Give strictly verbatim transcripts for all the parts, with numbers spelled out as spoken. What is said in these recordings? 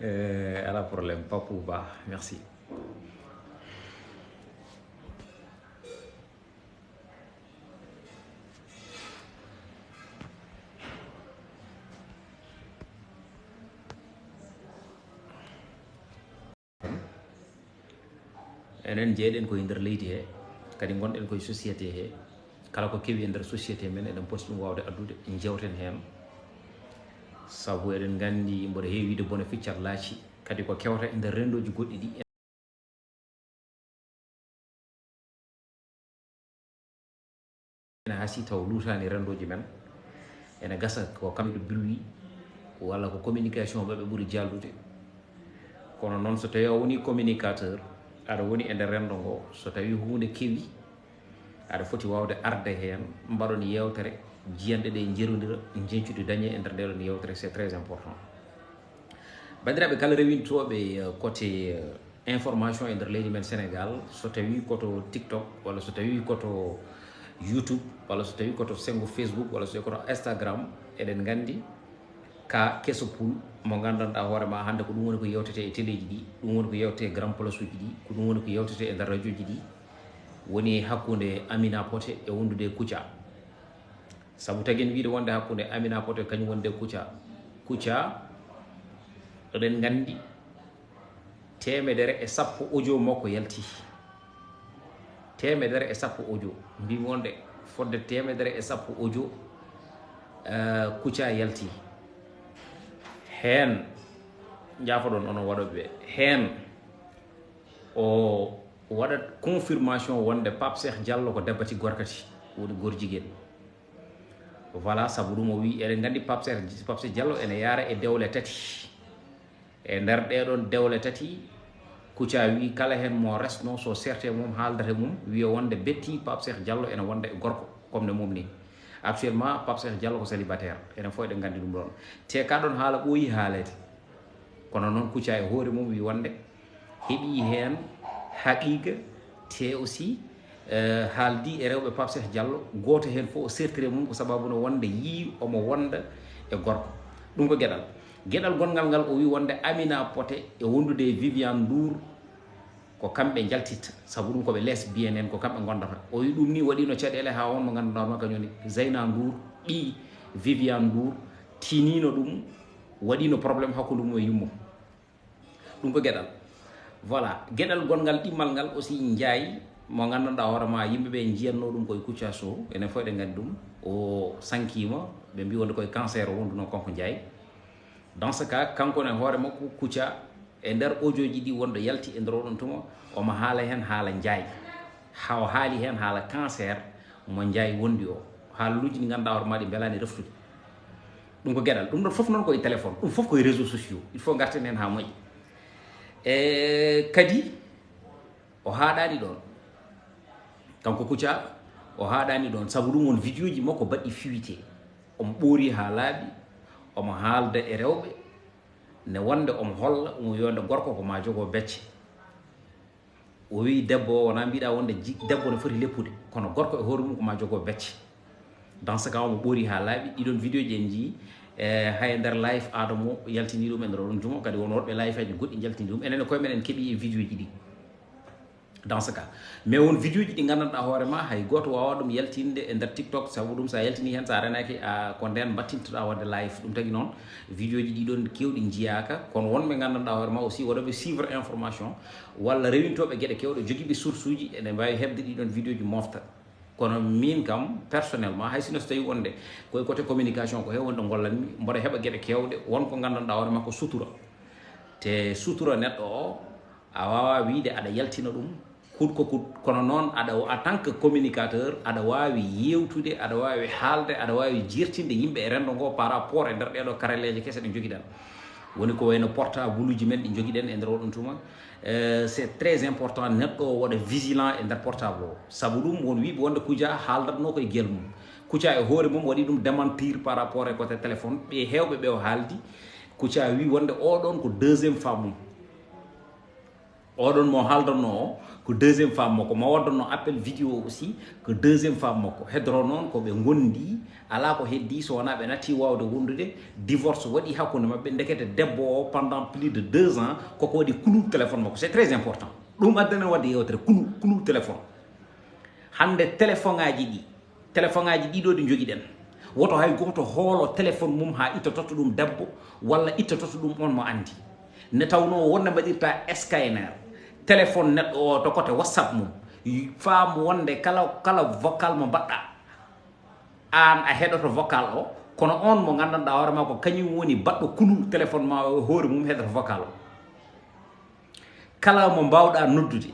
Eh, ala problème, Papou Ba, merci. Enen jeeɗen ko e nder leydi he, kadi ngonɗen koye société he. Kala ko kewi e nder société men, eɗen poti ɗum wawde addude, jewten hen. Sabu eɗen nganndi mboɗo heewi wiide bone ficcat laaci, kadi ko kewta e nder renndooji goɗɗi ɗi. Ene hasii taw luutaani renndooji men. Ene gasa ko kamɓe ɓe bilwi, walla ko communication maɓɓe ɓuri jaaldude. Kono noon, so tawii a wonii communicateur, aɗa woni e nder renndo ngo, so tawii huunde kewi, aɗa foti waawde arde heen, mbaɗon yeewtere, jiyanɗe ɗe njerondira, njeñcude dañee e nder ndee ɗoon yeewtere, c'est très important. Banndiraaɓe kala rewintooɓe, eh, côté, eh, information e nder leydi men Sénégal, so tawii ko to TikTok, walla so tawii ko to YouTube, walla so tawii ko to senngo Facebook, walla so tawii ko to Instagram, eɗen nganndi ka keso pul mo nganndanɗaa hoore ma hannde ko ɗum woni ko yewtete e teleeji ɗi, ɗum woni ko yewtete e grand place uji ɗi, ko ɗum woni ko yewtete e nder radiooji ɗi, woni hakkunde Amina Poté e wondude e Kouthia. Sabu tagi en wiide wonde hakkunde Amina Poté kañum wonde Kouthia. Kouthia, eɗen nganndi teemedere e sappo audio makko yalti. Teemedere e sappo audio. Mbimi wonde fodde teemedere e sappo audio, eh, Kouthia yalti. Heen, njaafoɗon onon waɗooɓe ɓe. Heen, o waɗat confirmation wonde Pape Cheikh Diallo ko dabbati gorkati, woni gorjigel. Voilà, sabu ɗum o wi, eɗen nganndi Pape Cheikh, Pape Cheikh Diallo ene yaara e dewle tati. E nder ɗee ɗoon dewle tati, Kouthia wi kala heen mo resno, so serte mum, haaldata mum, wiya wonde betti Pape Cheikh Diallo ene wonda e gorko, comme ne mum ni. Actuellement, Pape Cheikh Diallo ko célibataire. Enen fof eɗen nganndi ɗum ɗoon. Te ka ɗoon haala ɓooyi haaleede. Kono noon, Kouthia e hoore mum wi wonde heɓi heen haqiiqa, te aussi, eh, haaldi e rewɓe Pape Cheikh Diallo, gooto heen fof o sertiri e mum ko sababu no wonde yii omo wonda e gorko. Ɗum ko geɗal. Geɗal gonngal ngal, o wi wonde Amina Poté e wondude e Viviane Ndour ko kamɓe njaltitta, sabu ɗum ko ɓe lesbienne en, ko kamɓe ngondata. O wi ɗum ni waɗino caɗeele haa on mo ngannduɗaa ma kañum woni Zeyna Ndour, ɓii Viviane Ndour, tinino ɗum, waɗino problème hakkunde mum e yummum. Ɗum ko geɗal. Voilà, geɗal gonngal ɗimmal ngal aussi, Ndiaye, mo nganndanɗaa hoore ma, yimɓe ɓe njiyatno ɗum koye Kouthia Show, enen fof eɗen nganndi ɗum, o sankiima, ɓe mbi wonde koye cancer o wonduno kanko Ndiaye. Dans ce cas, kanko ne hoore makko, Kouthia, e nder audio ji ɗi wonɗo yalti e nder oɗon tuma, omo haala heen haala Ndiaye. Ha o haali heen haala cancer mo Ndiaye wondi o. Haalluuji ɗi ngannduɗaa hoore ma ɗi mbelaani reftude. Ɗum ko geɗal. Ɗum ɗon fof noon ko e téléphone. Ɗum fof ko e réseaux sociaux. Il faut ngarten heen haa moƴƴi. E kadi, o haaɗaani ɗoon. Kanko Kouthia, o haaɗaani ɗoon. Sabu ɗum won vidéo ji makko baɗɗi fuité. Omo ɓoori haa laaɓi. Omo haalda e rewɓe. Ne wonde omo holla, omo wiya wonde gorko ko ma jogoo becce. O wi debbo o, wonaa mbiɗa wonde ji-, debbo ne foti leppude, kono gorko e hoore mum ko ma jogoo becce. Dans ce cas, omo ɓoori haa laaɓi. Ɗiɗon vidéo ji en njii, e, hay nder live Adamo yaltini ɗum e nder oɗon juma, kadi won woɗɓe live aji goɗɗi njaltini ɗum. Enen e koye men en keɓi e vidéo ji ɗi. Dans ce cas. Mais won vidéo ji ɗi nganndanɗaa hoore ma, hay gooto waawaa ɗum yaltinde e nder TikTok, sabu ɗum so a yaltini heen, so a renaaki, a, ko ndeen mbattintoɗaa waɗde live. Ɗum tagi noon, vidéo ji ɗi ɗoon keewɗi njiyaaka, kono won ɓe nganndanɗaa hoore ma aussi, waɗooɓe suivre information, walla rewintooɓe geɗe keewɗe, jogiiɓe source uji, ene mbaawi heɓde ɗi ɗoon vidéo ji mofta. Kono miin kam, personnellement, hay sinno so tawii wonde koye côté communication ko heen woni ɗo ngollanmi, mboɗo heɓa geɗe keewɗe, won ko nganndanɗaa hoore ma ko sutura. Te sutura neɗɗo o, a waawaa wiyde aɗa yaltina ɗum, kut ko kut. Kono noon, aɗa, en tant que communicateur, aɗa waawi yeewtude, aɗa waawi haalde, aɗa waawi jeertinde yimɓe e renndo ngo par rapport e nder ɗee ɗoo karalleeje kese ɗe njogiɗen. Woni ko wayno portable uji men ɗi njogiɗen e nder oɗon tuma. Euh, c'est très important neɗɗo o waɗa vigilant e nder portable o. Sabu ɗum, won wiiɓe wonde Kouthia haaldatnoo ko e gel mum. Kouthia e hoore mum waɗi ɗum démentir par rapport e côté téléphone. Ɓe heewɓe ɓe o haaldi, Kouthia wi wonde oɗon ko deuxième femme mum. Oɗon mo haaldanno o ko deuxième femme makko, mo waddannoo appel vidéo aussi ko deuxième femme makko. Hedoro noon ko ɓe ngondi, alaa ko heddi so wonaa ɓe natti waawde wondude, divorce waɗi hakkunde maɓɓe. Ndekete debbo o pendant plus de deux ans koko waɗi kulu téléphone makko, c'est très important. Ɗum addani en waɗde yewtere kulu, kulu téléphone. Hannde téléphone aji ɗi, téléphone aji ɗiɗo ɗi njogiɗen, woto hay gooto hoolo téléphone mum haa itta totta ɗum debbo walla itta totta ɗum on mo anndi. Ne tawnoo wonde mbaɗirta scanner téléphone neɗɗo o to kote WhatsApp mum, faam wonde kala, kala vocal mo mbaɗɗa, aan a heɗoto vocal o, kono on mo nganndanɗaa hoore ma ko kañum woni baɗɗo kulu téléphone ma o, hoore mum heɗoto vocal o. Kala mo mbaawɗaa noddude,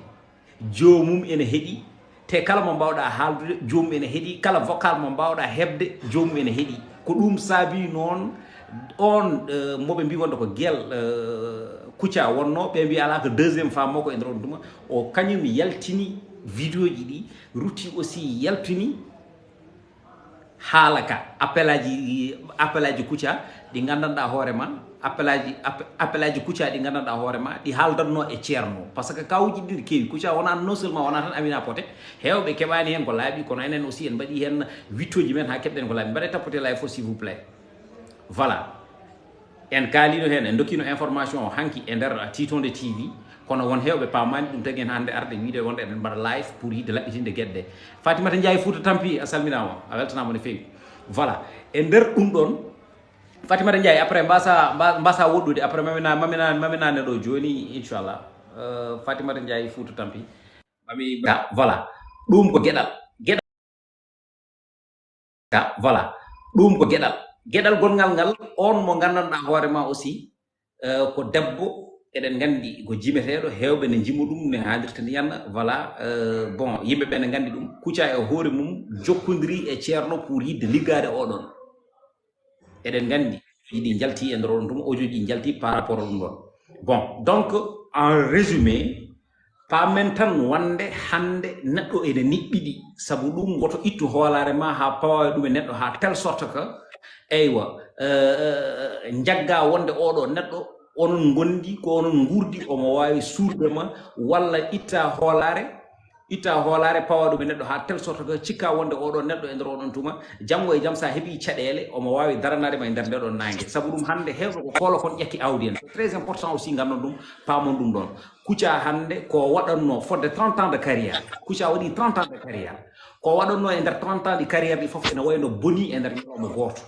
joomum ene heɗii, te kala mo mbaawɗaa haaldude, joomum ene heɗii, kala vocal mo mbaawɗaa heɓde, joomum ene heɗii. Ko ɗum saabii noon oon, eh, mo ɓe mbii wonde ko gel, eh, Kouthia wonnoo, ɓe mbii alaa ko deuxième femme makko e nder on tuma, o kañum yaltini vidéo ji ɗi, rutti aussi yaltini haala ka, appel aji, appel aji Kouthia ɗi nganndanɗaa hoore ma, appel aji, appe-, appel aji Kouthia ɗi nganndanɗaa hoore ma, ɗi haaldanno e ceerno. Par ce que kawuuji ɗi keewi, Kouthia wonaa non seulement wonaa tan Amina Poté, heewɓe keɓaani heen ko laaɓi, kono enen aussi en mbaɗi heen wittooji men haa keɓɗen ko laaɓi. Mbaɗe tapoter live o, s'il vous plaît. Voilà. En kaaliino heen, en ndokkiino information o hanki e nder Tiitonde T V, kono won heewɓe paamaani ɗum, tagi en hannde arde wiide wonde eɗen mbaɗa live pour yiɗde laɓɓitinde geɗe ɗe. Fatimata Ndiaye Fouta Tampi, a salminaama, a weltanaama no feewi. Voilà. E nder ɗum ɗoon, Fatimata Ndiaye, après mbasa, mba-, mbasa woɗɗude, après mamina, mamina, mamina neɗo jooni, inchallah. Euh, Fatimata Ndiaye Fouta Tampi. Mami, voilà. Ɗum ko geɗal. Geɗal. Voilà. Ɗum ko geɗal. Geɗal gonngal ngal, on mo nganndanɗaa hoore ma aussi, eh, ko debbo, eɗen nganndi ko jimeteeɗo, heewɓe ne njima ɗum, ne haalirta ndiyan, voilà, eh, bon, yimɓe ɓe ne nganndi ɗum. Kouthia e hoore mum jokkondiri e ceerno pour yiɗde liggaade oɗon. Eɗen nganndi ɗi njalti e nder oɗon tuma, audio ji njalti par rapport e ɗum ɗon. Bon, donc, en résumé, paamen tan wonde hannde neɗɗo ene niɓɓiɗi, sabu ɗum woto ittu hoolaare ma haa pawa ɗum e neɗɗo haa telle sorte que, eywa, eh, eh, njagga wonde oɗo neɗɗo onon ngondi, ko onon ngurdi, omo waawi suurde ma, walla itta hoolaare, itta hoolaare pawa ɗum e neɗɗo haa telle sorte que cikka wonde oɗo neɗɗo e nder oɗon tuma, janngo e jam sa heɓi caɗeele, omo waawi daranaade ma e nder nde ɗon naange. Sabu ɗum hannde heewɓe ko koolo kon ƴakki awdi en. C'est très important aussi nganndon ɗum, paamon ɗum ɗon. Kouthia hannde ko waɗanno fodde trente ans de carrière. Kouthia waɗi trente ans de carrière. Ko waɗanno e nder trente ans de carrière ɗi fof ene wayno boni e nder ñalawma gooto.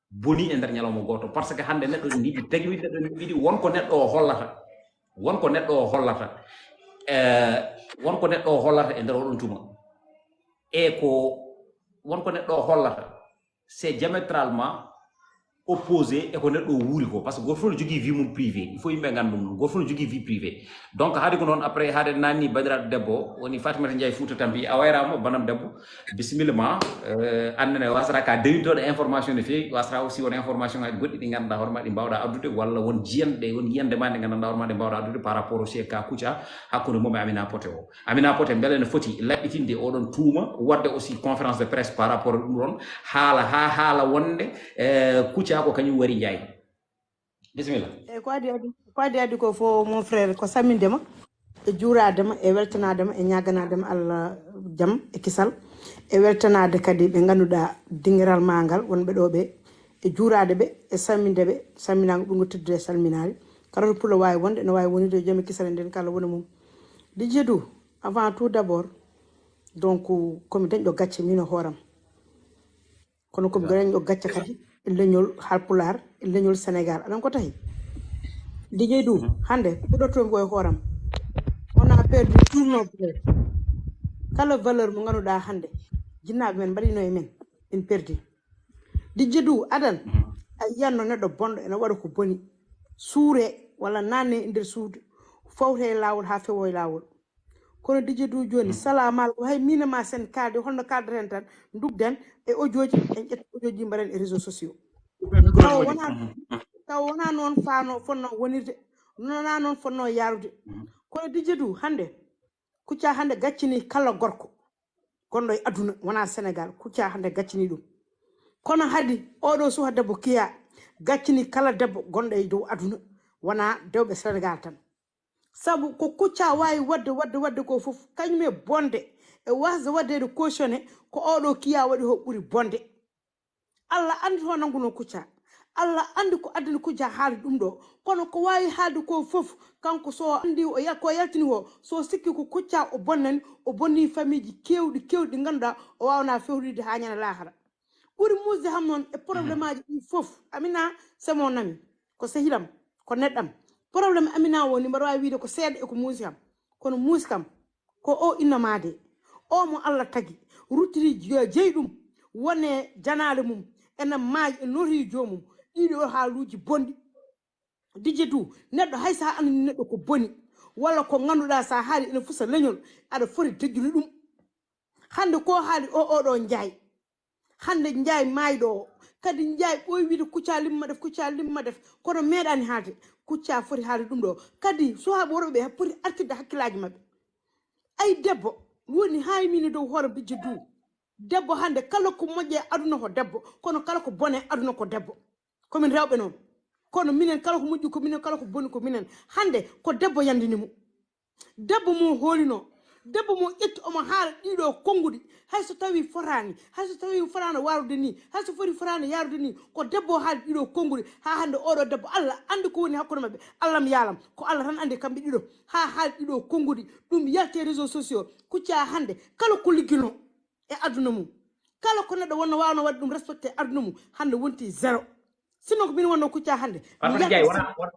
Boni e nder ñalawma gooto. Par ce que hannde neɗɗo ene yiɗi tagi wiɗi, neɗɗo ene yiɗi won ko neɗɗo o hollata. Won ko neɗɗo o hollata. Eh, won ko neɗɗo o hollata e nder oɗon tuma. E ko won ko neɗɗo o hollata. C'est diamétralement opposé e ko neɗɗo o wuuri ko. Par ce que gooto fof ne jogii vie mum privé. Il faut yimɓe ngannda ɗum. Gooto fof ne jogii vie privé. Donc, haade ko noon, après, haade nanni banndiraaɗo debbo o, woni Fatimata Ndiaye Fouta Tampi, a wayraama, banam debbo. Bisimilla ma, eh, annene wasata ka dewintoɗo information no feewi, wasata aussi won information aji goɗɗi ɗi ngannduɗaa hoore ma ɗi mbaawɗaa addude, walla won jiyanɗe, won yiyannde ma nde nganndanɗaa hoore ma ɗe mbaawɗaa addude par rapport aussi e ka Kouthia hakkunde mum e Amina Poté o. Amina Poté, mbele ne foti laɓɓitinde oɗon tuuma, waɗde aussi conférence de presse par rapport e ɗum ɗon, haala haa haala wonde, eh, Kouthia ko kañum wari Ndiaye. Bisimilla. Eyyi, ko adii adii, ko adii adii ko fof, mon frère, ko salminde ma, e juuraade ma, e weltanaade ma, e ñaaganaade ma Allah jam e kisal, e weltanaade kadi ɓe ngannduɗaa dingiral ma ngal, wonɓe ɗo ɓe, e juuraade ɓe, e salminde ɓe, salminaango ɓurngo teddude e salminaali. Kala to pullo waawi wonde, ene waawi wonirde e jam e kisal e nden kala wona mum. Didier Dou, avant tout d'abord, donc, komi dañɗo gacce min e hooram. Kono komi dañɗo gacce kadi e leñol Haalpulaar, e leñol Sénégal. Aɗon ko tahi? Didier Dou, hannde ko puɗɗotoomi ko e hooram. On a perdu tout nos valeurs. Kala valeur mo ngannduɗaa hannde, jinnaaɓe men mbaɗino e men, en perdi. Didier Dou, adan, a yiyanno neɗɗo bonɗo ene waɗa ko boni. Suure walla nanne e nder suudu, fawte e laawol haa fewo e laawol. Kono Didier Dou jooni, salaamaaleykum, hay miin e ma sen kaalde, holno kaaldaten tan, ndugden e audio ji, en ƴetta audio ji mbaɗen e réseaux sociaux. Tawa wonaa, tawa wonaa noon faano, fotnoo wonirde, wonaa noon fotnoo yaarude. Kono Didier Dou, hannde, Kouthia hannde gaccini kala gorko gonɗo e aduna, wonaa Sénégal, Kouthia hannde gaccini ɗum. Kono hadi oɗo suka debbo Kiya gaccini kala debbo gonɗo e dow aduna, wonaa dewɓe Sénégal tan. Sabu ko Kucca waawi waɗde, waɗde, waɗde ko fof, kañum e bonde, e wasde waɗdeede cautionné, ko oɗo kiya waɗi ko ɓuri bonde. Allah anndi to nanngunoo Kucca. Allah anndi ko addani Kucca haalde ɗum ɗo. Kono ko waawi haalde ko fof, kanko so anndi o yal-, ko yaltini ko, so sikki ko Kucca o bonnani, o bonni famille ji keewɗi, keewɗi ɗi ngannduɗaa o waawanaa fewtoyde haa ñande laakara. Ɓuri muusde kam noon e problème aji ɗi fof, Amina, c'est mon ami, ko sehilam, ko neɗɗam. Problème Amina woni, mbaɗa waawi wiyde ko seeɗa e ko muusi kam. Kono muusi kam, ko o innama de. O mo Allah tagi, ruttiri je-, jeyi ɗum, wone janaale mum, ena maayi, e notoyi joomum. Ɗiɗo haaluuji bonɗi. Dijje du, neɗɗo hay so a anndi neɗɗo ko boni, walla ko ngannduɗaa so a haali ene fusa leñol, aɗa foti dejjude ɗum. Hannde ko haali o, oɗo Njaay. Hannde Njaay maayɗo o. Kadi Njaay ɓooyi wiide Kucca limma def, Kucca limma def. Kono meeɗaani haalde. Kucca foti haalde ɗum ɗo. Kadi suwaaɓe worɓe ɓe poti artirde hakkillaaji maɓɓe. Ay debbo, woni haa yimini dow hoore bijjo du. Debbo hannde kala ko moƴƴe aduna ko debbo, kono kala ko bone aduna ko debbo. Ko min rewɓe noon. Kono minen kala ko moƴƴi ko minen, kala ko boni ko minen. Hannde ko debbo yandini mo. Debbo mo hoolino, debbo mo ƴetti omo haala ɗiɗo konnguɗi, hay so tawi fotaani, hay so tawi fotaano waarude ni, hay so foti fotaano yaarude ni, ko debbo o haali ɗiɗo konnguɗi, haa hannde oɗo debbo Allah anndi ko woni hakkunde maɓɓe, Allah mi yaalam, ko Allah tan anndi kamɓe ɗiɗo, haa haali ɗiɗo konnguɗi, ɗum yalti e réseaux sociaux, Kucca hannde kala ko liggino e aduna mum, kala ko neɗɗo wonno waawno waɗde ɗum respecté e aduna mum, hannde wonti zéro. Sinno ko min wonno Kucca hannde, mi Farmata Ndiaye, yalti wona, wona,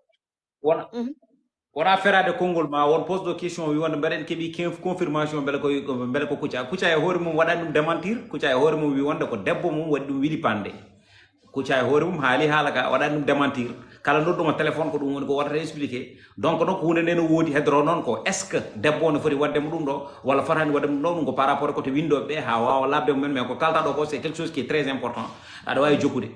wona, Mhm. wona feraade konngol ma, won poste de question wi wonde mbeɗen keɓi ken-, confirmation mbele ko, mbele ko Kucca. Kucca e hoore mum waɗani ɗum démentir, Kucca e hoore mum wi wonde ko debbo mum waɗi ɗum wili pande. Kucca e hoore mum haali haala ka, waɗani ɗum démentir. Kala noddumo téléphone ko ɗum woni ko wotata expliqué. Donc, donc, huunde nde no woodi, hedoro noon ko, est-ce que debbo o no foti waɗde mo ɗum ɗo, walla fotani waɗde mo ɗum ɗo, ɗum ko par rapport e ko to winndooɓe ɓe, haa waawa laaɓde mumen, mais ko kalta ɗo ko, c'est quelque chose qui est très important. Aɗa waawi jokkude.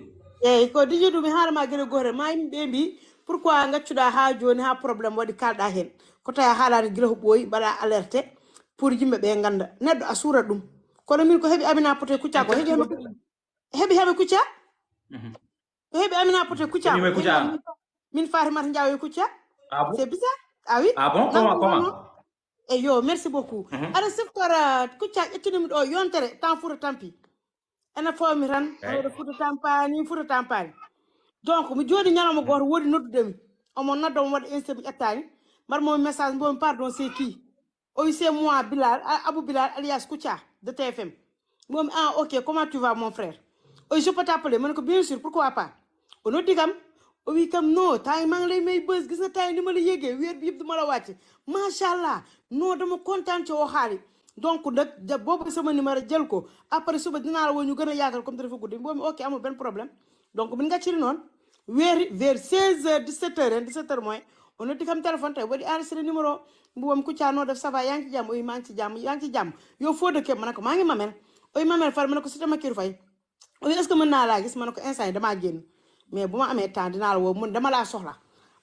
Eeyi, ko Dijje du, mi haala ma gila gooto, ma yimɓe ɓe mbi, pourquoi ngaccuɗa haa jooni haa problème waɗi kalɗa heen? Ko tawi a haalaani gila ko ɓooyi, mbaɗa alerte pour yimɓe ɓe ngannda. Neɗɗo a suura ɗum. Kono min ko heɓi Amina Poté Kucca ko heɓi hami, heɓi hami Kucca? Mhm. Ko heɓi Amina Poté Kucca? Heɓi mi Kucca. Min, min Fatimata Ndiaye Kucca? Ah bon? C'est bizarre. Ah oui? Ah bon? Comment, comment? Eyo, merci beaucoup. Mhm. Aɗa siftora Kucca ƴettunimi ɗo yontere, temps Fouta tampi. Ena foomi tan, Eyi. Oɗo Fouta tampaani, Fouta tampaani. Donc, mi jooɗi ñalawma gooto, woodi noddudemi. Omo nodda, omo waɗa instant mi ƴettaani. Mbaɗ mo message, mbomi, "Pardon, c'est qui?" O wi, "C'est moi, Bilal, a-, Abou Bilal, alias Kouthia, de T F M." Mbomi, "Ah, ok, comment tu vas, mon frère?" O wi, "Je peux t'appeler?" Ma ne ko, "Bien sûr, pourquoi pas?" O noddi kam, o wi kam, "Non, temps yi maa ngi lay may buzz, gis nga temps yi ni ma la yëgee, weer bi yëpp du ma la wàcce. Macha Allah, non, dama kontaan ci waxaale." Donc, nag, ja-, boobu sama numéro, jël ko. Après suba dinaa la woo, ñu gën a yaatal comme dafa guddi. Mbomi, "Ok, amul benn problème." Donc, min ngacciri noon, weeri vers seize heures, dix-sept heures, hein, dix-sept heures moins, o noddi kam téléphone, tawi waɗi enregistré numéro. Mbomi, "Kouthia, noo def, ça va, yaa ngi ci jàmm?" O wi, "Maa ngi ci jàmm, yaa ngi ci jàmm? Yow foo dëkkee?" Ma ne ko, "Maa ngi Mamel." O wi, "Mamel fan?" Ma ne ko, "Cité Makiru Faye." O wi, "Est-ce que mën naa laa gis?" Ma ne ko, "Instant yi damaa génn, mais bu ma amee temps dinaa la woo, mun dama laa soxla,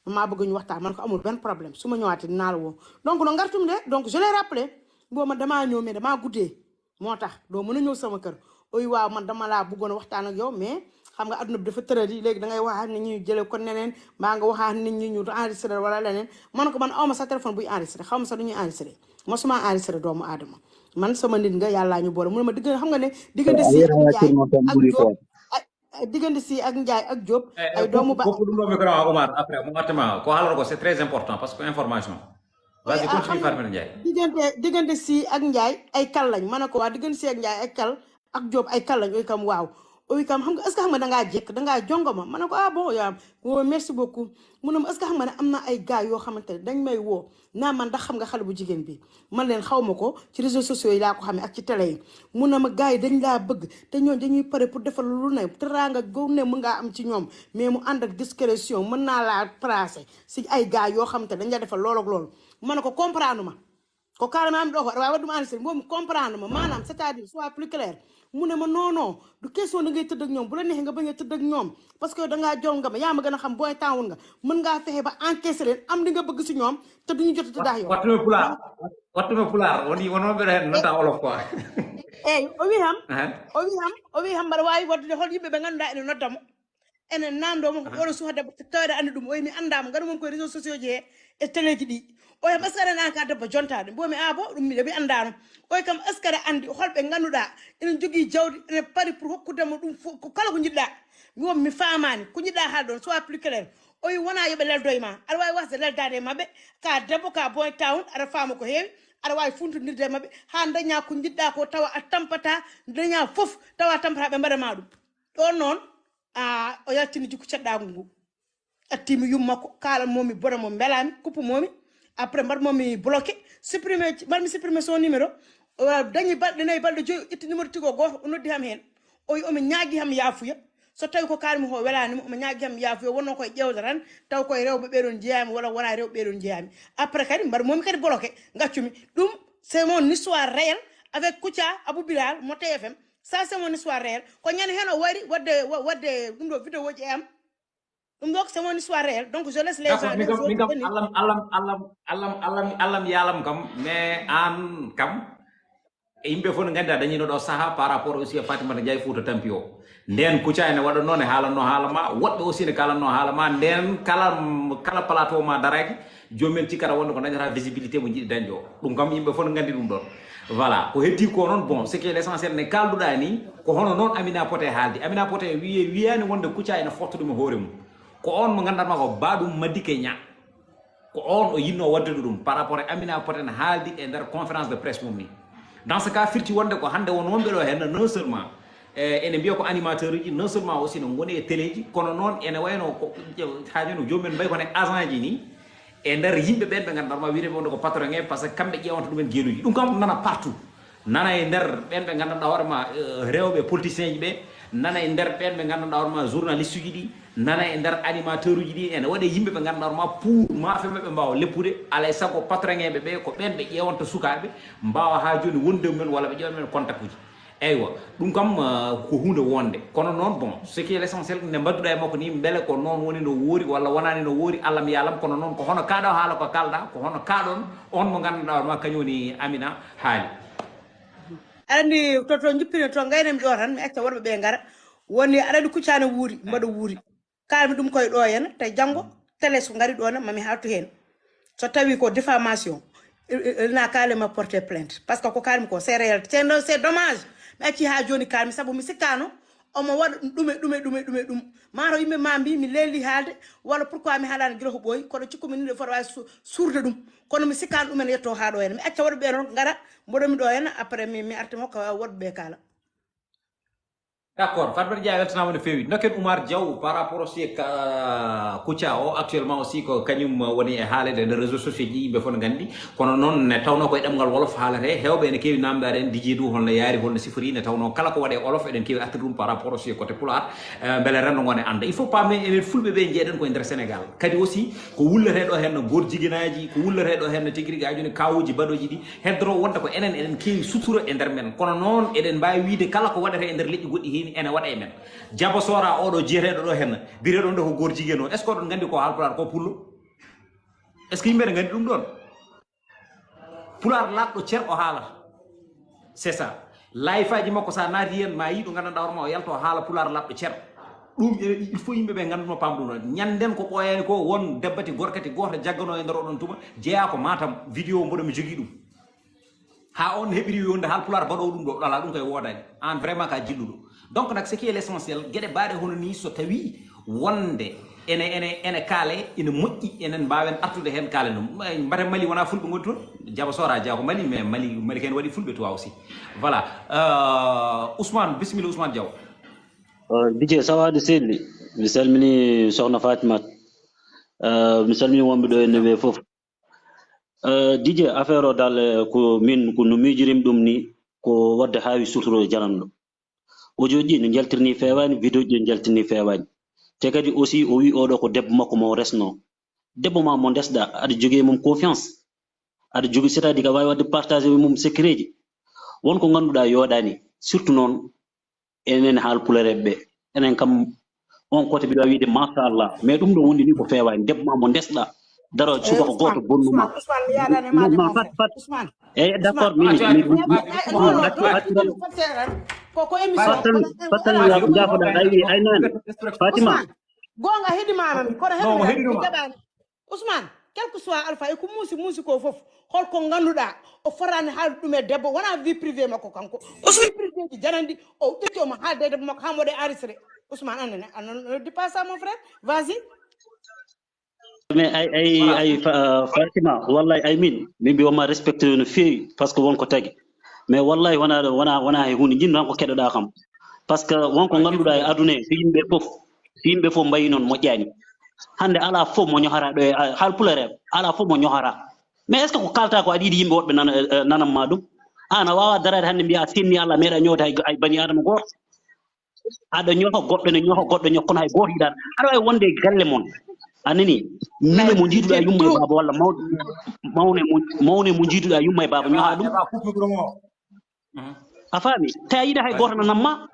maa bëgg ñu waxtaan." Ma ne ko, "Amul benn problème, su ma ñëwaatee dinaa la woo." Donc, no ngartum de, donc, je l'ai rappelé. Mbomi, "Damaa ñëw, mais damaa guddee, moo tax doo mën a ñëw sama kër." O wi, "Waaw, man dama laa bëggoon a waxtaan ak yow, mais xam nga adduna bi dafa tëradi, léegi da ngay waxaat nit ñi, ñu jëlee ko neneen, mbaa nga waxaat nit ñi, ñu enregistré wala leneen." Ma ne ko, "Man, awma sa téléphone buy enregistré, xaw ma sax du ñuy enregistré, mosuma enregistré doomu aadama. Man, sama nit nga, Yàlla ñu boole." Mu ne ma, "Diggante, xam nga ne diggante si ak Njaay ak Jóob, ay, ay, diggante si ak Njaay ak Jóob, Eh, eh, ay doomu ba." Foofu ɗum ɗo micro o, Omar, après, mo wattama, ko haalata ko, c'est très important, parce que information. Vas-y, continue, Farmata Ndiaye. Diggante, diggante si ak Njaay ay kal lañ. Ma ne ko, "Waa, diggante si ak Njaay ay kal, ak Jóob ay kal lañ?" O wi kam, "Waaw." O wi kam, "Xam nga, est-ce que xam nga dangaa jekk, dangaa jongoma?" Ma ne ko, "Ah bon, yaa, oh, merci beaucoup." Mu ne ma, "Est-ce que xam nga ne am na ay gars yoo xamante ne dañ may woo, naa man, ndax xam nga xale bu jigéen bi?" Man leen, "Xaw ma ko, ci réseaux sociaux yi laa ko xamee ak ci télé yi." Mu ne ma, "Gars yi dañ laa bëgg, te ñooñu dañuy pare pour defal lu ne, teraanga goo ne mën ngaa am ci ñoom, mais mu ànd ak discrétion, mën naa laa placer si ay gars yoo xamante ne dañ la defal loolu ak loolu." Ma ne ko, "Comprendre ma." Ko carrément mi ɗo ko, aɗa waawi waɗ ɗum enregistré. Mbomi, "Comprendre ma, maanaam, c'est-à-dire, soit plus clair." Mu ne ma, "Non, non, du question da ngay tëdd ak ñoom. Bu la neexee nga bañ a tëdd ak ñoom, parce que dangaa jongama, yaa ma gën a xam, booy taawun nga, mën ngaa fexe ba encaisser leen, am li nga bëgg si ñoom, te duñu jot a tëdd ak yow." Wattume pulaar, wattume pulaar, woni, wonoo mbeɗa heen nanta olof quoi. Eeyi, o wi kam, Ahan. o wi kam, o wi kam, mbaɗa waawi waɗde hol yimɓe ɓe ngannduɗaa ene nodda mo, ene namndo mo, ko Ahan. oɗo suka debbo, tawde anndi ɗum, o wi, "Mi anndaa mo, ngaɗu mum koye réseaux sociaux ji he, e téléji ɗi." Oya, est-ce que aɗa andi an ka debbo jontaɗo? Mbomi, a bo ɗum miɗo mi andano. Oy kam, est-ce que aɗa andi holɓe ganduɗa ene jogii jawdi, ene pari pour hokkude mo ɗum fof, ko kala ko jiɗɗa? Mi won mi famani ko jiɗɗa haal ɗon, soit plus clair. Oy, wona yoɓe leldo e ma. Aɗa wawi wasde leldade e maɓɓe, ka debbo, ka boy town, aɗa fama ko heewi. Aɗa wawi funtodirde e maɓɓe ha daña ko jiɗɗa ko, tawa a tampata, daña fof tawa a tampata, ɓe mbaɗa ma ɗum. Ɗon noon, a o yaltini jikku ceɗɗagu ngu. Atti mi yumma ko kala momi bona mo mbelami, kuppu momi. Après mbaɗ momi bloqué, supprimé, mbaɗmi supprimé son numéro. O dañi balɗe nayi, balɗe joyi, o ƴetti numéro tigo goto, o noddi ham hen. O wi omo ñaagui ham yaafuya. So tawi ko kalmi ko welani mo, omo ñaagui ham yaafuya, wonno koye ƴewde tan, taw koye rewɓe ɓeɗon jeeyami walla wona rewɓe ɓeɗon jeeyami. Après kadi mbaɗ momi kadi bloqué, gaccumi. Ɗum c'est mon histoire réel avec Kouthia Abou Bilal mo T F M. Ça c'est mon histoire réel. Ko ñande hen o wari wadde, wa- wadde ɗum ɗo vidéo ji e am. Ɗum ɗo ko c'est mon histoire réel. Donc je laisse les gens, D'accord, min les kam min autres kam venir. Allam Allam Allam Allam Allam Allam yalam kam, mais an kam e yimɓe fof ne gandi a dañino ɗo saaha par rapport aussi e Fatimata Ndiaye Fouta Tampi o. Nden Kouthia ene waɗa noon, e haalanno haala ma, woɗɓe aussi ne kalanno haala ma. Nden kala kala plateau ma daraki, jomumen cikkata wonde ko dañata visibilité mo jiɗi dañde o. Ɗum kam yimɓe fof ne gandi ɗum ɗon. Voilà, ko heddi ko noon, bon, ce qui est l'essentiel ne kalduɗa ni, ko hono noon Amina Poté haaldi. Amina Poté wiye wiyani wonde Kouthia ene fotta ɗum e hoore mum. Ko on mo gandanma ko Baɗum Madike Ña. Ko on o yinno waddude ɗum par rapport e Amina Poté ne haaldi e nder conférence de presse mum ni. Dans ce cas firti wonde ko hande won wonɓe ɗo henna, non seulement e ene mbiya ko animateur uji, non seulement aussi no goni e téléji, kono noon ene wayno ko haajino jomumen mbayi kono e agent ji ni, e nder yimɓe ɓen ɓe ganduɗa ma wiyete wonde ko patron en, parce que kamɓe ƴeewanta ɗumen geluji. Ɗum kam nana partout, nana e nder ɓen ɓe ganduɗa hoorema rewɓe politicien ji ɓe, nana e nder ɓen ɓe ganduɗa hoorema journaliste uji ɗi, nana e nder animateur uji ɗi, ene waɗe yimɓe ɓe ganduɗa hoorema pour maafe maɓɓe mbawa leppude. Alay saago patron eɓe ɓe ko ɓen ɓe ƴeewanta sukaɓe, mbawa ha joni wonde mumen walla ɓe ƴeewa men contact uji. Eywa, ɗum kam ko hunde wonde, kono noon bon, ce qui est l'essentiel nde mbaɗduɗa e makko ni, beele ko noon woni no woori walla wonani no woori, Allah mi yaalam. Kono noon ko hono kaɗo haala ko kalɗa, ko hono kaɗon on mo ganduɗa hoorema kañum woni Amina haali. Aɗa andi to to jippini to gaynami ɗo tan mi acca worɓe ɓe gara. Woni aɗa andi Kouthia ne wuuri, mbaɗa wuuri. Kalmi ɗum koye ɗo henna, te janngo télé so ngari ɗo ne mami haaltu hen. So tawi ko diffamation, ina kalima porter plainte, parce que ko kalmi ko c'est réel. C'est dommage mi acci ha joni kalmi, saabu mi sikkano omo waɗa ɗume ɗume ɗume ɗume ɗum. Mataw yimɓe ma mbi mi leeli haalde, walla pourquoi mi haalani guila ko ɓooyi, kono cikkumi ni ɗo fota wawi suurde ɗum. Kono mi sikkano ɗum ene yetto ha ɗo henna, mi acca waɗɓe ɓe noon gara mboɗomi ɗo henna, après mi arti makko wawa woɗɓe ɓe kala. D'accord, Fatmata Dia weltanama no feewi. Dokken Oumar Diaw par rapport aussi e Kouthia o, actuellement aussi ko kañum woni e haalede e nder réseau sociaux ji, yimɓe fof no gandi. Kono noon ne tawno koye ɗemngal wolof haalate, hewɓe ene keewi namdade en, Didier Doou holno yaari, holno sifori, ne tawno kala ko waɗe olof eɗen keewi artirde ɗum par rapport aussi e côté pulaar. Beele renndo ngo ne anda. Il faut pamde enen fulɓe ɓe jeeɗen koye nder Sénégal, kadi aussi ko wullete ɗo henno goor jiginaji, ko wullete ɗo henno tigi rigi, ha joni kawuji baɗoji ɗi, heddoro wonde ko enen eɗen keewi sutura e nder men, kono noon eɗen mbawi wiide kala ko waɗete e nder leƴƴi goɗɗi heni ene waɗa e men. Jaba Sora oɗo jeeteɗo ɗo henna, bireɗon ɗo ko goor jiguen o, est ce que oɗon gandi ko haalpulaar ko pullo? Est ce que yimɓe ne gandi ɗum ɗon? Pulaar laɓɗo cer o haalata. C'est ça. Live aji makko sa naati hen ma yi ɗo gandanɗa hoorema o yalto o haala pulaar laɓɗo cer. Ɗum il faut yimɓe ɓe ganduno pamɗum ɗon. Ñanden ko ɓooyani ko won debbati gorkati goto jaggano e nder oɗon tuma jeeya ko Matam, vidéo mboɗo mi jogui ɗum. Ha on heɓiri wonde haal pulaar baɗowo ɗum ɗo ala ɗum koye wodani. An vraiment ka jilluɗo. Donc nak ce qui est l'essentiel, gueɗe baɗe hono ni so tawi wonde ene ene ene kaale ene moƴƴi, enen mbawen artude hen kaalen ɗum. Mbate Mali wona fulɓe goni toon? Jaba Sora jeeya ko Mali, mais Mali Mali ken waɗi fulɓe toi aussi. Voilà. Ousmane, bisimilla Ousmane Diaw. Didier, sawade selli. Mi salmini sohna Fatimat. Mi salmini wonɓe ɗo enne ɓe foof. Didier, affaire o dal ko min ko no miijirim ɗum ni, ko wadde haawi sutoro jananɗo. Audio ji no jaltirni feewaani, vidéo ji no jaltirni feewaani. Te kadi aussi o wi oɗo ko debbo makko mo resno. Debbo ma mo ndesɗa, aɗa jogii e mum confiance. Aɗa jogii, c'est-à-dire ka waawi wadde partager e mum secret ji. Won ko ngannduɗaa yooɗaani, surtout noon enen haal pulereɓe ɓe. Enen kam on côté mbiɗa wiide machallah, mais ɗum ɗo wondi ni ko feewaani. Debbo ma mo ndesɗa, daro subaka gooto bonnuma. Fat fat. Eyi, d'accord, min koko émission fattal fattal jaafoɗa ay ay nani. Fatima. Gonga heɗimama mi kono heɗo mi jaɓani. Ousmane, Quel que soit alpha e ko muusi muusi ko fof, holko ngannduɗaa o fotaani haalde ɗum e debbo, wonaa vie privée makko kanko. O vie privée ji janandi o ƴetti omo haalde e debbo makko haa mboɗo enregistré. Ousmane, an ne an ne dis pas ça mon frère, vas-y. Mais ay ay ay Fa- Fatima, wallahi ay min min mbi wonma respecté no feewi, parce que won ko tagi. Mais wallahi wona wona wona hay hunde, jinno tan ko keɗoɗa kam. Parce que won ko ngannduɗa e aduna he, so yimɓe fof so yimɓe fof mbayi noon moƴƴani. Hannde ala fof mo ñohara ɗo e haal pulareɓe, ala fof mo ñohara. Mais est ce que ko kalta ko aɗa yiɗi yimɓe woɗɓe nana nanam ma ɗum? An a wawa darade hannde mbiya a senni Allah meeɗa ñoowde hay hay bani adama goto. Aɗa ñoha goɗɗo ne ñoha goɗɗo ñoha kono hay goto yiɗani aɗa wawi wonde e galle mon. A nani? Mine mo jiiduɗa yumma e baaba walla mawne mo mawne mo jiiduɗa yumma e baaba ñoha ɗum. A faami? Tawi a yiɗa hay goto nanam ma.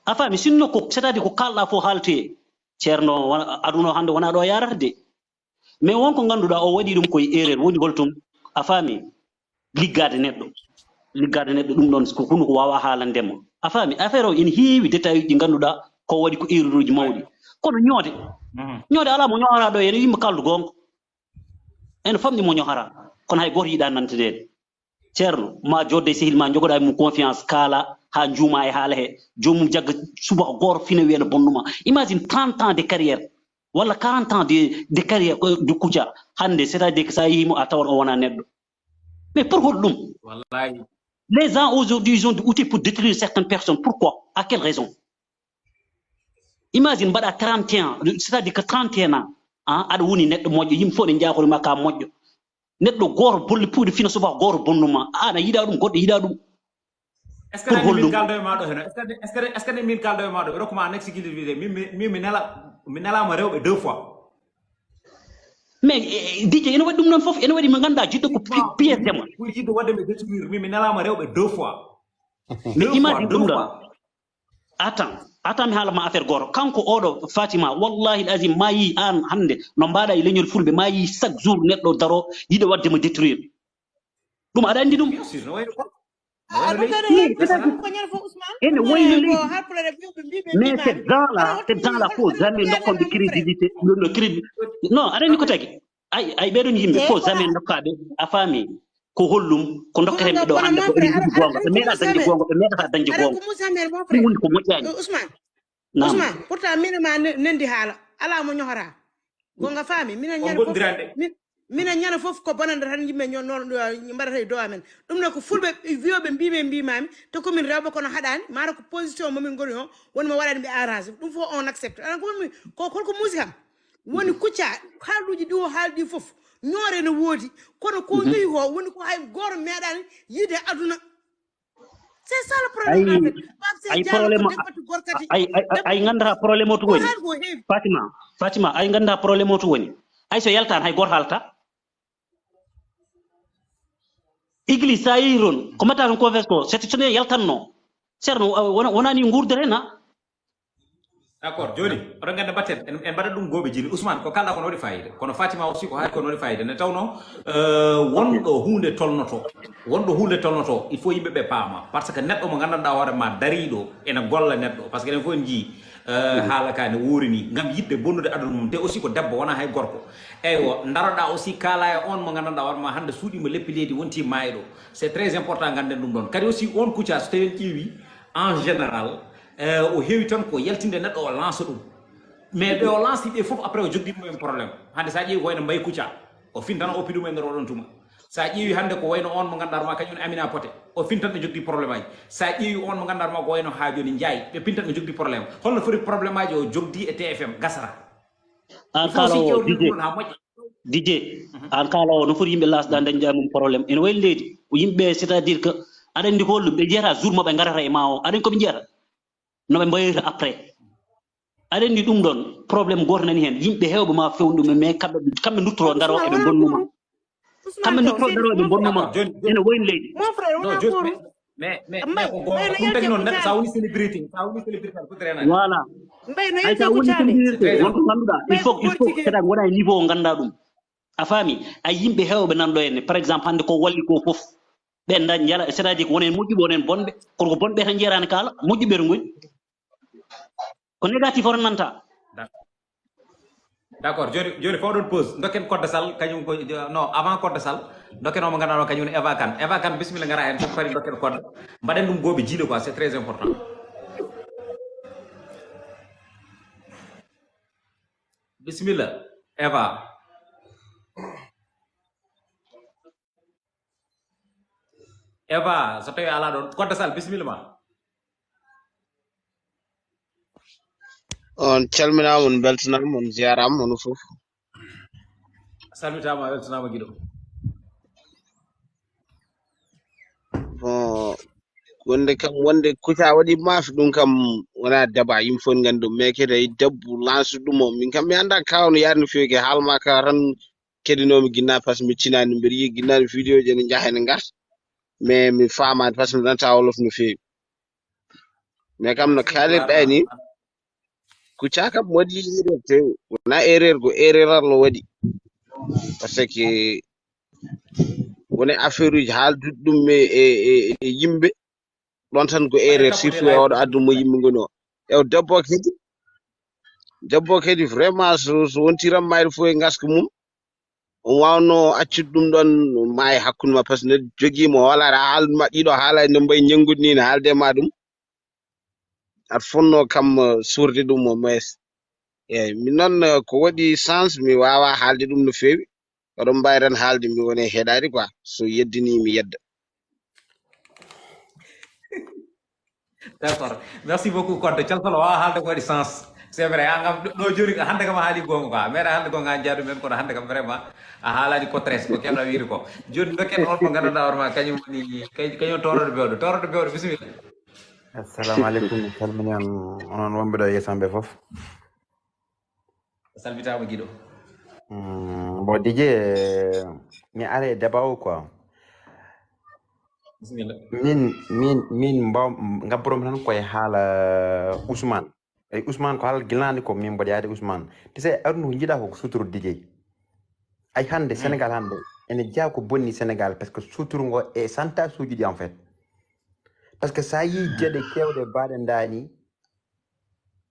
A faami? Sinno ko c'est à dire ko kalɗa fof haaltoye. Ceerno, aduna o hannde wona ɗo yarata de. Mais won ko ngannduɗa o waɗi ɗum koye erreur, woni holtum? A faami? Liggaade neɗɗo. Liggaade neɗɗo ɗum ɗon ko hunu ko wawa haalandema. A faami? Affaire o ene heewi détail uji ɗi ngannduɗa ko waɗi ko erreur uji mawɗi. Kono ñoode. Ñoode ala mo ñohara ɗo ene yimɓe kaldu goonga. Ene famɗi mo ñohara. Kono hay goto yiɗa nantaneede. Ceerno, ma jodde e sehil ma jogoɗa e mum confiance, kaala ha juuma e haala he. Joomum jagga subaka goto fina wiya no bonnuma. Imagine trente ans de carrière walla quarante ans de, de carrière de Kouthia. Hannde c'est à dire que sa yehimo a tawat o wona neɗɗo. Mais pour holɗum? Wallahi. Les gens aujourd'hui ils ont des outils pour détruire certaines personnes. Pourquoi? À quelle raison? Imagine mbaɗa trente et un, c'est à dire que trente et un ans, an aɗa woni neɗɗo moƴƴo, yimɓe fof ne jakorima ka moƴƴo. Neɗɗo goto bolle puyɗo fina subaka goto bonnuma. An a yiɗa ɗum, goɗɗo yiɗa ɗum. Est ce que min kaldo e maɗo heno? Est ce que est ce que min kaldo e maɗo? Rokkuma an exclusivité. Min min mi nela mi nelama rewɓe deux fois. Mais eh, Didier ene waɗi ɗum noon fof, ene waɗi mo ganduɗa jiɗɗo ko pièce dema. Pour yiɗde wadde mi détruire, min mi nelama rewɓe deux fois. Mais imagine ɗum ɗon. Attends, attends mi haalama affaire goto. Kanko oɗo Fatima, wallahi al azim ma yi an hannde no mbaɗa e leñol fulɓe, ma yi chaque jour neɗɗo daro yiɗa wadde mo détruire. Ɗum aɗa anndi ɗum? Ene wayno leydi. Mais ces gens là, ces gens là faut jamais dokkonɓe crédibilité, no crédit. Non, aɗa anndi ko tagi? Ay ay ɓeɗon yimɓe faut jamais dokkaɓe, a faami? Ko hollum ko dokketen ɓe ɗo hannde ko eɗen njiɗi goonga, ɓe meeɗata dañde goonga, ɓe meeɗata dañde goonga. Ɗum woni ko moƴƴaani. Ousmane, Naam. Ousmane, pourtant minen ma ne- nendi haala, ala mo ñohora. Gonga faami, minen ñande fof, min- minen ñande fof ko bonande tan yimɓe ño- noon ɗo mbaɗata e dow amen. Ɗum noon ko fulɓe wiyoɓe mbiɓe mbimami, te komin rewɓe kono haɗani, mata ko position momin goni o, woni mo waɗani ɓe arrange. Ɗum fof on accepte. Aɗa ko wonmi ko holko muusi kam? Woni Kouthia, haalduuji ɗi o haaldi fof, ñoore no woodi, kono ko yehi ko woni ko hay goto meeɗani yiide aduna. C'est ça le problème en fait. Pape Cheikh Ay Diallo problème ko deppati gorkati. Ay ay ay gandata problème o to Ko woni. haaldi ko heewi. Fatima, Fatima, ay gandata problème o to woni. Ay so yaltan hay goto halta. Église sa yehi toon ko mbatta toon confesse ko, c'est ce ne yaltanno. Ceerno, wona wona ni ngurdere na? D'accord, joni oɗon ganda batten en en mbaɗa ɗum gooɓe jini. Ousmane, ko kalɗa kono waɗi fayida, kono Fatima aussi ko haali kono waɗi fayida. Nde tawno euh, wonɗo hunde tolnoto, wonɗo hunde tolnoto, il faut yimɓe ɓe paama, par ce que neɗɗo mo gandanɗa hoore ma dariɗo ene golla neɗɗo, par ce que eɗen fof en jii euh, haala ka ne wuuri ni gam yiɗde bonnude aduna mum, te aussi ko debbo wona hay gorko. Eywa, daroɗa aussi kaala e on mo gandanɗa hoore ma hande suuɗima leppi leydi wonti mayɗo. C'est très important ganden ɗum ɗon. Kadi aussi on Kouthia so tawi en ƴeewi en général euh, o heewi tan ko yaltinde neɗɗo o lansa ɗum. Mais ɓe o lansi ɓe fof après o jogdi ɗumen problème. Hande sa ƴeewi ko wayno Mbaye Kouthia, o fintan o oppi ɗum e nder oɗon tuma. Sa ƴeewi hande ko wayno on mo ganduɗa ma kañum Amina Poté, o fintan ɓe jogdi problème aji. Sa ƴeewi on mo ganduɗa ma ko wayno ha joni Ndiaye, ɓe pintan ɓe jogdi problème. Holno foti problème aji o jogdi e T F M gasata? An kala o Didier, Didier, an kala o no foti yimɓe lasɗa dañde e mum problème ene wayi leydi ko yimɓe, c'est à dire que aɗa anndi ko holɗum ɓe jiyata jour mo ɓe ngarata e ma o, aɗa anndi ko ɓe jiyata no ɓe mbayata après. Aɗa anndi ɗum ɗon problème goto nani heen, yimɓe heewɓe ma fewn ɗum mais kamɓe kamɓe duttoro ngaro eɓe bonnuma. Kamɓe duttoro ngaro eɓe bonnuma. Ene wayi leydi. Mon frère wona goto. Mais mais mais ko goto ɗum tagi noon neɗɗo sa woni célébrité, sa woni célébrité ko drena. Voilà. Mbaye no Ay sa yalti ko woni caali. célébrité wonko ngannduɗa il faut il faut c'est à dire wona e niveau ngannduɗa ɗum. A faami? Ay yimɓe heewɓe nan ɗo henne par exemple hannde ko walli ko fof ɓe dañ yala c'est à dire ko wonen moƴƴuɓe wonen bonɓe, kono ko bonɓe tan jeerani kaala, moƴƴuɓe to ngoni. Ko négatif o tan nanta. D'accord, joni joni ko oɗon pause dokken Kodda Sall, kañum ko, non, avant Kodda Sall, dokken omo ganduɗa kañum woni Eva Kane. Eva Kane, bisimilla, gara hen, so pari dokken Kodda, mbaɗen ɗum gooɓe jiiɗo quoi, c'est très important. Bisimilla, Eva. Eva, so tawi ala ɗon, Kodda Sall, bisimilla ma. On calminaama, on mbeltanaama, on ziyaaraama, on fof. Salmitaama, weltanaama giɗo. Bon, wonde kam, wonde Kouthia waɗi maafe, ɗum kam wona débat, yimɓe fof nganndi ɗum. Mais kadi debbo lance ɗum o, min kam mi annda ka on yaari no feewi, ke haal ma ka tan keɗinoomi ginnaaw, parce que mi tinaani, mbeɗa yiya ginnaaw vidéo ji ene njaha ene ngarta. Mais mi faamaani, parce que mi nanta wolof no feewi. Mais kam no kaalirɗa ni, Kouthia kam waɗi erreur te, wona erreur, ko erreur Allah waɗi. Parce que woni affaire uji haaldude ɗum e, e, e, e yimɓe, ɗon tan ko erreur, surtout e oɗo addu mo yimɓe ngoni o. E o debbo kadi, debbo kadi vraiment so, so wonti ram mayde fof e ngaska mum, on wawno accude ɗum ɗon maayi hakkunde ma, parce que neɗɗo jogiima hoolaare, a haalde ma ɗiɗo haala no mbayi ñanngude ni, ne haalde ma ɗum. Aɗa fonno kam, eh, suurde ɗum au moins. Eyyi, min noon, eh, ko waɗi sens, mi wawa haalde ɗum no feewi. Oɗon mbawi tan haalde, mi woni e heɗade quoi. So yeddini, mi yedda. D'accord, merci beaucoup Kodda. Calfal wawa haalde ko waɗi sens. C'est vrai, an kam ɗo joni hande kam a haali gonga quoi. Mere haalde gonga an jaadu men, kono hande kam vraiment a haalani ko tres ko keɗa wiide ko. Joni dokken on mo ganduɗa hoore ma kañum woni, kañ-, kañum toroɗo bewɗo. Toroɗo bewɗo, bisimilla. Assalamu aleykum, mi salmini on, onon wonɓe ɗo yeeso am ɓe fof. A salmitaama giɗo. Mm, bon, D J, mi are débat o quoi. Bisimilla. Min, min, min mbaw, ngabborom tan koye haala Ousmane. Ey, Ousmane ko haala gilnaani ko min mboɗo yaade Ousmane. Te se aduna ko jiiɗa ko sutoro D J. Ay hannde Sénégal hannde ene jeyaa ko bonni Sénégal, parce que suturu ngo e chantage uji ɗi en fait. Parce que sa yii geɗe kewɗe mbaɗe ndaani,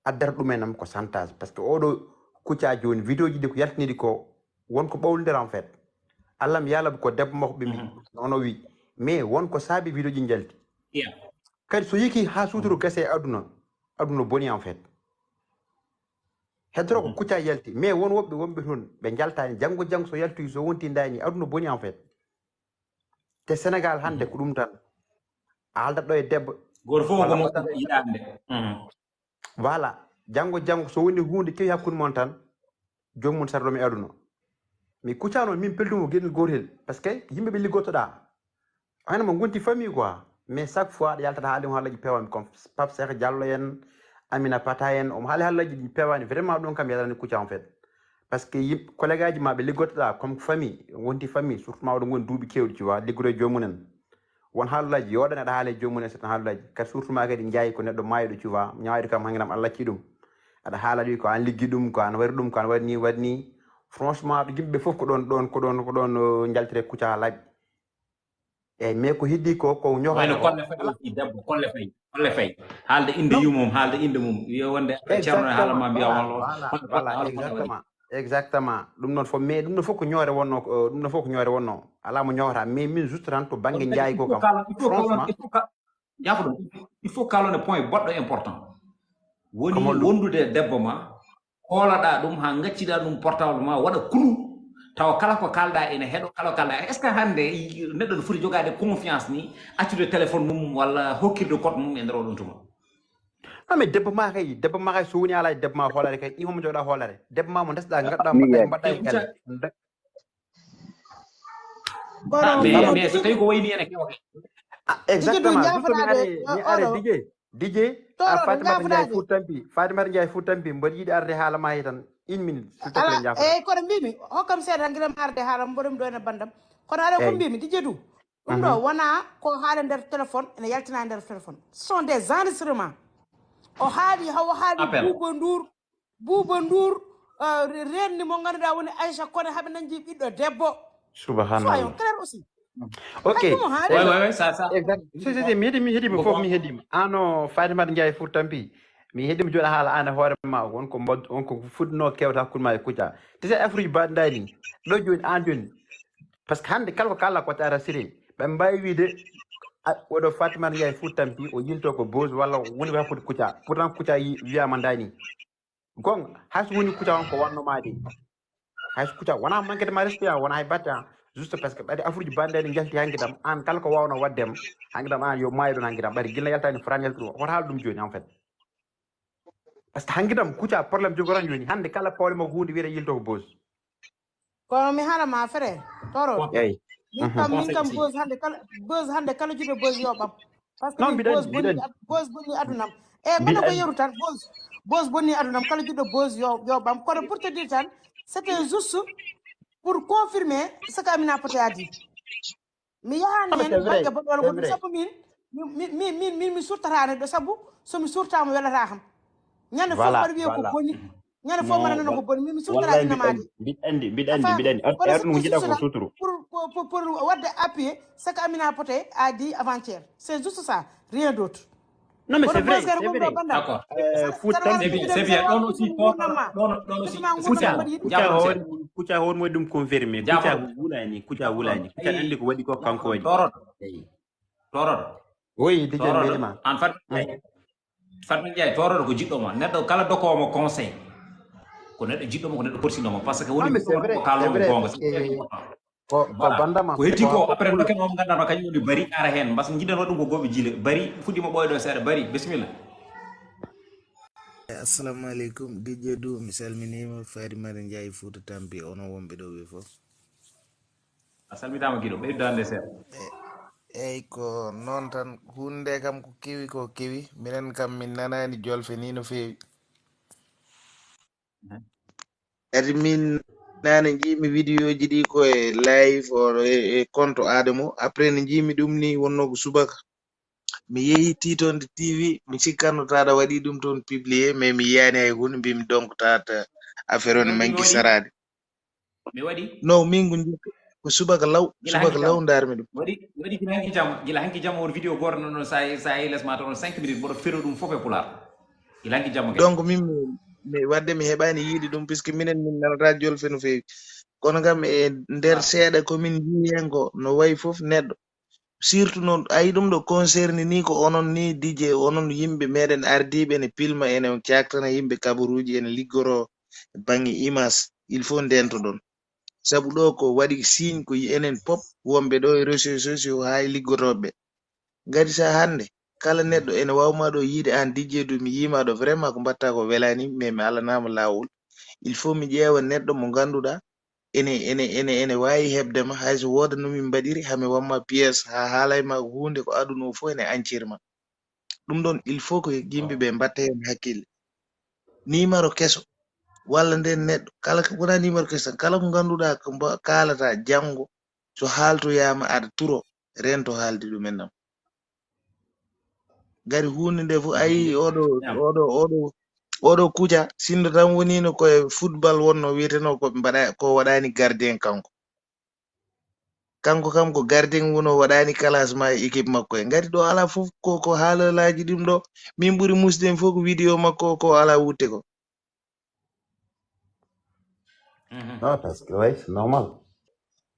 addata ɗumen am ko chantage. Parce que oɗo Kouthia jooni vidéo ji ɗi ko yaltiniɗi ko won ko ɓawlindira en fait. Allah mi yalab ko debbo makko ɓe mbi, ono wi. Mais won ko saabi vidéo ji njalti. Kadi so yiki ha suturu gase e aduna, aduna boni en fait. Heddoro ko Kouthia yalti, mais won woɓɓe wonɓe toon ɓe njaltani, janngo janngo so yaltoyi, so wonti ndani, aduna boni en fait. Te Sénégal hannde ko ɗum tan. A haaldat ɗo e debbo. Goto fof ko mo yiɗande. Voilà, janngo janngo so woni huunde kewi hakkunde mon tan, joomum sarɗo mi aduna. Mi Kouthia noon, min peldumo geɗel gotel, parce que yimɓe ɓe liggotoɗa, hayno mo gonti famille quoi. Mais chaque fois aɗa yaltata haali mo haalaji peewami, comme Pape Cheikh Diallo en, Amina Pata en, omo haali haalaji ɗi peewani. Vraiment ɗum kam yalani Kouthia en fait. Parce que yim-, collegue aji ma ɓe liggotoɗa comme famille, gonti famille, surtout ma oɗon goni duuɓi kewɗi, tu vois, liggoto e joomum en. Won haalullaji, yoɗani aɗa haala e joomum en, so tan haalullaji. Kadi surtout ma kadi jaayi ko neɗɗo maayɗo, tu vois, ñaawde kam hanginam Allah acci ɗum. Aɗa haala ɗi ko an liggi ɗum, ko an waɗi ɗum, ko an waɗi ni, waɗi ni. Franchement, ɗo yimɓe fof ko ɗon, ɗon, ko ɗon, ko ɗon, uh, njaltire Kouthia laaɓi. Eyyi, mais ko heddi ko, ko ñoxaade wayno ko. Kolle fay aussi, debbo, kolle fay, kolle fay. Haalde inde yumum, haalde inde mum. Wiya wonde ceerno e haala ma mbiya won lo. Voilà, voilà, exactement. Exactement. Ɗum noon fof, mais ɗum ɗo fof ko ñoore wonno, ko, ɗum ɗo fof ko ñoore wonno. Alaa mo ñoowata, mais min juste tan to bannge njaay ko kam. Franchement. Jafo ɗum, il faut kalon e point boɗɗo important. Woni wondude e debbo ma, hoolaɗa ɗum, ha gacciɗa ɗum portable ma, waɗa kulu, tawa kala ko kalɗa ene heɗo, kala ko kalɗa. Est-ce que hannde neɗɗo no foti jogaade confiance ni, accude téléphone mum walla hokkirde code mum e nder oɗon tuma? Non, mais debbo ma kay, debbo ma kay, so woni ala e debbo ma hoolare kay, ɗi homo joɗa hoolare. Debbo ma mo ndesɗa, gaɗɗa, mbaɗɗa, mbaɗɗa e galle. Mais so tawi ko wayni ene kewa kay. Exactement. Ɗum mi are, mi are D J, D J, a Fatimata Ndiaye Fouta Tampi, Fatimata Ndiaye Fouta Tampi, mboɗo yiɗi arde haala ma he tan, une minute, s'il te plaît, Ndiaye Fouta. Eyyi, kono mbimi, hokkam seeɗa tan, gila mi arde haala, mboɗo mi ɗo ene bandam. Kono aɗa ko mbimi, D J du. Ɗum ɗo wona ko haala nder téléphone, ene yaltina nder téléphone. Ce sont des enregistrements. O haali, hawo haali Bouba Ndour, Bouba Ndour, uh, renni mo ganduɗa woni Aïcha Koné, haɓe nanji ɓiɗɗo debbo. Soyons Subhanallah. Clairs aussi. Ok. Kanko mo haali. Oui, oui, oui, ça, ça. Exact. Si, si, si, mi heɗi, mi heɗi, mi fof mi heɗima. Ano Fatimata Ndiaye Fouta Tampi. Mi heɗima jooni haala an e hoore ma, won ko mbod-, won ko fuɗɗunoo kewta hakkunde ma e Kouthia. Te sa affaire uji baɗɗi ndaari, ɗo jooni an jooni. Parce que hannde kala ko kala ko tara siri, ɓe mbaawi wiide, a, oɗo Fatimata Ndiaye Fouta Tampi, o yilto ko Boz walla woni ko hakkunde Kouthia. Pourtant Kouthia yi-, wiyama ndaani. Gonga, hay so woni Kouthia on ko wanno ma de. Hay so Kouthia wona manque de ma respect, wona hay batte an. Juste parce que ɓayde affaire uji baɗɗi ndaari jalti hanki tam, an kala ko wawno waɗde am, hanki tam an yo maayo ɗon hanki tam. Ɓayde gila yaltani Fran yaltuɗo, hoto haal ɗum jooni en fait. Parce que hanki tam Kouthia problème jogo tan jooni. Hannde kala problème ko hunde wiyete yilto ko Boz. Kono mi haala ma frère, toro. Eyi. Min kam, min kam Boz hannde kala, Boz hannde kala jiɗɗo Boz yo ɓam. Parce que non, min mbiɗa Boz anndi, mbiɗa bonni anndi. Ad-, Boz bonni adunam. E mbiɗa ngono ko anndi. Yeru tan, Boz, Boz bonni adunam, kala jiɗɗo Boz yo, yo ɓam. Kono pour te dire tan, c'était juste pour confirmer ce que Amina Poté a dit. Mi yahani hen bangge boɗɗo wala goɗɗum, sabu min, min, min, min, min mi surtata neɗɗo, sabu so mi surtama welata kam. Ñande fof mbaɗa wiya ko boni. Ñande fof mbaɗa nana ko boni. Min mi surtata innama de. Mbiɗa anndi, mbiɗa anndi, mbiɗa anndi. Kono ɗum ko jiɗa ko suturu. Pour, pour, pour, pour wadde appuyer ce que Amina Poté a dit avant-hier. C'est juste ça, rien d'autre. Non, mais c'est vrai, c'est vrai. D'accord. Euh, Fouta, c'est bien, c'est bien. Ɗon aussi, ɗon, ɗon, ɗon aussi. Kouthia, Kouthia hoore mum, Kouthia hoore mum waɗi ɗum confirmé. Kouthia wulani, Kouthia wulani. Kouthia anndi ko waɗi ko kanko waɗi. Toroɗo. Eyi. Toroɗo. Oui, D J Toroɗo. Mbelima. An Fat-, Fat Ndiaye, toroɗo ko jiɗɗo ma. Neɗɗo kala dokowo mo conseil. Ko neɗɗo jiɗɗo mo, ko neɗɗo korsinɗo mo. Parce que woni ko kaalɗo mo goonga. Ko, ko bandam am. Ko heddii ko, après, dokken mo mo ngannduɗaa kañum woni Bari ara heen. Mbasa njiɗen waɗ ɗum ko gooɓe jile. Bari fuɗɗiima ɓooyde o seeɗa. Bari, bisimilla. Assalamu aleykum. D J Doudou, mi salminiima. Fatimata Ndiaye Fouta Tampi, onon wonɓe ɗo ɓe fof. A salmitaama giɗo. Ɓeydu daande seeɗa. E-, eyi, ko noon tan. Huunde nde kam ko kewi, ko kewi. Minen kam min nanaani jolfe ni no feewi. Kadi min nane njiimi vidéo ji ɗi ko e live o e, e compte Adamo. Après nde njiimi ɗum ni wonno ko subaka. Mi yehi Titonde T V, mi sikkanno taɗa waɗi ɗum toon publié, mais mi yiyani hay hunde, mbimi donc tata affaire o ne manki saraade. Mi waɗi? No, min ko njikka. Ko subaka law, subaka law ndarmi ɗum. Waɗi, waɗi gila hanki jamma, gila hanki jamma on vidéo goto non non sa, sa yehi les ma toon cinq minutes, mboɗo fero ɗum fof e pulaar. Gila hanki jamma kadi. Donc min mi, mi, wadde mi heɓani yiide ɗum, puisque minen min nanata jolfe no feewi. Kono kam e nder seeɗa ko min njii hen ko no wayi fof neɗɗo. Surtout noon, ayi ɗum ɗo concerne ni ko onon ni D J, onon yimɓe meɗen ardiiɓe ene pilma, ene caktana yimɓe kabaruuji, ene liggoro e bannge image, il faut ndentoɗon. Sabu ɗo ko waɗi signe ko yi enen pop wonɓe ɗo e réseaux sociaux haa e liggotooɓe. Ngati sa hannde, kala neɗɗo ene waawma ɗo yiide aan D J Doudou, mi yiima ɗo vraiment ko mbatta ko welani, mais mi alanaama laawol. Il faut mi ƴeewa neɗɗo mo ngannduɗaa ene, ene, ene, ene waawi heɓde ma, hay so wooda no min mbaɗiri, haa mi wamma pièce, haa haalay ma ko huunde ko aduna o fof ene ancir ma. Ɗum ɗon, il faut ko yimɓe ɓe mbatta heen hakkille. Nimaro keso, walla nden neɗɗo, kala ko, wona nimaro keso tan, kala ko ngannduɗaa ko mba-, kaalata janngo, so haaltoyaama aɗa turo, rento haalde ɗum en nam. Ngati huunde nde fof, ayi, oɗo, oɗo, oɗo, oɗo Kuja, sinno tan woniino ko e football wonno, wiyeteno ko mbaɗa, ko waɗani gardien kanko. Kanko kam ko gardien woni, o waɗani classement e équipe makko. E ngati ɗo alaa fof ko, ko haalolaaji ɗum ɗo. Min ɓuri musde en fof ko vidéo makko ko alaa wutte ko. Ah, parce que, ouais, c'est normal.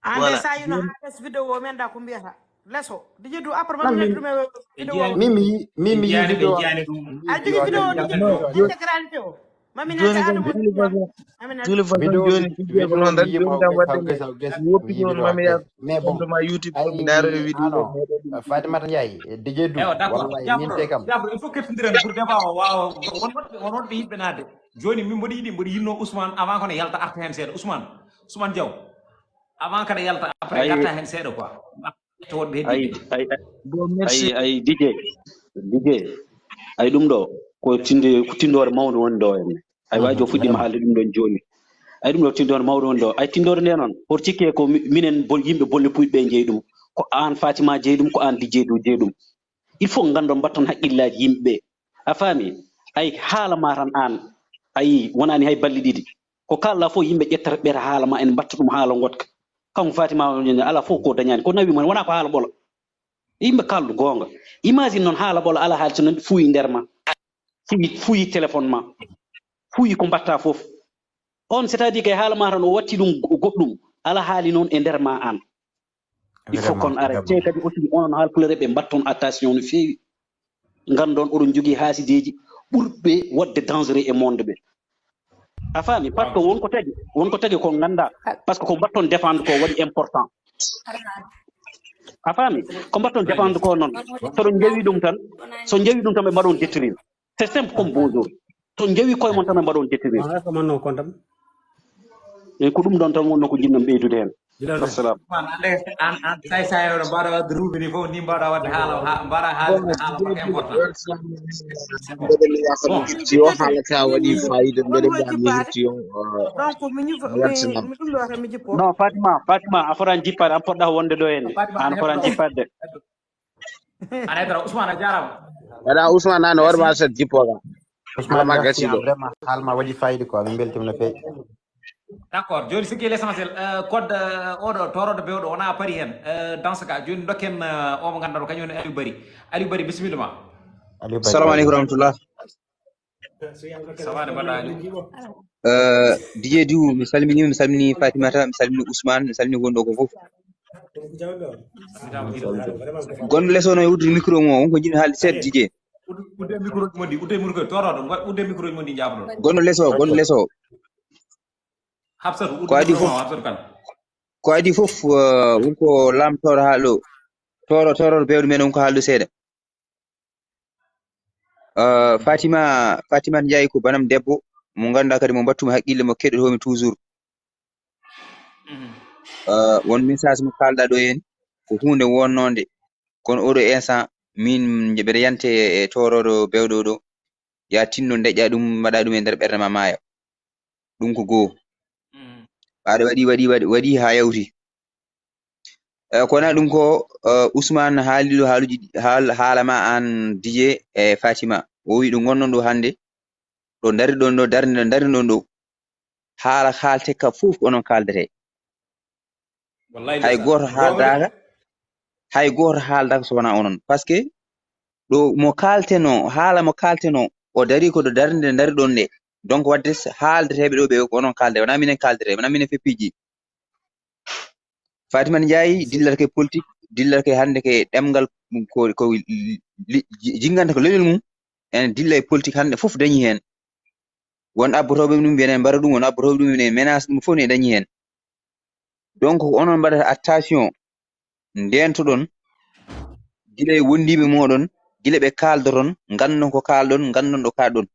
Ande voilà. Sa yino haa les vidéo o, mi annda ko mbiyata. Les o. D J Doudou, après, non, mami min, ɗum e vidéo o. Min, mi, min, mi yiɗi vidéo. A jogii vidéo o, D J Doudou, intégralité o. Mami na jogii ɗum. Mami na jogii ɗum. Vidéo, vidéo noon tan, jooni kam wadde mi woppi ɗum, mami ya. Mais bon, ma YouTube, ay, mi ndaaro e vidéo o. Fatimata Ndiaye, D J Doudou. Ewa, d'accord. Wallahi, min te kam. Jabro, il faut kettindiren pour débat o waawa. Won woɗɓe, won woɗɓe yiɗɓe naatde. Jooni min mboɗo yiɗi, mboɗo yiɗno Ousmane avant kono yalta arta heen seeɗa. Ousmane, Ousmane Diaw. Avant kada yalta, après garta heen seeɗa quoi. Ay, ay, ay, ay, D J, D J, ay, ɗum ɗo ko tinde, ko tindoore mawnde woni ɗo henne. Ay, waajo fuɗɗiima haalde ɗum ɗon jooni. Ay, ɗum ɗo tindoore mawɗo woni ɗo. Ay, tindoore nde noon, hoto cikke ko mi-, minen bol-, yimɓe bolle puyɓe ɓe njeyi ɗum. Ko aan Fatima jeyi ɗum, ko aan D J Doudou jeyi ɗum. Il faut nganndon, mbatton hakkillaaji yimɓe ɓe. A faami? Ay, haala ma tan aan, ay, wonaani hay balɗe ɗiɗi. Ko kaalɗaa fof yimɓe ƴettata ɓeeta haala ma, en mbatta ɗum haala ngoɗka. Kanko Fatima o ñaña, alaa fof ko dañaani. Ko nawi mo, wonaa ko haala ɓolo. Yimɓe kaalɗo goonga. Imagine noon haala ɓolo alaa haalisi noon fuuyi nder ma. Fuyi, fuyi téléphone ma. Fuyi ko mbatta fof. On, c'est-à-dire que haala ma tan o watti ɗum go-, goɗɗum. Ala haali noon e nder ma an. Il faut kon arrêté. Kadi aussi onon haalpulare ɓe mbatton attention no feewi. Ngandon oɗon jogii haasideeji ɓurɓe waɗde dangereux e monde ɓe. A faami? Parce que won ko tagi, won ko tagi ko nganndaa. Parce que ko mbatton défendre ko waɗi important. A faami? Ko mbatton défendre ko noon. So ɗon njawi ɗum tan, so njawi ɗum tan ɓe mbaɗon détruire. C'est simple comme bonjour. So njawi koye mon tan ɓe mbaɗon détruire. Eyi, ko ɗum ɗon tan wonno ko njiɗmi ɓeydude heen. Wassalam. An, an, say, say, oɗo mbaɗa wadde ruubini fof, ni mbaɗa wadde haala, ha-, mbaɗa haala, haala ko important. Mbeɗa mi yafa mi hirti o, haala ka waɗi fayida, mbeɗa mi yafa mi hirti o, uh, donc, mi ñifa, mi, mi ɗum ɗo tan mi jippo. Non, Fatima, Fatima, a fotaani jippaade, an poɗɗa wonde ɗo henne. An a fotaani jippaade. Aɗa heɗora, Ousmane, a jaaraama. Waɗa Ousmane, an o waɗ ma set jippo ka. Ousmane, merci, vraiment, haala ma waɗi fayida quoi, min mbeltima no feewi. D'accord, jooni, ce qui est l'essentiel, euh, code, euh, oɗo, tooroɗo bewɗo, wona pari heen. Euh, dans ce cas, jooni, dokken, euh, o mo ngannduɗaa, kañum woni Aliou Bari. Aliou Bari, bisimilla ma. Aliou Bari. Salamu aleykum wa rahmatullah. Ça va, nde mbaɗɗa, Aliou? Euh, D J Diw, mi salmini, mi salmini Fatimata, mi salmini Ousmane, mi salmini wonɗo ko fof. Gonɗo les o no e uddude micro mum o, won ko jiɗmi haalde seeɗa, D J. Udde, udde micro ji mon ɗi, udde micro, tooroɗo, udde micro ji mon ɗi, jaaboɗon. Gonɗo les o, gonɗo les o. Hafsatu, udde micro ma, Hafsatu Kan. Ko adii fof, euh, won ko laamtoɗo haala ɗo. Tooro, tooroɗo bewɗo men, won ko haala ɗo seeɗa. Euh, Fatima, Fatima Ndiaye ko banam debbo mo ngannduɗaa kadi mo mbattumi haqqille, mo keɗotoomi toujours. Mhm. Euh, won message mo kaalɗaa ɗo heen, ko huunde wonnonde. Kono oɗo instant, min mbeɗa yante e tooroɗo bewɗo ɗo. Ya tinno ndeƴƴa ɗum, mbaɗa ɗum e nder ɓernde ma maaya. Ɗum ko goo. Mhm. Aɗa waɗi, waɗi, waɗi, waɗi haa yawti. Eh, ko wona ɗum ko, eh, Ousmane haali ɗo haaluji ɗi, haal-, haala ma aan D J e Fatima. O wi ɗo ngonɗon ɗo hannde, ɗo ndarirɗon ɗo, darnde ɗo ndarirɗon ɗo. Haala haalte ka fof ko onon kaaldete. Wallaay, hay ndeysaan. Gooto haaldaaka, hay gooto haaldaaka so wonaa onon. Parce que ɗo mo kaaltenoo, haala mo kaaltenoo, o darii ko ɗo darnde nde ndarirɗon nde. Donc, waɗde s-, haaldeteeɓe ɗo ɓe ko onon kaaldete, wonaa minen kaaldete, wonaa minen feppiiji. Fatima Ndiaye dillata ke politique, dillata ke hannde ke ɗemngal ko, ko li-, li-, jinganta ko leñol mum, ene dilla e politique hannde fof dañi heen. Won abbotooɓe ɗum mbiyen en mbaɗa ɗum, won abbotooɓe ɗum mbiyen en menace ɗum fof ne dañi heen. Donc, ko onon mbaɗata attention, ndeentoɗon gila e wondiiɓe mooɗon, gila ɓe kaaldoton, nganndon ko kaalɗon, nganndon ɗo kaalɗon.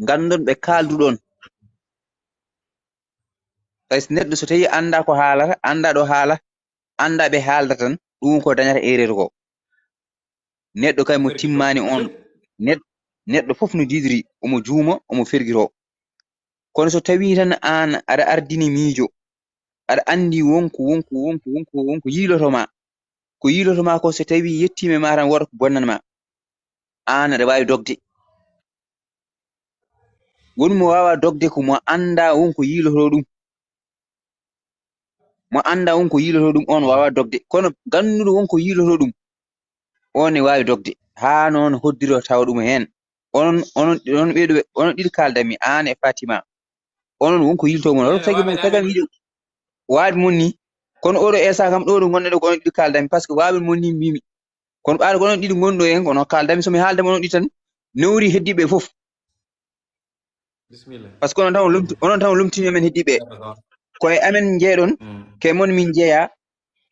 Nganndon ɓe kaalduɗon. Tawi so neɗɗo so tawii anndaa ko haalata, anndaa ɗo haala, anndaa ɓe haalda tan, ɗum ko dañata erreur ko. Neɗɗo kay mo timmaani on, neɗ-, neɗɗo fof no jiidiri, omo juuma, omo fergitoo. Kono so tawii tan aan aɗa ardini miijo, aɗa anndi wonko, wonko, wonko, wonko, wonko yiiloto ma, ko yiiloto ma ko so tawii yettiima ma tan woto ko bonnan ma, aan aɗa waawi dogde. Woni mo waawaa dogde ko mo anndaa wonko yiilotoo ɗum. Mo anndaa wonko yiilotoo ɗum, oon waawaa dogde. Kono gannuɗo wonko yiilotoo ɗum, oon ne waawi dogde. Haa noon hoddiro tawa ɗum heen. Onon, onon, onon ɓeeɗo, onon ɗiɗo kaaldanmi, aan e Fatima. Onon wonko yiilotoo mon. Oɗo tagi mon, tagam yiɗo waawi mon ni. Kono oɗo instant kam, ɗo ɗo ngonɗen ɗo ko onon ɗiɗo kaaldanmi. Parce que waawi mon ni mbimi. Kono ɓaade ko onon ɗiɗo ngonɗo en, kono kaaldanmi so mi haaldamo onon ɗiɗo tan, newri heddiiɓe fof. Bisimilla. Parce que onon tan on lomti-, onon tan on lomtini men heddiiɓe. D'accord. Ko e amen njeeɗon, mm, ko e mon min njeeya.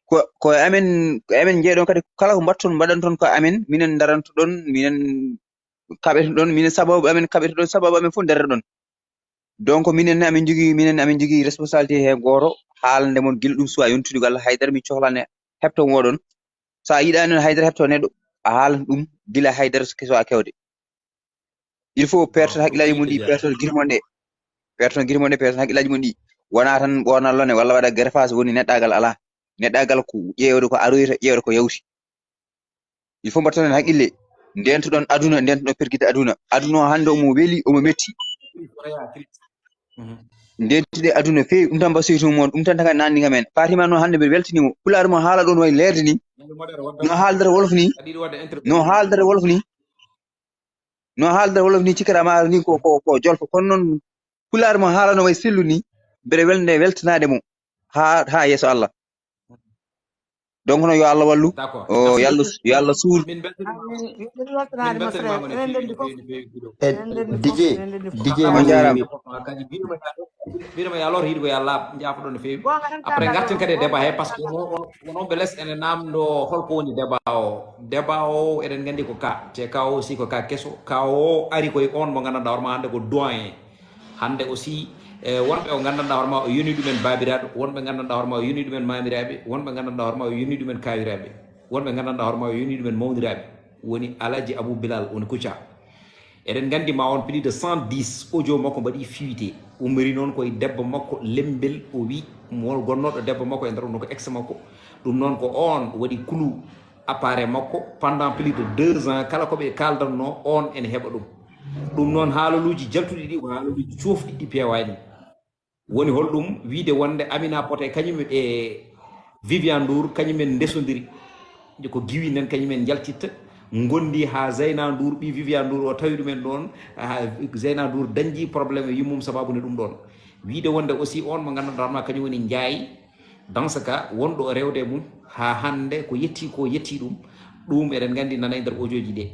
Ko, ko e amen, ko e amen njeeɗon kadi kala ko mbatton, mbaɗanton ko amen, minen ndarantoɗon, minen kaɓetoɗon, minen sababu amen kaɓetoɗon, sababu amen fof ndaroɗon. Donc minen ne amin jogii, minen ne amin jogii responsabilité he gooto, haalande mon gila ɗum suwa yontude ko Allah haydara min cohlani heɓto moɗon. So a yiɗaani noon haydara heɓto neɗɗo, a haalan ɗum gila haydara so keso a kewde. Il faut perton hakkillaaji mon ɗi, perton gite mon ɗe. Perton gite mon ɗe, perton hakkillaaji mon ɗi. Wonaa tan ɓoornal lone walla waɗa greffage woni neɗɗaagal alaa. Neɗɗaagal ko ƴeewde ko aroyta, ƴeewde ko yawti. Il faut mbaɗton heen hakkille. Ndeentoɗon aduna, ndeentoɗon pergite aduna. Aduna o hannde omo weli, omo metti. Mhm. Ndeentude aduna feewi, ɗum tan mbasoytu mon, ɗum tan taga nanndi kam en. Fatima noon hannde mbiɗa weltanii mo. Pulaar mo haala ɗoon wayi leerde ni. No haaldata wolof ni. No haaldata wolof ni. No haalda wolof ni, cikkata ma ni ko, ko, ko jolfo, kono noon pulaar mo haalano way sellu ni, mbeɗa welde weltanaade mo haa, haa yeeso Allah. Donc, no yo Allah wallu. D'accord. O, yo Allah, yo Allah suur. Min beltanima. Amin. Min weltanaade ma, frère. Enen ndenndi fof. Enen ndenndi fof. Enen ndenndi fof. On njaaraama. Kadi mbiɗoma yaa ɗo, mbiɗoma yaa lor hiɗi ko yo Allah jaafoɗon no feewi. Goonga tan. Après, ngarten kadi e débat he, par ce que wono, wono, wono ɓe les ene namdo holko woni débat o. Débat o eɗen nganndi ko ka. Te ka o aussi ko ka keso. Ka o ari koye on mo nganndanɗaa hoore ma hannde ko doyen. Hannde aussi, e, wonɓe o nganndanɗaa hoore ma o yoni ɗumen baabiraaɓe, wonɓe nganndanɗaa hoore ma o yoni ɗumen maamiraaɓe, wonɓe nganndanɗaa hoore ma o yoni ɗumen kaawiraaɓe, wonɓe nganndanɗaa hoore ma o yoni ɗumen mawniraaɓe. Woni Alhaji Abou Bilal, woni Kouthia. Eɗen nganndi ma on plus de cent dix audio makko mbaɗi fuité. Ummori noon koye debbo makko Lembel, o wi mo gonnooɗo debbo makko e nder ɗum ko ex makko. Ɗum noon ko on waɗi clou appareil makko pendant plus de deux ans, kala ko ɓe kaaldanno on ene heɓa ɗum. Ɗum noon haalaluuji jaltuɗi ɗi ko haalaluuji coofɗi ɗi peewaani. Woni holɗum? Wiide wonde Amina Poté kañum e Viviane Ndour kañum en ndesondiri. Nde ko giwi nen kañum en njaltitta, ngondi haa Zeyna Ndour, ɓii Viviane Ndour o tawi ɗumen ɗoon, haa Zeyna Ndour dañji problème e yummum sababu nde ɗum ɗoon. Wiide wonde aussi on mo nganndanɗaa hoore ma kañum woni Njaay, dans ce cas, wonɗo rewde e mum haa hannde ko yetti ko yetti ɗum, ɗum eɗen nganndi nana e nder audio ji ɗe.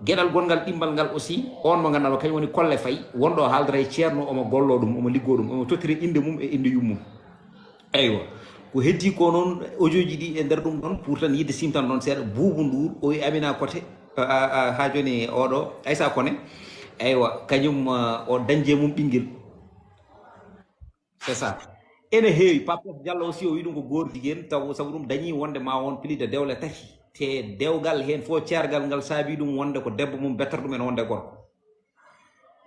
Geɗal gonngal ɗimmal ngal aussi, on mo nganndanɗaa kañum woni Kolle Fay, wonɗo o haaldata e ceerno, omo golloo ɗum, omo liggoo ɗum, omo tottira innde mum e innde yummum. Eywa. Ko heddi ko noon audio ji ɗi e nder ɗum ɗoon, pour tan yiɗde simtan noon seeɗa, Buubu Nduur, o wi Amina Koté, a, a, a, haa jooni oɗo, Aysa Kone. Eywa, kañum, a, o dañde mum ɓinngel. C'est ça. Ene heewi, Pape Cheikh Diallo aussi o wi ɗum ko goor jigéen, taw sabu ɗum dañi wonde ma won plus de dewle tati. Te dewgal heen fof ceergal ngal saabi ɗum wonde ko debbo mum bettor ɗum en wonde gorko.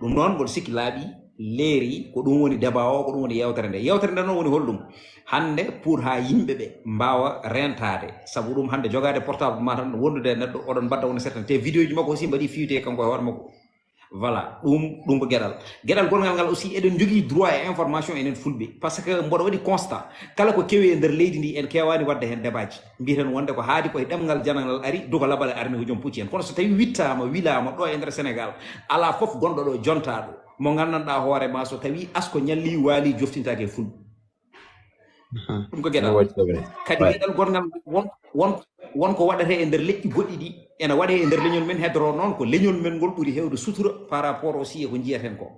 Ɗum noon mboɗo sikki laaɓi, leeri, ko ɗum woni débat o, ko ɗum woni yewtere nde. Yewtere nde noon woni holɗum? Hannde pour haa yimɓe ɓe mbaawa rentaade. Sabu ɗum hannde jogaade portable ma tan wondude e neɗɗo, oɗon mbadda wona certaine. Te vidéo ji makko aussi mbaɗi fuité kanko e hoore makko. Voilà, ɗum, ɗum ko geɗal. Geɗal gonngal ngal aussi, eɗen njogii droit e information enen Fulɓe. Par ce que mboɗo waɗi constat, kala ko kewi e nder leydi ndi, en keewaani waɗde heen débat ji. Mbiyeten wonde ko haadi ko e ɗemngal janangal ari, duko labal arani ko joom pucci en. Kono so tawi wittaama, wilaama ɗo e nder Sénégal, alaa fof gonɗo ɗo jontaaɗo, mo nganndanɗaa hoore ma, so tawi asko ñalli waali joftintaake e Fulɓe. Mhm. Ɗum ko geɗal. Ɗum waɗi ɗum ne. Kadi geɗal gonngal won, won, won ko waɗata e nder leƴƴi goɗɗi ɗi, ene waɗe e nder leñol men, hedoro noon ko leñol men ngol ɓuri heewde sutura par rapport aussi e ko njiyeten ko.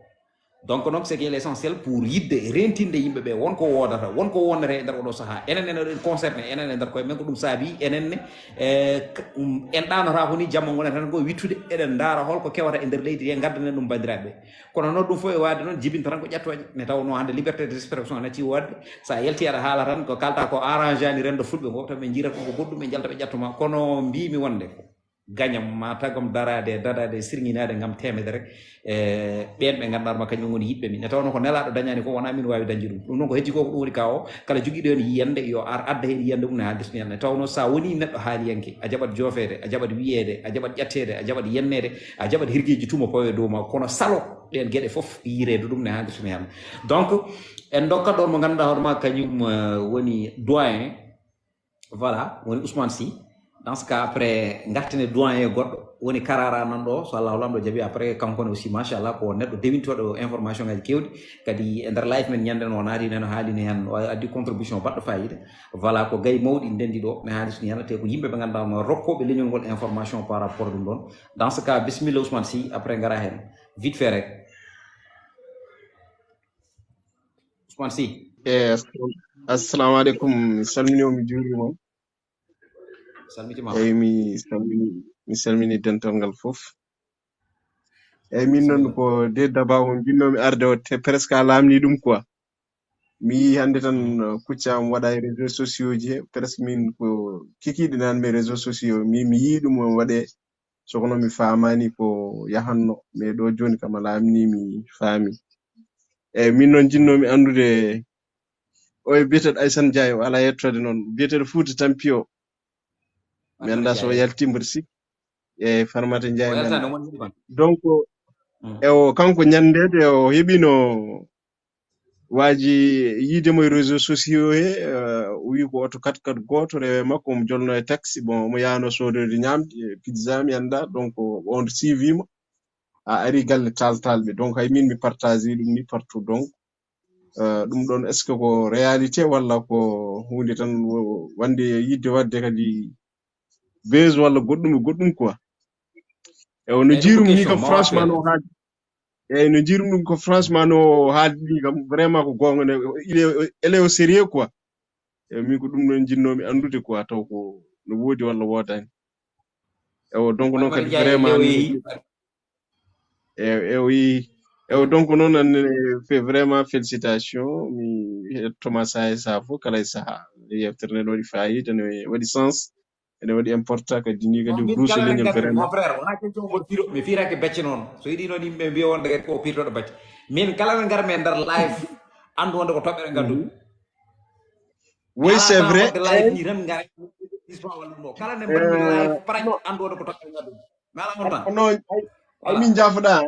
Donc noon, c'est que l'essentiel pour yiɗde rentinde yimɓe ɓe, won ko woodata, won ko wonnata e nder oɗo sahaa. Enen ene eɗen concerné, enen e nder koye men ko ɗum saabi, enen ne, eh, k-, um, en ɗaanata ko ni jamma ngonata tan ko wittude, eɗen ndaara holko kewata e nder leydi he, ngaddanen ɗum banndiraaɓe. Kono noon ɗum fof e waade noon jibinta tan ko ƴettooje. Ne tawnoo hannde liberté d'expression natti waɗde. So a yalti aɗa haala tan ko kalta ko arrangeani renndo Fulɓe ngo, tan ɓe njiira ko ko goɗɗum ɓe njalta ɓe ƴettuma. Kono mbiimi wonde ko gañam ma tagam daraade e dadaade e sirŋinaade ngam teemedere. E ɓeen ɓe ngannduɗaa ma kañum ngoni yiɗɓe mi. Ne tawnoo ko nelaaɗo dañaani ko wonaa min waawi dañde ɗum. Ɗum noon ko heddi ko ko ɗum woni ka o. Kala jogiiɗo heen yiyannde yo ar adda heen yiyannde mum ne haa desniyal ne. Tawnoo so a wonii neɗɗo haaliyanke, a jaɓat joofeede, a jaɓat wiyeede, a jaɓat ƴetteede, a jaɓat yenneede, a jaɓat hirgeeji tuma pawe dow ma. Kono salo ɗeen geɗe fof yiireede ɗum ne haandi tuma heen. Donc, en ndokkat ɗoon mo ngannduɗaa hoore ma kañum, eh, woni doyen. Voilà, woni Ousmane Sy. Dans ce cas, après, ngartene doyen goɗɗo, woni Karara nan ɗo, so Allah Laamɗo jaɓi, après, kanko ne aussi, machallah, ko neɗɗo dewintooɗo information ngaji keewɗi. Kadi e nder live men ñande no naati, neno haalini heen, o addi contribution baɗɗo fayida. Voilà, ko gay mawɗi ndenndi ɗo, ne haali so ñande, te ko yimɓe ɓe ngannduɗaa no rokkooɓe leñol ngol information par rapport ɗum ɗoon. Dans ce cas, bismillah Ousmane Sy, après ngara heen. Vite fait rek. Ousmane Sy. Eh, assalam-, assalamu alaikum. Mi salmini on, mi juurima on. Salmitima. Eyyi, mi salmini, mi salmini dental ngal fof. Eyyi, min noon ko de daba mo mbinnomi arde o te presque a laamni ɗum quoi. Mi yii hannde tan, uh, Kouthia mo waɗa e réseaux sociaux ji he, presque min ko kikiiɗe nan mi réseaux sociaux, mi, mi yii ɗum o waɗe, so kono mi faamaani ko yahanno, mais ɗo jooni kam a laamni mi faami. Eyyi, min noon jinnoomi anndude o e biyeteeɗo Aysane Ndiaye, o alaa yettoode noon, biyeteeɗo Fuuta Tampi o. Mi anndaa so o yalti mboɗo sikki. E Farmata Ndiaye. Donc, e o kanko ñanndeede o heɓino waaji yiide mo e réseaux sociaux he, eh, o wi ko oto kat kat gooto rewe makko, omo jolno e taxi, bon, omo yahno soodode ñaamde, pizza, mi anndaa, donc, on suivi mo. a ari galle taltalɓe. Donc hay min mi partage ɗum ni partout. Donc euh, ɗum ɗon est ce que ko réalité walla ko hunde tan wande yidde wadde kadi base walla goɗɗum e goɗɗum quoi? E no jiirum ni kam franchement no haali. Eyyi, no jiirum ɗum ko franchement no haali ni kam vraiment ko goonga ne. Ele o sérieux quoi. E min ko ɗum ɗon jinnomi anndude quoi taw ko no woodi walla woodani. Ewo donc noon kadi vraiment ewo yeehi. Ewo donc noon an fait vraiment félicitation. Mi hettoma saha e saha fof kala e saha. Yewtere nde waɗi fayida ne waɗi sens. Ene waɗi important kadi ni kadi bruce leñol vraiment. Mon frère wona question mo piro mi firaki becce noon so yiɗi noon yimɓe mbiya wonde kadi ko pirtoɗo bacce. Min kala ɓe ngar men nder live anndu wonde ko toɓɓere ngaddu. Oui c'est vrai. Live ni tan ngare histoire walla ɗum ɗo kala nde mbaɗmi live pray anndu wonde ko toɓɓere ngaddu. Mi ala on tan. Non ay min jaafoɗa.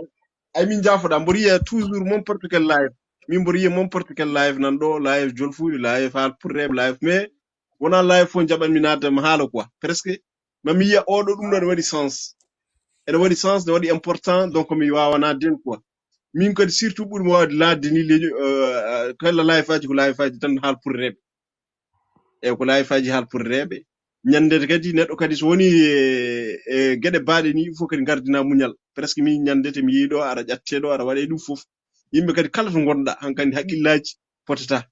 Ay min jaafoɗa mboɗo yiya toujours mon porte quel live. Min mboɗo yiya mon porte quel live nan ɗo live jolfuuɗi live haal pour rêve live mais wona live fof jaɓanmi naatde mi haala quoi presque. Mami yiya oɗo ɗum ɗo ne waɗi sens. Ene waɗi sens ne waɗi important donc mi wawa naatde hen quoi. Min kadi surtout ɓurmi wawde laatde ni leño kala live aji ko live aji tan haal pour rêve. Eyyi ko live aji haal pour rêve. Ñande kadi neɗɗo kadi so woni e geɗe baɗe ni fof kadi gardina muñal presque min ñande te mi yeeyi ɗo aɗa ƴatte ɗo aɗa waɗe ɗum fof. Yimɓe kadi kala to gonɗa hankadi haqqillaji potata.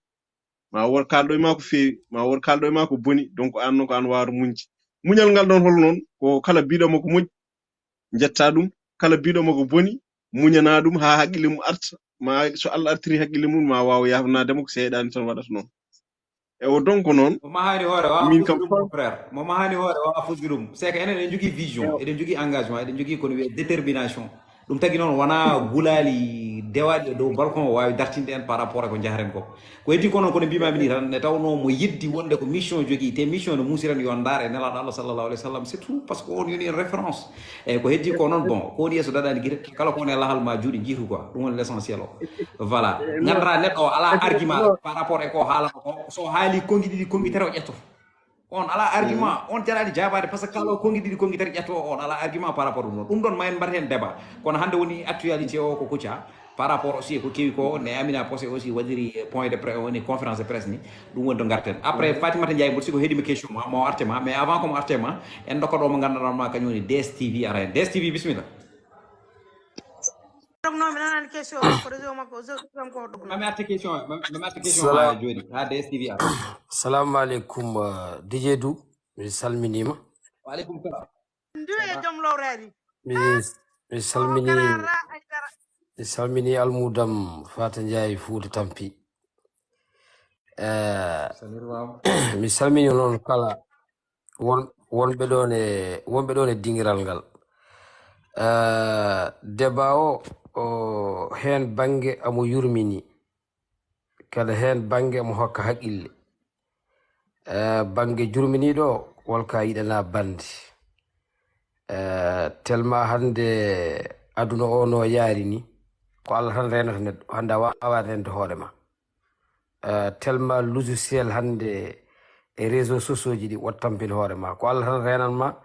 Ma wor kalɗo e ma ko feewi ma wor kalɗo e ma ko boni donc an noon ko an wawata muñde. Muñal ngal ɗon hol noon ko kala biɗomo ko moƴƴi jetta ɗum kala biɗomo ko boni muñana ɗum ha haqqille mum arta ma so allah artiri haqqille mum ma waw yahnademo ko seyɗani tan waɗata noon. Ewo donc noon mo mahani hoore wawa fuɗɗi ɗum mon frère mo mahani hoore wawa fuɗɗi ɗum c'est que enen eɗen jogui vision eɗen jogui engagement eɗen jogui kono wiye détermination. Ɗum tagi noon wona gulali dewaɗi e dow balcon o wawi dartinde en par rapport e ko jaharen ko. Ko heddi ko noon kono mbimami ni tan nde tawno mo yeddi wonde ko mission jogui te mission no musiren yo ndaar e nelaɗo allah sallallahu alih wa sallam c'est tout parce que on yoni en référence. Eyyi ko heddi ko noon bon ko woni yesso daɗani guite kala ko woni e lahal ma juuɗe jiitu quoi ɗum woni l' essentiel o. Voilà gandata neɗɗo o ala argument par rapport e ko haalano ko so haali kongi ɗiɗi kongi tati o ƴettoto. On ala argument on jarani jaabade par ce que kala o kongi ɗiɗi kongi tati ƴetto on ala argument par rapport ɗum ɗon ɗum ɗon ma en mbaɗa hen débat. Kono hannde woni actualité o ko kucca par rapport aussi ko kewi ko ne amina posé aussi waɗiri point de presse woni conférence de presse ni. Ɗum woni to garten après fatimata ndiaye mboɗo siko heeɗima question ma mo arte ma mais avant komo arte ma en dokka ɗo mo gandanɗa ma kañum woni dstv ara hen dstv bisimilla. Ɗogno mi nanani question makko réseau makko réseau kanko o ɗogno. Mami arta question mami arta question ma jooɗi ha dstv ara. Salamu aleykum dj dou mi salminima. Wa aleykum salam. Ndu e joom lowrari. Mi mi salmini mi salmini almudam fata ndiaye fouta tampi. Eh, mi salmini noon kala won wonɓe ɗon e wonɓe ɗon e dingiral ngal. Eh, deba o o heen bannge amo yurmini kadi heen bannge amo hokka haqqille. Eh, bannge jurminiiɗo o wolka yiɗana bannde. Eh, tellement hannde aduna o no yaari ni ko allah tan renata neɗɗo hannde a wawa rende hoore ma. Eh, tellement logiciel hannde e réseau sociaux ji ɗi wot tampin hoore ma ko allah tan renan ma.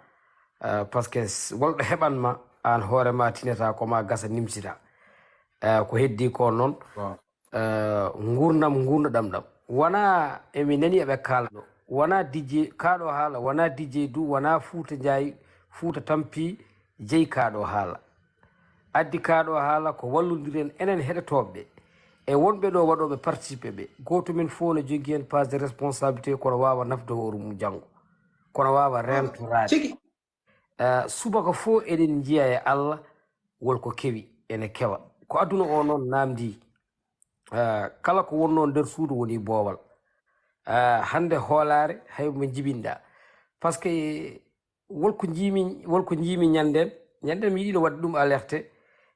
Eh, parce que wolɗo heɓan ma an hoore ma tinata koma gasa nimsita. Eh, ko heddi ko noon. Eh, ngurnam ngurnoɗam ɗam wona emi nani eɓe kalɗo wona dijje kaɗo haala wona dijje du wona fouta ndiaye fouta tampi jeyi kaɗo haala. Addi kaɗo haala ko wallodiren enen heɗotoɓeɓe e wonɓe ɗo waɗoɓe participe ɓe goto min fof ne jogui hen page de responsabilité kono wawa nafde hoore mum janggo kono wawa rentorade. Eh, subaka fof eɗen njiya e allah wol ko kewi ene kewa ko aduna o noon namdi. Eh, kala ko wonno nder suudu woni boowal. Eh, hande hoolare haymo jibinɗa parce que wolko jiimi wolko jiimi ñanden ñanden mi yiɗino waɗde ɗum alerte.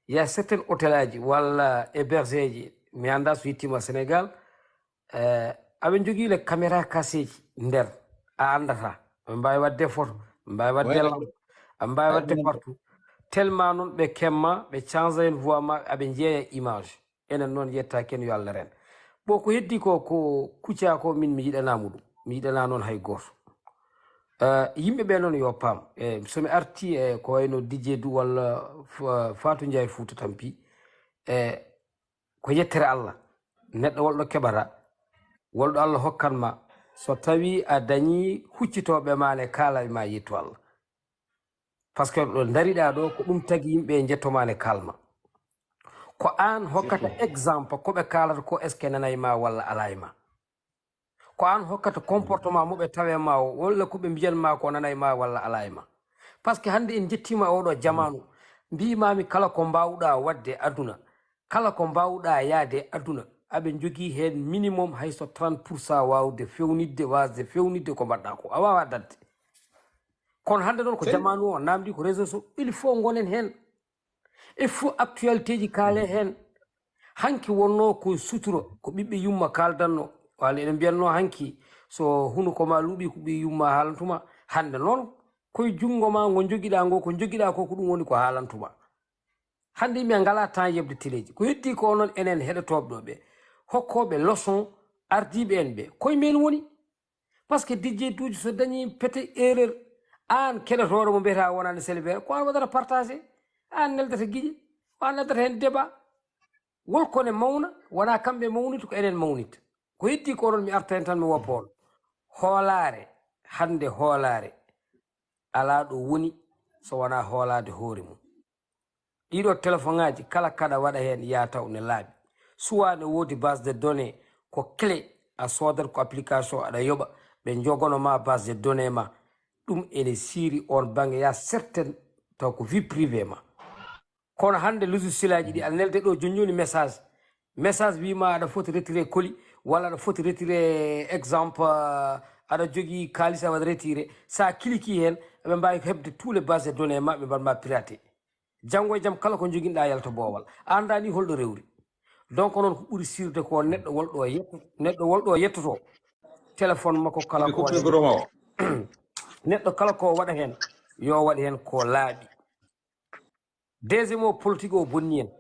Ya certaine hôtel aji walla héberge ji mi anda so yettima sénégal. Eh, aɓe jogii le caméra kaseeji nder a anndata ɓe mbaawi waɗde photo ɓe mbaawi waɗde lampe ɓe mbaawi waɗde partout. Tellement noon ɓe kemma ɓe change en voix ma aɓe njeeya image. Enen noon yettaaki en yo allah ren. Bon ko heddi ko ko kucca ko min mi yiɗanamo ɗum mi yiɗana noon hay gooto. Eh, yimɓe ɓe noon yo paam. Eh, so mi arti e ko wayno Didier Du walla Fa- Fatou Ndiaye Fouta Tampi, eh, ko yettere Allah. Neɗɗo wolɗo keɓata, wolɗo Allah hokkan ma, so tawi a dañi huccitooɓe ma ne kaala e ma yettu Allah. Parce que ɗo dariɗaa ɗo, ko ɗum tagi yimɓe njetto ma ne kalma. Ko aan hokkata exemple ko ɓe kaalata ko, est-ce que nanay ma walla alay ma? Ko aan hokkata comportement mo ɓe tawe ma o, walla ko ɓe mbiyan ma ko nanay ma walla alay ma? Parce que hannde en jettima oɗo jamaanu, mbimami kala ko mbawɗa wadde aduna, kala ko mbawɗa yaade aduna, aɓe jogii heen minimum hay so trente pour cent wawde fewnitde, wasde fewnitde ko mbaɗɗa ko, a wawa dadde. Kono hannde noon ko jamaanu o namdi ko réseau so, il faut gonen heen. Il faut actualité ji kaale heen. Hanki wonno ko sutura, ko ɓiɓɓe yumma kaldanno. Walla eɗen mbiyatno hanki, so hunuko ma luuɓi ko ɓiɓɓe yumma haalantuma. Hannde noon koye junngo ma ngo jogiɗa ngo, ko jogiɗa ko, ko ɗum woni ko haalantuma. Hannde yimɓe ngala temps yeɓde teleji. Ko heddi ko onon enen heɗotooɓe ɗo ɓe, hokkooɓe leçon ardiiɓe en ɓe, koye men woni. Parce que Didier Duuji so dañi pete erreur, aan keɗotooɗo mo mbiyata wonande célibataire, ko aan waɗata partagé, aan neldata giƴe, ko aan neldata heen débat. Wolko ne mawna, wona kamɓe mawnita, ko enen mawnita. Ko heddi ko onon mi arta heen tan mi woppa on. Hoolaare, hannde hoolaare, alaa ɗo woni so wona hoolaade hoore mum. Ɗiɗo téléphone ŋaaji kala kaɗa waɗa heen yaa taw ne laaɓi. Suwaa ne woodi base de données ko clé, a soodat ko application aɗa yoɓa, ɓe njogono ma base de données ma. Ɗum ene siiri on bannge, yaa certaine taw ko vie privée ma. Kono hannde logiciel aji ɗi aɗa nelde ɗo joni joni message. Message wima aɗa foti retiré colis, walla aɗa foti retiré exemple, euh, aɗa jogii kaalis a waɗa retiré. Sa cliqué heen, ɓe mbawi heɓde tous les bases de données ma, ɓe mbaɗ ma piraté. Janngo e jam kala ko joginɗa yalta boowal. A annda ni holɗo rewri. Donc noon ko ɓuri sirde ko neɗɗo wolɗo yetto, neɗɗo wolɗo yettoto téléphone makko kala ko waɗa heen. Neɗɗo kala ko waɗa heen, yo waɗ heen ko laaɓi. Deuxième o, politique o bonni en.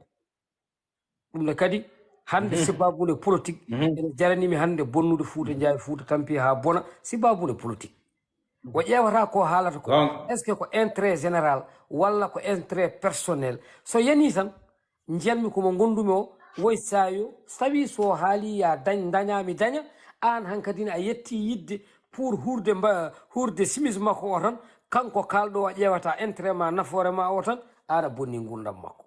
Ɗum ne kadi hannde sababude politique ene jaranimi hannde bonnude Fouta Ndiaye, Fouta Tampi haa bona, sababude politique. O ƴeewata ko haalata ko, est-ce que ko intérêt général walla ko intérêt personnel? So yani tan, njiyanmi ko mo ngondumi o, woy sayo, so tawi so haali ya dañ, daña mi daña, aan hankadi ne a yetti yidde pour huurde mba-, huurde simis makko o tan, kanko kaalɗo o a ƴeewata intérêt ma, nafoore ma o tan, aan a bonni ngurdam makko.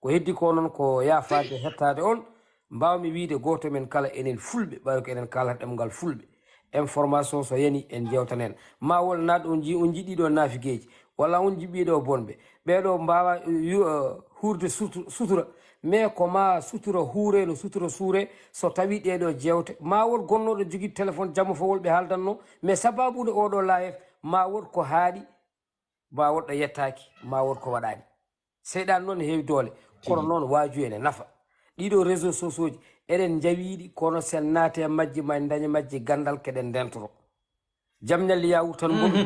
Ko heddi ko noon ko yaafaade hettaade on, mbawmi wiide gooto men kala enen fulɓe, ɓay ko enen kaalata ɗemngal fulɓe. Information so yani en jewtanen. Ma wol naat on ji-, on jiɗi ɗo naafigeeji, walla on jiɓi ɗo bonɓe. Ɓeeɗo mbawa yu-, eh, huurde sutu-, sutura, mais ko ma sutura huure no sutura suure, so tawi ɗeɗo jewte. Ma wol gonnoɗo jogii téléphone jamma fof wol ɓe haaldanno, mais sababude oɗo live, ma wol ko haaɗi, ma wol ɗo yettaaki, ma wol ko waɗaani. Seyɗan noon heewi doole, kono noon waaju ene nafa. Ɗiɗo réseau sociaux ji, eɗen njawiɗi, kono sen naate e majji, ma en daña majji gandal keɗen ndentoro. Jam ñalli ya wurtan mboɗo,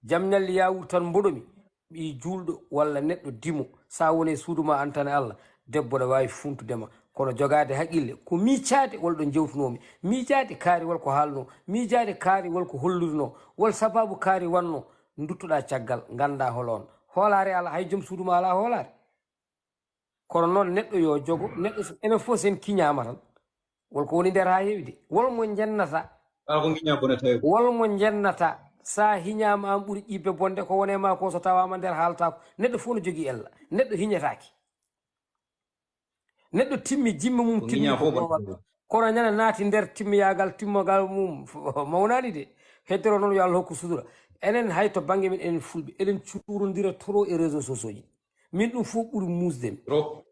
jam ñalli ya wurtan mboɗo mi. Ɓii juulɗo walla neɗɗo dimo, sa woni e suudu ma an tan e Allah, debbo ne waawi funtude ma. Kono jogaade haqqille, ko miijaade wol ɗo jewtunoomi. Miijaade kaari wol ko haalno, miijaade kaari wol ko hollirno, wol sababu kaari wanno, nduttoɗaa caggal, nganndaa hol on. Hoolaare alaa, hay joom suudu ma alaa hoolaare. Kono noon neɗɗo yo jogo, neɗɗo so, enen fof sen kiñaama tan. Wol ko woni nder haa heewi de. Wol mo njennata. Kala ko ngiñaa bone tawi. Wol mo njennata. Sa hiñaama an ɓuri ƴibbe bonde ko wone ma ko so tawaama nder haaltaako. Neɗɗo fof no jogii ella. Neɗɗo hiñataake. Neɗɗo timmi jimme mum, ko timmi ngiñaa ko fof boowal. Ɓaɗɗo. Kono ñande naati nder timmoyaagal, timmogal mum mawnaani de. Heddoro noon yo Allah hokku sutura. Enen hay to bannge men enen fulɓe, eɗen cuurondira trop e réseaux sociaux ji. Min ɗum fof ɓuri muusde mi. Trop.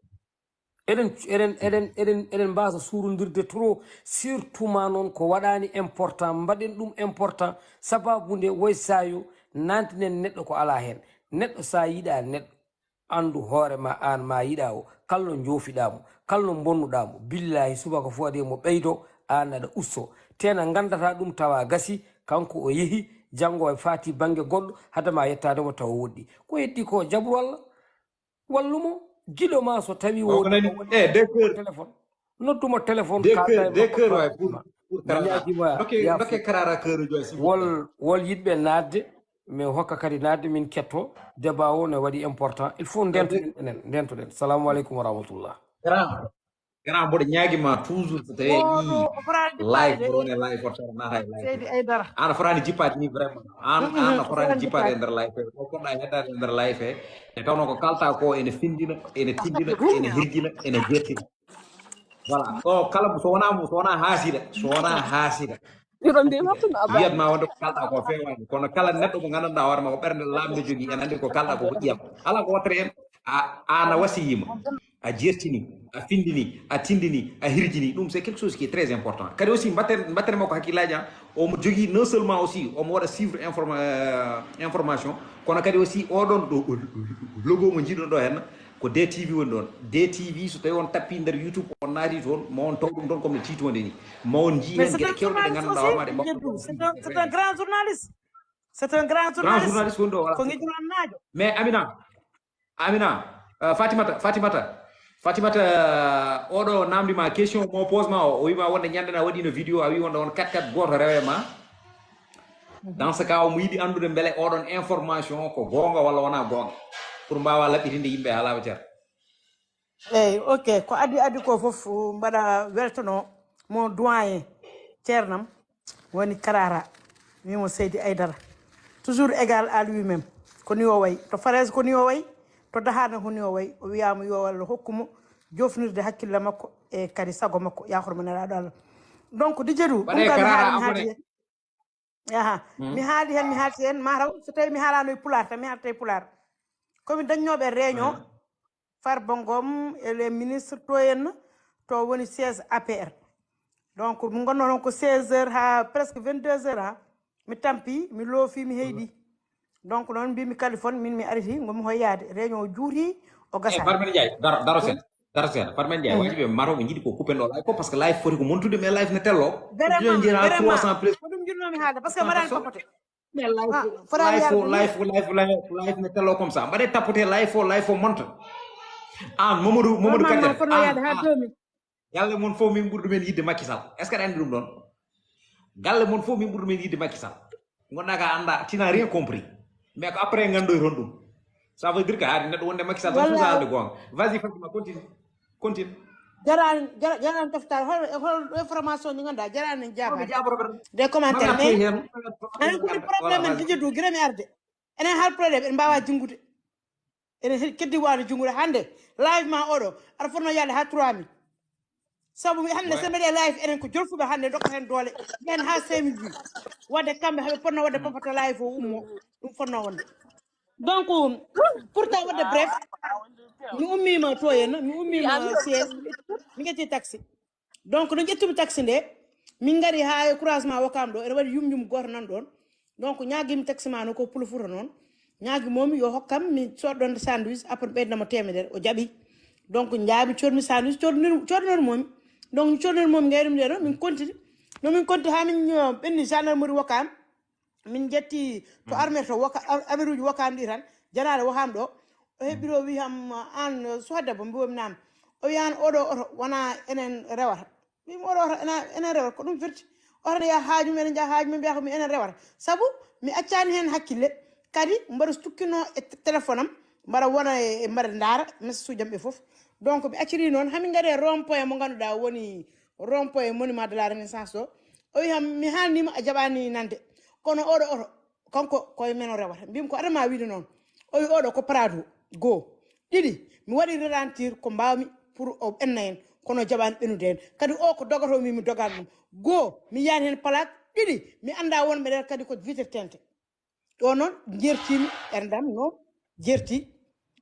Eɗen, eɗen, eɗen, eɗen, eɗen mbasa suurondirde trop, surtout ma noon ko waɗaani important, mbaɗen ɗum important, sababu nde woy sayo nantinen neɗɗo ko alaa heen. Neɗɗo sa yiɗa neɗɗo, anndu hoore ma aan ma yiɗa o, kala no njoofiɗa mo, kala no mbonnuɗa mo, billahi subaka fof ade mo ɓeydo, aan aɗa usto. Tena nganndata ɗum tawa gasi, kanko o yehi, janngo o faati bannge goɗɗo, hade ma yettaade mo tawa woɗɗi. Ko heddi ko jaɓru Allah. Wallumo, giɗo ma so tawi wodi ko woni eh, téléphone. Nodduma téléphone. Deux cœurs, deux cœurs, ouais, pour, pour Karara. Dokke, dokke Karara cœur uji, ouais, s'il vous plaît. Wol, wol yiɗɓe naatde, mi hokka kadi naatde, min ketto débat o ne waɗi important. Il faut ndento enen, ndentoɗen. Salamu aleykum wa rahmatullah. Grand, grand, mboɗo ñaagima toujours so tawi a yii live, mboɗo woni live, o tawa naata e live. Seydi Aydara. An a fotaani jippaade ni vraiment. An, an a fotaani jippaade e nder live he. Ko poɗɗa heddaade e nder live he. Nde tawno ko kalta ko ene findina, ene tindina, ene hirjina, ene jertina. Voilà. O kala mo, so wonaa mo, so wonaa haasida, so wonaa haasida. Wiyat ma wonde ko kalɗa ko feewaani. Kono kala neɗɗo mo nganndanɗaa hoore ma ko ɓernde laamnde jogii, en anndi ko kalɗa ko ko ƴiyam. Alaa ko waɗata heen. A, an a wasiyima. A jertini, a findini, a tindini, a hirjini. Ɗum, c'est quelque chose qui est très important. Kadi aussi, mbatten, mbatten makko hakkillaaji, an. Omo jogii non seulement aussi, omo waɗa suivre informa-, euh, information, kono kadi aussi oɗon ɗo, logo mo njiɗon ɗo henna, ko D T V woni ɗon. D T V, so tawi on tappi nder YouTube, on naati toon, ma on taw ɗum ɗon comme no tiitoonde ni. Ma on njii heen geɗe kewɗe ɗe ngannduɗaa hoore ma ɗe mbawɗon. C'est un, c'est un grand journaliste. C'est un grand journaliste. Grand journaliste woni ɗo, voilà. Ko ngejjulannaajo. Mais Amina, Amina, euh, Fatimata, Fatimata, Fatimata, euh, oɗo namdi ma question mo pose ma o, o wi ma wonde ñande na waɗino vidéo, a wi wonde on quatre quatre goto rewe ma. Dans ce cas, omo yiɗi anndude mbele oɗon information o ko goonga walla wonaa goonga, pour mbaawa laɓɓitinde yimɓe haa laaɓa cer. Eyyi, ok. Ko addi, addi ko fof, mbaɗa weltano mo doyen ceernam woni Karara, wimo Seydi Aydara. Toujours égal à lui-même. Ko ni o wayi. To Farayse ko ni o wayi, to Dahana ko ni o wayi. O wiyama yo Allah hokku mo jofnirde hakkille makko e kadi sago makko, yahor mo Nelaaɗo Allah. Donc, Didier Dou, ɗum kam mi haali, mi haali heen. Aha. Mi haali heen, mi haalti heen, mataw so tawi mi haalano e pulaar tan, mi haalta e pulaar. Komi dañnoɓe réunion, Farba Ngom e les ministres to henna, to woni siège A P R. Donc, min gonno toon ko seize heures ha presque vingt-deux heures, ha mi tampi, mi loofi, mi heyɗi. Donc, noon mbimi Kaliphone, min mi ariti, ngomi hoyade. Réunion o juuti, o gasa. Farba Ndiaye, daro, daro seeɗa, daro seeɗa. Farba Ndiaye, wajibi ɓe mataw ɓe jiɗi ko kuppen ɗo live ko, parce que live foti ko montude, mais live ne tello. Vraiment, vraiment. Ko ɗum jiɗnomi haalde, parce que mbaɗani tapote. Mais live, live, live, live, live ne tello comme ça. Mbaɗe tapote live o, live o monta. An, Mamadou, Mamadou Kadiata, an, an. Galle mon fof min ɓuri ɗumen yidde Macky Sall. Est-ce que aɗa anndi ɗum ɗon? Galle mon fof min ɓuri ɗumen yidde Macky Sall. Gonɗa ka annda, tu n'as rien compris. Mais ko après nganndoyton ɗum. Ça veut dire que haade neɗɗo wonde Macky Sall tan suusa haalde goonga. Vas-y, Fatima, continue. Continue. Jarani, jara-, jarani toftaade. Hol, hol information ɗi ngannduɗaa jarani en jaabaade. Des commentaires, mais aɗa anndi ko woni problème en, Didier Dou, gila mi arde. Enen hal problème, en mbaawa janngude. Enen he-, keddi waawde junngude hannde. Live ma oɗo, aɗa fotnoo yahde haa trois mille. Sabu mi hannde, so mbeɗe live, enen ko jolfuɓe hannde, ndokka heen doole. Nden haa cinq mille vues. Wadde kamɓe haɓe potnoo wadde papato live o ummo. Ɗum fotnoo wonde. Donc, pour ta wadde bref, mi ummiima to henna, mi ummiima siège, mi ƴetti taxi. Donc, no ƴettumi taxi nde, min ngari haa e croisement Ouakam ɗo, ene waɗi yum yum gooto nan ɗon. Donc, ñaagimi taxi ma no ko Pullo Fuuta noon. Ñaagimomi yo hokkam mi soodɗon sandwich, après ɓeydnamo temedere, o jaɓi. Donc, njaami coodmi sandwich, coodnir-, coodnirmomi. Donc, coodnirmomi ngayri mi ɗo, min kontini. No min konti haa min, uh, ɓenni gendarmerie Ouakam. Min njetti to armée to Waka-, am-, amiruuji Wakaam ɗi tan, janaale Wakaam ɗo. O heɓi ɗo, wi kam, "Aan, uh, suka debbo?" Mbiyomi, "Naam." O wi, "Aan, oɗo oto wona enen rewata." Mbimi, "Oɗo oto ena-, enen rewata? Ko ɗum firti? Oto ne yaha haaju mum, enen njaha haaju mum, mbiya ko mi enen rewata." Sabu mi accaani heen hakkille. Kadi mbaɗa cukkinoo e te-, téléphone am, mbaɗa wona e, e mbaɗa ndaara message uji am ɓe fof. Donc, mi acciri noon, haa min ngari e rond point mo ngannduɗaa woni rond point monument de la Renaissance o. O wi kam, "Mi haalniima, a jaɓaani nande. Kono oɗo oto, kanko ko e men o rewata." Mbimi, "Ko adama wiide noon." O wi, "Oɗo ko Prado." Goo. Ɗiɗi, mi waɗi ralentir ko mbaawmi pour o ɓenna en, kono jaɓaani ɓennude en. Kadi o ko dogato, mi, mi dogaani ɗum. Goo, mi yiyani heen plaque. Ɗiɗi, mi anndaa wonɓe nder kadi ko vitre teinte. Ɗo noon, jertimi, ɓerdam no jerti.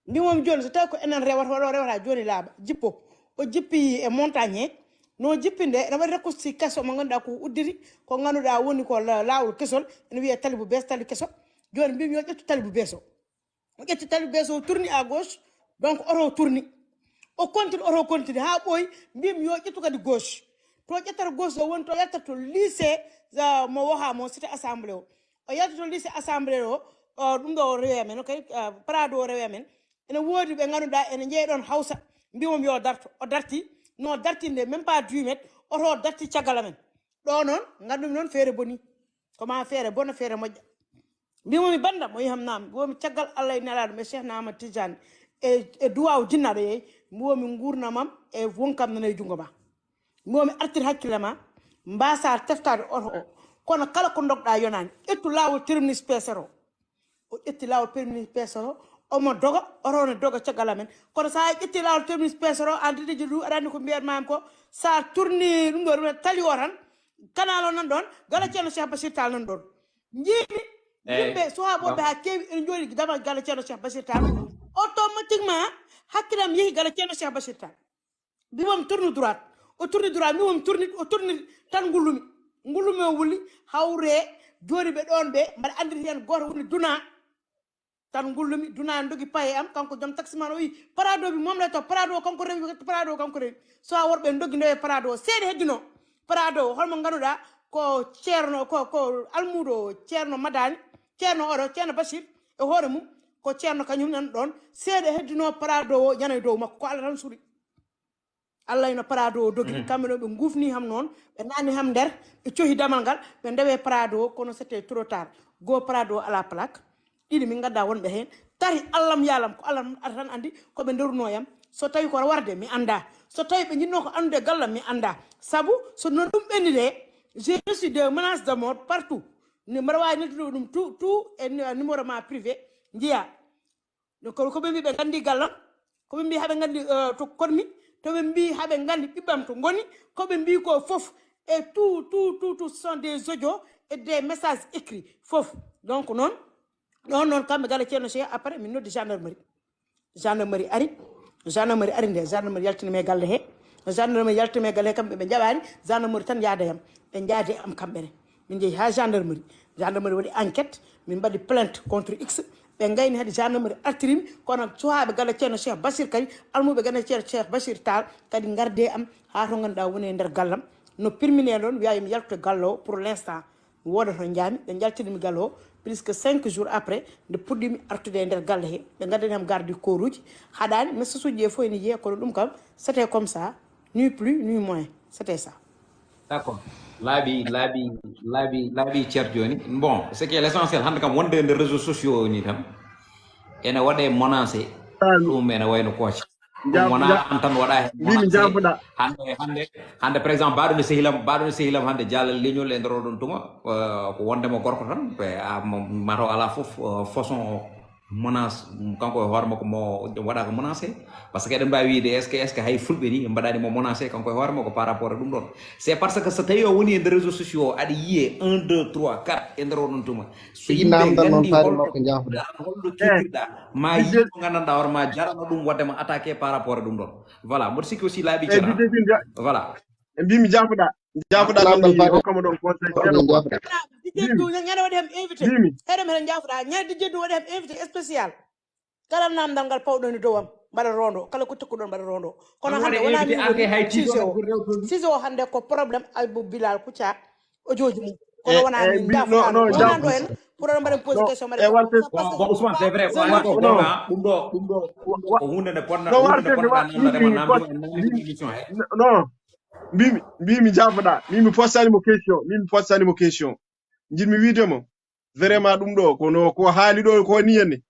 Mbimomi jooni, so tawi ko enen rewata, oɗo rewata, jooni laaɓa, jippo. O jippi e montagne he. No jippinde, ene waɗi raccourci keso mo ngannduɗaa ko udditi, ko ngannduɗaa woni ko la-, laawol kesol, ene wiyee tali bu bees, tali keso. Jooni mbimi yo ƴettu tali bu bees o. O ƴetti tali bees o, tourni à gauche, donc oto o tourni. O continue, oto o continue, haa ɓooyi, mbimi yo ƴettu kadi gauche. To ƴettata gauche o woni to yaltata to lycée, ah, mo Wakaam o, cité assemblée o. O yalta to lycée assemblée o, o, ɗum ɗo o rewi amen, o kadi, ah, Prado o rewi amen. Ene woodi ɓe ngannduɗaa ene njeeya ɗoon Hawsa, mbimomi yo darto. O darti, No dartinde, même pas dix mètres, oto o darti caggal amen. Ɗo noon, nganndu-mi noon feere bonii. Ko maa feere bona, feere moƴƴa. Mbimomi bannda, mo yeham naam. Mbimomi caggal Allah e Nelaaɗo, e Cheikh Ahmad Tidiane, e, e duwaaw jinnaaɗo yeey. Mbimomi nguurndam am e wonkam nana e junngo ma. Mbimomi artir hakkille ma, mbaasaa teftaade oto o. Kono kala ko ndogɗaa yonaani. Ƴettu laawol terminus P S R o. O ƴetti laawol terminus P S R o, omo doga, oto o ne doga caggal amen. Kono so a ƴetti laawol terminus P S R o, aan Déthié Diop, aɗa anndi ko mbiyat maam ko, so a tourni ɗum ɗo, ɗum tali o tan, canal o nan ɗon, gala Ceerno Cheikh Bachir Tall nan ɗon. Njiimi yimɓe suhaaɓooɓe haa keewi ene njooɗi damal gala Ceerno Cheikh Bachir Tall. Automatiquement, hakkille am yehi gala Ceerno Cheikh Bachir Tall. Mbimomi tourne droite. O tourne droite, mbimomi tourne, o tourne tan ngullumi. Ngullumi o wuli, hawre, jooɗiiɓe ɗoon ɓe, mbaɗa anndiri heen gooto woni Duna. Tan ngullumi, Duna dogi paye am, kanko joom taximan o wi, Prado bi moom lay topp, Prado kanko rewi, Prado kanko rewi. So a worɓe dogi ndewe Prado, seeɗa heddino. Prado, holmo ngannduɗaa ko Ceerno, ko, ko almuudo Ceerno Madani, Ceerno oɗo, Ceerno Bachir, e hoore mum, ko Ceerno kañum nan ɗoon, seeɗa heddino Prado o yana e dow makko, ko Allah tan suuri. Allah ino Prado o dogi, kamɓe ɗo ɓe ngufni ham noon, ɓe naani ham nder, ɓe cohi damal ngal, ɓe ndewe Prado o, kono c'était trop tard. Goo Prado o alaa plaque, ɗiɗi min nganndaa wonɓe heen, tati Allah m yaalam, ko Allah m ata tan anndi ko ɓe nderuno yam. So tawi ko warde, mi anndaa. So tawi ɓe njiɗno ko anndude gallam, mi anndaa. Sabu so no ɗum ɓenni de, j'ai reçu des menaces de mort partout. Ni mbaɗa waawi noddude ɗum tout, tout e ni-, numéro ma privé, njiya. Donc, ko, ko ɓe mbi ɓe nganndi gallam, ko ɓe mbi haɓe nganndi, euh, to konmi, to ɓe mbi haɓe nganndi ɓiɓɓam to ngoni, ko ɓe mbi ko fof. Et tout, tout, tout, tout ce sont des audios et des messages écrits. Fof. Donc, noon, ɗon noon kamɓe gala Ceerno Cheikh, après, min noddi gendarmerie. Gendarmerie ari, gendarmerie ari nde, gendarmerie yaltini mi e galle he. Gendarmerie yaltini mi e galle he, kamɓe ɓe njaɓaani, gendarmerie tan yaada yam. Ɓe njaadi e am kamɓe ne. Min njehi haa gendarmerie. Gendarmerie waɗi enquête, min mbaɗi plainte contre X. Ɓe ngayni hade gendarmerie artirimi, kono suhaaɓe galle Ceerno Cheikh Bachir kadi, almuɓe galle Ceerno Cheikh Bachir Tall kadi ngardi e am haa to ngannduɗaa woni e nder gallam. No pirmini en ɗon, wiya yo mi yaltu e galle o pour l'instant. Mi wooda to njaami, ɓe njaltini mi galle o, plus que cinq jours après, nde puɗɗimi artude e nder galle he, ɓe ngaddani am garde du corps uji, haɗaani, mais sosuuji ɗi fof ene yiyee, kono ɗum kam, c'était comme ça, ni plus, ni moins, c'était ça. D'accord. Laabi, laabi, laabi, laabi cer jooni. Bon, ce qui est l'essentiel, hannde kam wonde e nder réseaux sociaux o ni tan, ene waɗe menacé, ɗum ene wayno kooca. Ɗum wona an tan waɗa heen menacé. Hannde, hannde, hannde, par exemple, mbaɗo mi sehilam, mbaɗo mi sehilam hannde jaalal leñol e nder oɗon tuma, euh, ko wondema gorko tan, pe-, a, mo-, mataw ala fof, euh, façon o menace, kanko e hoore makko mo waɗaka menacé. Parce que eɗen mbawi wiide, est-ce que, est-ce que hay fulɓe ni ɓe mbaɗani mo menacé kanko e hoore makko par rapport e ɗum ɗon? C'est parce que so tawi o woni e nder réseaux sociaux o, aɗa yiye un, deux, trois, quatre e nder oɗon tuma. So yimɓe nganndi holno, holno kiitirɗa, ma yimɓe nganndanɗa hoore ma jarano ɗum waɗde ma attaqué par rapport e ɗum ɗon. Voilà, mboɗo sikki aussi laaɓi cera. Voilà. E mbimi jaafoɗa, jaafoɗa. Lamɗam ɗam faade hokkamo ɗon conseil. Jaafoɗa. Ñande waɗi hem invité. Mbimi. Heɗem heɗen jaafoɗa. Ñande Dijjee Dow waɗi hem invité spécial. Kala namdal ngal pawɗon e dow am, mbaɗa rondo. Kala ko tokkuɗon, mbaɗa rondo. Kono hannde wona min woni sujet o. Sujet o hannde ko problème Abibou Bilal Koutia, audio ji mum. Kono wona min jaafoɗa. Wonano en, pour oɗon mbaɗen pose question, mbaɗen. Bon, bon, Ousmane, c'est vrai. Ɗum ɗo, ɗum ɗo, ɗum ɗo ko huunde nde potna, huunde nde potna namdade mo, namdi mo en nani émission he. Non, mbimi, mbimi jaafoɗa. Mbimi postani mo question. Mbimi postani mo question. Njiɗmi wiide mo, vraiment ɗum ɗo, kono ko haali ɗo ko ni henne.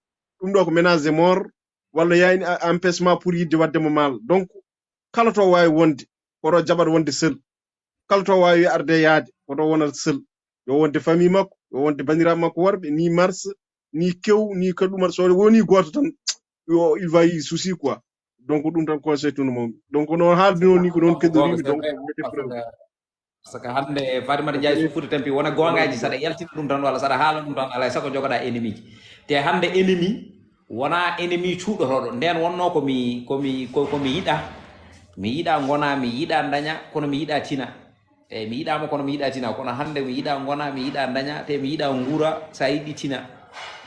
Ɗum ɗo ko menace de mort, walla yani a-, empêchement pour yidde wadde mo mal. Donc, kala to wawi wonde, koto jaɓat wonde seul. Kala to wawi arde yaade, koto wonat seul. Yo wonde famille makko, yo wonde bandiraɓe makko worɓe, ni mars, ni kew, ni kaɗumar, so woni goto tan, yo, il va y souci quoi. Donc, ɗum tan conseil tunu mo. Donc, no haaldino ni ko noon kedorimi, donc, mettez preuve. Parce que hannde Fatimata Ndiaye Suffude Tampi wona goongaji, saɗa yaltina ɗum tan walla saɗa haala ɗum tan, alay sago jogoɗa ennemi ji. Te hannde ennemi wona ennemi cuuɗotoɗo. Nden wonno ko mi, ko mi, ko, ko mi yiɗa. Mi yiɗa ngona, mi yiɗa daña, kono mi yiɗa tina. Eyyi, mi yiɗama kono mi yiɗa tina. Kono hannde mi yiɗa ngona, mi yiɗa daña, te mi yiɗa nguura, sa yiɗi tina.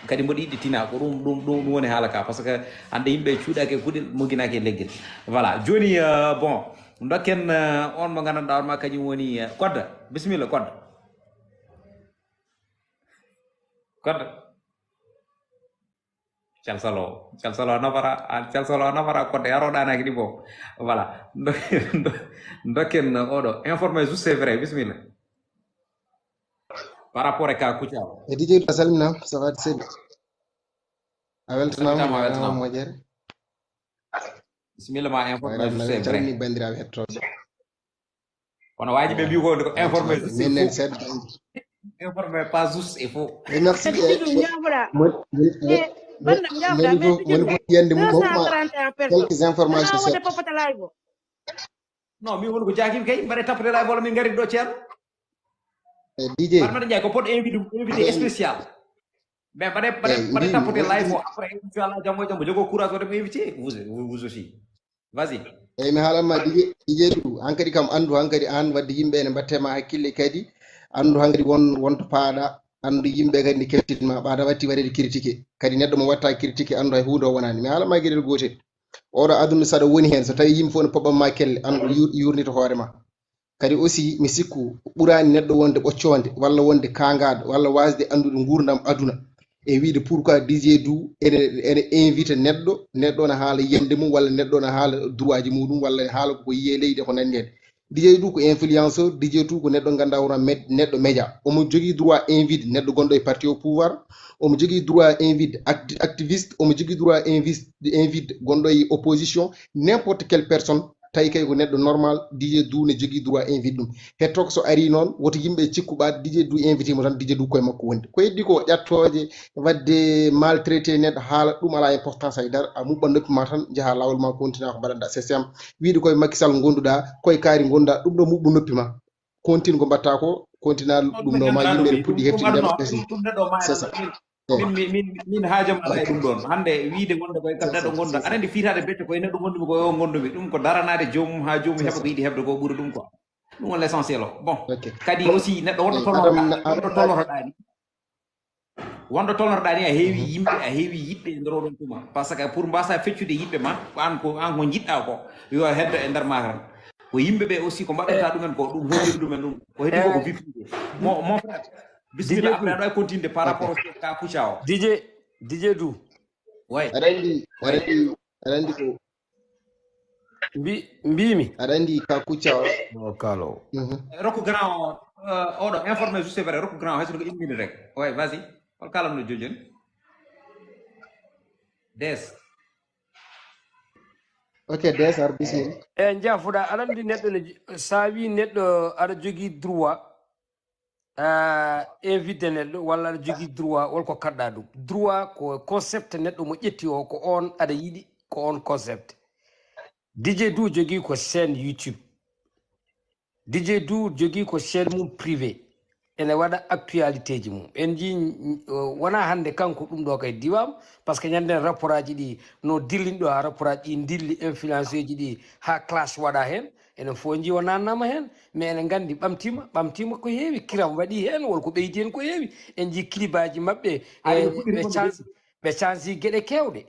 Kadi mboɗo yiɗi tina. Ko ɗum, ɗum, ɗum, ɗum woni haala ka. Parce que hannde yimɓe cuuɗaki e kuɗel, mogginaki e leggel. Voilà. Joni, euh, bon, dokken, euh, on mo gandanɗa on ma kañum woni, euh, Kodda. Bisimilla, Kodda. Kodda. Calsalo, calsalo a nafara, a calsalo a nafara kodde yaro ɗanaki ɗi bo. Voilà. Dokken oɗo informé juste c'est vrai, bismillah. Par rapport e ka Kouthia o. E D J a salmina, ça va de sel. A weltanama, a weltanama moƴere. Bismillah ma informé juste c'est vrai. Calmini bandiraɓe hettoɓe. Kono waji ɓe mbi ko ko informé juste, minen seeɗa informé pas juste et faux. Et merci. Woni ko yiyande mum fof ma quelques informations seeɗa. Non, min woni ko jakim kay mbaɗe tappete live wala min garit ɗo ceerno. Eh, D J. Mbaɗa mbaɗa jay ko pot invité, invité spécial. Mais mbaɗe mbaɗe mbaɗe tappete live o après inchallah jammo jammo jogo courage wode mo invité vous vous aussi. Vas-y. Eyyi, mi haalanma D J, D J Doudou, hankadi kam anndu hankadi aan wadde yimɓe ene mbatte ma hakkille kadi, anndu hankadi won wonto paaɗa, anndu yimɓe kadi nde kettinma ɓaada watti waɗede critiqué, kadi neɗɗo mo watta critiqué anndu hay huunde o wonani. Mi haalanma geɗel gootel, oɗo aduna saɗa woni heen, so tawi yimɓe fof ne poɓɓanma kelle, anndu yuur- yurnito hoore ma. Kadi aussi mi sikku ɓurani neɗɗo wonde ɓoccoonde walla wonde kaangaɗo walla wasde anndude nguurndam aduna e wiide pourquoi D J Doudou ene ene invité neɗɗo, neɗɗo ne haala yiyannde mum walla neɗɗo ne haala droit ji muɗum walla ne haala koko yiye leydi e ko nanndi heen. D J Doudou ko influenceur, D J Doudou ko neɗɗo ngannduɗaa wona neɗɗo média, omo jogii droit invite neɗɗo gonɗo e parti au pouvoir, omo jogii droit invite activiste, omo jogii droit invite invite gonɗo e opposition, n'importe quelle personne. Tawi kay ko neɗɗo normal, D J Doudou ne jogii droit invite ɗum. Hetto ko so ari noon woto yimɓe cikku ɓaade D J Doudou invité mo tan, D J Doudou koye makko wondi. Ko heddi ko ƴattooje, waɗde maltraité neɗɗo, haala ɗum alaa importance hay dara, a muɓɓat noppi ma tan, njaha laawol ma, continue ko mbaɗanɗa. C'est simple. Wiide koye Macky Sall ngonduɗa, koye kaari ngonduɗa, ɗum ɗo muɓɓu noppi ma. Continue ko mbatta ko, continue ɗum ɗo ma yimɓe ne puɗɗi hefti ndema aussi. C'est ça. Min min min haajam ala e ɗum ɗon hannde wiide wonde koye kam neɗɗo gonda aɗa andi fiitaade becce koye neɗɗo gondumi ko yo gondumi ɗum ko daranaade joomum haa joomum heɓa ko yiɗi heɓde ko ɓuri ɗum quoi. Ɗum woni l'essentiel o. Bon, kadi aussi neɗɗo wonɗo tolnotoɗa wonɗo tolnotoɗa ni wonɗo tolnotoɗa ni a heewi yimɓe a heewi yiɗɓe e nder oɗon tuma, par ce que pour mbasa feccude yiɗɓe ma ko an ko an ko jiɗɗa ko yo heddo e nder ma tan. Ko yimɓe ɓe aussi ko mbaɗata ɗumen ko ɗum holliri ɗumen ɗum ko heddi ko ko vie privée. Mon mon frère, bismilla après aɗa wawi continde par rapport ka Kouthia o. D J D J Doudou. Way aɗa andi aɗa andi aɗa andi ko mbi mbimi aɗa andi ka Kouthia o. O kalo. Rokku grand o. Oɗo informé juste vrai rokku grand o hay sono ko une minute rek. Way vas-y. Hol kalam no jojoni? Des. Ok, des ar bisimilla. E jafuɗa aɗa andi neɗɗo ne sa wi neɗɗo aɗa jogii droit. Invité neɗɗo walla aɗa jogii droit wol ko kaɗɗa ɗum. Droit ko concept neɗɗo mo ƴetti o ko on aɗa yiɗi ko on concept. D J Doudou jogii ko chaîne YouTube. D J Doudou jogii ko chaîne mum privé. Ene waɗa actualité ji mum en jii wona hannde kanko ɗum ɗo kay diwam. Par ce que ñande rapport aji ɗi no dillini ɗo ha rapport aji ɗi dilli influence uji ɗi ha clash waɗa heen. Enen fof en jii o nannama heen mais ene nganndi ɓamtiima ɓamtiima ko heewi kiram waɗi heen won ko ɓeydi heen ko heewi. En jii kilibaji maɓɓe ɓe change ɓe change geɗe kewɗe.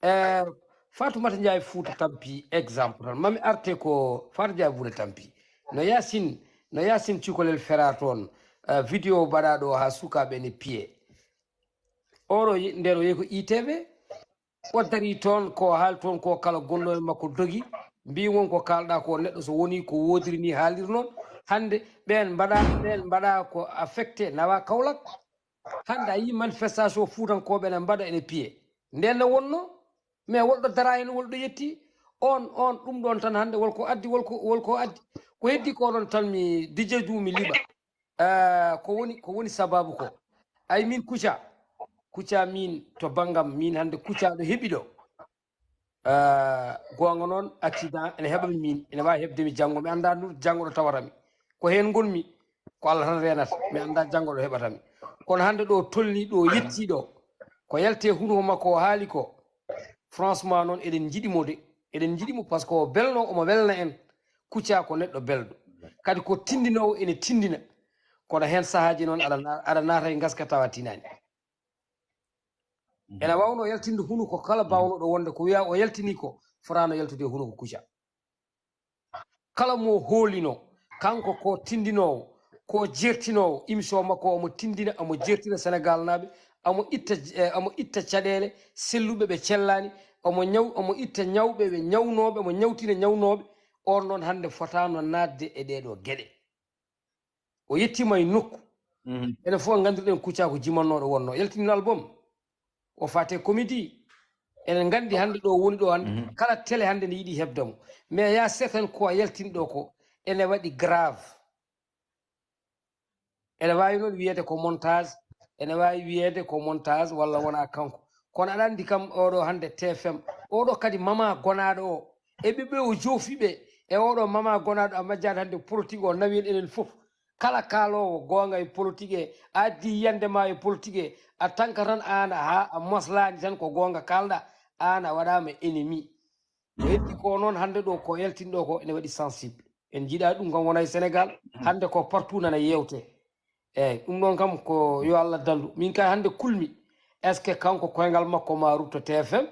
Eh, Fatoumata Ndiaye Fouta Tampi exemple tan mami arte ko Fatoumata Ndiaye Fouta Tampi no yasin no yasin cukalel fera toon. Eh, vidéo baɗaɗo ha sukaɓe ne piye oro nder yehi ko I T V. O dari toon ko haali toon ko kala gonɗo e makko dogi mbi won ko kalɗa ko neɗɗo so woni ko wodiri ni haaliri noon. Hande ɓen mbaɗa ɓen mbaɗa ko affecté nawa Kaolack. Hande a yii manifestation fuutankoɓe ne mbaɗa ene piye nden ne wonno. Mais wolɗo dara hen wolɗo yetti on on ɗum ɗon tan hande wolko addi wolko wolko addi. Ko heddi ko ɗon tan mi D J Doudou mi liɓa. Eh, ko woni ko woni sababu ko ay min Kouthia Kouthia min to banngam min hannde Kouthia ɗo heɓi ɗo. Eh, goonga noon accident ene heɓami min ene waawi heɓde mi janngo mi annda ndu janngo ɗo tawatami. Ko heen ngonmi ko Allah tan reenata mi annda janngo ɗo heɓatami. Kono hannde ɗo tolni ɗo yetti ɗo ko yalte hunuko makko o haali ko. Franchement noon eɗen njiɗi mo de eɗen njiɗi mo par ce que o belno omo welna en. Kouthia ko neɗɗo belɗo kadi ko tindinowo ene tindina. Kono heen sahaaji noon aɗa na- aɗa naata e ngaska tawa tinani. Ene wawno yaltinde hunuko kala bawnoɗo wonde ko wiya o yaltini ko fotaano yaltude e hunuko Kouthia. Kala mo hoolino kanko ko tindinowo ko jertinowo émission makko omo tindina omo jertina Sénégal naaɓe. omo itta, eh, omo itta caɗeele selluɓe ɓe cellaani, omo ñaw, omo itta ñawɓe ɓe ñawnooɓe, omo ñawtina ñawnooɓe. On noon hannde fotaano naatde e ɗee ɗoo geɗe. O yettiima e nokku. Mhm. Enen fof nganndirɗen Kouthia ko jimannooɗo wonnoo. Yaltini album. O faate comédie. Enen nganndi hannde ɗo woni ɗo hannde. Mhm. Kala télé hannde ne yiɗi heɓde mo. Mais y a certaines ko yaltini ɗo ko ene waɗi grave. Ene waawi noon wiyeede ko montage, ene waawi wiyeede ko montage walla wonaa kanko. Kono aɗa anndi kam oɗo hannde T F M, oɗo kadi mama gonaaɗo o, e ɓe ɓe o joofi ɓe, e oɗo mama gonaaɗo a majjaade hannde politique o nawi en enen fof. Kala kaaloowo goonga e politique e, a addi yiyannde ma e politique e, a tanka tan aan a haa a moslaani tan ko goonga kaalɗa, aan a waɗaama ennemi. Ko heddi ko noon hannde ɗo ko yaltin ɗo ko ene waɗi sensible. En njiɗaa ɗum kam wona e Sénégal, hannde ko partout nana yeewte. Eeyi, ɗum ɗoon kam ko yo Allah danndu. Min kay hannde kulmi, est-ce que kanko koyngal makko ma rutto T F M,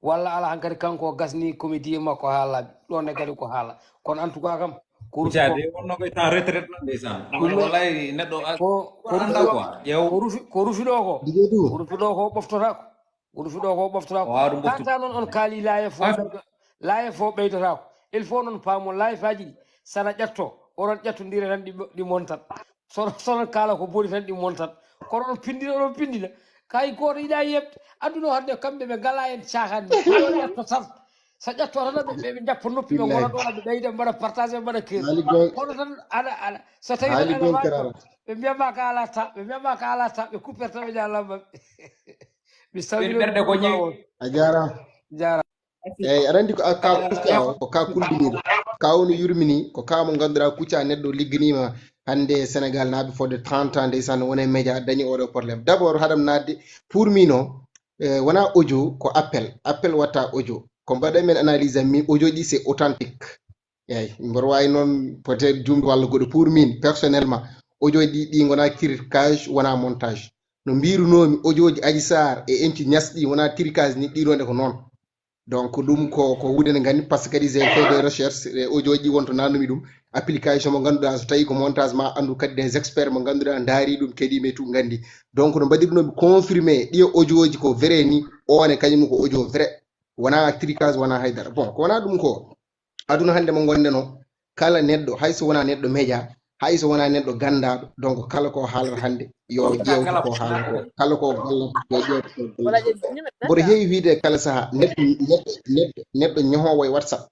walla alaa hankadi kanko o gasni comédie makko haa laaɓi? Ɗoon ne kadi ko haala. Kono en tout cas kam, ko rufi ko Jaade wonno koye temps retraite noon ndeysaan. Ɗum ɗo Wallahi neɗɗo a-, ko, ko annda rufi quoi. Ƴeew. Ko rufi, ko rufi ɗo ko. Ko rufi ɗo ko ɓoftotaako. Ko rufi ɗo ko ɓoftotaako. O waawde ɓoftude. Kanta noon on kaali live o, Fata. Live o ɓeydotaako. Il faut noon paamon live aji ɗi, sana ƴetto, onon ƴettondire tan ɗi, ɗi montat. Sono, sono kaala ko boni tan ɗi montat. Kono on pindina, onon pindina. Kay gooto yiɗa yeɓde. Aduna o hannde kamɓe ɓe ngala en caahan. Onon ƴetto tan. So ƴetto tan ɓe, ɓe, ɓe njappa noppi ɓe Billahi. Ngona ɗo ɓe ɓeyda mbaɗa partage mbaɗa keri. Haali gon- Kono tan aɗa, aɗa, so tawi Haali tan aɗa gon waawi karara. Ɓe mbiyama ka ala ta, ɓe mbiyama ka ala ta, ɓe kuppere tan ɓe jaalama maɓɓe. Mi salmini ɓerɗe ko ñeewi. A jaaraama. Jaaraama. Eeyi, aɗa anndi ko a, ka Kouthia o, ko ka kulɓiniiɗo. Ka woni yurmini, ko ka mo ngannduɗaa Kouthia neɗɗo ligganiima hannde Sénégal naaɓe fodde trente ans ndeysaan wona e média dañi oɗo problème. D'abord, haɗam naatde, pour min o, eh, wona audio, ko appel. Appel watta audio. Ko mbaɗa men analyse am, mi audio ɗi c'est authentique. Eeyi, mboɗo waawi noon peut-être juumde walla goɗɗo. Pour min, personnellement, audio ɗi, ɗi ngona trucage, wona montage. No mbirunoomi, audio ji Adji Sarr e M T Niass ɗi wona trucage ni, ɗi ɗon e ko noon. Donc, ɗum ko, ko huunde nde nganndi, par ce que kadi j'ai fait des recherches, e audio ji won to naatnumi ɗum, application mo ngannduɗaa, so tawi ko montage ma anndu kadi des experts mo ngannduɗaa ndaari ɗum, keɗii ɓe tout nganndi. Donc, no mbaɗirunoomi confirmé ɗi audio ji ko vrai ni, o ne kañum ko audio vrai. Wona trucage, wona haydara. Bon, ko wona ɗum ko, aduna hannde mo ngonɗen o, kala neɗɗo, hay so wona neɗɗo média, hay so wona neɗɗo ganndaɗo, donc kala ko haalata hannde, yo ƴeewtu ko haalata ko, kala ko gollata, yo ƴeewtu ko gollata. Mboɗo heewi wiide kala saha, neɗɗo, neɗɗo, neɗɗo, neɗɗo ñohoowo e WhatsApp,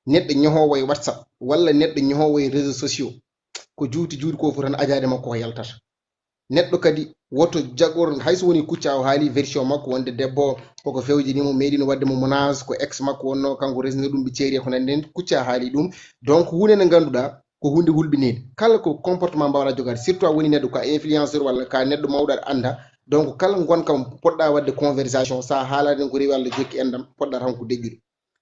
neɗɗo ñohoowo e WhatsApp, walla neɗɗo ñohoowo e réseaux sociaux, ko juuti juuti ko fof tan ajaade makko ko yaltata. Neɗɗo kadi woto jagor, hay so woni Kouthia o haali version makko wonde debbo o koko fewjini mo, meeɗino waɗde mo menace, ko ex makko wonno, kanko resnino ɗum ɓe ceeri e ko nanndi heen, Kouthia haali ɗum. Donc, huunde nde ngannduɗaa ko huunde hulɓiniinde. Kala ko comportement mbaawɗaa jogaade, surtout a woni neɗɗo ka influenceur walla ka neɗɗo mawɗo aɗa annda. Donc, kala ngonka poɗɗaa waɗde conversation, so a haalaani ko rewi Allah jokki enɗam, poɗɗaa tan ko deƴƴude.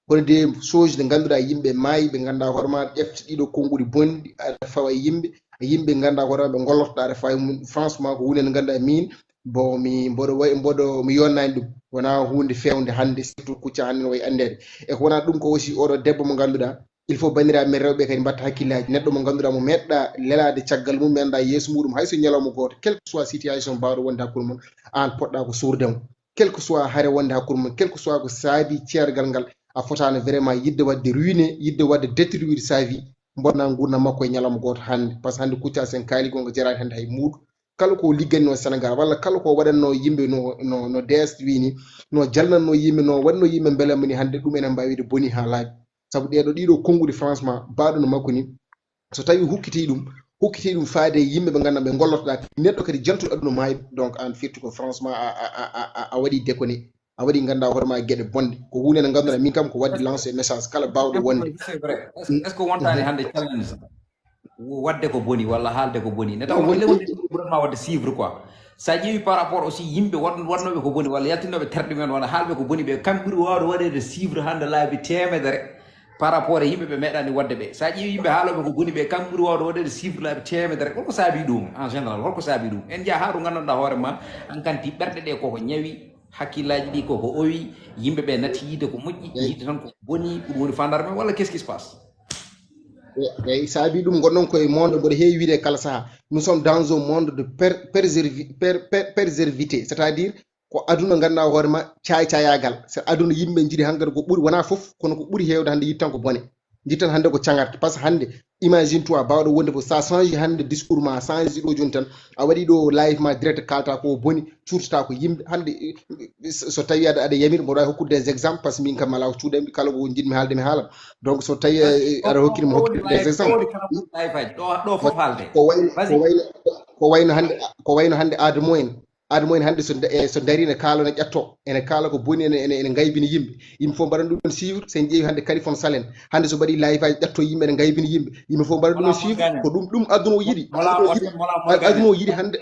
Kono des choses ɗe ngannduɗaa yimɓe maayi, ɓe ngannduɗaa hoore ma, ƴefte ɗiɗo konnguɗi bonɗi, aɗa fawa e yimɓe, yimɓe ngannduɗaa hoore ma, ɓe ngollotoɗaa, aɗa fawa e mum. Franchement, ko huunde nde ngannduɗaa min, bon, mi, mboɗo wayi, mboɗo, mi yonnaani ɗum. Wonaa huunde feewnde hannde, surtout Kouthia hannde no wayi anndeede. E ko wonaa ɗum ko aussi oɗo debbo mo ngannduɗaa, il faut banndiraaɓe men rewɓe kadi mbatta hakkillaaji. Neɗɗo mo ngannduɗaa mo meeɗɗaa lelaade caggal mum, meeɗɗaa yeeso muɗum, hay so ñalawma gooto, quelle que soit situation baawɗo wonde hakkunde mon, aan poɗɗaa ko suurde mo. Quel que soit hare wonde hakkunde mon, quel que soit ko saabi ceergal ngal, a fotaano vraiment yiɗde waɗde ruiné, yiɗde waɗde détruire sa vie, bonna nguurndam makko e ñalawma gooto hannde. Par ce que hannde Kouthia, sen kaali gonga, jaraani hannde hay muudo. Kala ko ligganno Sénégal, walla kala ko waɗanno yimɓe no, no, no D S wini, no jalnanno yimɓe, no waɗno yimɓe mbelamma ni, hannde ɗum enen mbaawi wiide boni haa laaɓi. Sabu ɗeɗo, ɗiɗo konnguɗi, franchement, baɗo no makko ni, so tawi hukkiti ɗum, hukkiti ɗum faade e yimɓe ɓe ngannduɗaa ɓe ngollotoɗaa, neɗɗo kadi jaltuɗo aduna maayi, donc aan firti ko franchement a, a, a, a, a waɗi déconné, a waɗi ngannduɗaa hoore ma geɗe bonɗe. Ko huunde nde ngannduɗaa min kam ko waɗde lancé message kala baawɗo wonde. C'est vrai. Est-ce, est-ce que wontaani hannde challenge waɗde ko boni walla haalde ko boni? Ne taw lewde ɓurata ma waɗde suivre quoi. Sa ƴeewi par rapport aussi yimɓe waɗ-, waɗnooɓe ko boni walla yaltinooɓe terɗe men walla haalɓe ko boni ɓe, kamɓe ɓuri waawde waɗeede suivre hannde laabi teemedere par rapport e yimɓe ɓe meeɗaani waɗde ɓe. Sa ƴeewi yimɓe haalooɓe ko boni ɓe, kamɓe ɓuri waawde waɗeede suivre laabi teemedere. Holko saabi ɗum en général? Holko saabi ɗum? En njaha haa to nganndanɗaa hoore ma, an kanti ɓerɗe ɗe koko ñawi, hakkillaaji ɗi koko owi, yimɓe ɓe natti yiide ko moƴƴi, yiide tan ko boni, ko ɗum woni fandare men, walla qu'est-ce qui se passe? Eyyi, saabi ɗum gonɗon koye monde mboɗo heewi wiide kala saha. Nous sommes dans un monde de per- perservi- per- per- perversité, c'est-à-dire ko aduna ganduɗa hoore ma caycayagal. So aduna yimɓe jiiɗi hankadi ko ɓuuri, wona foof kono ko ɓuuri heewde hande yiɗi tan ko bone, jiɗi tan hande ko cagarte. Par ce que hande, imagine toi, bawɗo wonde fof, sa change hande discours ma, change ɗo joni tan, a waɗi ɗo live ma direct, kalta ko boni, curtata ko yimɓe hande. So tawi aɗa aɗa yamir, mboɗo wawi hokkude des exemples, par ce que min kam ala ko cuuɗami, kala ko jiɗmi haalde mi haalat. Donc so tawi aɗa hokkirmi hokkude des exemples. Ɗo fof haalde. Ko wayno ko wayno ko wayno hande ko wayno hande Adamo en. Adamo en hande so e so dari ne kaala ne ƴatto, ene kaala ko boni, ene ene ene ngaybini yimɓe. Yimɓe fof mbaɗan ɗum ɗon suivre. Sen ƴeewi hande Kalifon Salen, hande so mbaɗi live aji ƴatto yimɓe ene ngaybini yimɓe. Yimɓe fof mbaɗa ɗum ɗon suivre. Ko ɗum ɗum aduna o yiɗi. Aduna o yiɗi hande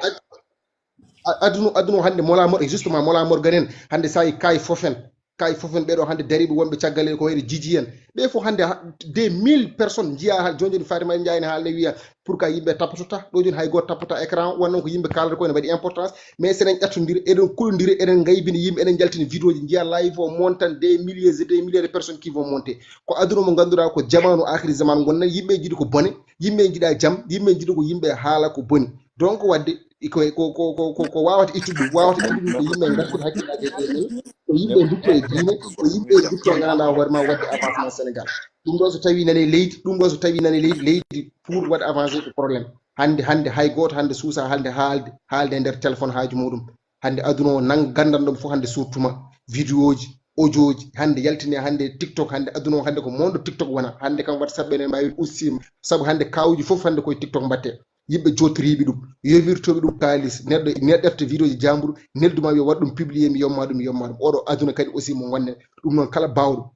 aduna aduna o hande Mola Mor, justement Mola Morgan en hande sa yi kay fof en kay fof en ɓeɗo hande dariɓe wonɓe caggal en ko wayde Jiji en. Ɓe fof hande ha- des mille personnes jiya ha joni joni Fatima Ndiaye ne haalde wiya pour que yimɓe tappatota ɗo joni hay goto tappata écran wonnon ko yimɓe kalata ko ene mbaɗi importance. Mais seɗen ƴattodira eɗen kolodira eɗen ngaybina yimɓe eɗen jaltina vidéo ji jiya live o montan des milliers et des milliers de personnes qui vont monter. Ko aduna mo ganduɗa ko jamanu akhiri zaman gonnen yimɓe jiiɗi ko bone. Yimɓe jiiɗa jam yimɓe jiiɗi ko yimɓe haala ko boni. Donc wadde ko ko ko ko ko ko wawata ittude ɗum wawata ittude ɗum ko yimɓe gartude hakkillaji e ɗe men. Ko yimɓe dutto e diine ko yimɓe dutto ganduɗa hoore ma wadde avancement Sénégal. Ɗum ɗo so tawi nane leydi ɗum ɗo so tawi nane leydi leydi pour waɗa avancé ko problème. Hande hande hay goto hande suusa hande haalde haalde e nder téléphone haaju muɗum. Hande aduna o nan gandan ɗum fof hande surtout ma vidéo ji audio ji hande yaltini hande TikTok hande aduna o hande ko monde TikTok wona hande kam WhatsApp ɓe ne mbawi aussi. Saabu hande kawuji fof hande koye TikTok mbatte. Yimɓe jottoriɓe ɗum yowirtoɓe ɗum kalis neɗɗo neɗɗefte vidéo ji jamburu nelduma yo waɗ ɗum publié mi yomma ɗum yomma ɗum oɗo aduna kadi aussi mo gonnen. Ɗum noon kala bawɗo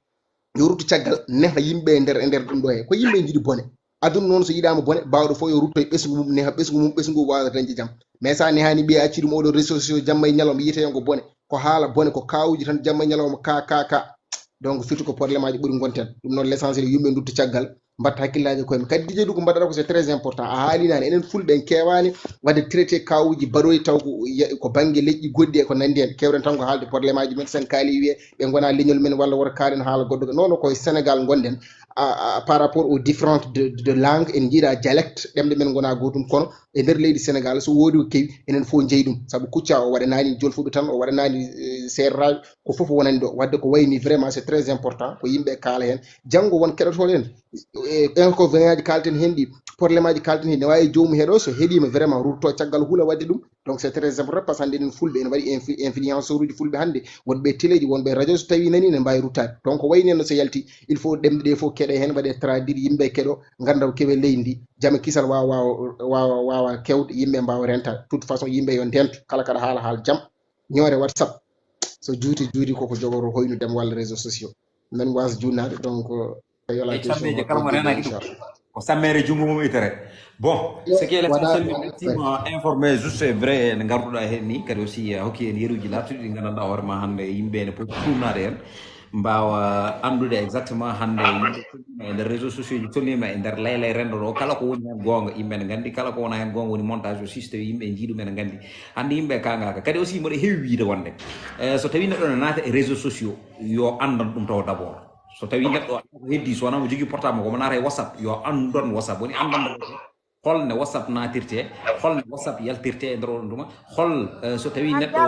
yo rutto caggal neha yimɓe e nder e nder ɗum ɗo he ko yimɓe jiiɗi bone. Aduna noon so yiɗama bone bawɗo fof yo rutto e ɓesngu mum neha ɓesngu mum ɓesngu wawa dañde jam. Mais sa nehani ɓiye acci ɗum oɗo réseau sociaux jamma e ñalawma yiyete yon ko bone ko haala bone ko kawuji tan jamma e ñalawma ka ka ka. Donc surtout ko probléme aji ɓuuri gonten. Ɗum noon l'essentiel yimɓe dutto caggal mbatta hakkillaji koye men kadi dije ɗum ko mbaɗata ko c'est très important a haalinani enen fulɓe en kewani wadde traité kawuji baɗoji taw ko banggue leƴƴi goɗɗi e ko nandi hen kewren tan ko haalde probléme aji men sen kaali wiye ɓe gona leñol men walla woto kaalen haala goɗɗo nono koye Sénégal gonɗen. Par rapport aux différentes de langue en jiiɗa dialecte ɗemɗe men gona gotum kono e nder leydi Sénégal so wodi ko kewi enen fof jeeyi ɗum saabu kucca o waɗanani jolfuɓe tan o waɗanani serraɓe ko foof wonani ɗo wadde ko wayni vraiment c'est très important ko yimɓe kaala hen. Janngo won keɗotoɗo en e inconvénient aji kalten hen ɗi probléme aji kalten hen ne wawi jomum heɗo so heɗima vraiment rutto caggal huula wadde ɗum. Donc c'est très important parce que hande enen fulɓe ene waɗi influenceur uji fulɓe hande wonɓe teleji wonɓe radio so tawi nani ne mbawi ruttade donc wayni no so yalti il faut ɗemɗe ɗe fof keɗe hen waɗe traduire yimɓe keɗo ganda ko kewe leydi ndi jama kisal wawa wawa wawa kewde yimɓe mbawa rentade toute façon yimɓe yo ndento kala kaɗa haala haal jam. Ñoore WhatsApp so juuti juuti koko jogoro hoynu dem walla réseau sociaux. Men wasa junnaade donc e yola question sammeje kala mo renaki ɗum ko sammere junngo mum itere. Bon ce qui est l'essentiel mi ɓettima informé juste e vrai nde ngarduɗa hen ni kadi aussi a hokki en yeruji lattuɗi ɗi gandanɗa hoore ma hande yimɓe ne poti tunnaade hen mbawa andude exactement hande yimɓe tolnima e nder réseau sociaux ji tolnima e nder laylay rendo ɗo kala ko woni hen gonga yimɓe ne gandi kala ko wona hen gonga woni montage aussi so tawi yimɓe jiiɗum ene gandi. Hande yimɓe kagaka kadi aussi mboɗo heewi wiide wonde so tawi neɗɗo ne naata e réseau sociaux yo andan ɗum taw d' abord so tawi neɗɗo ko heddi so wona mo jogui portable makko mo naata e whatsapp yo andon whatsapp woni andan holne whatsapp natirte holne whatsapp yaltirte e nder oɗon tuma hol so tawi neɗɗo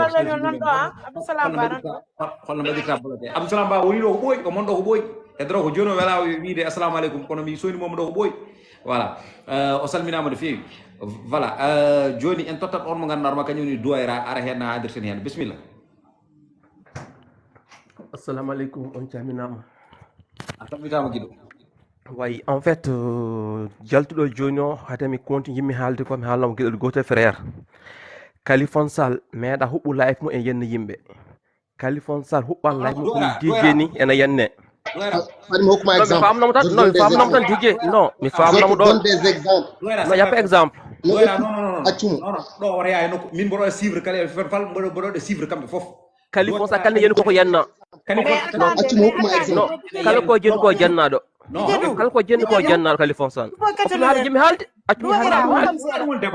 holno mbaɗirta bloqué abdoussalam ba woni ɗo ko ɓooyi o mon ɗo ko ɓooyi e nder o ko joni o wela wiide assalamu aleykum kono mi soni momo ɗo ko ɓooyi. Voilà. O salminama no feewi. Voilà. Joni en tottat on mo ganduɗa ma kañum woni duwayra ara hen hadirten hen bisimilla. Assalamu aleykum on calminama. A salmitama giɗo. Way en fait jaltuɗo joni o hademi compte yimmi haalde ko mi haalnoma gueɗel gotel frère. Kalifon Sall meeɗa huɓɓu live mo en yenna yimɓe. Kalifon Sall huɓɓan live mo kono dj ni ena yenne. Fadi mi hokkuma exemple mi famnoma tan non mi famnoma tan dj non mi famnoma ɗo. Non yappa exemple. Accumo. Ɗo wata yaha nokku min mboɗo suivre kala fal mboɗo mboɗo ɗe suivre kamɓe foof. Kalifon Sall kala ne yeni koko yenna. Accumo hokkuma exemple. Kala ko jeni ko jennaɗo. Kala ko jenni ko jannaɗo Kalifon Sall. Accu mi haala jimi haalde. Accu mi haala jimi haalde.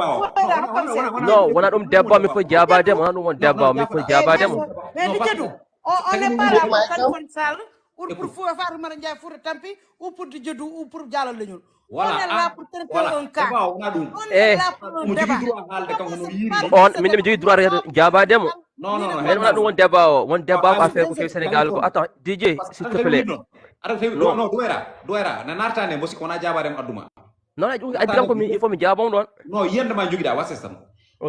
Non wona ɗum debbo mi fof jabadema wona ɗum won debbo mi fof jabadema. Mais Dj Doudou, on n'est pas là pour Kalifon Sall. Ou pour Fouta Fatoumata Ndiaye Fouta Tampi, ou pour Diédou, ou pour Diallo Leñol. On est là pour traiter un cas. On est là pour un débat. On, min mi jogii droit jaabaade mo. Non, non, non. Min wona ɗum won débat o, won débat ko affaire ko kewi Sénégal ko. Attends, D J, s'il te plaît. Non, non, ɗoyra, ɗoyra. Na nartane mo siko wona jaabaade mo adduma. Non, non, ɗum addi kam ko mi, il faut mi jaabom ɗon. Non, yiyande ma jogiɗa, wa système.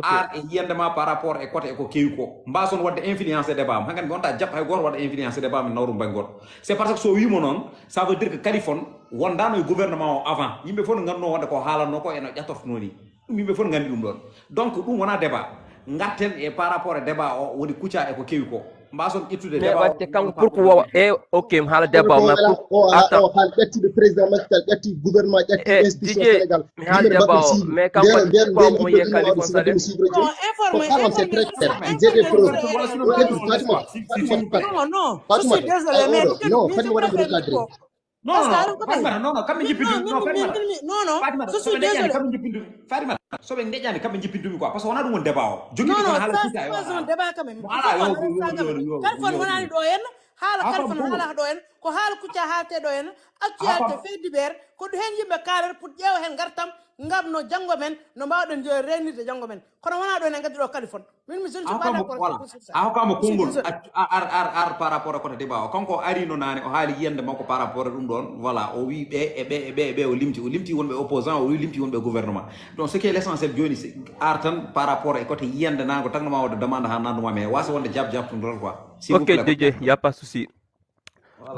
Ar e yiyande ma par rapport e côté e ko kewi ko. Mbason wadde influence e débat am. Hangan mi wonta japp hay goto wadde influence e débat am nawrum bangol. C'est parce que so wimo non, ça veut dire que Kaliphone wondano e gouvernement o avant. Yimɓe fof no ganduno wonde ko haalanno ko eno ƴattortono ni. Ɗum yimɓe fof no gandi ɗum ɗon. Donc ɗum wona débat. Garten e par rapport e débat o woni Kouthia e ko kewi ko. Mbason ƴettude mais watte kanko pour ko wawa e ok mi haala débat ma pour o haal ƴatti ɓe président Macky Sall ƴatti gouvernement ƴatti institution Sénégal mi haala débat o mais kanko pour ko wawa mo ye Kaliphone Sall ko kalam c'est très clair j'ai des preuves Fatima Fatima Fatima non Fatima waɗa mo recadré non non Fatimata non non kamɓe jippindu non Fatimata non non je suis désolé kamɓe jippindu Fatimata soɓe deƴƴani kamɓe jippindumi quoi parce que wona ɗum won débat o jogiɗo kono haala Kouthia yo débat quand même mo ala yo yo yo yo Kaliphone wonani ɗo henna haala Kaliphone haala ɗo henna ko haala Kouthia haalte ɗo henna actualité fait divers ko ɗum hen yimɓe kaalata pour ƴeewa hen gartam ngam no janngo men no mbawɗen renirde janngo men kono wona ɗo henna gaddi ɗo Kaliphone min mi je ne suis pas d'accord a hokkama konngol ar ar ar par rapport à côté débat o kanko arino nane o haali yiyande makko par rapport à ɗum ɗon voilà o wi ɓe e ɓe e ɓe e ɓe o limti o limti wonɓe opposant o wi limti wonɓe gouvernement donc ce qui est l'essentiel joni ar tan par rapport e côté yiyande nane ko tagno ma wadde demande ha nanduma mais wasa wonde jab jab tun ɗon quoi ok DJ y a pas souci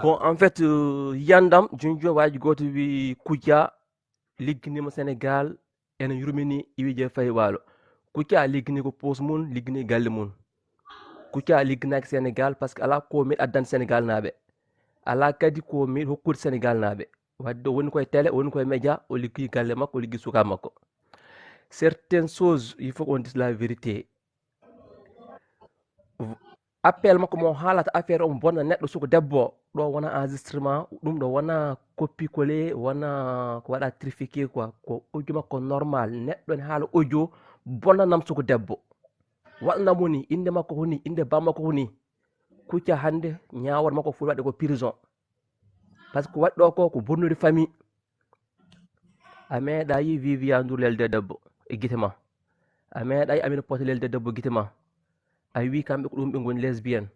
bon en fait yiyandam joni joni waji goto wi Kouthia ligginima Sénégal ene yurmini iwije fayi walo Kouthia liggini ko poos mum liggini galle mum Kouthia ligginaaki Sénégal parce que ala ko min addani Sénégal naaɓe ala kadi ko min hokkude Sénégal naaɓe wadde o woni koye télé o woni koye média o liggi galle makko o liggi suka makko certaines choses il faut qu'on dise la vérité appel makko mo haalata affaire omo bonna neɗɗo suko debbo ɗo wona enregistrement ɗum ɗo wona copie collé wona ko waɗa trafiqué quoi ko audio makko normal neɗɗo ne haala audio bonnanam suko debbo waɗanam woni inde makko woni inde bammakko woni Kouthia hannde ñaawore makko fof waɗde ko prison par ce que waɗi ɗo ko ko bonnude famille a meeɗa yi Viviane Ndour lelde debbo e gite ma a meeɗa yi Amina Poté lelde debbo gite ma a wi kamɓe ko ɗum ɓe ngoni lesbienne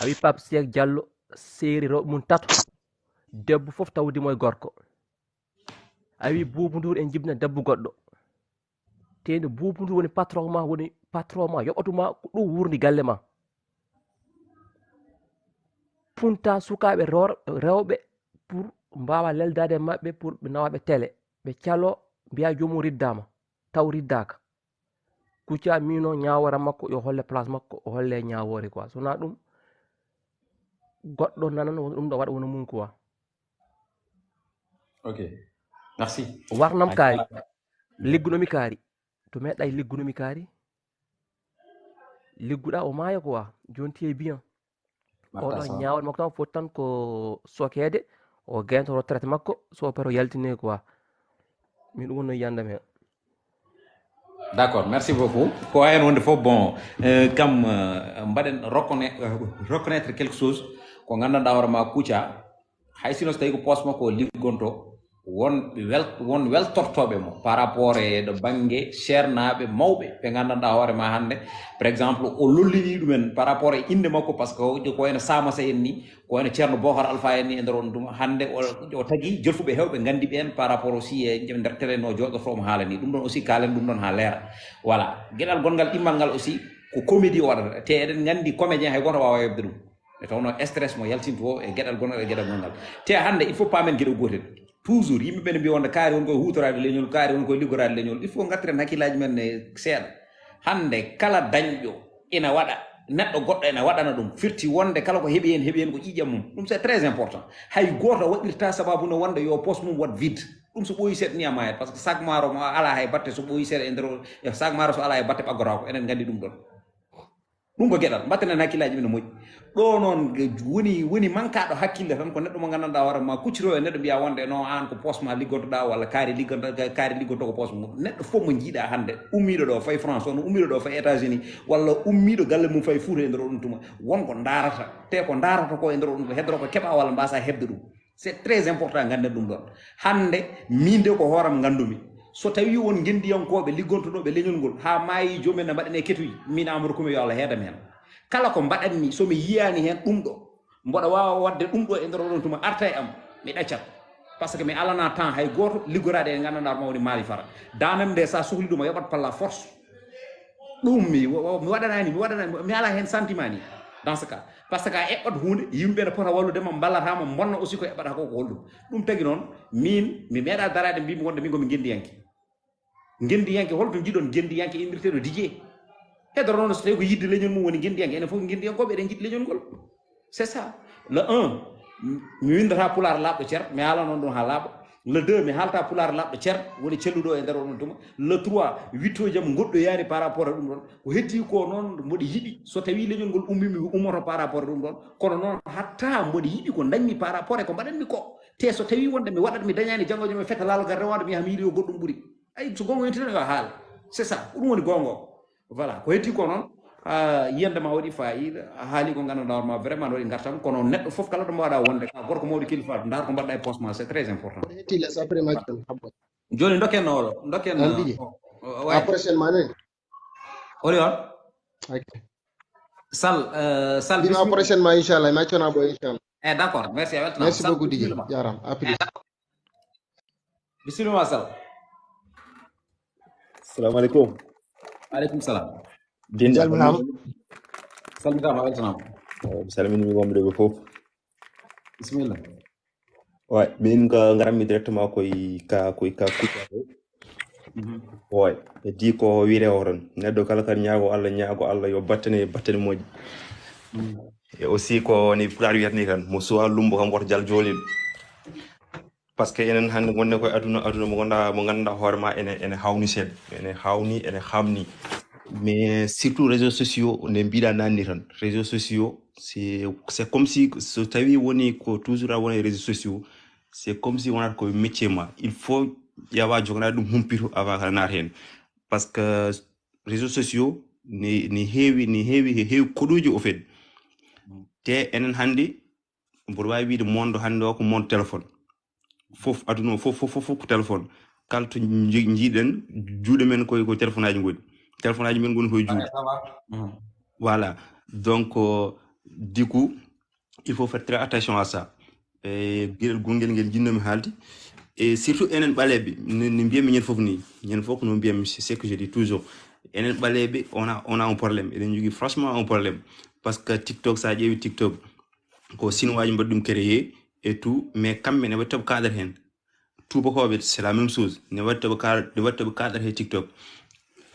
a wi Pape Cheikh Diallo seeri rewɓe mum tato debbo fof tawdi mo e gorko a wi Boubou Ndour en jibina debbo goɗɗo teyde Boubou Ndour woni patron ma woni patron ma yoɓatuma ko ɗum wurdi galle ma punta sukaɓe rewɓe pour mbawa leldade e maɓɓe pour ɓe nawaɓe télé ɓe calo mbiya jomum riddama taw riddaka Kouthia mino ñawore makko yo holle place makko o holle ñawore quoi sona ɗum goɗɗo nanan wona ɗum ɗo waɗa wona mum quoi ok merci warnam kaari liggunomi kaari to meɗɗay liggunomi kaari ligguɗa o maaya quoi joni tiye bien oɗo ñawol makko tan foti tan ko sokede o gaynoto retraite makko so pare o yaltine quoi min ɗum wonno yiyandam hen D'accord, merci beaucoup. Ko wayen wonde fof bon, euh, kam euh, mbaɗen reconnaître, euh, reconnaître quelque chose ko gandanɗa hoore ma Kouthia hay sino so tawi ko poste makko o liggonto won wel won weltortoɓe mo par rapport e ɗo banggue ceernaɓe mawɓe ɓe gandanɗa hoore ma hande par exemple o lollini ɗumen par rapport e inde makko par ce que ko wayno samasa en ni ko wayno ceerno bohar alpha en ni e nder on ɗum hande o tagi jolfuɓe hewɓe gandi ɓen par rapport aussi e nder télé no joɗoto omo haalani ɗum ɗon aussi kalen ɗum ɗon ha leera voilà gueɗal gongal ɗimmal ngal aussi ko comédie o waɗata te eɗen gandi comédien hay goto wawa yobde ɗum e tawno stress mo yaltinta o e gueɗal gongal e gueɗal gongal te hande il faut pamen gueɗo gotel toujours yimɓe ɓene mbiya wonde kaari won koye hutorade leñol kaari won koye liggorade leñol il faut gartiren hakkillaji men e seeɗa hande kala dañɗo ina waɗa neɗɗo goɗɗo ina waɗana ɗum firti wonde kala ko heɓi hen heɓi hen ko ƴiƴam mum ɗum c'est très important hay goto waɗirta sababu no wonde yo poste mum waɗ vide ɗum so ɓooyi seeɗa ni a mayat par ce que sac maro mo ala hay batte so ɓooyi seeɗa e nder sac maro so ala hay batte ɓaggotako enen gandi ɗum ɗon Ɗum ko geɗal, mbatten en hakkillaaji men no moƴƴi. Ɗo noon, woni, woni mankaɗo hakkille tan ko neɗɗo mo nganndanɗaa hoore ma kuccito e neɗɗo mbiya wonde no aan ko poos ma liggontoɗaa walla kaari liggonto-, kaari liggonto ko poos mum. Neɗɗo fof mo njiiɗa hannde, ummiiɗo ɗo fayi France, walla ummiiɗo ɗo fayi États-Unis, walla ummiiɗo galle mum fayi Fuuta e nder oɗon tuma, won ko ndaarata. Te ko ndaarata ko e nder oɗon ko heddoro ko keɓa walla mbasa heɓde ɗum. C'est très important, ngannden ɗum ɗon. Hannde, min de ko hooram nganndumi. So tawi won ngenndiyankooɓe liggontonooɓe leñol ngol, haa maayi joomum en ne mbaɗanee ketuji, min Amadou Koumé yo Allah heedam heen. Kala ko mbaɗanmi, so mi yiyaani heen ɗum ɗo, mboɗo waawa waɗde ɗum ɗo e nder oɗon tuma, arta e am, mi ɗaccat. Parce que mi alana temps hay gooto liggoraade e nganndanɗaa ma woni Mali Fara. Daanam nde, so a sohli ɗum, a yoɓat par la force. Ɗum mi wa-, wa-, mi waɗanaani, mi waɗanaani, mi alaa heen sentiment ni, dans ce cas. Parce que a eɓɓat huunde, yimɓe ne pota wallude ma, mballata ma, mbonna aussi ko eɓɓata ko, ko holɗum. Ɗum tagi noon, min, mi meeɗa daraade mbimi wonde min ko mi ngenndiyanke. Ngenndiyanke, holto njiɗon ngenndiyanke inndirteeɗo Didier? Hedoro noon so tawi ko yiɗde leñol mum woni ngenndiyanke, enen fof ko ngenndiyankooɓe, eɗen njiɗi leñol ngol. C'est ça. Le un, mi winndata pulaar laaɓɗo cer, mi haalana on ɗum haa laaɓa. Le deux, mi haalta pulaar laaɓɗo cer, woni celluɗo e nder oɗon tuma. Le trois, wittooji am ngoɗɗoyaani par rapport e ɗum ɗon. Ko heddi ko noon mboɗo yiɗi, so tawi leñol ngol ummii, mi ummoto par rapport e ɗum ɗon. Kono noon, hatta mboɗo yiɗi ko ndañmi par rapport e ko mbaɗanmi ko. Te so tawi wonde mi waɗat, mi dañaani janngo jom e fetta laalogal rewaande, mi yaha mi yiɗi yo goɗɗum ɓuri. Ay, so goonga yonti tan yo haal. C'est ça, ko ɗum woni goonga o. Voilà, ko heddi ko noon, ah, yiyannde ma waɗi faayiida, a haali ko nganndanɗaa hoore ma, vraiment no waɗi ngartam, kono neɗɗo fof kala ɗo mbaɗa wonde, ka gorko mawɗo kilifa, ndaar ko mbaɗɗa e poos ma, c'est très important. Hetti les après match on, habbo. Jooni ndokken oɗo, ndokken, An Didi. O, o, A ouais. Prochainement, ne? Holi on? Ok. Sal, euh, Sal, Dina bismillah. Prochainement, inchallah, match on, habbo, inchallah. Eh, d'accord, merci, a weltanama. Merci Sal, beaucoup, Didi. Bismillah. Jaaraama, à plus. Eh, d'accord. Bisimilla ma, Sal. Assalamu alaikum. Alaikum salam. Dinde. Salminama. Salminama, a weltanama. Eh, mi salmini wonɓe ɓe fof. Bisimilla. Ouais, min ko ngaranmi directement koy ka, koy ka kucca ko. Mhm. Ouais, e di ko wire o tan. Neɗɗo kala kan ñaago Allah, ñaago Allah yo battane, battane moƴƴi. Mhm. E aussi ko ni pulaar wiyata ni kan, mo suwa lumbo kam woto jal joolin. Parce que enen hannde ngonɗen koye aduna, aduna mo ngannduɗaa, mo ngannduɗaa hoore ma ene, ene hawni seeɗa, ene hawni, ene hamni. Mais surtout réseaux sociaux, nde mbiɗa nanni tan, réseaux sociaux, c'est, c'est comme si, so tawi woni ko toujours a woni réseaux sociaux, c'est comme si wonata ko métier ma. Il faut yawa jogana ɗum humpito avant ka naata heen. Parce que réseaux sociaux ni, ni heewi, ni heewi, heewi koɗuuji au fait. Te enen hannde, mboɗo waawi wiide monde hannde o ko monde téléphone. Fof, aduna o fof, fof, fof, fof ko téléphone. Kala to nji-, njiiɗen, juuɗe men koye, ko téléphone aji ngoni. Téléphone aji men ngoni koye juuɗe. Ah, ça va. Mhm. Voilà. Donc, euh, du coup, il faut faire très attention à ça. E geɗel gongel ngel jinnomi haalde. Et surtout enen ɓaleeɓe, ne, ne mbiyatmi ñande fof ni. Ñande fof ko no mbiyatmi, c'est ce que je dis toujours. Enen ɓaleeɓe, on a, on a un problème. Eɗen jogii franchement un problème. Parce que TikTok, sa ƴeewi TikTok, ko Chinois ji mbaɗi ɗum créé et tout, mais kamɓe ne waɗi toɓo kaadata heen. Tuubakooɓe, c'est la même chose. Ne waɗi toɓo kaad-, ne waɗi toɓo kaadata he TikTok.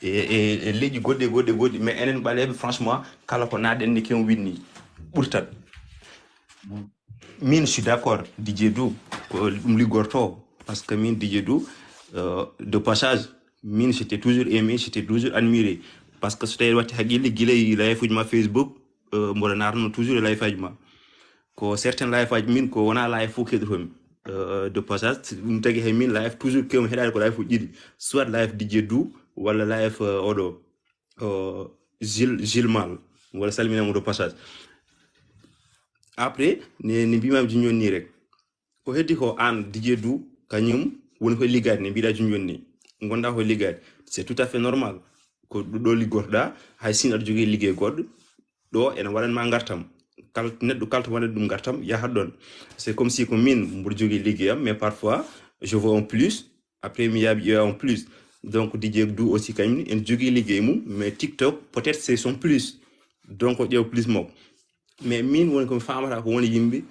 E, e, e leƴƴi goɗɗi, goɗɗi, goɗɗi. Mais enen ɓaleeɓe, franchement, kala ko naatɗen ni, ken winni ɓurtat. Min, je suis d'accord, Didier Dou, ko ɗum liggorto. Parce que min, Didier Dou, euh, de passage, min, j'étais toujours aimé, j'étais toujours admiré. Parce que so tawi watti haqqille, gila e live uji ma Facebook, euh, mboɗo naatano toujours e live aji ma. Ko certains live aji min, ko wona live fof keɗotomi. Euh, de passage, ɗum tagi hay min live toujours kewmi heɗade ko live uji ɗiɗi. Soit live Didier Dou, walla live, euh, oɗo, euh, Gilles, Gilles Mal, walla salminama de passage. Après, ne, ne mbimami joni ni rek. Ko heddi ko an Didier Dou, kañum woni koye liggaade ne mbiɗa joni joni ni. Gonda koye liggaade. C'est tout à fait normal. Ko ɗo, ɗo liggorɗa, hay sin aɗa jogii liggey goɗɗo, ɗo ene waɗan ma ngartam. Kala neɗɗo kala to waɗan ɗum ngartam, yahat ɗon. C'est comme si ko min mboɗo jogii liggey am, mais parfois, je veux un plus, après mi yaaɓi ƴeewa un plus. Donc, Didier Dou aussi kañum ni, ene jogii liggey mum, mais TikTok, peut-être c'est son plus. Donc, o ƴeewa plus makko. Mais min woni ko mi famata ko woni yimɓe,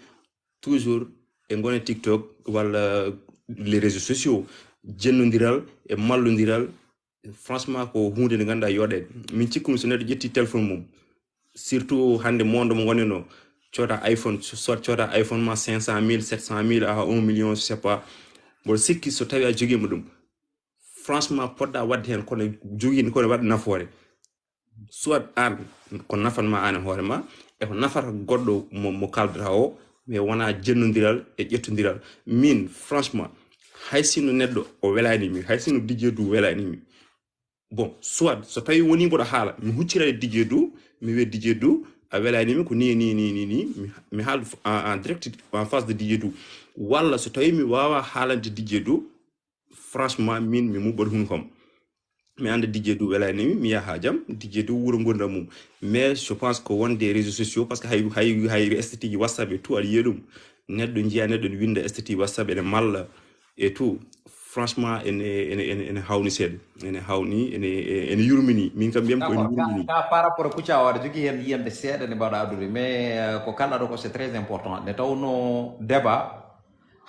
toujours e ngone TikTok walla les réseaux sociaux, jennodiral e mallodiral, franchement, ko huunde nde ngannduɗaa yooɗeede. Min cikkumi so neɗɗo ƴetti téléphone mum, surtout hannde monde mo ngonɗen o, coota iPhone, so, so coota iPhone ma cinq cent mille, sept cent mille, à un million, je sais pas. Mboɗo sikki so tawi a jogiima ɗum, franchement, poɗɗa waɗde heen, kono jogii, kono waɗa nafoore. Soit an ko nafanma an e hoore ma, e ko nafata goɗɗo mo, mo kaldata o, mais wona jennodiral e ƴettondiral. Min, franchement, hay sinno neɗɗo o welani mi, hay sinno Didier Doou welani mi. Bon, soit so tawi woni mboɗo haala, mi huccira e Didier Doou, mi wiya Didier Doou, a welani mi ko ni e ni, ni, ni, ni, mi, mi haaldu en, en direct en face de Didier Doou. Walla so tawi mi wawa haalande Didier Doou, franchement, min mi muɓɓat hunukam. Mi anda Didier Doou welani mi, mi yaha jam, Didier Doou wuro ngurndan mum. Mais je pense que wonde réseaux sociaux, parce que hay, hay, hay statut ji WhatsApp et tout, aɗa yiya ɗum. Neɗɗo jiya neɗɗo ne winda statut WhatsApp, ene malla et tout. Franchement, ene, ene, ene, ene hawni seeɗa. Ene hawni, ene, ene yurmini. Min kam mbiyam ko ene D'accord. Ka, yurmini. Ka par rapport à Kouthia o, aɗa jogii heen yiyannde seeɗa nde mbaawɗa addude. Mais, euh, ko kalɗa ɗo ko c'est très important. Nde tawnoo débat,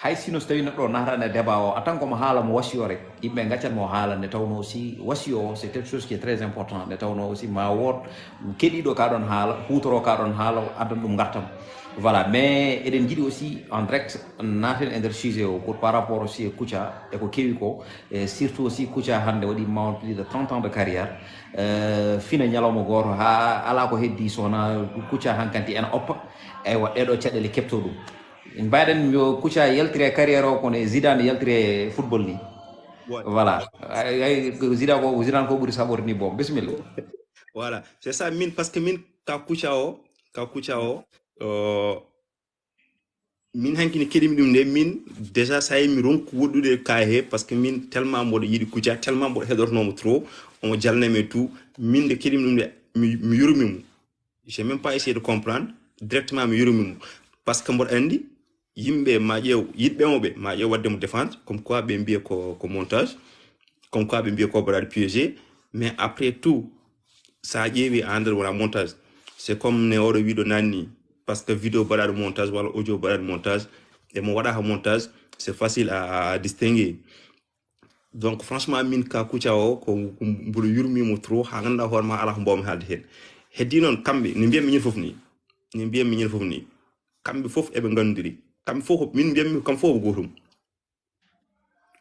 hay sino so tawii neɗɗo o naatani e débat o, en tant que mo haala mo wasiyo rek, yimɓe ngaccan mo haala. Nde tawnoo aussi wasiyo o, c'est quelque chose qui est très important. Nde tawnoo aussi ma wood keɗiiɗo ka ɗon haala, huutoroo ka ɗon haala, o addan ɗum ngartam. Voilà, mais eɗen njiɗi aussi en direct naaten e nder sujet o pour par rapport aussi e Kouthia e ko kewi ko, e surtout aussi Kouthia hannde waɗi mawɗo plus de trente ans de carrière, euh, fina ñalawma gooto haa alaa ko heddii so wonaa Kouthia hankanti ene oppa. Eywa, ɗeɗo caɗeele keɓto ɗum. Mbaɗen yo Kouthia yaltire carrière o kono e Zidane yaltire football ni. Ouais. Voilà. Ay, ay, Zidane ko, Zidane ko ɓuri saɓorde ni. Bon, bismillah. Voilà, c'est ça, min, parce que min, ka Kouthia o, ka Kouthia o, euh, min hanki ne keɗimi ɗum nde, min, déjà, ça y est, mi ronku woɗɗude ka he, parce que min, tellement mboɗo yiɗi Kouthia, tellement mboɗo heɗornoomo trop, omo jalnami e tout, min nde keɗimi ɗum nde, mi, mi yurmi mo. J'ai même pas essayé de comprendre, directement mi yurmi mo. Parce que mboɗo anndi, yimɓe ma ƴeew, yiɗɓe mo ɓe, ma ƴeew waɗde mo défendre, comme quoi ɓe mbiya ko, ko montage, comme quoi ɓe mbiya ko baraade piégé, mais après tout, sa ƴeewi a anndat wona montage. C'est comme ne oɗo wiɗo nanni, parce que vidéo baɗaɗo montage walla audio baɗaɗo montage, e mo waɗa ha montage, c'est facile à, à distinguer. Donc franchement, min ka Kouthia o, ko, ko mboɗo yurmi mo trop, ha ganduɗa hoore ma ala ko mbawmi haalde hen. Heddi noon kamɓe, ne mbiyammi ñin fof ni, ne mbiyammi ñin fof ni, kamɓe fof eɓe ngandiri, kamɓe fof ko, min mbiyammi kam fof ko gotum.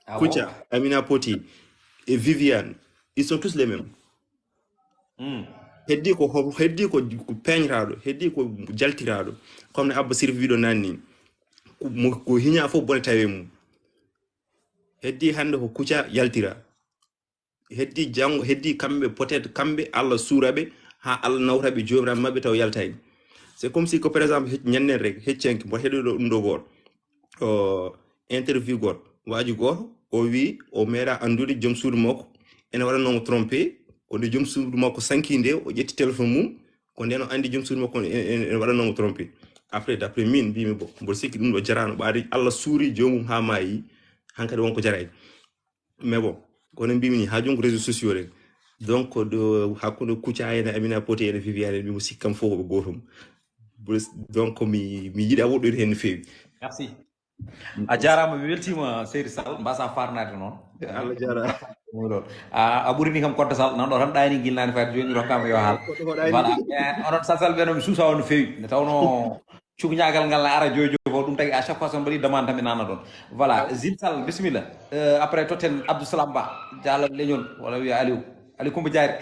Ah bon? Kouthia, Amina Poti, et Viviane, ils sont tous les mêmes. Hmm. Heddi ko ho-, heddi ko, ko peñraɗo, heddi ko jaltiraɗo. Comme ne Abba Sirif wiɗo nanni, ko mo, ko hiña fof bone tawe mum. Heddi hannde ko Kouthia yaltira. Heddi janngo, heddi kamɓe, peut-être kamɓe, Allah suura ɓe, haa Allah nawra ɓe joomiraaɓe maɓɓe taw yaltayni. C'est comme si ko, par exemple, he-, ñannen rek, heccenki, mboɗo heɗo ɗo, ɗum ɗo gooto. O, interview gooto. Waaji gooto, o wi, o meeɗa anndude joom suudu makko, ene waɗanoo mo trompé, ko nde joom suudu makko sanki nde, o ƴetti téléphone mum, ko nden o anndi joom suudu makko ene, ene, ene waɗanoo mo trompé. Après, d'après min, mbimi, bon, mboɗo sikki ɗum ɗo jarano, ɓaade Allah suuri joomum haa maayi, hankadi won ko jaraani. Mais bon, kono mbimi ni, haa jooni ko réseaux sociaux rek. Donc, ɗo hakkunde Kouthia en, Amina Poté en, Viviane en, mbimo sikkam fof ko ɓe gootum. Bes-, donc, mi, mi yiɗa woɗɗoyde heen no feewi. Merci. A jaaraama, mi weltiima, Seydi Sall, mbasa farnaade noon. Allah jaaraama. Ɗum ɗoon. A, a ɓurini kam Koddo Sall, nan ɗo tan ɗaani gilnaani fayde, jooni rokkaama yo haal. Koddo ko ɗaani. Voilà. Eh, onon Sall Sall ɓe noon, mi suusa on no feewi. Nde tawnoo cukuñaagal ngal ne ara jojo fof, ɗum tagi à chaque fois so mbaɗi demande tan mi nana ɗon. Voilà, Zil Sall, bisimilla. Euh, après totten Abdou Salam Ba, Diallo Leñol, walla wiya Aliou, Aliou Coumba Diary.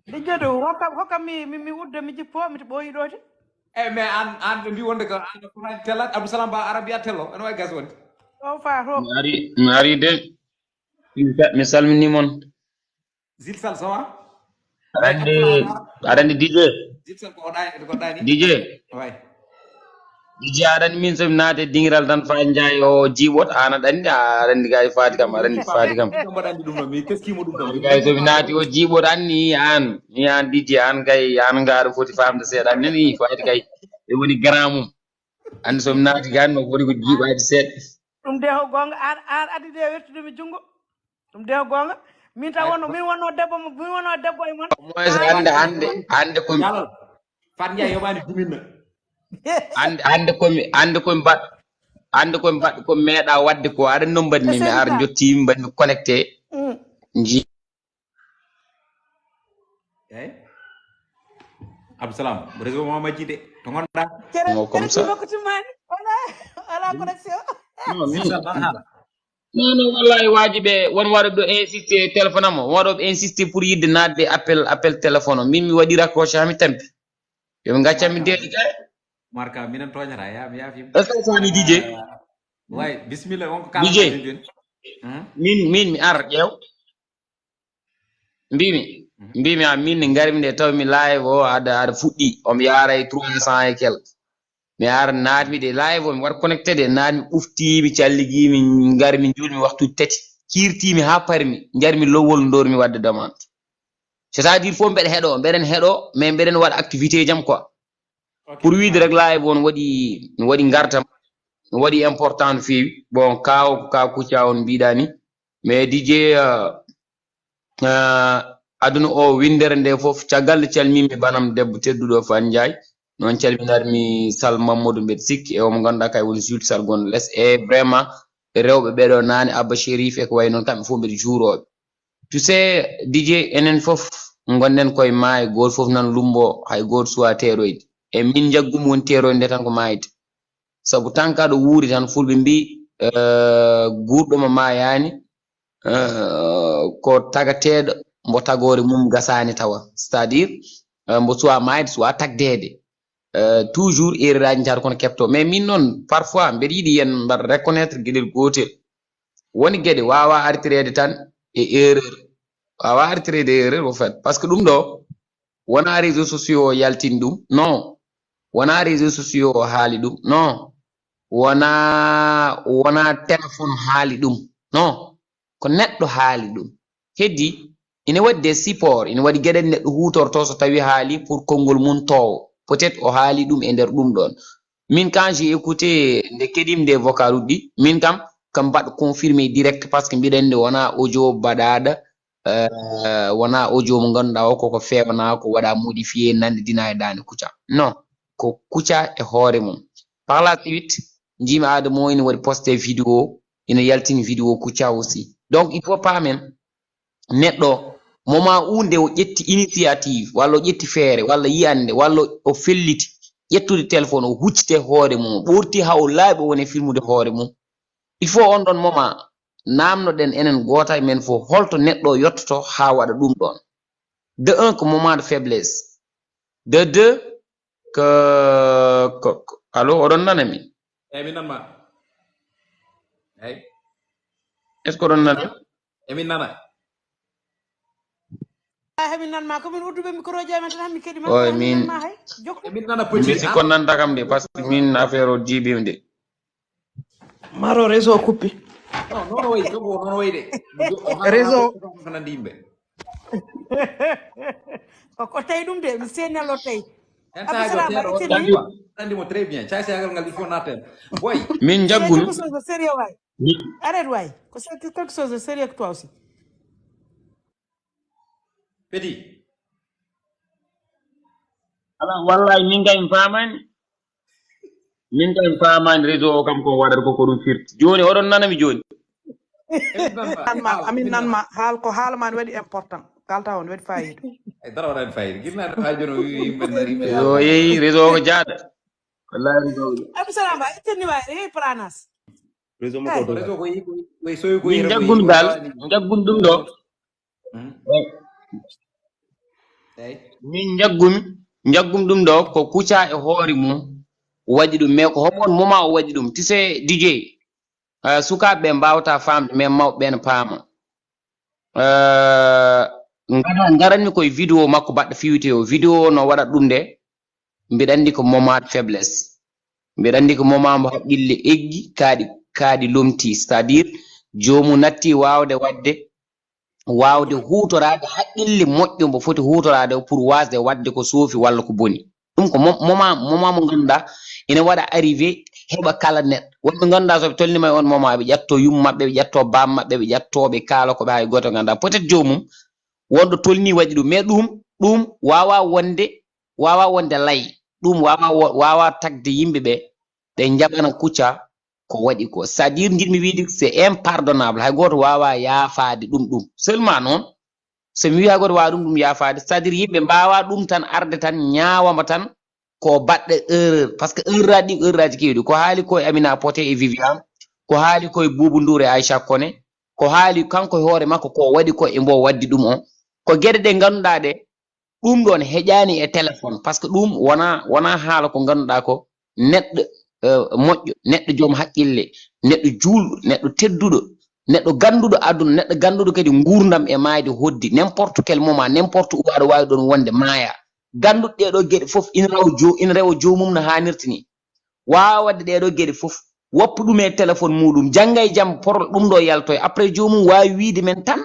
Ɗi jodo, hokkam, hokkam mi, mi, mi udda, mi jippo, mi ɓooyi ɗo ti. Eh, mais an, an ɓe mbi wonde ko an ko tellat, Abdou Salam Ba Arabia tello, ene wawi gas wonde. O fa to. Mi ari, mi ari de. Mi sa-, mi salmini mon. Zil Sall, ça va? Aɗa anndi, aɗa anndi D J? Zil Sall ko o ɗaani, ko o ɗaani. D J? Way. D J, aɗa anndi min so mi naati e dingiral tan fa njaay o jiiɓot, an aɗa anndi, aɗa anndi kay faati kam, aɗa anndi faati kam. Ɗum mbaɗa anndi ɗum ɗo, mi teskima ɗum ɗo. Faati kay so mi naati o jiiɓot, an ni an, ni an D J, an kay, an ngaa aɗa foti faamde seeɗa, an nani faati kay. E woni grand mum. Anndi so mi naati kay, an no foti ko jiiɓaade seeɗa. Ɗum de ko goonga, an, an addi de wertude mi junngo. Ɗum de ko goonga. Min taw wonno, min wonno debbo mo, min wonno debbo e mon. Au moins hannde, hannde, hannde ko mi Jalal. Fat Ndiaye yoɓaani duminna. Hannde, hannde ko mi, hannde ko mi mbaɗ-, hannde ko mi mbaɗ-, ko mi meeɗa waɗde ko aɗa no mbaɗmi, mi ar jottiimi, mbaɗmi connecté. Mm. Nji- Eey. Abdou Salam, réseau ma majji de. To ngonɗa? Cere, mo comme cere ça. Makko timmani. Wala, wala connexion. Non, min, Sall, ban haala? Non, non, wallahi, waaji ɓe won waɗo ɗo insisté téléphone am o, waɗo insisté pour yidde naatde appel, appel téléphone o. Min mi waɗi raccroché, haa mi tampi. Yo ɓe ngaccan mi deedi kay. Marka, minen tooñata, ya, mi yaafiima. Est-ce que sani D J? Way, bismillah, on ko kala D J. Jooni. Hmm? Min, min, mi ar, ƴeew. Mbimi, Mhm. mbimi, a min, ngarmi nde, taw mi live o, aɗa, aɗa fuɗɗi, omo yaara e trois cents et quelques. Mi ara naatmi de live o, mi waɗa connecté de, naatmi ɓufti, mi calligi, mi ngari, mi juulmi waxtu tati. Kiirtimi haa parmi, njarmi lowol, ndormi waɗde demande. C'est-à-dire, fof mbeɗa heɗo, mbeɗen heɗo, mais mbeɗen waɗa activité jam quoi. Ok. Pour wiide rek, live on waɗi, waɗi ngartam, waɗi important no feewi. Bon, ka o, ka Kouthia on mbiɗa ni. Mais D J, euh, euh, aduna o winndere nde fof, caggal nde calmimi banam debbo tedduɗo Fane Ndiaye, noon calminarmi Sal Mamadou Mbed Sik e omo ngannduɗaa kay woni Jules Sal gonɗo les. E vraiment, rewɓe ɓeɗo naane, Abba Chérif e ko wayi noon, kamɓe fof mbeɗa juurooɓe. Tu sais, D J, enen fof ngonɗen koye maayo, gooto fof nan lumbo, hay gooto suwa teeroyde. E min njaggumi woni teeroyde nde tan ko maayde. Sabu tan ka ɗo wuuri tan, fulɓe mbi, eh, guurɗo mo maayaani, eh, ko tagateeɗo mbo tagoore mum gasaani tawa. C'est-à-dire, eh, mbo suwa maayde, suwa tagdeede. Eh, toujours erreur aji tan kono keɓto. Mais min noon, parfois, mbeɗa yiɗi yen mbaɗa reconnaître geɗel gootel. Woni geɗe waawa artireede tan e erreur. Waawa artireede e erreur, au fait. Parce que ɗum ɗo, wonaa réseaux sociaux o yaltini ɗum. Non. Wonaa réseaux sociaux o haali ɗum. Non. Wonaa, wonaa téléphone haali ɗum. Non. Ko neɗɗo haali ɗum. Heddi, ina waɗi des supports, ina waɗi geɗe neɗɗo huutorto so tawi haali pour konngol mum toowo. Peut-être o haali ɗum e nder ɗum ɗon. Min, quand j'ai écouté, nde keɗimi nde vocal uɗɗi, min kam, kam mbaɗ confirmé direct, parce que mbiɗa anndi wonaa audio baɗaaɗo, euh, wonaa audio mo ngannduɗaa o koko feewnaa, ko waɗa modifié, nanndidinaa e daande Kouthia. Non, ko Kouthia e hoore mum. Par la suite, njiimi Adamo ina waɗi posté vidéo, ina yaltini vidéo Kouthia aussi. Donc, il faut paamen, neɗɗo, moment unde o ƴetti initiative, walla o ƴetti feere, walla yiyannde, walla o felliti ƴettude téléphone, o huccite hoore mum, o ɓorti haa o laaɓi, o woni filmude hoore mum. Il faut on ɗon moment, naamnoɗen enen gooto e men fof, holto neɗɗo o yottoto haa waɗa ɗum ɗon. De un, ko moment de faiblesse. De deux, ko, ko, ko, allo, oɗon nana mi? Eyyi, min nan ma. Eyyi. Est-ce que oɗon nana? Emin nana. Ay, emin nan ma, ko min udduɓe micro ji amen tan, hami keɗi ma. Oy, min nan ma hay. Jokku. Emin nana petit. Mbi sikko nanta kam de, parce que min affaire o jiiɓimi de. Maro réseau coupé. Non, non, way, jogo, non, way de. Réseau. Ko nandi yimɓe. Ko, ko tawi ɗum de, mi seenelo tawi. Hen sa Abdou Salam, jogo, a ittini? Nandi mo très bien. Cay, cay, ngal, il faut naten. Boy. Min jaggumi. C'est quelque chose de sérieux, way. Arrête, way. Ko c'est quelque chose de sérieux que toi aussi. Petit. Ala, wallahi, min kay mi faamaani. Min kay mi faamaani réseau o kam ko waɗata ko, ko ɗum firti. Jooni, oɗon nana mi jooni? Emin nan ma. Nan ma, amin nan ma. Haal ko haala ma ne waɗi important. Kalta on waɗi fayida. Ay, dara waɗani fayida. Gila ha jono wi, wi, men nari, men Yo, yehi, réseau o ko jaada. Wallahi, réseau o. Abdou Salam, ba, ittani wa, hey, pranas. Réseau mo ko Réseau ko yi, ko yi, ko yi, so ko yi, Min ko yi, jaggumi ko dal, yi. Jaggumi ɗum ɗo. Hmm. Eyi. Min jaggumi, jaggumi ɗum ɗo ko Kouthia e hoore mum waɗi ɗum, mais ko hombo on moment o waɗi ɗum? Tu sais, D J, ah, sukaaɓe ɓe mbaawata faamde, mais mawɓe ɓe ne paama. Ah, ngara-, ngaranmi koye vidéo makko baɗɗo fiwte o. Vidéo o no waɗa ɗum nde, mbiɗa anndi ko moment de faiblesse. Mbiɗa anndi ko moment mo haqqille eggi, kaaɗi, kaaɗi lomti. C'est-à-dire, joomum natti waawde waɗde, waawde huutoraade haqqille moƴƴo mbo foti huutoraade o pour waasde waɗde ko soofi walla ko boni. Ɗum ko mo-, moment, moment mo ngannduɗaa ina waɗa arrivé heɓa kala neɗɗo. Wonɓe ngannduɗaa so ɓe tolniima e on moment, ɓe ƴatto yumma maɓɓe, ɓe ƴatto baam maɓɓe, ɓe ƴatto, ɓe kaala ko ɓe hay gooto ngannduɗaa. Peut-être joomum wonɗo tolni waɗi ɗum, mais ɗum, ɗum waawaa wonde, waawaa wonde lay. Ɗum waawaa wo-, waawaa tagde yimɓe ɓe, ɓe njaɓana Kouthia ko waɗi ko. C'est-à-dire, njiɗmi wiide, c'est impardonnable. Hay gooto waawaa yaafaade ɗum ɗum. Seulement noon, so mi wiyaa gooto waawaa ɗum ɗum yaafaade, c'est-à-dire, yimɓe mbaawaa ɗum tan arde tan, ñaawama tan, ko baɗɗo erreur. Parce que erreur aji ɗi, erreur aji keewɗi. Ko haali ko e Amina Poté e Viviane, ko haali ko e Buubu Nduur e Aïcha Kone, ko haali kanko e hoore makko ko waɗi ko e mbo waddi ɗum on. Ko geɗe ɗe ngannduɗaa ɗe, ɗum ɗoon heƴaani e téléphone, parce que ɗum wonaa, wonaa haala ko ngannduɗaa ko neɗɗo, eh, moƴƴo, neɗɗo joom haqqille, neɗɗo juulɗo, neɗɗo tedduɗo, neɗɗo gannduɗo aduna, neɗɗo gannduɗo kadi nguurndam e maayde hoddi, n'importe quel moment, n'importe où aɗa waawi ɗoon wonde maaya. Gannduɗo ɗee ɗoo geɗe fof ina rawa jo-, ina rewa joomum no haanirta ni. Waawa waɗde ɗee ɗoo geɗe fof, woppa ɗum e téléphone muuɗum, jannga e jam porlo ɗum ɗoo yaltoya. Après joomum waawi wiyde men tan,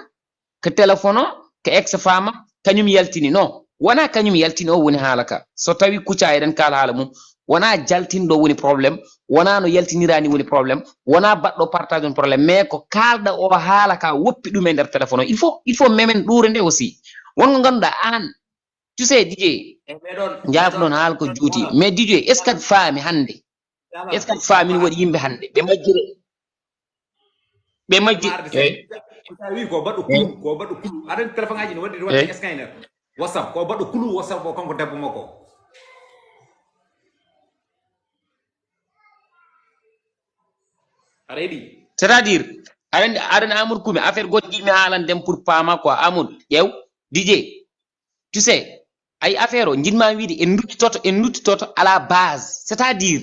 ko téléphone o, ko ex femme am, kañum yaltini. Non, wonaa kañum yaltini o woni haala ka. So tawii Kouthia eɗen kaala haala mum, wonaa jaltinɗo woni problème, wonaa no yaltiniraani woni problème, wonaa baɗɗo partage woni problème, mais ko kaalɗa o haala ka woppi ɗum e nder téléphone o. Il faut, il faut memen ɗuure nde aussi. Won ko ngannduɗaa aan, tu sais, D J, E ɓe ɗon, njaafnoon haala ko juuti. Mais D J, est-ce que aɗa faami hannde? Est-ce que aɗa faami no waɗi yimɓe hannde? Ɓe majjire. Ɓe majji. Marde, eh. Sa wi ko baɗɗo kulu, ko baɗɗo kulu. Aɗa andi téléphone aji no waɗi, waɗi scanner. WhatsApp, ko baɗɗo kulu WhatsApp o kanko debbo makko. Aɗa yiɗi? C'est-à-dire, aɗa andi, aɗa andi Amadou Koumi, affaire goɗɗo jiɗmi haalande pour paama quoi, Amadou, ƴeew, D J. Tu sais, ay affaire o, njiɗ-maa wiide, en nduttitoto, en nduttitoto à la base. C'est-à-dire,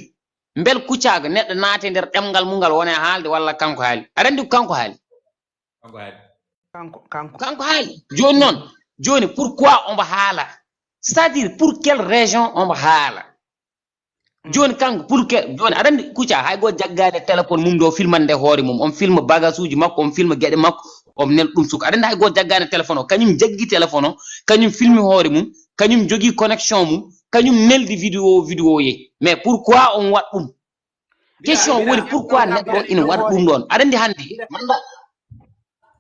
mbel Kouthia ko neɗɗo naati e nder ɗemngal mum ngal, wona e haalde walla kanko haali? Aɗa anndi ko kanko haali? Kanko haali. Kanko, kanko. Kanko haali. Jooni noon, jooni, pourquoi omo haala? C'est-à-dire, pour quelle raison omo haala? Jooni kanko, pour que, jooni, aɗa anndi Kouthia, hay gooto jaggaani téléphone mum ɗo, filmande hoore mum. On filma bagage uji makko, on filma geɗe makko, on nel ɗum suka. Aɗa anndi hay gooto jaggaani téléphone o. Kañum jaggi téléphone o, kañum filmi hoore mum, kañum jogii connexion mum, kañum neldi vidéo, vidéo yehi. Mais pourquoi on waɗ ɗum? Question woni, pourquoi neɗɗo ina waɗa ɗum ɗoon? Aɗa anndi hannde, manda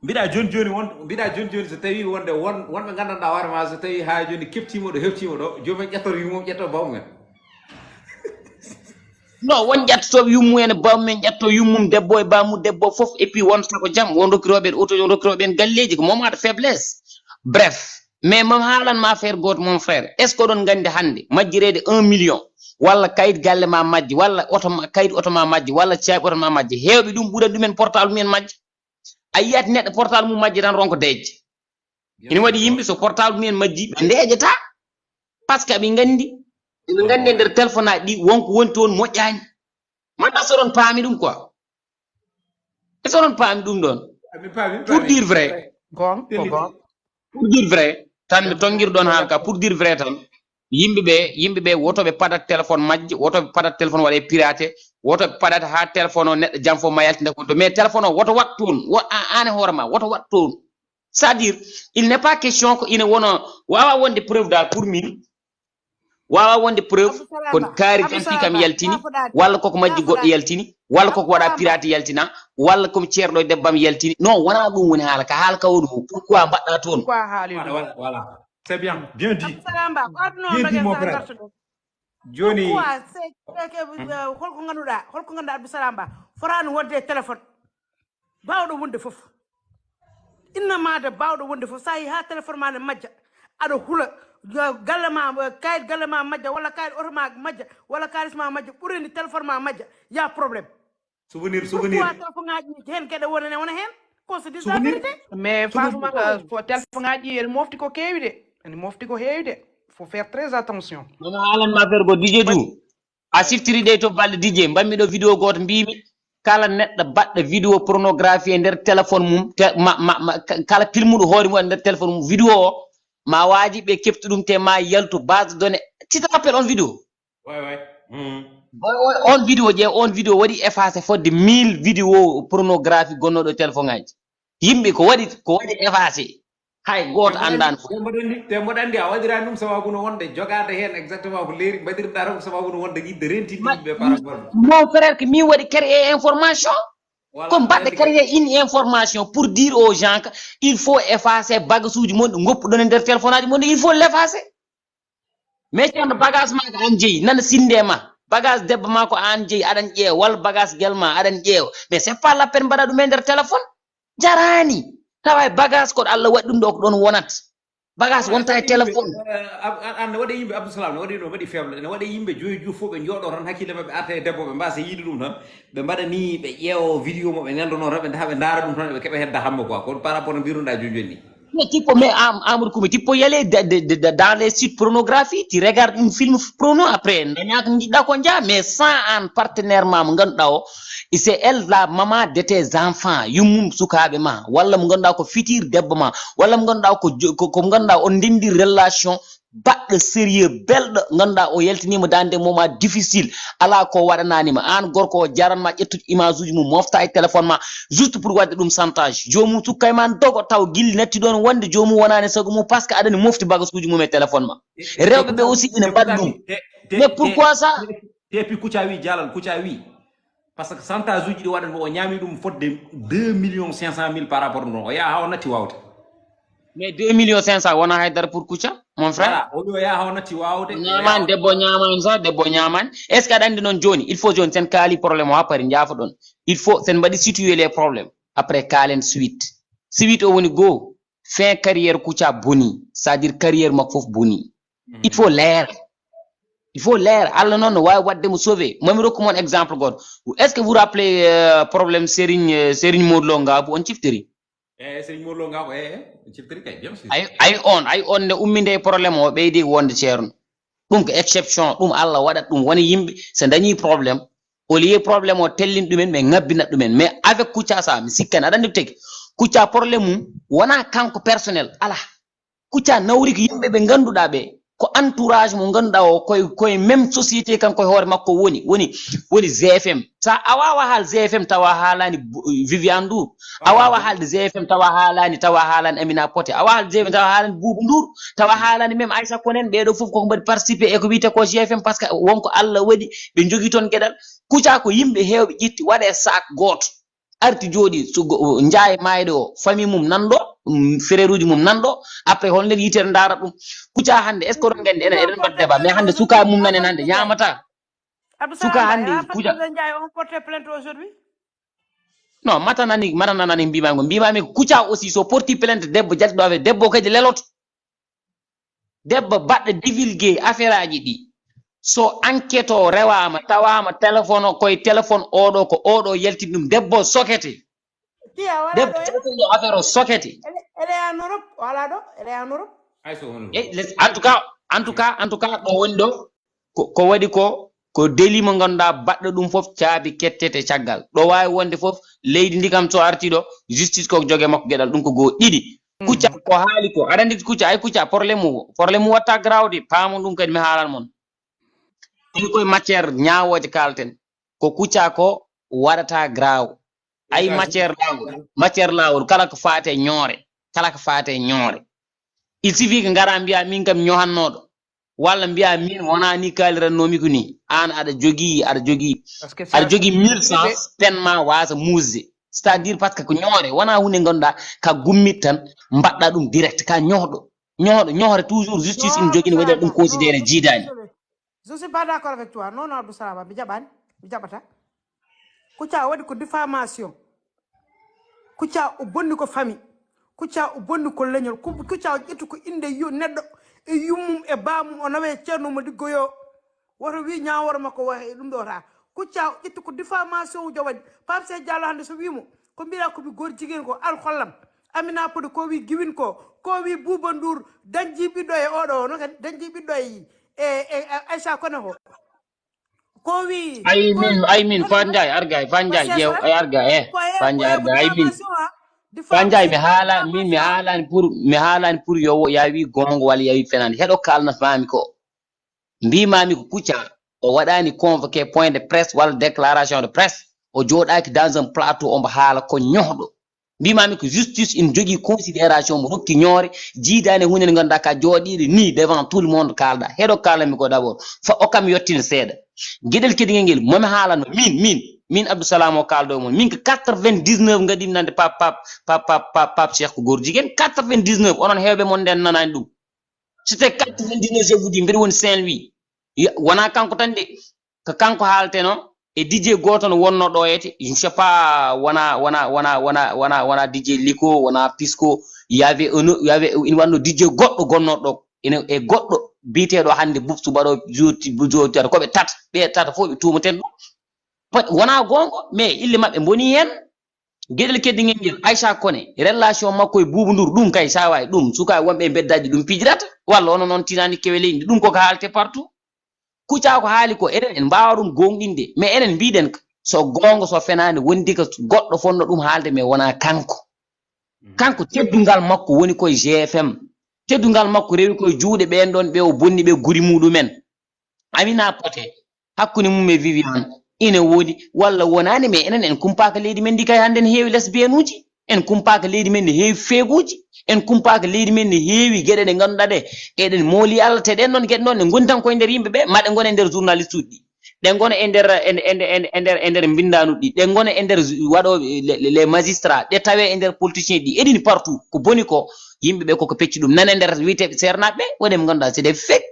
Mbiɗa jooni jooni won, mbiɗa jooni jooni so tawii wonde won, wonɓe nganndanɗaa hoore ma, so tawii haa jooni keftiima ɗo, heftiima ɗo, joomum ƴettoto yummum, ƴetto bawmum en. Non, won ƴettotooɓe yummum en e bawmum en, ƴetto yummum, debbo e bamum, debbo fof, et puis won sago jam, won rokkirooɓe en auto, won rokkirooɓe en galleeji, ko moment de faiblesse. Bref, mais mo haalan ma affaire gooto, mon frère, est-ce que oɗon nganndi hannde majjireede un million, walla kayit galle ma majji, walla oto ma, kayit oto ma majji, walla caabi oto ma majji? Heewɓe ɗum ɓurani ɗumen portable mumen majji. A yiyat neɗɗo portable mum majji tan ronko deeƴde. Ina waɗi yimɓe so portable mumen majji, ɓe ndeeƴata. Parce que aɓe nganndi, ɓe nganndi e nder téléphone aji ɗi wonko woni toon moƴƴaani. Manda so oɗon paami ɗum quoi. Est-ce que oɗon paami ɗum ɗoon? Ah, mi paami, mi Pour paami. Dire vrai, Gon, ko gon. Pour dire vrai, tan mi tonngira ɗoon haala ka, pour dire vrai tan, yimɓe ɓe, yimɓe ɓe, woto ɓe padat téléphone majji, woto ɓe padat téléphone waɗe piraté, woto ɓe padat haa téléphone o neɗɗo jam fof ma yaltinde ko to. Mais téléphone o woto waɗ toon, wo-, a-, aan e hoore ma, woto waɗ toon. C'est-à-dire, il n'est pas question ko ina wona, waawa wonde preuve dal pour min, waawa wonde preuve Abdou Salam ko Ba, kaari Abdou janti Salam kam Ba, yaltini, yaa foɗaade, walla koko yaa majji goɗɗo foɗaade. Yaltini, walla koko waɗa Abdou Salam Ba. Piraté yaltina, walla komi ceerɗo e debbam yaltini. Non, wonaa ɗum woni haala ka. Haala ka woni ko pourquoi mbaɗɗa toon? Pourquoi haali Voilà, ɗum? Voilà, voilà. C'est bien, bien dit. Abdou Salam Ba, ko aduna on Bien dit, bagage mon sa frère. gartuɗo. Jooni, Pourquoi c'est que, euh, holko ngannduɗaa, holko ngannduɗaa Abdou Salam Ba fotaani wonde e téléphone? Baawɗo wonde fof. Innama de baawɗo wonde fof, so a yii haa téléphone ma ne majja, aɗa hula, yo galle ma, kayit galle ma majja, walla kayit oto ma majja, walla kaalis ma majja, ɓurani téléphone ma majja, y a problème. Souvenir, souvenir. Pourquoi téléphone ngaji heen geɗe wona ne wona heen? Qu'on se dise la Souvenir. Vérité. Mais Fatumata, fo téléphone ngaji ene mofti ko keewi de. Ene mofti ko heewi de. Faut faire très attention. Mama haalan ma affaire go D J du. A siftiri ɗe to balɗe D J. Mbaɗmi ɗo vidéo gooto mbimi, kala neɗɗo baɗɗo vidéo pornographie e nder téléphone mum, te-, ma, ma, ma, ka-, kala pilmuɗo hoore mum e nder téléphone mum, vidéo o, ma waaji ɓe keftu ɗum te ma yaltu base de données. Tu te rappelles on vidéo? Ouais, ouais. Mhm. On, on, on vidéo je, on vidéo waɗi effacé fodde mille vidéo pornographie gonnoɗo e téléphone ngaji. Yimɓe ko waɗi, ko waɗi effacé. Hay gooto anndaani fof. Te mboɗo anndi, te mboɗo anndi a waɗiraani ɗum sababu no wonde jogaade heen exactement ko leeri mbaɗirɗaa ɗum sababu no wonde yiɗde rentinde Ma-, yimɓe par rapport. Mon frère, ko min waɗi créer information. Voilà, Ko mbaɗde waɗi créer une information pour dire aux gens que il faut effacer bagage uji mon ɗi ngoppuɗon e nder téléphone aji mon ɗi, il faut l'effacer. Mais ceerno, bagage ma ko aan jeyi, nana sinde ma. Bagage debbo ma ko aan jeyi, aɗan ƴeewa, walla bagage gel ma aɗan ƴeewa. Mais c'est pas la peine mbaɗa ɗum e nder téléphone. Jaraani. Tawa e bagage ko Allah waɗi ɗum ɗo ko ɗon wonat. Bagage wonta e téléphone. An ne waɗa yimɓe Abdou Salam, ne waɗi ɗum, waɗi faible, ne waɗa yimɓe joyi juuf fof ɓe jooɗo tan, hakkille maɓɓe arta e debbo, ɓe mbasa yiide ɗum tan, ɓe mbaɗa ni, ɓe ƴeewo vidéo mo ɓe neldono tan, ɓe ndaha ɓe ndaara ɗum tan, ɓe keɓa hedda hammo quoi. Ko par rapport no mbiruɗa joni joni ni. Mais tipo, mais Am- Amadou Koumi, tipo y aller de- de- de- de- dans les sites pornographie, tu regardes un film porno, après daña ko jiɗɗa ko jaa, mais sans an partenaire ma mo ganduɗa o, c'est elle la maman de tes enfants, yummum sukaɓe ma, walla mo ganduɗa ko fitir debbo ma, walla mo ganduɗa ko jo- ko ko mo ganduɗa on ndendi relation baɗɗo sérieux, belɗo, ganduɗa o yaltinima dans des moments difficile, ala ko waɗananima. An gorko o jaranma ƴettude image uji mum, mofta e téléphone ma, juste pour wadde ɗum chantage. Jomum sukka e ma dogo, taw gilli natti ɗon wonde jomum wonani e sago mum, parce que aɗani mofti bagasuji mum e téléphone ma. Rewɓe ɓe aussi ina mbaɗa ɗum. Mais pourquoi ça? Te puis Kouthia wi, jaalal Kouthia wi, par ce que chantage uji ɗi waɗata o ñaami ɗum fodde deux millions cinq cent mille par rapport ɗum ɗon, o yaha ha o natti wawde. Mais deux millions cinq cent wona haydara pour Kouthia, mon frère. Voilà, o wi o yaha o natti wawde. Ñaman debbo, ñaman sa debbo, ñaman. Est ce que aɗa andi noon joni, il faut joni sen kaali problème o ha paari, jaafoɗon. Il faut sen mbaɗi situer les problèmes, après kaalen suite. Suite o woni goo, fin carrière Kouthia boni, c'est à dire carrière makko fof boni. Il faut leera. Il faut leera. Allah noon no wawi wadde mo sauver. Mami rokku mon exemple goto. Est ce que vous rappelez euh, problème Serigne euh, Serigne Modou Lo Ngabou, on ciftiri? E Serigne Modou Lo Ngabou, e e ciftiri kay, bien sûr. Ay ay on ay on nde umminde e problème o, ɓeydi wonde ceerno. Ɗum ko exception, ɗum Allah waɗat ɗum. Woni yimɓe so dañi problème, au lieu problème o tellin ɗumen, mais ngabbinat ɗumen. Mais avec Kouthia sa, mi sikkani aɗa andi tigi, Kouthia problème mum wona kanko personnel, ala. Kouthia nawri ko yimɓe ɓe ganduɗa ɓe, ko entourage mo ganduɗa o, koye koye même société, kanko e hoore makko woni woni woni G F M. Sa a wawa haal G F M tawa haalani Viviane Ndour, a wawa haalde G F M tawa haalani tawa haalani Amina Poté, a wawa haalde G F M tawa haalani Boubou Ndour, tawa haalani même Aïssa Konen. Ɓeɗo foof koko mbaɗi participer e ko wiyete ko G F M, parce que wonko Allah waɗi ɓe jogui toon gueɗal. Kouthia ko yimɓe hewɓe ƴetti waɗe sac goto, arti jooɗi, Ndiaye mayɗo o, famille mum nanɗo, frère uji mum nanɗo. Après hol nder yitere ndaara ɗum? Kouthia hande, est ce que oɗon gandi enen eɗen mbaɗa débat, mais hande sukaɓe mum nanen hande ñamata. Suka hande Kouthia. Ndiaye on porté plainte aujourd'hui? Non, mata nani mata nanani mbimami ngo, mbimami ko Kouthia aussi so porti plainte debbo jaltiɗo affaire debbo kadi leloto. Debbo baɗɗo divulgué affaire aji ɗi, so enquête o rewama tawama téléphone o koye téléphone oɗo ko oɗo yaltini ɗum, debbo sokete. Debbo téléphone o affaire o sokete. Ele en Europe wala ɗo, ele en Europe. En tout cas, en tout cas, en tout cas ɗo woni ɗo ko waɗi ko ko délit mo ganduɗa baɗɗo ɗum foof caabi kettete caggal. Ɗo wawi wonde foof leydi ndi kam so arti ɗo, justice ko jogue makko gueɗal. Ɗum ko goo. Ɗiɗi, Kouthia ko haali ko, aɗa andi Kouthia, ay Kouthia problème o problème watta grawde, paamo ɗum kadi mi haalan mon. Ɗum koye matière ñawoje kalten. Ko Kouthia ko waɗata graw. Ay matière lawol, matière lawol kala ko faate ñoore, kala ko faate ñoore. Il suffit que ngara mbiya min kam ñohannoɗo, walla mbiya min wona ni kalirannomi ko ni. An aɗa jogui aɗa jogui aɗa jogui mille sens pen ma wasa musde. C'est à dire parce que ko ñoore wona hunde ganduɗa ka gummit tan mbaɗɗa ɗum direct, ka ñohɗo. Ñohɗo ñohre toujours justice ina jogui ne waɗira ɗum considéré jiidani. Je suis pas d'accord avec toi. Non non Abdou Salama, mi jaɓani, mi jaɓata. Kouthia waɗi ko diffamation. Kouthia o bonni ko famille. Kouthia o bonni ko leñol. Kouthia o ƴettu ko inde yo neɗɗo e yummum e bamum, o nawe ceerno mo liggoyo. Woto wi ñawore makko wa e ɗum ɗo ta. Kouthia o ƴettu ko diffamation ujo waɗi. Pape Cheikh Diallo hande so wimo ko mbira ko mi gor jiguen ko, al hollam. Amina Poté ko wi giwin ko, ko wi Bouba Ndour dañji ɓiɗɗo e oɗo no kadi dañji ɓiɗɗo e e Aïssa Koné ko. Ko wi ay min ay min Fa Ndiaye arga e Fa Ndiaye ƴeew ay arga e Fa Ndiaye arga ay min Fa Ndiaye mi haala min mi haalani pour mi haalani pour yo ya wi gongo walla ya wi fenande, heɗo kalnat mami ko. Mbimami ko Kouthia o waɗani convoqué point de presse walla déclaration de presse, o jooɗaki dans un plateau omo haala ko ñohɗo. Mbimami ko justice ina jogui considération mo rokki ñoore, jiidani e hunde nde ganduɗa ka jooɗiɗo ni devant tout le monde kalɗa. Heɗo kalami ko d'abord fa o kam yettin seeɗa. Gueɗel kedigel ngel momi haalano min min min Abdou Salam o kaldo mon min ko quatre-vingt-dix-neuf gadimi nande Pape Pape Pape Pape Pape Cheikh ko gor jiguen, quatre-vingt-dix-neuf. Onon hewɓe mon nden nanani ɗum. C'était quatre-vingt-dix-neuf je vous dis, mbeɗa woni Saint-Louis. Wona kanko tan de, ko kanko haalteno e D J goto no wonno ɗo ete, je ne sais pas, wona wona wona wona wona wona D J Liko, wona Pisco, Il y avait un, il y avait, ina wanno D J goɗɗo gonnooɗo ɗo. Ene e goɗɗo biyeteeɗo hannde Bubsu baɗo joti, jotiyata ko ɓe tata, ɓe tata fof ɓe tuumaten ɗum. Pat wonaa goonga, mais ille maɓɓe mboni heen. Geɗel keddi ngel ngel, Aïcha Koné, relation makko e Boubou Ndour, ɗum kay saawaay, ɗum sukaaɓe wonɓe e mbeddaaji ɗum pijirata, walla ono noon tinaani kewe leydi ndi, ɗum koko haalte partout. Kouthia ko haali ko, enen en mbaawa ɗum goongɗinde, mais enen mbiɗen ka, so goonga, so fenaande, wondi ka goɗɗo fonno ɗum haalde, mais wonaa kanko. Kanko teddungal makko woni koye G F M. Teddungal makko rewi koye juuɗe ɓeen ɗoon ɓe o bonni ɓe guri muɗumen. Amina Poté, hakkunde mum e Viviane, ina woodi walla wonaani, mais enen en kumpaaka leydi men ndi kay hannde ne heewi lesbienne uji, en kumpaaka leydi men ne heewi feeguuji, en kumpaaka leydi men ne heewi geɗe ɗe ngannduɗaa ɗe, eɗen mooli Allah, te ɗen ɗoon geɗe ɗoon ɗe ngoni tan koye nder yimɓe ɓe, ma ɗe ngone e nder journaliste uji ɗi, ɗe ngona e nder, e, e, e, e nder, e nder mbindaanu ɗi, ɗe ngona e nder waɗooɓe, les, les, les magistrats, ɗe tawee e nder politicien ɗi, eɗini partout. Ko boni ko, yimɓe ɓe koko pecci ɗum, nana e nder wiyeteeɓe seernaaɓe ɓe, woni ɓe ngannduɗaa c'est des fake.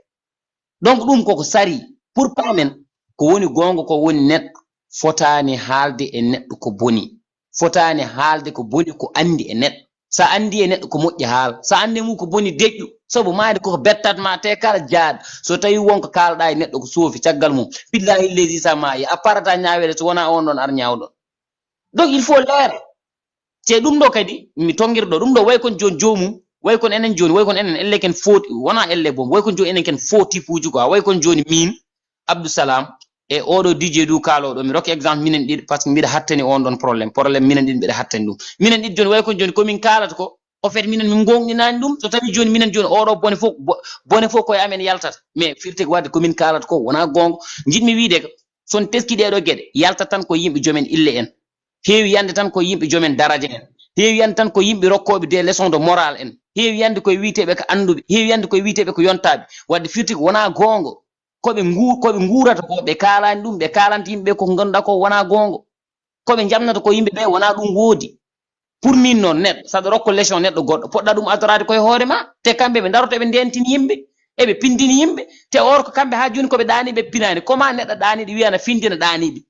Donc ɗum koko sari, pour paamen, ko woni goonga ko woni neɗɗo fotaani haalde e neɗɗo ko boni. Fotaani haalde ko boni ko anndi e neɗɗo. Sa anndi e neɗɗo ko moƴƴi haal, sa anndi mum ko boni deƴƴu, sabu maayde koko bettat ma, te kala jaaɗo, so tawi wonko kaalɗa e neɗɗo ko soofi, caggal mum, billahi leydi sa maayi, a parata ñaaweede so wonaa on ɗon ar ñaawɗo. Donc il faut leer. Te ɗum ɗo kadi, mi tongirɗo, ɗum ɗo way kon jooni joomum, way kon enen jooni, way kon enen elle ken footi, wonaa elle boom, way kon jooni enen ken faux type uji quoi, way kon jooni min, Abdou Salam, e oɗo D J du kaalooɗo, mi rokka exemple minen ɗiɗo, parce que mbiɗa hattani on ɗon problème, problème minen ɗiɗo mbiɗa hattani ɗum. Minen ɗiɗo jooni way kon jooni ko min kaalata ko, au fait minen min goongɗinaani ɗum, so tawi jooni minen jooni oɗo bone fof, bo-, bone fof koye amen yaltata, mais firti ko wadde ko min kaalata ko wonaa goonga. Njiɗmi wiide ko, so on teski ɗee ɗoo geɗe, yaltat tan ko yimɓe joomen ille en. Heewi yande tan ko yimɓe joomen daraja en. Heewi yande tan ko yimɓe rokkooɓe des leçons de morale en. Heewi yande koye wiyeteeɓe ko annduɓe. Heewi yande koye wiyeteeɓe ko yontaaɓe. Wadde firti ko wonaa goonga. Ko ɓe ngu-, ko ɓe nguurata ko, ɓe kaalaani ɗum, ɓe kaalanta yimɓe ɓe ko ngannduɗaa ko wonaa goonga. Ko ɓe njamnata ko yimɓe ɓe wonaa ɗum woodi. Pour min noon, neɗɗo, saɗa rokko leçon neɗɗo goɗɗo, poɗɗa ɗum adoraade koye hoore ma. Te kamɓe ɓe ndaroto eɓe ndentini yimɓe, eɓe pindini yimɓe. Te or ko kamɓe haa jooni ko ɓe ɗaaniiɓe pinaani. Comment neɗɗo ɗaaniiɗo wiya na findina ɗaaniiɓe?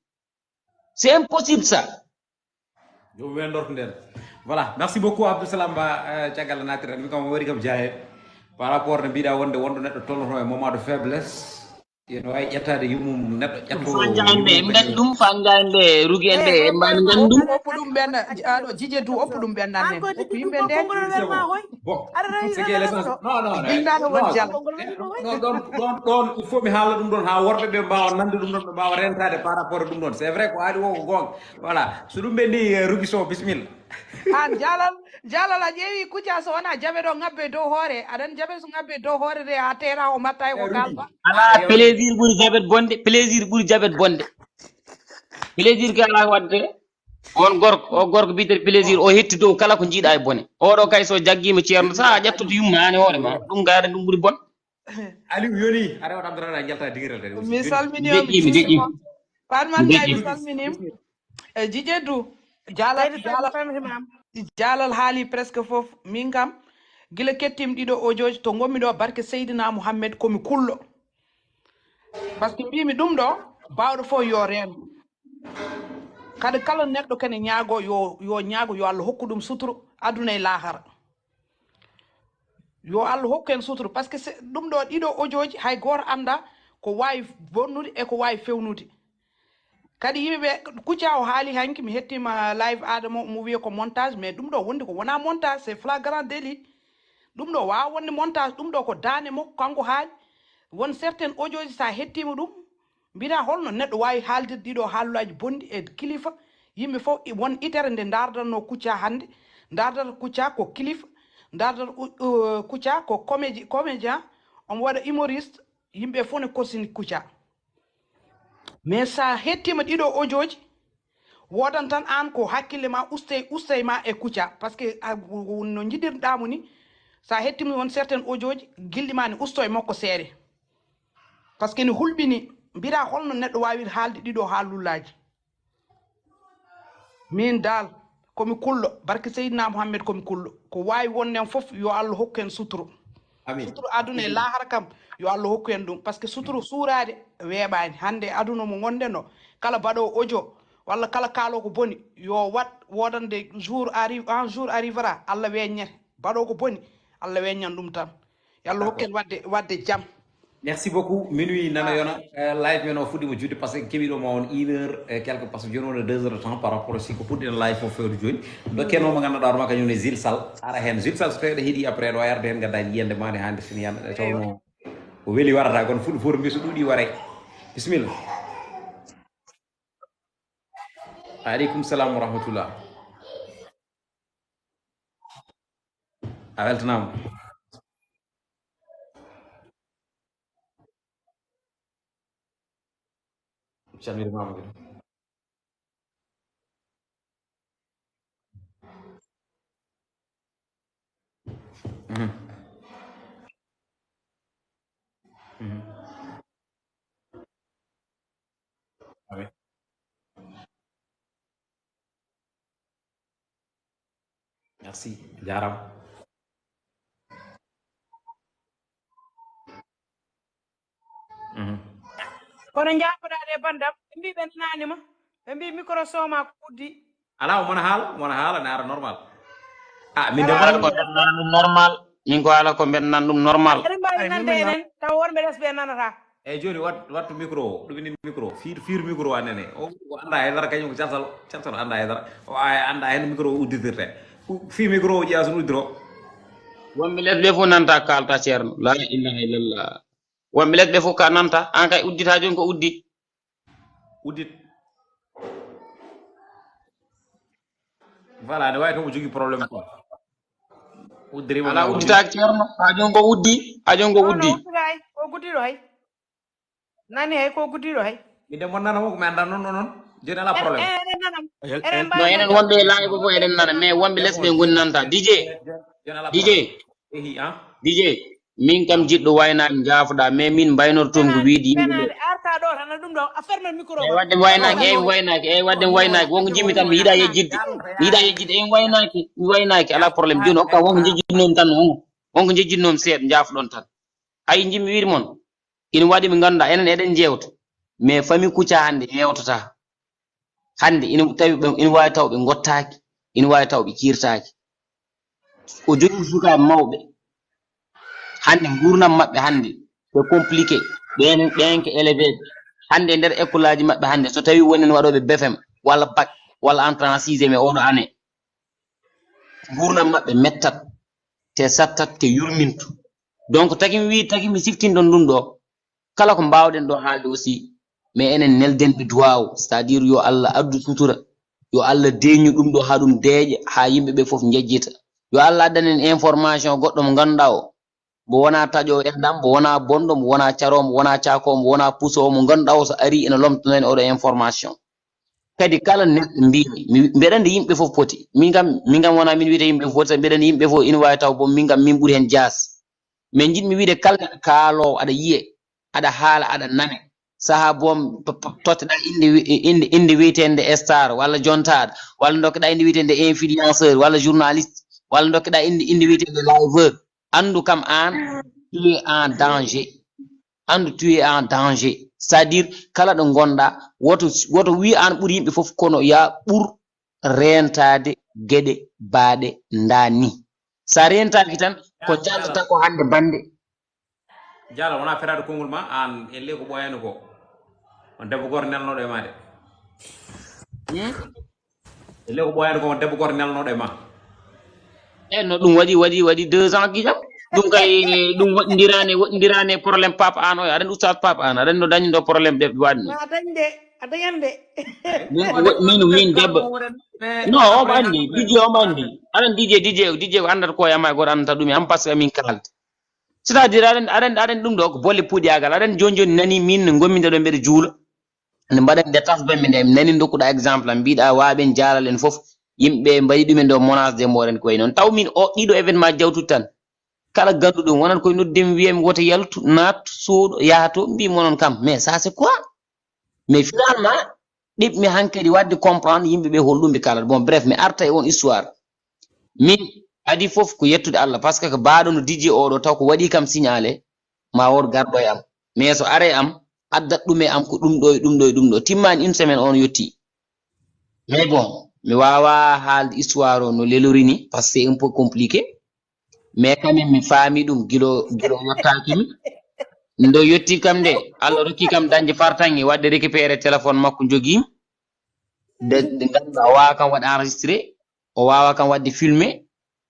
C'est impossible ça. Ɗum wendorto nden. Voilà, merci beaucoup Abdou Salam Ba, euh, caggal a naatirat mi kam o waɗi kam jaaye par rapport no mbiɗa wonde wonɗo neɗɗo tolnoto e moment de faiblesse. Ene wawi ƴettade yummum neɗɗo ƴetto. Fa jande en gandi ɗum, fa jande rugi en de en mbani gandi ɗum. Oppo ɗum ɓen aɗo jije du, oppo ɗum ɓen nan en oppo yimɓe nde. Bon, c'est que l'essence. Non, non, non. Bindano won jala. Ɗon, ɗon, ɗon, ɗon, il faut mi haala ɗum ɗon ha worɓe ɓe mbawa nande ɗum ɗon, ɓe mbawa rentade par rapport e ɗum ɗon. C'est vrai ko haali o ko gonga. Voilà, so ɗum ɓenni, eh, Rugi Sow, bisimilla. An jalal, jalal a ƴeewi Kouthia so wona jaɓe ɗo ŋabbe dow hoore, aɗan jaɓe so ŋabbe dow hoore de ha teera o matta e ko kalba. Ala plaisir ɓuri jaɓet bonde, plaisir ɓuri jaɓet bonde. Plaisir ke ala ko wadde. On gorko, o gorko biyetee plaisir, o hetti dow kala ko jiiɗa e bone. Oɗo kay so jaggima ceerno, sa a ƴettoto yumma an e hoore ma. Ɗum gayata ɗum ɓuri bon. Aliou yoni, a rewata Abdourahmane a jalta digiral tede aussi. Mi salmini on. Deƴƴi, mi deƴƴi. Fatma Ndiaye, mi salminim. E Jije Du. Jalal, jalal, jalal haali presque fof. Min kam, gila kettim ɗiɗo audioji to ngonmi ɗo, barke Seydina Mouhamed komi kullo. Parce que mbimi ɗum ɗo, bawɗo fof yo reen. Kadi kala neɗɗo kene ñaago yo, yo ñaago yo Allah hokku ɗum suturu aduna e lahara. Yo Allah hokku en suturu parce que ɗum ɗo ɗiɗo audioji hay goto anda ko wawi bonnude e ko wawi fewnude. Kadi yimɓeɓe Kouthia o haali hanki mi hettima live Adama mo wiye ko montage mais ɗum ɗo wonde ko wona montage c'est flagrant délit. Ɗum ɗo wawa wonde montage ɗum ɗo ko dande makko kanko haali. Won certaine audioji sa hettima ɗum Mbiɗa holno neɗɗo waawi haaldirde ɗiɗo haalullaaji bonɗi e kilifa yimɓe fof won itere nde ndaardatnoo Kouthia hannde ndaardata Kouthia ko kilifa ndaardata Kouthia ko comédien omo waɗa humoriste yimɓe fof ne korsini Kouthia mais so a hettiima ɗiɗo audio ji Woodan tan aan ko hakkille maa ustey ustey maa e Kouthia parce que no njiɗirɗaa mo ni so a hettiima won certaine audio ji gilɗi maa ne ustoo e makko seeɗa parce que ne hulɓinii mbiɗaa holno neɗɗo waawiri haalde ɗiɗo haalullaaji miin daal ko mi kulɗo barke Seydina Muhammed ko mi kulɗo ko waawi wonde am fof yo Allah hokku en suturo suturo aduna e laahara kam yo Allah hokku en ɗum parce que suturo suuraade weeɓaani hannde e aduna mo ngonɗen o kala baɗoowo audio walla kala kaaloowo ko boni yo waɗ woodande jour arrive un jour arrivera Allah weeññete Mbaɗo ko boni, Allah weññan ɗum tan. Yo Allah hokken waɗde, waɗde jam. Merci beaucoup. Minuit nana yona. Euh, live men o fuɗɗima juutde parce que keɓi ɗo ma on une heure et quelque, parce que joni woni deux heures de temps par rapport si ko puɗɗen live o fewde joni. Dokken o mo ganduɗa hoore ma kañum ne Zil Sall. Ara hen Zil Sall, so tawi ɗo heeɗi après ɗo yarde hen gadda yiyande ma nde hande sini yande ɗe tawno ko weli warata kono fuɗɗo forum mbi so ɗuuɗi waray. Bisimilla. Aleykum salam wa rahmatullah. A weltanaama. Calminiima kadi. Mhm. Mhm. Amin. Merci. Jaaraama. Mhm. Kono njaafoɗaa de, banndam. Ɓe mbii ɓe nanaani ma. Ɓe mbii micro son maa ko uddi. Alaa, o mona haala, mona haala, ne ara normal. Ah, min de Alaa. Ko mbeɗa nana ɗum normal. Min ko haala ko mbeɗa nana ɗum normal. Eɗen mbaawi nande enen, tawa wonɓe les ɓe nanata. Eyyi, jooni wat-, wattu micro o, ɗumini micro o, fiir, fiir micro o, a nani. O, o anndaa haydara, kañum ko caltal, caltal anndaa haydara. O a-, anndaa heen micro o udditirte. U-, fii micro o ƴeewa so uddiro. Wonɓe les ɓe fof nanta kaalta, Ceerno. La ilaha illallah. Wonɓe les ɓe fof ka nanta, an kay uddita jooni ko uddi. Uddit. Voilà, ne waawi taw o jogii problème quoi. Uddirima. Alaa, udditaaki, Ceerno. Haa jooni ko uddi. Haa jooni ko uddi. Non, non, udditaay. Ko guddiɗo hay. Nani hay ko guddiɗo hay. Min de mon nana mo ko mi anndaa noon, noon, noon. Jooni alaa problème. En, en, eɗen nana. Eɗen mbaawi. No, enen wonɓe e live fof eɗen nana, mais wonɓe les ɓe ngoni nanta. D J, Jooni alaa D J, problème. Ehi, ah. D J, min kam jiɗɗo waynaade njaafoɗaa, mais min mbaynortoomi ko wiide yimɓe ɓe. Arta ɗo tan, ɗum ɗo, a ferme micro. Eyi, waɗde mi waynaaki, eyi, mi waynaaki, eyi, waɗde mi waynaaki. Wonko njimmi tan, mi yiɗaa yejjitde. Mi yiɗaa yejjitde, eyi, mi waynaaki, mi waynaaki, alaa problème. Jooni, hokka wonko njejjitnoomi tan, wonko, wonko njejjitnoomi seeɗa, njaafoɗon tan. Ayi, njimmi wiide mon. Ina waɗi ɓe ngannduɗaa, enen eɗen njeewta. Mais famille Kouthia hannde yeewtataa. Hannde ina tawi ɓe, ina waawi taw ɓe ngottaaki, ina waawi taw ɓe kiirtaaki. O jogii sukaaɓe mawɓe. Hannde nguurndam maɓɓe hannde, c'est compliqué. Ɓeen, ɓeen ko élevé ɓe. Hannde e nder école aji maɓɓe hannde, so tawii wonii waɗooɓe B F M walla bac walla entrée en sixième e oɗo année, nguurndam maɓɓe mettat, te sattat, te yurminto. Donc, tagi mi wii, tagi mi siftinɗon ɗum ɗo, kala ko mbaawɗen ɗo haalde aussi, mais enen nelden ɓe duwaaw, c'est-à-dire yo Allah addu sutura, yo Allah deeñu ɗum ɗo haa ɗum deeƴa, haa yimɓe ɓe fof njejjita. Yo Allah addan en information goɗɗo mo ngannduɗaa o, mo wonaa taƴoowo enɗam, mo wonaa bonɗo, mo wonaa caroowo, mo wonaa caakoowo, mo wonaa pusoowo, mo ngannduɗaa o so arii ene lomtana en oɗo information. Kadi kala neɗɗo mbiimi, mi, mbeɗa anndi yimɓe fof poti. Min kam, min kam wonaa min wiyata yimɓe fof poti, sabu mbeɗa anndi yimɓe fof ina waawi taw boom, min kam min ɓuri heen jaas. Mais njiɗmi wiide kala neɗɗo kaaloowo, aɗa yiye, aɗa haala, aɗa nane. Sahaa boom, to-, to-, totteɗaa innde wi-, innde, innde wiyeteende star, walla jontaaɗo, walla ndokkeɗaa innde wiyeteende influenceur, walla journaliste, walla ndokkeɗaa innde, innde wiyeteende liveur. Anndu kam aan, tu es en danger. Anndu tu es en danger. C'est-à-dire, kala ɗo ngonɗaa, woto, woto wii aan ɓuri yimɓe fof, kono yaa ɓur reentaade geɗe baaɗe ndaa ni. So a reentaaki tan, ko njaltata ko hannde bannde. Jaara, wonaa feraade konngol ma, aan, elle ko ɓooyaani ko. On debbo gooto nelnooɗo e ma de. Hmm? Elle ko ɓooyaani ko, on debbo gooto nelnooɗo e ma. E no ɗum waɗi, waɗi, waɗi deux ans gijam. Ɗum kay, ɗum woɗɗindiraani, woɗɗindiraani e problème Pape An o. Aɗa anndi Oustaz Pape An, aɗa anndi no dañi ɗo problème ɗe waɗni. Ma a dañ de, a dañan de. Min ko woɗ-, min, min debbo. No, omo anndi, D J omo anndi. Aɗa anndi D J, D J, D J ko anndata ko e am, hay gooto anndata ɗum e am, parce que min kaalda. C'est-à-dire, aɗa anndi, aɗa anndi, aɗa anndi ɗum ɗo ko bolle puɗiyaagal. Aɗa anndi jooni jooni nani min no ngommi nde ɗo mbeɗa juula. Nde mbaɗen nde tasba mi nde, mi nani ndokkuɗaa exemple am, mbiɗaa waaɓe en jaalal en fof, yimɓe mbaɗi ɗumen ɗo menace de mort en ko wayi noon. Taw min o, ɗiɗo événement jawtuɗo tan. Kala ganduɗo wonat koye nodde mi wiya mi wota yaltu, naat, sooɗo, yaha to, mbi mo noon kam. Mais ça c'est quoi? Mais finalement, ɗiɗmi hankadi waɗde comprendre yimɓe ɓe holɗum ɓe kalata. Bon, bref, mi arta e on histoire. Min adi fof ko yettude Allah, parce que ko baaɗo no D J oɗo taw ko waɗi kam signalé, ma wood garɗo e am. Mais so are am, addat ɗum e am ko ɗum ɗo e ɗum ɗo e ɗum ɗo. Timmaani une semaine on yetti. Mais bon, mi waawaa haalde histoire o no lelori ni, parce que c'est un peu compliqué. Mais quand même, mi faami ɗum gilo, gilo yottaaki mi. Ndo yotti kam de, Allah rokki kam dañde fartaŋŋe, waɗde récupérer téléphone makko, jogii. De, de ngannduɗaa, o waawa kam waɗde enregistré, o waawa kam waɗde filmé.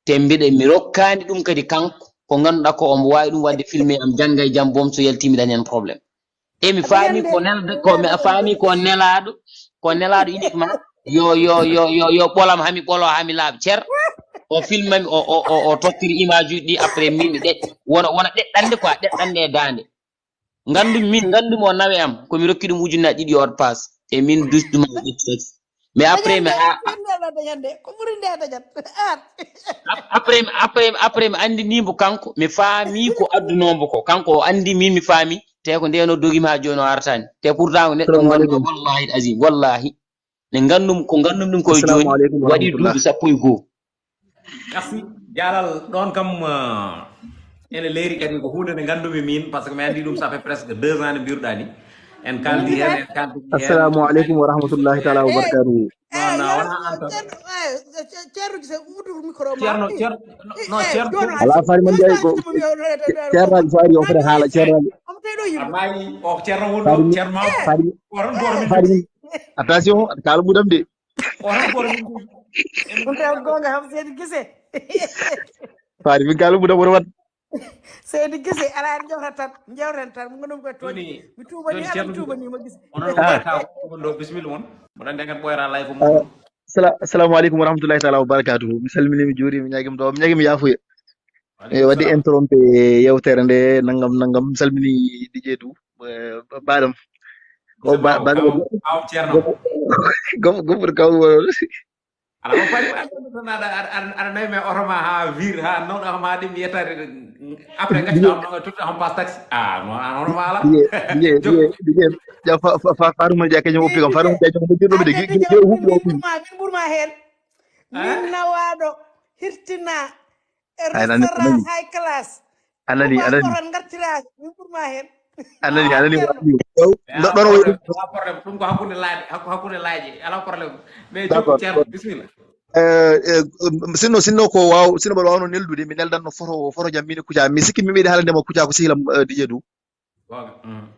Te mbiɗa, mi rokkaani ɗum kadi kanko, ko ngannduɗaa ko omo waawi ɗum waɗde filmé am, jannga e jam, boom so yaltii mi dañan problème. E mi faami ko nel-, ko mi faami ko nelaaɗo, ko nelaaɗo uniquement. Yo, yo, yo, yo, yo ɓolam hami ɓolo hami laaɓ cer. O filmami, o, o, o, o tottiri image uji ɗi, après min mi ɗeɗ-, wona, wona ɗeɗɗande quoi, ɗeɗɗande e daande. Nganndu min, nganndu mo nawe am, ko mi rokki ɗum ujunnaaji ɗiɗi o pass. E min dusduma o ƴetti tati. Mais après mi ha, Ɓen nde aɗa dañande, ko ɓuri nde a dañat. An. ap-, après, après, après mi anndini mbo kanko, mi faami ko addunoo mbo ko. Kanko o anndi min mi faami, te ko ndeno dogimi ha jooni o artaani. Te pourtant ko neɗɗo Assalamu ngonɗo, alaikum. Wallahi azim, wallahi. Ne nganndum ko nganndum ɗum koye Assalamu jooni, alaikum wa waɗi rahmatullah. Duuɓi sappo e goo. Merci. Jaalal ɗon kam, euh, ene leeri kadi ko huunde nde nganndumi min, parce que mi anndi ɗum, ça fait presque deux ans nde mbiruɗaa ni. En kaldi heen, en kaldi heen. Assalamu alaikum wa rahmatullahi taala wa barakatuhu. Non, non, wona an tan. Ceerno, eh, ce-, ce-, Ceerno Gise, uddu micro ma. Ceerno, Ceerno, non, Eh, Ceerno. Jono Ala Fari man jaay ko Ceerno Fari o fota haala Ceerno. Omo tawi ɗo yimɓe. Amay o Ceerno wonno, Fari Ceerno ma. Fari O tan goto min. Fari attention, kala mudam de. O tan goto min. Ɗum tawi goonga kam, Seydi Gise. Fari min kala mudam wona wat. Seydi Gise, ala en jewtat tan, jewten tan, mo gonɗon koye tooñde. Mi tuuba ni, Joni ala Ceerno mi tuuba ni, mo Gise. Onon ɓoyata ko ɗo, bismilla mon. Mboɗo andi kan ɓoyata lay ko mum. Sala-, assalamu alaikum wa rahmatullahi taala wa barakatuhu. Mi salmini, mi juuri, mi ñaagi mi ɗo, mi ñaagi mi yaafuya. E wadde interrompe yewtere nde, nangam, nangam, mi salmini D J Dou, eh, baɗam. Ko ba-, baɗam. Aw Ceerno. Gom, gom, gom, gom. Ala ko paɗi aɗa, aɗa, aɗa, aɗa nawi men oto ma ha vir, ha nawɗa kam ha ɗum yettade. Après gacca on ɗon e totta on passe taxi. Ah, non, an hono ma ala. Diye, diye, diye, diye. Ja fa, fa, fa, Farouk Madiaye kañum oppi kam. Farouk Madiaye kañum oppi ɗum de. Gi, gi, gi, huɓɓi oppi. Min ɓurma heen. Min nawaɗo hirtina e Ay, nani, restaurant nani. High class. Anani, Ɗum anani. Oran gartira, min ɓurma heen. Anani, anani. Mais Ɗo, ala ɗon o problème, waɗi. Ala problème. Ɗum ko hakkunde laaje, hakku-, hakkunde laaje. Ala problème. Mais D'accord, jokku Ceerno, bismilla. Eh, eh, um, sinno, sinno ko waaw, sinno mbaɗa waawno neldude, mi neldanno foto, foto jam min e Kouthia. Mi sikki mi meeɗi haalande ma Kouthia ko sehil am, eh, D J Dou. Goonga. Mm.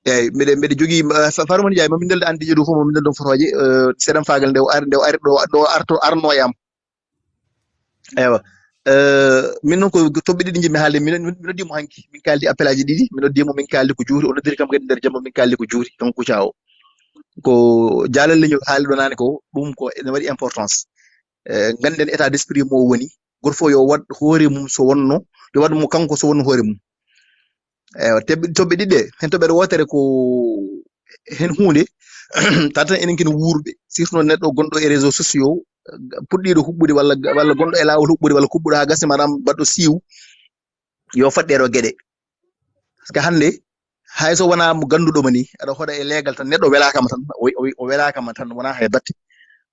Eyyi, mbiɗa, mbiɗa jogii, eh, Fa-, Farouk Madiaye, ma min nelda an D J Dou fof, ma min nelda on fotoje, eh, seeɗan faagal nde o ari, nde o ari ɗo, ɗo arto, arno e am. Eywa. Eh, min noon ko toɓɓe ɗiɗi njiɗmi haalde, min, min, mi noddi mo hanki, min kaldi appel aji ɗiɗi, mi noddi mo, min kaldi ko juuti, o noddiri kam kadi nder jamma, min kaldi ko juuti, donc Kouthia o. Ko jaalal leñol haali ɗo naane ko, ɗum ko ene waɗi importance. Eh, ganden état d'esprit mo woni, goto fof yo waɗ hoore mum so wonno, yo waɗ mo kanko so wonno hoore mum. Eywa, te-, toɓɓe ɗiɗi ɗe, hen toɓɓere wootere ko hen huunde, tata enen ken wuurɓe, surtout noon neɗɗo gonɗo e réseaux sociaux, puɗɗiiɗo huɓɓude walla, walla gonɗo e laawol huɓɓude walla kuɓɓuɗo haa gasde maanaam baɗɗo siiw, yo faɗɗe ɗo geɗe. Parce que hannde, hay so wonaa mo gannduɗo ma ni, aɗa hoɗa e leegal tan, neɗɗo welaaka ma tan, o, o, o welaaka ma tan, wonaa hay batte.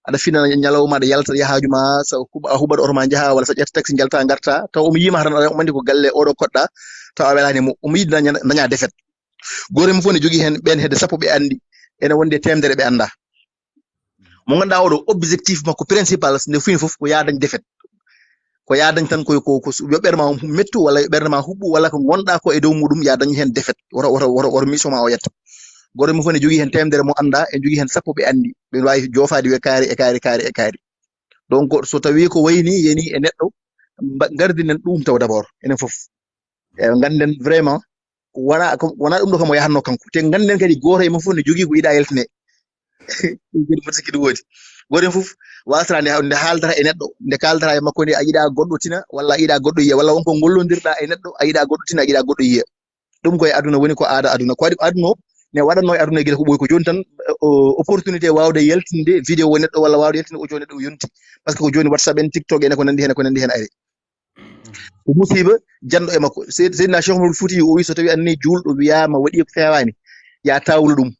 Aɗa fina ñalawma, aɗa yalta yahaaju ma, so huɓ-, a huɓat oto ma njaha, walla so ƴetta taxi njalta ngarta, taw omo yiima tan, omo anndi ko galle oɗo koɗɗa, taw a welaani mo, omo yiɗi daña, daña défaite. Gooto e mum fof ne jogii heen ɓeen hedde sappo ɓe anndi, ene wondi e teemedere ɓe anndaa. Mo ngannduɗaa oɗo, objectif makko principal nde fini fof ko yaa dañ défaite. Ko yaa dañ tan koye ko, ko su-, yo ɓernde ma mettu, walla yo ɓernde ma huɓɓu, walla ko ngonɗaa ko e dow muɗum, yaa dañ heen défaite. Woto, woto, woto, woto mission ma o yetto. Gooto e mum fof ne jogii heen teemedere mo anndaa, en jogii heen sappo ɓe anndi. Ɓe waawi joofaade wiya kaari e kaari, kaari e kaari. Donc, so tawii ko wayi ni yani e neɗɗo, mba-, ngardinen ɗum taw d'abord, enen fof. E, ngannden vraiment, ko wona, ko wona ɗum ɗo kam o yahatno kanko. Te ngannden kadi gooto e mum fof ne jogii ko yiɗa yaltine. Ɗum kadi foti sikki ɗum woodi. Gooto e mum fof waasata nde, nde haaldata e neɗɗo, nde kaaldata e makko nde, a yiɗa goɗɗo tina, walla a yiɗa goɗɗo yiya, walla won ko ngollondirɗa e neɗɗo, a yiɗa goɗɗo tina, a yiɗa goɗɗo yiya. Ɗum koye aduna woni ko aada aduna. Ko waɗi aduna o, ne waɗatno e aduna e gila ko ɓooyi ko jooni tan, o, opportunité waawde yaltinde vidéo neɗɗo walla waawde yaltinde audio neɗɗo o yonti. Parce que ko jooni WhatsApp en, TikTok en, e ko nanndi heen, e ko nanndi heen ari. Ko musiiba janɗo e makko. Sey-, Seydina Cheikh Oumar Fouti o wi so tawi anni juulɗo wiyaama waɗi ko feewaani, ya tawlu ɗum.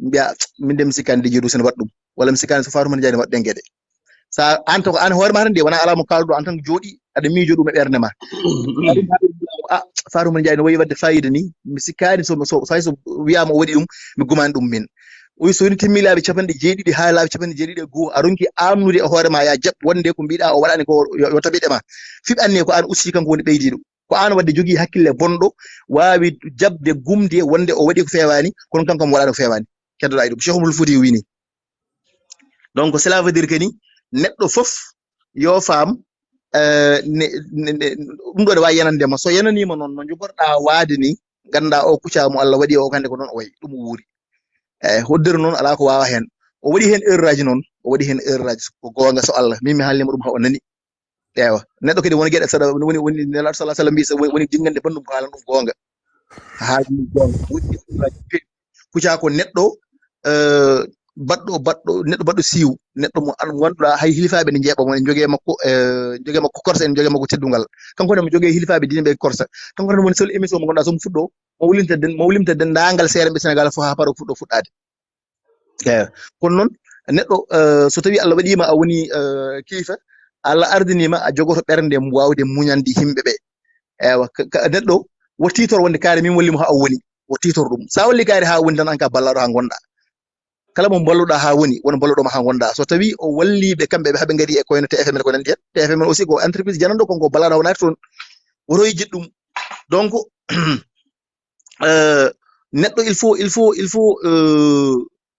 Mbiya, min de mi sikkaani D J Dou sene waɗ ɗum. Walla mi sikkaani so Farouk Madiaye ne waɗ ɗen geɗe. Sa an to ko an hoore ma tan de, wona alaa mo kaalɗo an tan jooɗi, aɗa miijo ɗum e ɓernde ma. Aɗa mbaɗa ɗum, a, Farouk Madiaye ne wayi waɗde fayida ni, mi sikkaani so, so, so, hay so wiyaama o waɗi ɗum, mi gumaani ɗum min. O wi so woni timmi laabi capanɗe jeeɗiɗi haa laabi capanɗe jeeɗiɗi e goo, a ronki aamnude e hoore ma, ya jaɓ wonde ko mbiɗa o waɗani ko, yo, yo tabiɗe ma. Fiɓ anne ko aan usti, kanko woni ɓeydiiɗo. Ko aan wadde jogii hakkille bonɗo, waawi jaɓde gumde wonde o waɗi ko feewaani, kono kanko omo waɗaani ko feewaani. Keddoɗaa e ɗum. Cheikh Oumar Fouti wini. Donc, cela veut dire que ni neɗɗo fof yo faam, eh, ne, ne, ne, ɗum ɗo ne waawi yanande ma. So yananiima noon, no njogorɗaa waade ni, nganndaa o kuccaa mo Allah waɗi o, hannde ko noon o wayi, ɗum o wuuri. Eeyi, hoddere noon alaa ko waawa heen. O waɗi heen erreur aji noon, o waɗi heen erreur aji. Ko goonga so Allah, min mi haalniima ɗum haa o nani. Eewa, neɗɗo kadi woni geɗe saɗa, woni, woni Nelaaɗo sallallahu alaihi wasallam mbi, so woni, woni dinngande banndum ko haalan ɗum goonga. Haa ɗum goonga. Woni erreur aji. Kuccaa ko neɗɗo, eh, baɗɗo, baɗɗo, neɗɗo baɗɗo siiw, neɗɗo mo an, ngannduɗaa hay hilifaaɓe ne njeeɓa mo, ne njogee makko, eh, njogee makko korsa, en njogee makko teddungal. Kanko ne mo jogee hilifaaɓe diine ɓe korsa. Kanko ne woni seul émission mo ngannduɗaa so mo fuɗɗo, mo wulinta den, mo wulinta denndaangal seerenɓe Senegal fof haa para o fuɗɗo fuɗɗaade. Eewa. Kono noon, neɗɗo, eh, so tawii Allah waɗii ma a woni, eh, kilifa, Allah ardinii ma a jogoto ɓernde waawde muñande yimɓe ɓe. Eewa, ka, ka, neɗɗo, wo tiitor wonde kaari min walli mo haa o woni. Wo tiitor ɗum. So a walli kaari haa woni tan, an ka ballaaɗo haa ngonɗaa. Kala mo mballuɗaa haa woni, won mballuɗo ma haa ngonɗaa. So tawii o wallii ɓe kamɓe ɓe haa ɓe ngari e koyno T F M en ko nanndi heen. T F M en aussi ko entreprise jananɗo, kon ko ballaaɗo haa o naati toon. Woto o yejjit ɗum. Donc, eh, neɗɗo il faut, il faut, il faut, eh,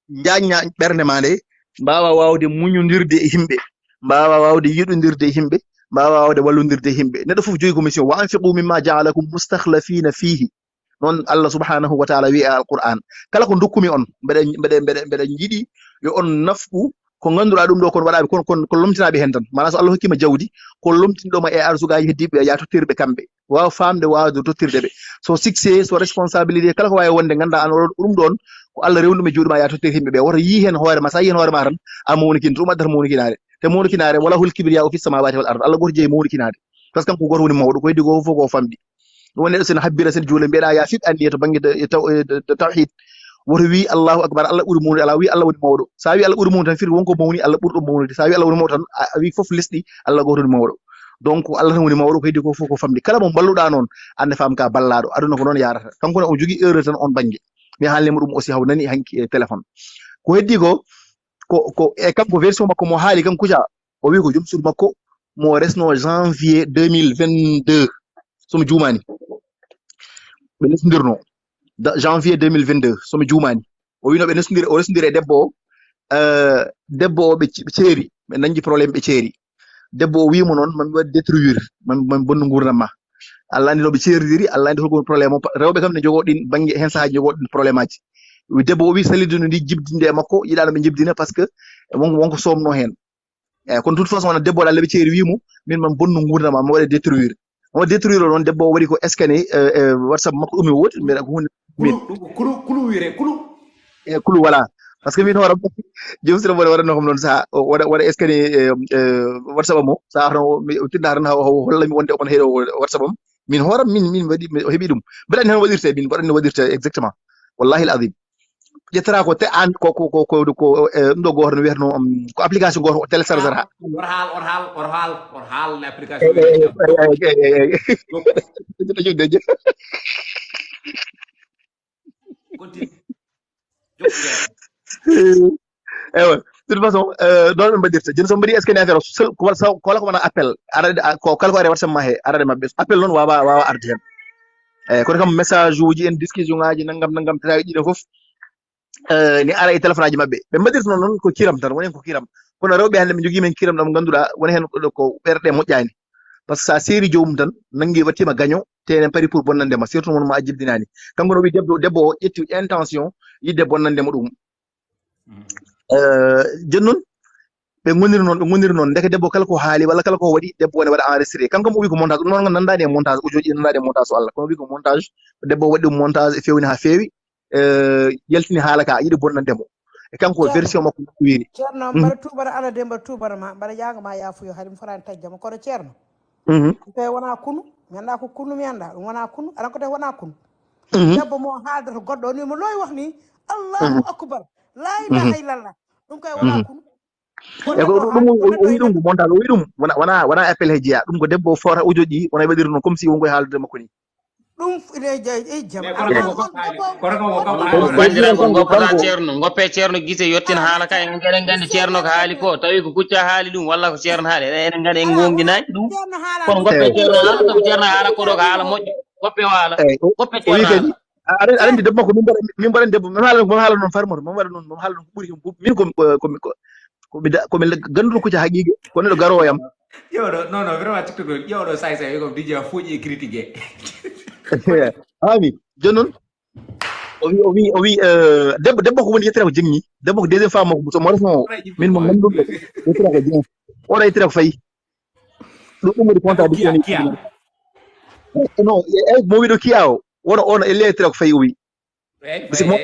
njaajna ɓernde ma nde, mbaawa waawde muñondirde e yimɓe, mbaawa waawde yiɗondirde e yimɓe, mbaawa waawde wallondirde e yimɓe. Neɗɗo fof jogii ko mission. "Wa anfiqu mimma ja'alakum mustakhlafina fihi." Noon Allah subhanahu wa ta'ala wi'i e Alqur'an. Kala ko ndokkumi on, mbeɗa, mbeɗa, mbeɗa, mbeɗa yiɗi yo on nafqu ko ngannduɗaa ɗum ɗo kon waɗaaɓe, kon, kon, kon lomtinaaɓe heen tan. Maanaam so Allah hokkii ma jawdi, ko lomtinɗo ma e arsugaaji heddiiɓe, ya tottir ɓe kamɓe. Waaw faamde, waawde tottirde ɓe. So succès, so responsabilité, kala ko waawi wonde, nganndaa an oɗo, ɗum ɗoon, ko Allah rewnu ɗum e juuɗe ma, ya tottir yimɓe ɓe. Woto yii heen hoore ma, so a yii heen hoore ma tan, a mawnikino, ɗum addata mawnikinaare. Te mawnikinaare, "Wa lahul kibriya'u fis samawati wal ard." Allah gooto jeyi mawnikinaare. Parce que kanko gooto woni mawɗo, ko heddi ko fof ko famɗi. Ɗum woni neɗɗo so ene habbira, so ene juula, mbiyeɗaa ya fiɓ anniya to bannge de, e taw-, e de, de tawhid. Woto wii Allahu akbar, Allah ɓuri mawnude, alaa, wii Allah woni mawɗo. So a wii Allah ɓuri mawnude tan, firi wonko mawni, Allah ɓurɗo mawnude. So a wii Allah woni mawɗo tan, a, a wii fof lesɗi, Allah gooto woni mawɗo. Donc, Allah tan woni mawɗo, ko heddi ko fof ko famɗi. Kala mo mballuɗaa noon, aan ne faam ka ballaaɗo. Aduna ko noon yaarata. Kanko ne, o jogii erreur tan oon bannge. Mi haalniima ɗum aussi, haw nani hanki e téléphone. Ko heddi ko, ko, ko, e kanko version makko mo haali kan Kouthia, o wi ko joom suudu makko mo resno janvier deux mille vingt-deux, so mi juumaani. Ɓe lesndirno, da-, janvier deux mille vingt-deux, so mi juumaani. O wino ɓe lesndiri, o lesndiri e debbo o, eh, debbo o ɓe ce-, ɓe ceeri, ɓe nanji problème ɓe ceeri. Debbo o wii mo noon, "Mami waɗ détruire, mami, mami bonnu nguurndam ma." Allah anndi no ɓe ceerdiri, Allah anndi holko woni problème o. Pa-, rewɓe kam ne njogoo ɗin bannge, heen sahaaji njogoo ɗin problème aji. Wi debbo o wii, "Salidu no ndi jibdinde e makko, yiɗaano ɓe jibdina parce que wonko, wonko soomnoo heen." Eeyi, kono toute façon, wona debbo o ɗalle ɓe ceeri wii mo, "Min mami bonnu nguurndam ma, mi waɗe détruire." Mo détruire o ɗoon, debbo o waɗi ko scanné, eh, eh, WhatsApp makko, ɗum e woodi, mbiɗa ko huunde min. Kulu, ɗum ko kulu, kulu wiyetee, kulu. E kulu, voilà. Parce que min hoore am, joom sira mboɗo waɗatno kam noon, so o waɗa, waɗa scanné, eh, eh, WhatsApp am o, so a hono mi, o tinna tan haw, haw holla mi wonde omo heɗo WhatsApp am. Min hoore am, min, min waɗi, mi, o heɓi ɗum. Mbeɗa anndi hono waɗirtee, min mboɗo anndi no waɗirtee exactement. Wallahi al azim. Ƴettata ko te aan ko, ko, ko, ko, ko, eh, ɗum ɗo gooto no wiyatnoo, um, ko application gooto o téléchargera. Or haal, or haal, or haal, or haal, or haal, l'application. Eh, eh, eh, eh, eh, eh, eh. Dejo, dejo. Continue. Jokku jam. Ewa, de toute façon, euh, noon ɓe mbaɗirta. Jooni so mbaɗi scanné affaire o, sel-, ko wa-, so, ko kala ko wona appel, ara, a, ko kala ko ari WhatsApp ma he, ara e maɓɓe. Appel noon waawa, waawa arde heen. Eyi, kono kam message uji en, discussion ngaji, nanngam, nanngam, détail ɗiɗo fof, eh, ne ara e téléphone aji maɓɓe. Ɓe mbaɗirta noon, noon ko kiram tan, woni heen ko kiram. Kono rewɓe hannde ɓe njogii men kiram ɗam ngannduɗaa, woni heen ɗo ko ɓerɗe moƴƴaani. Parce que so a seeri joomum tan, nanngi wattiima gaño, te enen pari pour bonnande ma, surtout mo a jibdinaani. Kanko no wi debbo, debbo o ƴetti intention yiɗde bonnande mo ɗum. Mhm. Eh, jooni noon, ɓe ngoniri noon, ɓe ngoniri noon. Ndeke debbo kala ko haali walla kala ko waɗi, debbo o ne waɗa enregistré. Kanko kam o wi ko montage, ɗum noon nandaani e montage, audio ji nandaani e montage so Allah. Kono o wi ko montage, debbo o waɗi ɗum montage, e feewni haa feewi, eh, yaltini haala ka, yiɗi bonnande mo. E kanko Ceerno. Version makko no wiri. Ceerno, mhm, mbaɗa tuubara Allah de, mbaɗa tuubara ma, mbaɗa jaanga ma yaafuyo, hari mi fotaani tajjama. Kono Ceerno, mhm, ɗum tawi wona kunu, mi anndaa ko kunu mi anndaa, ɗum wona kunu, aɗa ko tawi wona kunu. Mhm. Debbo mo haaldata goɗɗo, o ni mo loowi wax ni, Allahu, mhm, akbar, la ilaha, mhm, illallah. Ɗum kay wona, mhm, kunu. E ko ɗum, ɗum, o, o wi ɗum ko montage, o wi ɗum, wona, wona, wona appel he jeyaa. Ɗum ko debbo o fota audio ji, wona waɗiri noon, comme si won koye haaldude makko ni. Ɗum f- e- e- e jam. Mais kono ɗum ko fof haali, kono ɗum ko fof haali. Banndiraaɓe, ngoppata ceerno, ngoppe ceerno gite, yottin haala ka. Eɗen nganndi ceerno ko haali ko, tawi ko kucca haali ɗum, walla ko ceerno haali. Eɗen nganndi en goonɗinaani ɗum. Kono ngoppe ceerno haala, tawi ceerno haala ko ɗo ko haala moƴƴo. Ngoppe o haala. Eyi, o- Ngoppe o wi ceerno kadi, haala. Aɗa aɗa anndi debbo ko min mbaɗa min mbaɗa debbo, mami haala mami haala noon farmor mami waɗa noon mami haala noon ko ɓuri heen fof min komi komi komi gannduro kucca haqiiqe, ko neɗɗo garoowo yam. Ƴeewɗo non non vraiment tiktok ɗo ƴeewɗo say say comme dj a fooƴi e critique. Ami, jooni noon o wi o wi o wi debbo debbo ko woni yettira ko jegni, debbo ko deuxième femme makko so mo refno o, min mo ngannduɗo yettira ko jeng, oɗo yettira ko fayi. Ɗum ɗum woni contradiction ni. Non, eyi mo wiɗo kiya o, wona on elle yettira ko fayi o wi. Parce que mo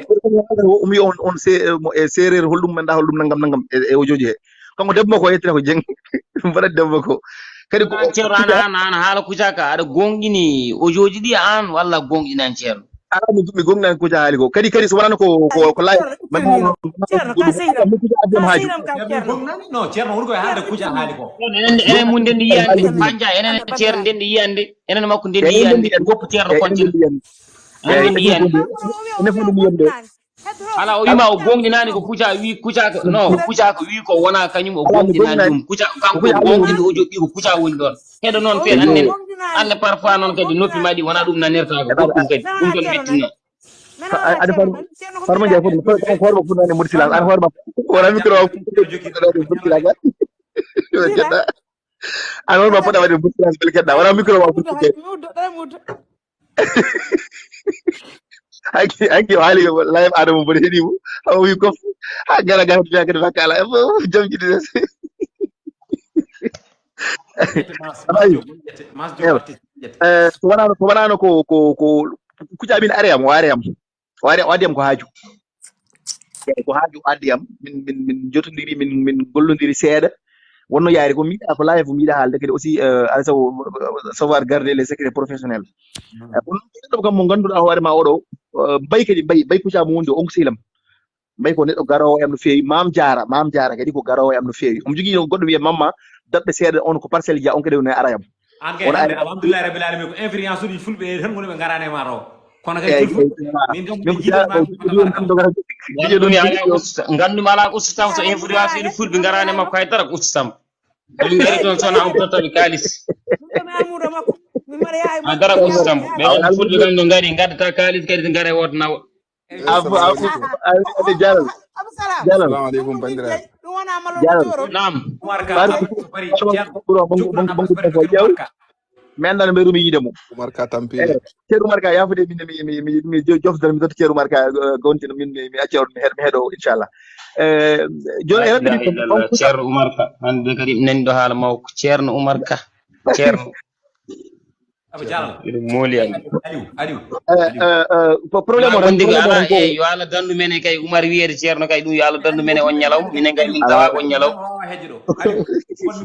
o wi on on se mo e seereer holɗum menda holɗum nangam nangam e o jooji he. Kanko debbo makko o yettira ko jeng. Ɗum mbaɗa debbo ko kadi ko Ceerno an an an haala kucaka aɗa gonɗini o jooji ɗi an walla gonɗinan ceerno. Ala mi mi gomnan kuja haali ko kadi kadi so wonano ko ko ko lay. Ceerno ka sehram ka sehram ka ceerno. No ceerno woni koye haalde kuja haali ko. Enen enen mun ndendi yiyande banja enen ceerno ndendi yiyande enen makko ndendi yiyande goppo ceerno koncin. Enen ndendi yiyande. Ala o wima o gonɗinani ko kuca wi kuca no kuca ko wi ko wona kañum o gonɗinani ɗum kuca kanko gonɗinɗo o joɗɗi ko kuca woni ɗon. Heɗo noon feere annen anne parfois noon kadi noppi maɗi wona ɗum nanirta ko goɗɗum kadi ɗum ɗon ɓettinno. Aɗa farma farma jay fof ko hoorema fof nane modi silence an hoorema wona micro o fof modi silence an hoorema poɗa waɗde modi silence bel kedda wona micro o fof hanki hanki o haali live adama mboɗo heɗimo awa wi kof ha gara gara fiya kadi fakkala e fof jom jiɗi des ayi ko wonano ko wonano ko ko ko kuƴa min are am o are am o ari o addi am ko haaju eyi ko haaju o addi am min min min jotodiri min min gollodiri seeɗa wonno yaari ko mbiɗa ko live mbiɗa haalde kadi aussi alay sago savoir garder les secrets professionnels kono ɗo kam mo ngannduɗa hoore ma oɗo mbay kadi mbay mbay kucama wondi o on ko sehlam mbay ko neɗɗo garowo am no feewi mam jaara mam jaara kadi ko garowo am no feewi omo jogui goɗɗo wiye mamma daɗɓe seeɗa on ko parcelle dia on kadi woni arayam an kay hande alhamdulillahi rabbil alamin ko influence uji fulɓe e tan woni ɓe garani e ma ɗo kono kay jul fulɓe min kam ɓe jiɗanma gandumi ala ko usta gandumi ala ko usta taw so influence uji fulɓe garani e makko hay dara ko usta sam ɓe gari toon sona on tottaɓe kalis a dara ko usta sam ɓe fulɓe kam no gari gaddata kalis kadi gara e woto nawa Abu Abu Abu Jalal. Jalal. Assalamu alaikum bandira. Jalal. Naam. Mi anndaa no mbeɗumi yiide mo. Umar ka tampini. Ceerno Umar ka yafude min mi mi mi mi jofdere mi totta Ceerno Umar ka gonti min mi mi acca on mi heɗo mi heɗo inchallah. Eh jooni e rabbi Ceerno Umar ka hande kadi nani ɗo haala mawko Ceerno Umar ka Ceerno. Eɗum mooli an. Aliou, Aliou. Problème o tan. Yo Allah dandu men e kay Oumar wiyeede ceerno kay ɗum yo Allah dandu men e on ñalawma minen kay min tawa on ñalawma.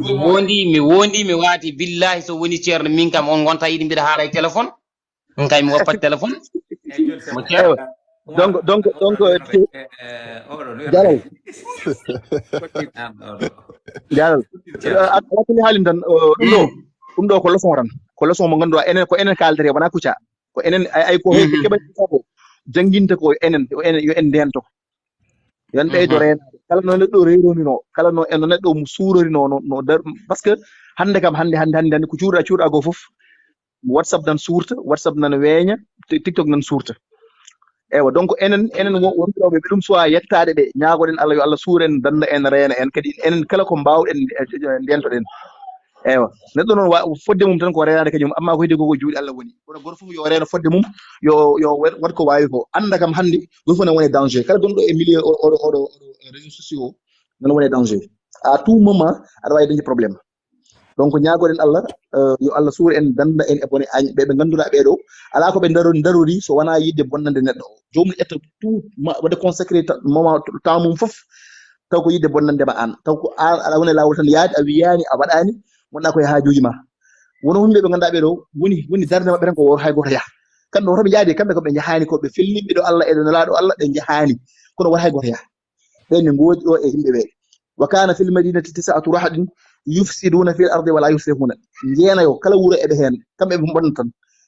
Mi wondi mi wondi mi waati billahi so woni ceerno min kam on gonta yiɗi mbiɗa haala e téléphone. Ɗum kay mi woppat téléphone. Mo ceerno. Donc donc donc Jalal. Jalal. Akuli haalin tan ɗum ɗo ɗum ɗo ko leçon tan ko leçon mo ngannduɗaa enen ko enen kaaldete wona kucca ko enen ay ko heɓe keɓa ko jannginta ko enen yo enen yo en ndento yo en ɓeydo reenaade kala no neɗɗo reeronino kala no eno neɗɗo mo suurorino no no dar parce que hannde kam hannde hannde hannde hannde ko cuuɗa cuuɗa goo fof whatsapp nan suurta whatsapp nan weeña tiktok nan suurta eywa donc enen enen wonɓe ɗo ɓe ɗum suwa yettaade ɓe ñaagoɗen allah yo allah suur en danda en reena en kadi enen kala ko mbawɗen ndentoɗen eywa neɗɗo noon fodde mum tan ko reenade kañum amma ko heddi koko juuɗe allah woni kono goto fof yo reeno fodde mum yo yo wat ko wawi ko anda kam hannde goto fof ne woni danger kala gonɗo e milieu oɗo oɗo oɗo réseau sociaux o nan woni danger à tout moment aɗa wawi dañde problème donc ñaagoɗen allah yo allah suur en danda en e bone añ ɓeɓe ngannduɗa ɓeɗo ala koɓe darori so wona yidde bonnande neɗɗo o jomum ƴetta tout waɗa consacré moment temps mum foof taw ko yidde bonnandema an taw ko an aɗa woni e lawol tan yaade a wiyani a waɗani wonɗa koye haajuji ma wono yimɓe ɓe ngannduɗa ɓeɗo woni woni darde maɓɓe tan ko wor hay goto yaha kamɓe woto ɓe jaadi kamɓe koɓe jahani koɓe felliɓe ɗo allah e ɗo nelaɗo allah ɓe jahani kono wor hay goto yaha ɓen ne ngoodi ɗo e yimɓe ɓe wa kana fil madinati tisatu rahadin yufsiduna fil ardi wala yuslihuna jeenayo kala wuro eɓe hen kamɓe ɓe bonna tan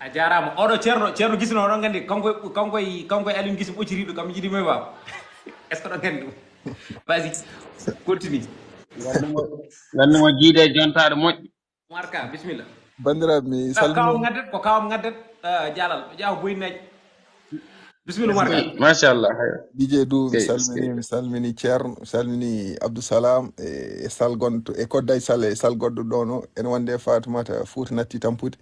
A jaaraama. Oɗo Ceerno, Ceerno Gise no, oɗon nganndi, kanko, kanko e, kanko e Aliou Gise ɓocciriiɗo kam, yiɗi mo e waaw. Est-ce que oɗon nganndi ɗum? Vas-y, continue. Nganndi mo, nganndi mo jiide e jontaaɗo moƴƴo. Umar Ka, bisimilla. Banndiraaɓe, mi Ka-, salmini. Kawam ngaddat, ko kawam ngaddat, ah, Jalal, ƴaaw boyinaaji. Bisimilla, Umar Ka. Machallah. D J Doudou, mi Sey, salmini, sey. Mi salmini Ceerno, mi salmini Abdou Salam, e, e Sal gonɗo, e Kodday Sal, e Sal goɗɗo ɗo no, ene wonde Fatoumata Fouta natti tampude.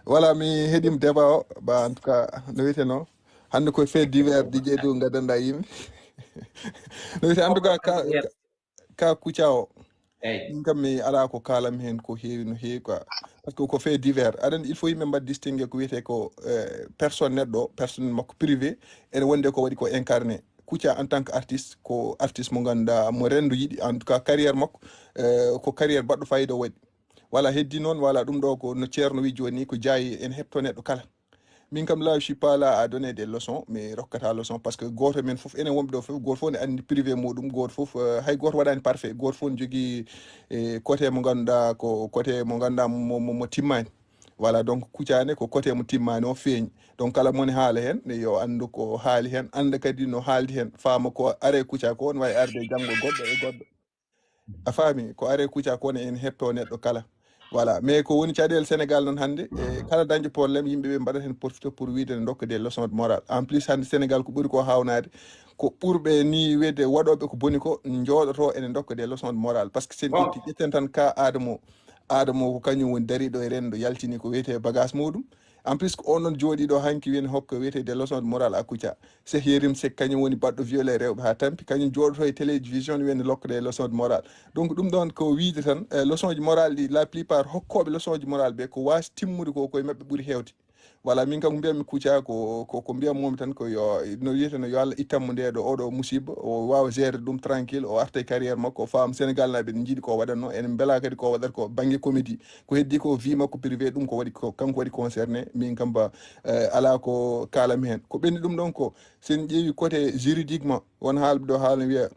Voilà, mi heɗima débat o, ba, en tout cas, no wiyeteno, hannde ko fait divers, D J Doudou, gaddanɗa yimɓe. No wiyete, en tout cas, ka, ka, ka Kouthia o. Eyi. Min kam mi ala ko kaalam heen ko heewi no heewi quoi. Parce que ko fait divers. Aɗa anndi, il faut yimɓe mbaɗa distingué ko wiyetee ko, eh, personne neɗɗo, personne makko privé, ene wonde ko waɗi ko incarné. Kouthia en tant que artiste, ko artiste mo ngannduɗaa mo renndo yiɗi, en tout cas carrière makko, eh, ko carrière baɗɗo fayida o waɗi. Voilà, heddi noon, voilà, ɗum ɗo ko no Ceerno wi jooni ni, ko jaayi ene heɓto neɗɗo kala. Min kam, là, je suis pas là à donner des leçons, mi rokkata leçon, parce que gooto men fof, enen wonɓe ɗo fof, gooto fof ne anndi privé muɗum, gooto fof, euh, hay gooto waɗani parfait, gooto fof ne jogii, eh, côté mo ngannduɗaa ko côté mo ngannduɗaa mo, mo, mo timmaani. Voilà, donc Kouthia ne ko côté mo timmaani o feeñi. Donc kala mone haala heen, ne yo anndu ko haali heen, annda kadi no haaldi heen, faama ko are Kouthia ko ne waawi arde janngo goɗɗo e goɗɗo. A faami, ko are Kouthia ko ne en heɓto neɗɗo kala. Voilà, mais ko woni caɗeele Sénégal noon hannde, e kala dañɗo problème, yimɓe ɓe mbaɗat heen profité pour wiide ne ndokka des leçons de morale. En plus, hannde Sénégal ko ɓuri ko haawnaade, ko ɓurɓe ni wiide waɗooɓe ko boni ko, njooɗoto ene ndokka des leçons de morale. Parce que sen ƴetti, ƴetten tan ka Adamo. Adamo ko kañum woni dariiɗo e renndo, yaltini ko wiyetee bagage muɗum. En plus, ko on ɗon jooɗiiɗo hanki wiyene hokka wiyetee des leçons de morale à Kouthia. Cheikh Yérim Seck, kañum woni baɗɗo violé rewɓe haa tampi, kañum jooɗoto e télévision wiyene lokka des leçons de morale. Donc, ɗum ɗon ko wiide tan, eh, leçon ji morale ɗi, la plupart hokkooɓe leçon ji morale ɓe, ko waasi timmude ko koye maɓɓe ɓuri heewde. Voilà, min kam ko mbiyatmi Kouthia ko, ko, ko mbiyatmi tan ko yo, no wiyeteno, yo Allah ittan mo nde ɗo, oɗo musiba, o waawa gérer ɗum tranquille, o arta e carrière makko, o faama Sénégal naaɓe ne njiɗi ko waɗatno, ene mbela kadi ko waɗata ko bannge comédie. Ko heddi ko vie makko privé, ɗum ko waɗi ko, kanko waɗi concerné, min kam ba, eh, ala ko kaalam heen. Ko ɓenni ɗum ɗon ko, sen ƴeewi côté juridiquement, won haalɓe ɗo haala wiya,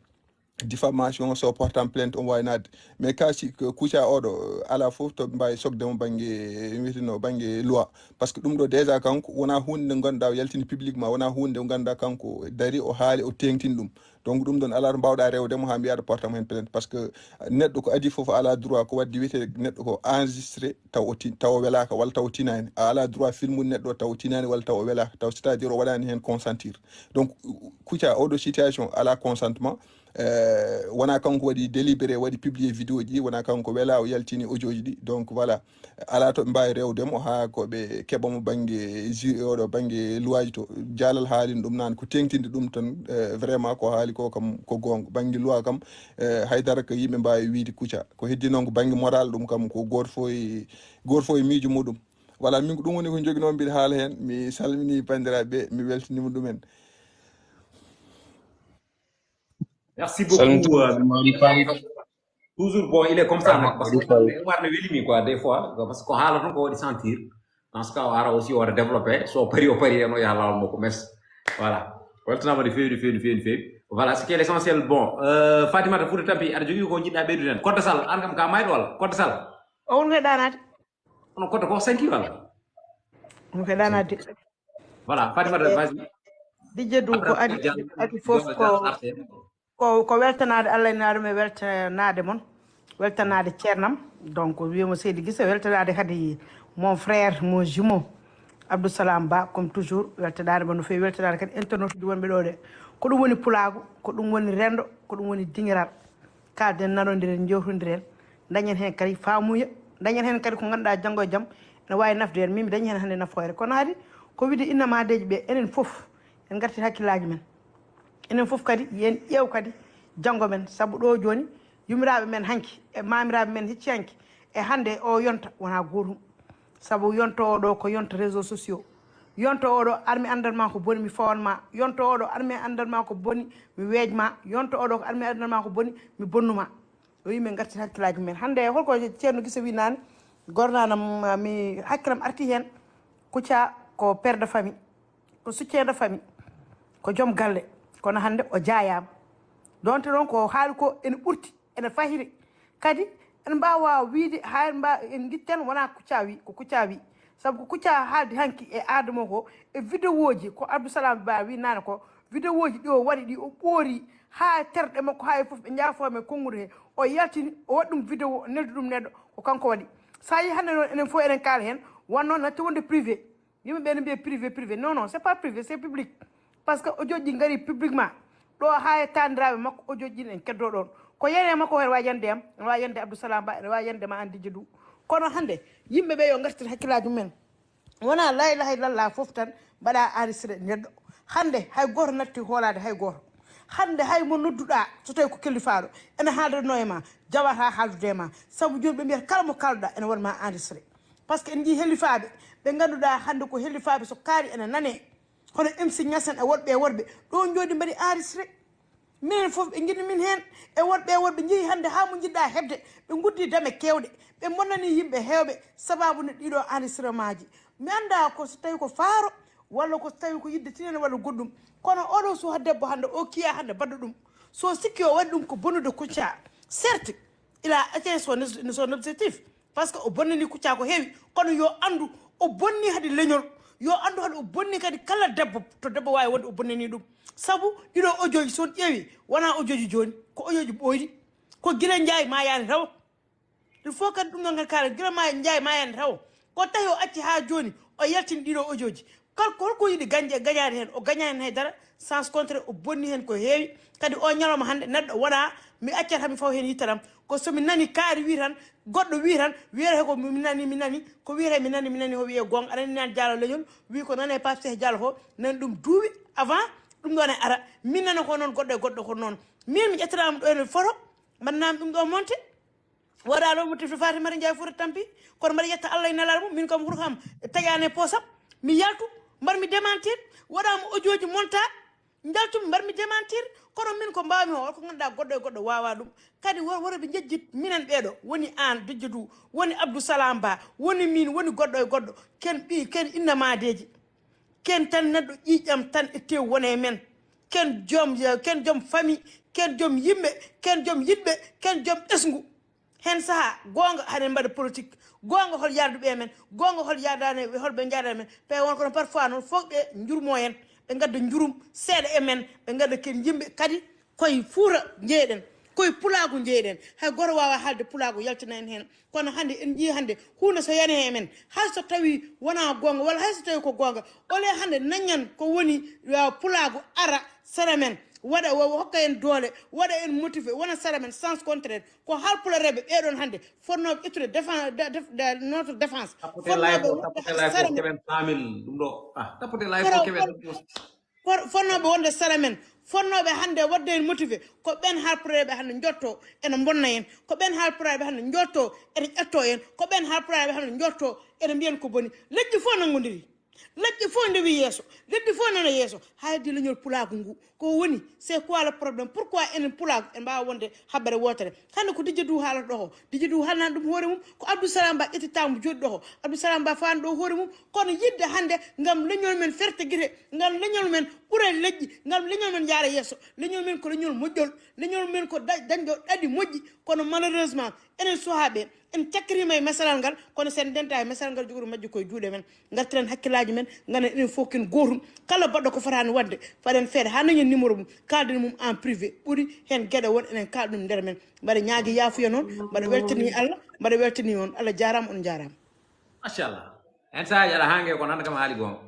Diffamation, so portant plainte, on waawi naatde. Mais ka si Kouthia oɗo, ala fof to mbawi sokde mo bangge, wiyeteno bangge loi. Parce que ɗum ɗo déjà kanko wona hunde nde ngannduɗaa o yaltini publiquement, wona hunde nde ngannduɗaa kanko dari o haali o teŋtini ɗum. Donc ɗum ɗon ala to mbawɗa rewde mo ha mbiya aɗa porta mo hen plainte. Parce que neɗɗo ko adi fof ala droit ko wadde wiyete neɗɗo ko enregistré taw o tin-, taw o welaka walla taw o tinani. A ala droit filmude neɗɗo taw o tinani walla taw o welaka taw c'est-à-dire o waɗani hen consentir. Donc Kouthia oɗo situation ala consentement. Eh, wona kanko waɗi délibéré, waɗi publié vidéo ji, wona kanko wela o yaltini audio ji ɗi. Donc voilà, ala to ɓe mbawi rewde mo ha ko ɓe keɓa mo bangge ju-, oɗo bangge loi ji to. Jalal haalino ɗum nane ko teŋtinde ɗum tan. Eh, vraiment ko haali ko kam ko gonga bangge loi kam. Eh, haydara ko yimɓe mbawi wiide Kouthia. Ko heddi noon ko bangge moral ɗum kam ko goto fof e, goto fof e miijo muɗum. Voilà, min ko ɗum woni ko joguinomi mbiɗa haala hen. Mi salmini bandiraɓe, mi weltanima ɗumen. Merci beaucoup, euh, Mamadou Fall. Toujours, bon, il est comme ça, nag, parce que Mamadou Fall. War na welimi quoi, des fois, parce que ko haala tan ko waɗi sentir. Dans ce cas, o ara aussi, o waɗa développé, so pari, o pari, eno yaha lawol makko, merci. Voilà. Weltanama no feewi, no feewi, no feewi, no feewi. Voilà, ce qui est l'essentiel. Bon, euh, Fatimata Fouta Tampi, aɗa jogui ko jiɗɗa ɓeydude hen? Kodda Sall, an kam ka mayɗo walla? Kodda Sall. O won ko e ɗanade. Kono Kodda ko cinq walla? Won ko e ɗanade. Voilà, Fatimata, vas-y. Didje Dou, ko adi, adi fof ko, ko, ko weltanade Allah ina ɗum e weltanade mon. Weltanade ceernam. Donc, wiyamo Seydi Guissé, weltanade kadi mon frère, mon jumeau, Abdou Salam Ba, comme toujours, weltanade mon no feewi, weltanade kadi internaute ji wonɓe ɗo ɗe. Ko ɗum woni pulaagu, ko ɗum woni rendo, ko ɗum woni dingiral. Kalden, nanodiren, jewtodiren, dañen hen kadi faamuya, dañen hen kadi ko ganduɗa janngo e jaam ene wawi nafde en. Min mi dañi hen hande nafoore. Kono hadi ko wiide innamadeji ɓe, enen foof en gartir hakkillaji men. Enen foof kadi yen ƴeew kadi janngo men, saabu ɗo joni yumiraɓe men hanki e mamiraɓe men hecci hanki e hande o yonta wona gotum. Saabu yonto oɗo ko yonto réseau sociaux. Yonto oɗo armi andal ma ko boni mi fawan ma. Yonto oɗo armi andal ma ko boni mi weej ma. Yonto oɗo ko armi andal ma ko boni mi bonnu ma. O yimɓe gartir hakkillaji men. Hande holko Ceerno Guissé wi nane, gornanam mi hakkilam arti hen. Kouthia ko père de famille, ko soutien de famille, ko joom galle. Kono hande o jaayama. Donte noon ko haali ko ene ɓurti, ene fayiri. Kadi en mbawa wiide ha en mba-, en guitten wona Kouthia wi, ko Kouthia wi. Saabu ko Kouthia haaldi hanki e aadamo ko e vidéo ji ko Abdou Salam Ba wi nane ko vidéo ji ɗi o waɗi ɗi o ɓoori ha terɗe makko ha e foof ɓe jaafo men konngude he. O yaltini o waɗi ɗum vidéo o neldi ɗum neɗɗo ko kanko waɗi. Sa yi hande noon enen fof eɗen kaala hen wonno natti wonde privé. Yimɓe ɓe ne mbiya privé, privé. Non, non, c'est pas privé, c'est public. Parce que audio ji ɗi ngari publiquement. Ɗo ha e taniraɓe makko audio ji ɗin en keddo ɗon. Ko yene makko ene wawi yande am, ene wawi yande Abdou Salam Ba, ene wawi yande ma an Didje Dou. Kono hande yimɓe ɓe yo gartir hakkillaji mumen. Wona la ilaha illallah fof tan mbaɗa enregistré neɗɗo. Hande hay goto natti hoolade hay goto. Hande hay mo nodduɗa so tawi ko kellifaɗo ene haaldanno e ma, jawata haaldude e ma. Saabu joni ɓe mbiyata kala mo kalduɗa ene wonma enregistré. Parce que en jii hellifaɓe ɓe ganduɗa hande ko hellifaɓe so kaari ene nane. Hono M C Niassène e woɗɓe e worɓe ɗo jooɗi mbaɗi enregistré. Minen fof ɓe jiɗi min hen e woɗɓe e worɓe jeehi hande ha mo jiɗɗa heɓde. Ɓe guddi dame kewɗe, ɓe bonnani yimɓe hewɓe sababu no ɗiɗo enregistrement ji. Mi anda ko so tawi ko faaro walla ko so tawi ko yidde tinen walla goɗɗum. Kono oɗo suka debbo hande o kiya hande baɗɗo ɗum, so sikki o waɗi ɗum ko bonnude Kouthia, certes il a atteint son, son objectif. Parce que o bonnani Kouthia ko heewi, kono yo andu o bonni kadi leñol, yo andu kadi o bonni kadi kala debbo to debbo wawi wonde o bonnani ɗum. Saabu ɗiɗo audio ji son ƴeewi wona audio ji joni, ko audio ji ɓooyɗi. Ko gila Njaay ma yani taw. Il faut kadi ɗum ɗon kadi kaala gila ma Njaay ma yani taw. Ko tawi o acci ha joni o yaltini ɗiɗo audio ji. Kal ko holko yiɗi gañde, gañade hen? O gañani hen haydara. Sens contraire o bonni hen ko heewi. Kadi o ñalawma hande neɗɗo wona mi accata mi fawa hen yittanam. Ko somi nani kaari wi tan, goɗɗo wi tan, wiyata ko mi nani, mi nani, ko wiyata mi nani, mi nani ko wiye gonga. Aɗa nani nani Diallo leñol wi ko nane Pape Cheikh Diallo ko nani ɗum duuɓi avant ɗum ɗon e ara. Min nana ko noon goɗɗo e goɗɗo ko noon. Min mi ƴettanama ɗo ene photo mbaɗanami ɗum ɗo monté. Waɗa ɗo mo tifto Fatimata Ndiaye Fouta Tampi. Kono mbaɗa yetta Allah e nelaɗo mum, min kam huɗo kam taƴani e poosam. Mi yaltu mbar mi démentir. Waɗa mo audio ji monta. Njaltumi mbar mi démentir. Kono min ko mbawmi o ko ganduɗa goɗɗo e goɗɗo wawa ɗum. Kadi wor-, worɓe jejjit minen ɓeɗo woni an Didje Dou, woni Abdou Salam Ba, woni min, woni goɗɗo e goɗɗo. Ken ɓi, ken innamadeji. Ken tan neɗɗo ƴiiƴam tan e tew wona e men. Ken joom, ken joom famille, ken joom yimɓe, ken joom yiɗɓe, ken joom ɓesngu. Heen sahaa, goonga, haɗen mbaɗa politique. Goonga, hol yarduɓe e men? Goonga, hol yardaani, hol ɓe njaarani men? Pe won kono parfois noon, fof ɓe njurmo en, ɓe ngadda njurum seeɗa e men, ɓe ngadda ken yimɓe kadi koye Fuuta njeyɗen, koye Pulaagu njeyɗen. Hay gooto waawaa haalde Pulaagu yaltina en heen. Kono hannde en njii hannde huunde so yani e men, hay so tawii wonaa goonga walla hay so tawii ko goonga, ole hannde nañan ko woni, uh, Pulaagu ara sara men, waɗa, wa-, hokka en doole, waɗa en motivé, wona sara men, sens contraire. Ko haalpulareeɓe ɓee ɗoon hannde fotnooɓe ittude défen-, de-, de-, de-, notre défense. Tapote live o, tapote live o, keɓen famille ɗum ɗo. Ah, tapote live o, keɓen ɗum ɗo. Fotnooɓe wonde sara men, fotnooɓe hannde waɗde en motivé, ko ɓeen haalpulareeɓe hannde njotto ene mbonna en, ko ɓeen haalpulareeɓe hannde njotto ene ƴetto en, ko ɓeen haalpulareeɓe hannde njotto ene mbiyen ko boni. Leƴƴi fof nanngodiri, leƴƴi fof ndewi yeeso, leƴƴi fof nana yeeso, haydi leñol Pulaagu ngu. Ko woni, c'est quoi le problème? Pourquoi enen Pulaagu en mbaawa wonde haɓere wootere? Hannde ko Dijja Duw haalata ɗo ko, Dijja Duw haalnaani ɗum hoore mum, ko Abdou Salam Ba ƴettitaama jooɗi ɗo ko, Abdou Salam Ba faani ɗo hoore mum, kono yiɗde hannde ngam leñol men ferte gite, ngam leñol men ɓura leƴƴi, ngam leñol men yaara yeeso, leñol men ko leñol moƴƴol, leñol men ko da-, dañɗo ɗaɗi moƴƴi, kono malheureusement, enen suhaaɓe, en cakkiriima e mesalal ngal, kono sen ndenta e mesalal ngal, jogori majji koye juuɗe men. Ngartiren hakkillaaji men, ngaren enen fof ken gootum. Kala baɗɗo ko fotaani waɗde, faɗen feere haa nañen numéro mum, kaalden mum en privé. Ɓuri heen geɗe won enen kaalɗum nder men. Mbaɗa ñaagi yaafuya noon, mbaɗa weltani Allah, mbaɗa weltani on. Allah jaaraama, on jaaraama. Machallah. Hen saaji aɗa hange ko nanda kam haali goonga.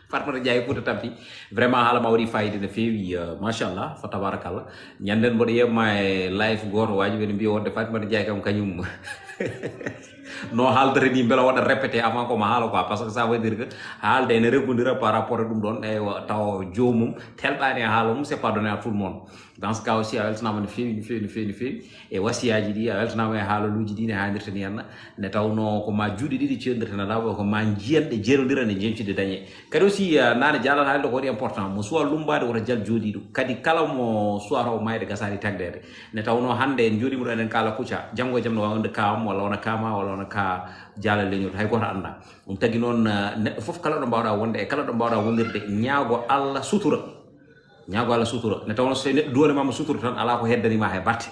Fatmata Ndiaye Fouta Tampi, vraiment haala ma waɗi fayida no feewi, euh, machallah, fa tabarakallah. Ñanden mboɗo yeɓma e live gooto, waaji ɓe no mbiya wonde Fatmata Ndiaye kam kañum no haaldata ni, mbela waɗa répété avant ko ma haala quoi, parce que ça veut dire que haalde ene reggodira par rapport e ɗum ɗon, eywa, tawa joomum telɓani e haala mum, c'est pas donné à tout le monde. Dans ce cas aussi, a weltanaama no feewi, no feewi, no feewi, no feewi. E wasiyaaji ɗi, a weltanaama e haalaluuji ɗi ne haanirta ni henna. Nde tawnoo ko ma juuɗe ɗiɗi ceerndirta na laaɓa, ko ma njiyanɗe jeerondira nde jeñcude dañe. Kadi aussi, eh, naane jaalal haalde ko waɗi important. Mo suwa lummbaade wota jal jooɗiiɗo. Kadi kala mo suwata o maayde gasaani tagdeede. Nde tawnoo hannde en njooɗiima ɗo eɗen kaala Kouthia. Janngo e jam no waawi wonde kaam walla wona kaama walla wona ka jaalal leñol. Hay gooto anndaa. Ɗum tagi noon, eh, neɗɗo fof kala ɗo mbaawɗaa wonde e kala ɗo mbaawɗaa wondirde, ñaago Allah sutura. Ñaago Allah sutura. Nde tawnoo so tawii neɗɗo duwaniima mo sutura tan, alaa ko heddaniima he batte.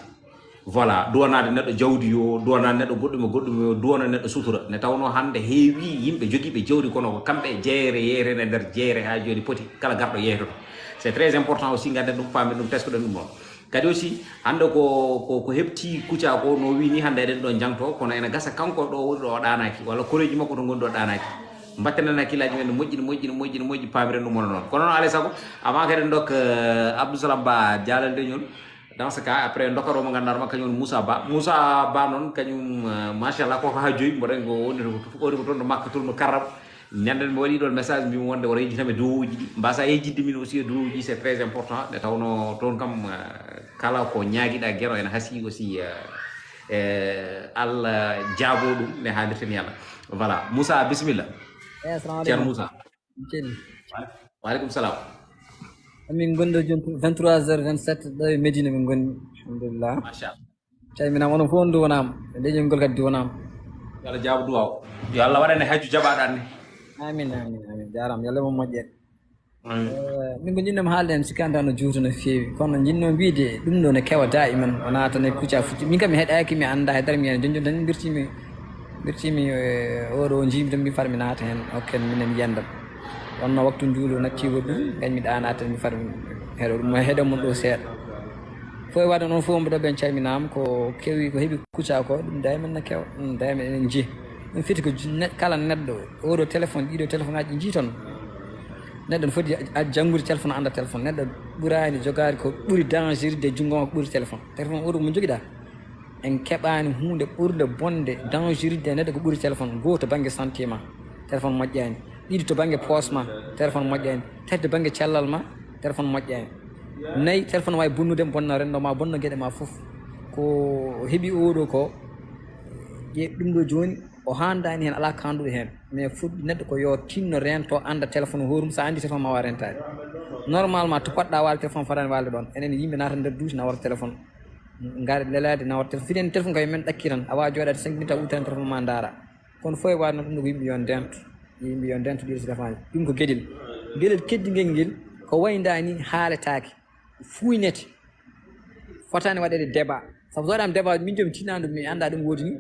Voilà, duwanaade neɗɗo jawdi yo, duwanaade neɗɗo goɗɗum e goɗɗum yo, duwana neɗɗo sutura. Nde tawnoo hannde heewii yimɓe jogiiɓe jawdi, kono ko kamɓe jeeyere yeeyetee e nder jeeyre haa jooni poti, kala garɗo yeeytoto. C'est très important aussi, ngannden ɗum, paamen ɗum, teskoɗen ɗum noon. Kadi aussi, hannde ko, ko, ko heɓtii Kouthia ko, no wii ni, hannde eɗen ɗo jangto, kono ene gasa kanko ɗo woni ɗo o ɗaanaaki, walla koreeji makko to ngoni ɗo ɗaanaaki. Mbatten heen hakkillaaji men no moƴƴi, no moƴƴi, no moƴƴi, no moƴƴi, paamiren ɗum wona noon. Kono noon, alaa e sago, avant kadi ndok, eh, Abdou Salam Ba, jaalal leñol. Dans ce cas, après, ndokkatoo mo ngannduɗaa ma, kañum woni Moussa Ba. Moussa Ba noon, kañum, eh, machallah, koko haa joyi, mboɗen ko woni ko, woni ko toon to Makkatul Mukarram. Ñanden mi waɗi ɗon message, mbimi wonde wota yejjitame duwawuuji ɗi. Mbasa yejjitde min aussi e duwawuuji, c'est très important. Nde tawnoo toon kam, eh, kala ko ñaagiɗaa geno ene hasii aussi, eh, eh, Allah jaabo ɗum ne haalirta ni Allah. Voilà. Moussa, bisimilla. Eyi, assalamu Ceerno aleykum. Moussa. Ceerno. Wa aleykum salam. Min ngonɗo joni vingt-trois heures vingt-sept ɗo e Médina min ngoni. Alhamdulillah. Machallah. Calminaama, onon fof on duwanaama. E leñol ngol kadi duwanaama. Yo Allah jaabo duwaaw. Yo Allah waɗane hajju jaɓaaɗo anne. Amin, amin, amin. Jaaraama. Yo Allah mo moƴƴere. Amin. Eh, min ko njiɗnoo mi haalde heen, sikki anta no juuta no feewi. Kono njiɗnoo mbiide ɗum ɗo ne kewa daiman, o naata ne Kouthia futti. Min kam mi heɗaaki, mi anndaa, heddere mi yana jonjon tan mbirtimi, mbirtimi, eh, oɗo njiimi tan mi far mi naata heen, hokken minen yiyannde am. Wonno waktu njuulu natti woɗɗude, ngañ mi ɗaanaade tan mi far mi heɗo ɗum, heɗo mon ɗo seeɗa. Fof e waɗde noon fof mboɗo ɓen calminaama, ko kewi, ko heɓi Kouthia ko, ɗum daiman na kewa, ɗum daiman enen njiya. Ɗum fiti ko ju-, ne-, kala neɗɗo, oɗo téléphone, ɗiɗo téléphone aji ɗi njii toon. Neɗɗo ne foti a-, a janngude téléphone, annda téléphone. Neɗɗo ɓuraani jogaade ko ɓuri dangeride e junngo makko ɓuri téléphone. Téléphone oɗo mo njogiɗaa, en keɓaani huunde ɓurde bonde dangeride e neɗɗo ko ɓuri téléphone. Gooto to bannge santé ma, téléphone moƴƴaani. Ɗiɗi to bannge poos ma, téléphone moƴƴaani. Tati to bannge cellal ma, téléphone moƴƴaani. Nayi, téléphone waawi bonnude, bonna renndo ma, bonna geɗe ma fof. Ko heɓi oɗo ko, ƴe-, ɗum ɗo jooni, o haandaani heen, alaa kaanduɗo heen. Mais fuɗɗi neɗɗo ko yo tinno reento, annda téléphone hoore mum, so a anndi téléphone ma waawa rentaade. Normalement, to poɗɗa waalde téléphone fotaani waalde ɗoon. Enen yimɓe naata nder duusi nawata téléphone. Ngaari lelaade nawata téléphone. Fini en téléphone kay men ɗakki tan. A waawa jooɗaade cinq minutes a udditaani téléphone ma ndaara. Kono fof e waade noon ɗum ɗo ko yimɓe yo ndento. Yimɓe yo ndento ɗiɗo téléphone. Ɗum ko geɗel. Geɗel keddingel ngel. Ko wayi ndaa ni haaletaake, fuynete. Fotaani waɗeede débat. Sabu so waɗaama débat, min joom tinnaani ɗum, mi anndaa ɗum woodi ni.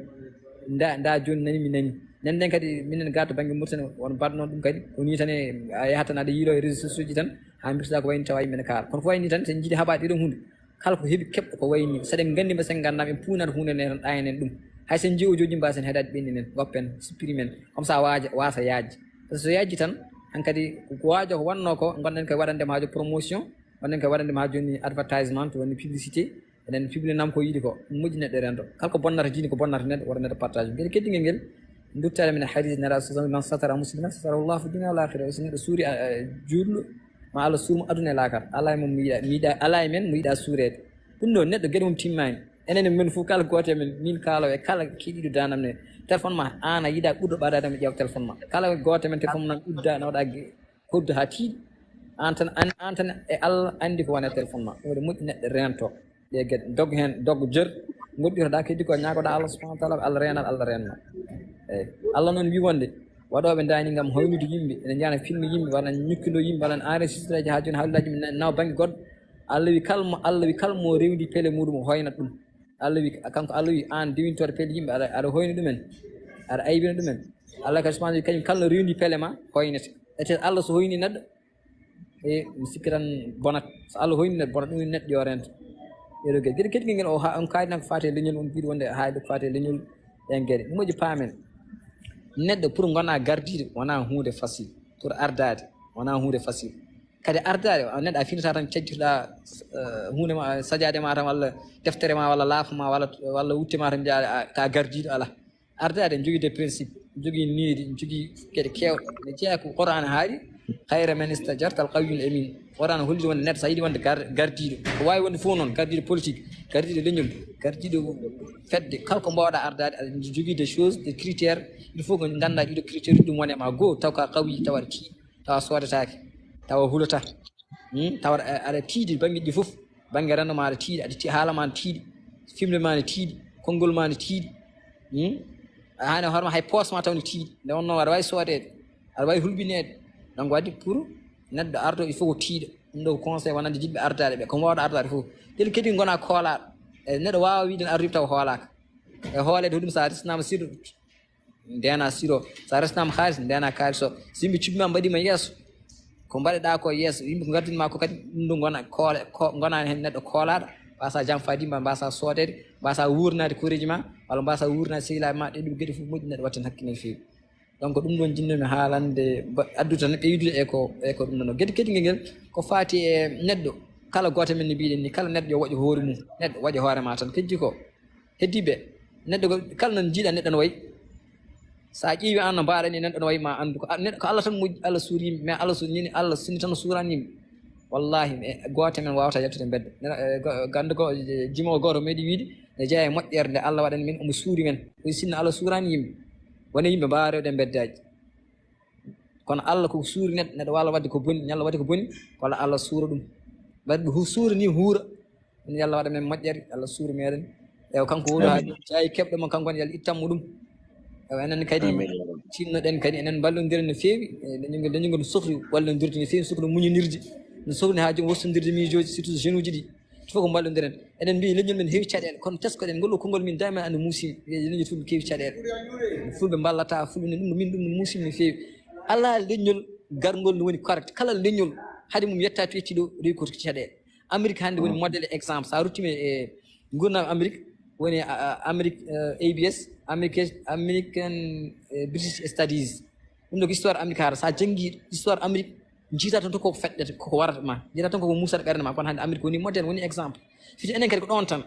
Nda, nda jooni nani mi nani. Nani ɗen kadi, minen gaa to bannge Mauritanie, won mbaɗ noon ɗum kadi. Ko ni tan e, a yahat tan aɗa yiilo e réseaux sociaux ji tan, haa mbirtaa ko wayi ni tawa yimɓe ne kaala. Kono ko wayi ni tan, so en njiɗi haɓaade ɗum huunde, kala ko heɓi keɓɗo ko wayi ni. Saɗen nganndi ma sen nganndaama en puunat huunde nde tan ɗayanen ɗum. Hay sen jiwo jooji mbaasen heɗaade ɓenni nen, goppen, supprimen. Comme ça waaja, waasa yaajde. Par ce que so yaajji tan, hankadi ko waajo ko wannoo ko, ngonɗen koye waɗande ma haajo promotion, ngonɗen koye waɗande ma haajo ni advertisement, woni publicité, enen publie nam ko yiɗi ko, ɗum moƴƴi neɗɗo e rento. Kala ko bonnata diine ko bonnata neɗɗo, wota neɗɗo partage. Ngel keddingel ngel, duttaade men e hadis nera soixante, "Man satara musliman, satara Allahu fi dunya wal akhirah." So neɗɗo suuri, a, a, juulɗo, ma Allah suur mo aduna e laakara. Alaa e mum mo yiɗa, mi yiɗa, alaa e men mo yiɗa suureede. Ɗum ɗo, neɗɗo geɗe mum timmaani. Enen e men fof, kala gooto e men, min kaalaw e kala keɗiiɗo daanam ne, téléphone ma, aan a yiɗa ɓurɗo ɓadaade mi ƴeewa téléphone ma. Kala gooto e men, téléphone ma nan udda, na waɗa ge-, hoddu haa tiiɗi. Aan tan, aan, aan tan e Allah anndi ko woni e téléphone ma. Ɗum waɗi moƴƴi neɗɗo reento. Ɗe geɗe, dog heen, dog jer, ngoɗɗitoɗaa keddi ko ñaagoɗaa Allah subhanahu wa taala, Allah reenan, Allah reenan. Eey. Allah noon wi wonde, waɗooɓe ndaani ngam hoynude yimɓe, ene njahana film yimɓe, walla ñukkindo yimɓe, walla enregistré ji haa jooni hawlaaji men nawa bannge goɗɗo. Allah wi kala mo, Allah wi kala mo rewndi pele muɗum, o hoynat ɗum. Allah wi, kanko Allah wi, aan dewintooɗo pele yimɓe, aɗa, aɗa hoyni ɗumen, aɗa aybina ɗumen. Allah kadi subhanahu wa taala wi kañum kala no rewndi pele ma, hoynete. Ete Allah so hoyni neɗɗo, e mi sikki tan bonat. So Allah hoyni neɗɗo bonat, ɗum woni neɗɗo yo rento. Ɗeɗo geɗe. Geɗe keɗgel ngel o ha-, on kayitna ko fate leñol, on mbiɗo wonde haali ko fate leñol, ɗen geɗe. Ɗum moƴƴi paamen. Neɗɗo pour ngona gardiiɗo, wona huunde facile. Pour ardaade, wona huunde facile. Kadi ardaade, a neɗɗo a finata tan cajjitoɗa, eh, huunde ma, sajaade ma tan, walla deftere ma, walla laafa ma, walla, walla wutte ma tan mbiya, a, ka gardiiɗo, ala. Ardaade ne jogii des principes, ne jogii needi, ne jogii geɗe keewɗe. Ne jeyaa ko Qur'aan haali, "Khayra man istajarta al-qawiyyul amin." Qur'aan holliri wonde neɗɗo, so a yiɗi wonde gar-, gardiiɗo, ko waawi wonde fof noon, gardiiɗo politique, gardiiɗo leñol, gardiiɗo fedde, kala ko mbaawɗa ardaade, aɗa jogii des choses, des critères, il faut ko nganndaa ɗiɗo critères ɗum wone ma goo, taw ka qawi, taw aɗa tiiɗi, taw a soodetaake, taw a hulataa. Hmm? Tawa aɗa, aɗa tiiɗi bannge ɗi fof. Bannge renndo ma aɗa tiiɗi, aɗa ti-, haala ma aɗa tiiɗi, fimde ma aɗa tiiɗi, konngol ma aɗa tiiɗi. Hmm? A haani hoore ma hay poos ma taw ne tiiɗi. Nde wonno aɗa waawi soodeede, aɗa waawi hulɓineede. Donc waɗi pour neɗɗo ardo, il faut ko tiiɗo. Ɗum ɗo ko conseil wonande jiɗɓe ardaade ɓe. Ko mbaawɗa ardaade fof. Tel kadi ngona koolaaɗo. E neɗɗo waawa wiide ne ardi taw hoolaaka. E hooleede ko ɗum so a resnaama sirru. Ndena siro. So a resnaama haalis, ndena kaalis o. So yimɓe cuɓɓi ma, mbaɗi ma yeeso, ko mbaɗeɗaa ko yeeso, yimɓe ko ngaddin ma ko kadi, ɗum ɗo ngona koole-, ko, ngona heen neɗɗo koolaaɗo, mbasa jam fadi ma, mbasa soodeede, mbasa wuurnaade koreeji ma, walla mbasa wuurnaade sehilaaɓe ma, ɗe ɗum geɗe fof moƴƴi neɗɗo watta heen hakkille no feewi. Donc ɗum ɗoon jinnoomi haalande, ba-, addude tan ɓeydude e ko, e ko ɗum ɗoon. Geɗe keɗgel ngel, ko faati e neɗɗo, kala gooto men no mbiɗen ni, kala neɗɗo yo waɗi hoore mum, neɗɗo waɗi hoore ma tan, kejji ko. Heddiiɓe, neɗɗo ko, kala no njiiɗa neɗɗo no wayi. So a ƴeewi aan no mbaɗa ni, neɗɗo no wayi ma anndu. Ko a-, neɗɗo, ko Allah tan moƴƴi, Allah suuri yimɓe, mais Allah so nini, Allah sinni tan o suuraani yimɓe. Wallaahi, e gooto men waawata yaltude mbedda. Neɗɗo, e go-, gannde ko, e, jimoowo gooto meeɗi wiide, ne jeyaa e moƴƴere nde Allah waɗani men, omo suuri men. Ko sinno Allah suuraani yimɓe. Wona yimɓe mbaawa rewde mbeddaaji. Kono Allah ko suuri neɗɗo, neɗɗo waawaa waɗde ko boni, ñalla waɗde ko boni, walla Allah suura ɗum. Mbaɗi ɗum hu-, suura ni huura. Ɗum yo Allah waɗa men moƴƴere, Allah suura meɗen. Ewa, kanko woni haa jooni, so a yi keɓɗo mo, kanko woni yo Allah ittan mo ɗum. Ewa, enen kadi, amin, ya Rabbi, tinnoɗen kadi, enen mballondiren no feewi. E leñol ngol, leñol ngol no sokli wallondirde no feewi, no sokli muñondirde, no sokli haa jooni wostondirde miijooji, surtout jeunes uji ɗi. Il faut ko mballondiren. Eɗen mbiyi leñol men heewi caɗeele, kono teskoɗen ngol ɗo konngol min dayman ana muusi. Leñol fulɓe keewi caɗeele. Fulɓe mballata, fulɓe ne ɗum ɗo min ɗum no muusi no feewi. Alaa leñol garngol no woni correct. Kala leñol haade mum yetta to yetti ɗo rewi ko caɗeele. Amérique hannde woni modèle exemple. So a ruttiima e nguurndam Amérique, woni, a, a, Amérique, eh, A B S, American, American, eh, British Studies. Ɗum ɗo ko histoire Amérique haala. So a janngii histoire Amérique, njiyata tan koko feƴƴata, koko warata ma. Njiyata tan koko muusata ɓernde ma. Kono hannde Amérique woni modèle, woni exemple. Fiti enen kadi ko ɗoon tan.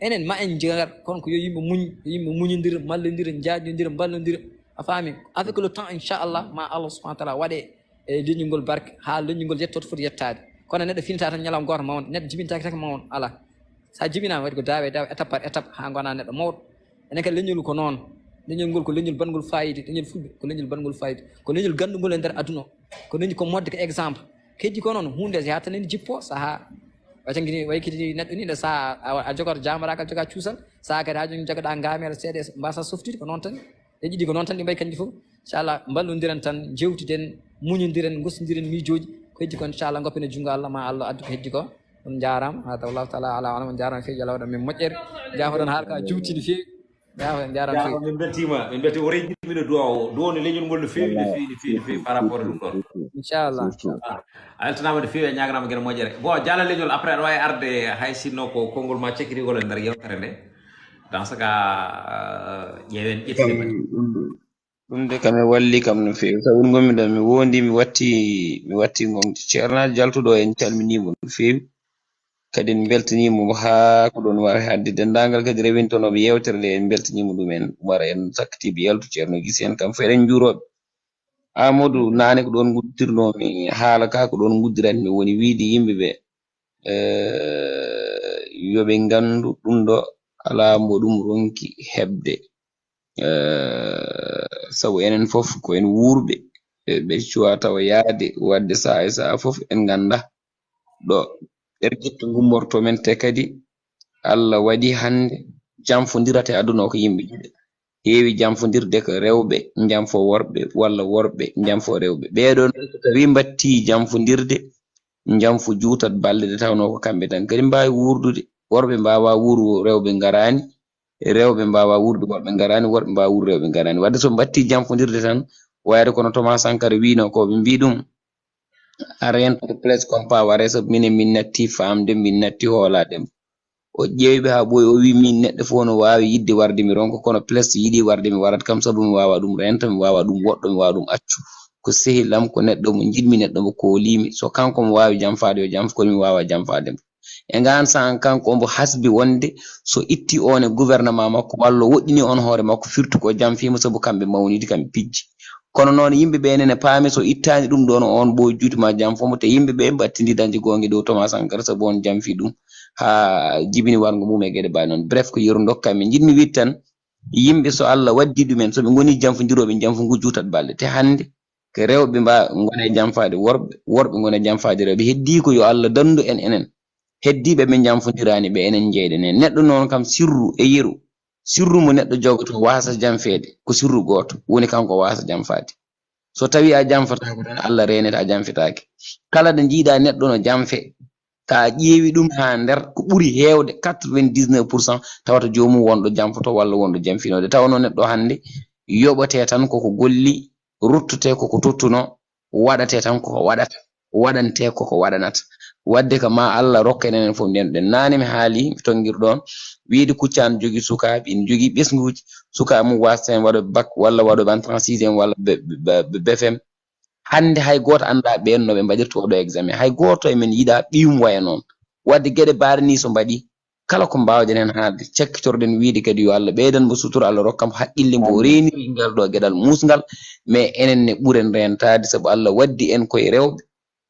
Enen ma en njigat, kono ko yo yimɓe muñ, yo yimɓe muñondira, mallondira, njaajondira, mballondira. A faami? Avec le temps, inchallah, ma Allah subhanahu wa taala waɗe e leñol ngol barke, haa leñol ngol yetto to foti yettaade. Kono neɗɗo finata tan ñalawma gooto mawɗo, neɗɗo jibintaake tan ko mawɗo, alaa. So a jibinaama, waɗi ko daawe daawe, étape par étape, haa ngona neɗɗo mawɗo. Enen kadi leñol ko noon. Leñol ngol ko leñol baɗngol faayiida, leñol fulɓe ko leñol baɗngol faayiida. Ko leñol ganndungol e nder aduna o. Ko leñol ko modde, ko exemple. Kadi ko noon, huunde so yahata tan ene jippoo, sahaa. Way tan kadi, way kadi neɗɗo ni, nde sahaa a, a jogoto jaamaragal, a joga cuusal, sahaa kadi haa jooni jogoɗaa ngaameela seeɗa, mbasa softude, ko noon tan. Leƴƴi ɗi ko noon tan ɗi mbayi kanji fof. Inchallah, mballondiren tan, jewtiden, muñondiren, gostondiren miijooji, Ko heddi ko, inchallah, goppene junngo Allah, ma Allah addu ko heddi ko. On njaaraama, hada wallahu taala ala alam. On njaaraama feewi, Allah waɗa min moƴƴere. Jaafoɗon, haala ka juuti no feewi. Jaafoɗon, njaaraama feewi. Min mbeltiima, min mbelti o rejjitmiɗo duwa o, duwa no leñol ngol no feewi, no feewi, no feewi, no feewi par rapport e ɗum ɗon. Inchallah. A weltanaama no feewi, a ñaaganaama geno moƴƴere. Bon, Jalla Leñol, après aɗa waawi arde, hay sinno ko konngol ma cekkitigol e nder yewtere nde. Dans ce cas, euh, ƴeewen ƴettide. Ɗum de kam e walli kam no feewi, sabu ngonmi ɗo mi wondi, mi watti, mi watti ngon ceernaajo jaltuɗo, en calminimo no feewi. Kadi en mbeltaniimo haa ko ɗoon waawi haaɗde. Denndaangal kadi rewintonooɓe yeewtere nde, en mbeltaniima ɗum en. Umar en sakkitiiɓe yaltu, Ceerno Gisi en, kam fof eɗen njuurooɓe. Aamadu, naane ko ɗoon nguddirnoomi haala ka, ko ɗoon nguddiranmi, woni wiyde yimɓe ɓe, eh, yo ɓe nganndu ɗum ɗo alaa mbo ɗum ronki heɓde. Eh, sabu enen fof ko en wuurɓe, ɓe, ɓe cuwa tawa yahde, waɗde sahaa e sahaa fof en nganndaa ɗo ɓergitte ngummortoo men. Te kadi Allah waɗi hannde janfondirata e aduna o ko yimɓe ɗiɗo. Heewi janfondirde ko rewɓe janfo worɓe walla worɓe janfo rewɓe. Ɓeeɗoo noon so tawii mbattii janfondirde, janfo juutat balɗe, nde tawnoo ko kamɓe tan kadi mbaawi wuurdude. Worɓe mbaawaa wuuru, rewɓe ngaraani, rewɓe mbaawaa wuurde, worɓe ngaraani, worɓe mbaawaa wuurde, rewɓe ngaraani. Wadde so mbattii janfondirde tan, wayata kono Thomas Sankara wiynoo ko, ɓe mbii ɗum, a rento place comme pas waree, sabu minen min natti faamde, min natti hoolaade. O ƴeewi ɓe haa ɓooyi, o wii, min neɗɗo fof no waawi yiɗde warde mi ronka, kono place yiɗi warde mi warat kam, sabu mi waawaa ɗum renta, mi waawaa ɗum woɗɗo, mi waawaa ɗum accu. Ko sehil am, ko neɗɗo mo njiɗmi, neɗɗo mo kooliimi. So kanko mo waawi janfaade, yo janf, kono mi waawaa janfaade mo. E ngaan sahaa, kanko omo hasbi wonde so itti oon e gouvernement makko, walla o woɗɗini oon hoore makko, firti ko janfiima, sabu kamɓe mawnidi, kamɓe pijji. Kono noon, yimɓe ɓe enen e paami, so ittaani ɗum ɗoon, oon ɓooy juuti ma janfo mo. Te yimɓe ɓe mbattindi dañde goonga dow Thomas Sankara, sabu oon janfi ɗum haa jibini warngo mum e geɗe mbaɗi noon. Bref, ko yeru ndokka min. Njiɗmi wiide tan, yimɓe, so Allah waddi ɗumen, so ɓe ngoni janfondirooɓe, janfu ngu juutat balɗe. Te hannde, ko rewɓe mba ngona e janfaade worɓe, worɓe ngona e janfaade rewɓe. Heddii ko yo Allah danndu en enen. Heddiiɓe ɓe janfondiraani ɓe, enen njeyɗen heen. Neɗɗo noon kam, sirru e yeru, sirru mo neɗɗo jogotoo waasa janfeede, ko sirru gooto, woni kanko waasa janfaade. So tawii a janfataako tan, Allah reenete a janfetaake. Kala ɗo njiiɗaa neɗɗo no janfe, ka ƴeewi ɗum haa nder, ko ɓuri heewde quatre-vingt-dix-neuf pour cent tawata joomum wonɗo janfoto walla wonɗo janfinoode. Tawa noon neɗɗo hannde yoɓatee tan koko golli, ruttotee koko tottuno, waɗatee tan koko waɗata, waɗantee koko waɗanata. Wadde ka ma Allah rokka en enen fof ndenɗen. Naane mi haali, mi tonngir ɗoon, wiide Kuccaan jogii sukaaɓe, ina jogii ɓesnguuji, sukaa mum waasta heen waɗo bac walla waɗo entrée en sixième walla be-, be-, be-, B F M. Hannde hay gooto anndaa ɓeen no ɓe mbaɗirta oɗo examen. Hay gooto e men yiɗaa ɓiyum waya noon. Wadde geɗe mbaɗe nii so mbaɗii, kala ko mbaawɗen heen haalde, cakkitoroɗen wiide kadi yo Allah ɓeydan mo sutura, Allah rokka mo haqqille, mbo o reeniri ngal ɗo geɗal muusngal. Mais enen ne ɓuren reentaade, sabu Allah waddi en koye rewɓe,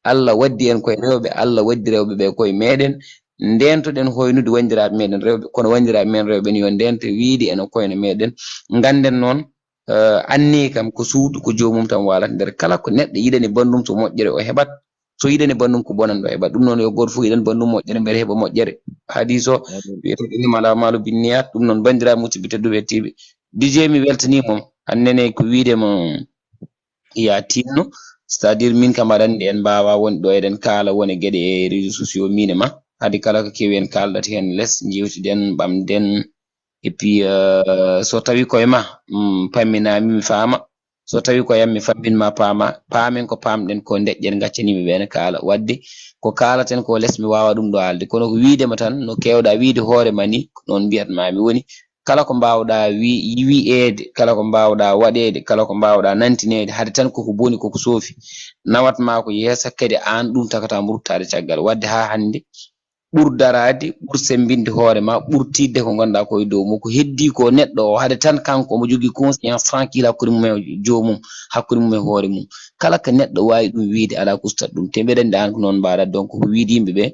Allah waddi en koye rewɓe, Allah waddi rewɓe ɓe koye meɗen. Ndeentoɗen hoynude wanndiraaɓe meɗen rewɓe, kono wanndiraaɓe men rewɓe ne yo ndeento wiide ene koyno meɗen. Ngannden noon, eh, anniye kam ko suudu, ko joomum tan waalata nder. Kala ko neɗɗo yiɗani banndum so moƴƴere o heɓat, so yiɗani banndum ko bonannde o heɓat. Ɗum noon yo gooto fof yiɗan banndum moƴƴere, mbele heɓa moƴƴere. Hadiis o wiyetee innama l-a'maalu binniyat. Ɗum noon, banndiraaɓe musidɓe tedduɓe hettiiɓe, D J, mi weltaniima on. Hannde ne ko wiide mo ya tinno, c'est-à-dire min kam aɗa anndi en mbaawaa wonde ɗo eɗen kaala won e geɗe e réseaux sociaux min e ma. Haade kala ko keewi en kaaldata heen les, njeewtiden, ɓamden. Et puis, euh, so tawii koye ma, mm, pamminaami mi faama. So tawii ko yam mi fammin ma paama, paamen ko paamɗen ko, ndeƴƴen, ngaccen yimɓe ɓe ne kaala. Wadde ko kaalaten ko les, mi waawaa ɗum ɗo haalde. Kono ko wiide ma tan, no keewɗaa wiide hoore ma ni, ko noon mbiyat ma mi woni. Kala ko mbaawɗaa wi-, wiyeede, kala ko mbaawɗaa waɗeede, kala ko mbaawɗaa nantineede, hade tan koko boni, koko soofi, nawat ma ko yeeso, kadi aan ɗum takataa mbo ruttaade caggal. Wadde haa hannde, ɓur daraade, ɓur semmbinde hoore ma, ɓur tiiɗde ko ngonɗaa ko e dow mum. Ko heddii ko neɗɗo o, hade tan kanko omo jogii conscience tranquille hakkunde mum e joomum, hakkunde mum e hoore mum. Kala ko neɗɗo waawi ɗum wiyde, alaa ko ustat ɗum. Te mbeɗa anndi aan ko noon mbaɗat. Donc, ko wiyde yimɓe ɓe,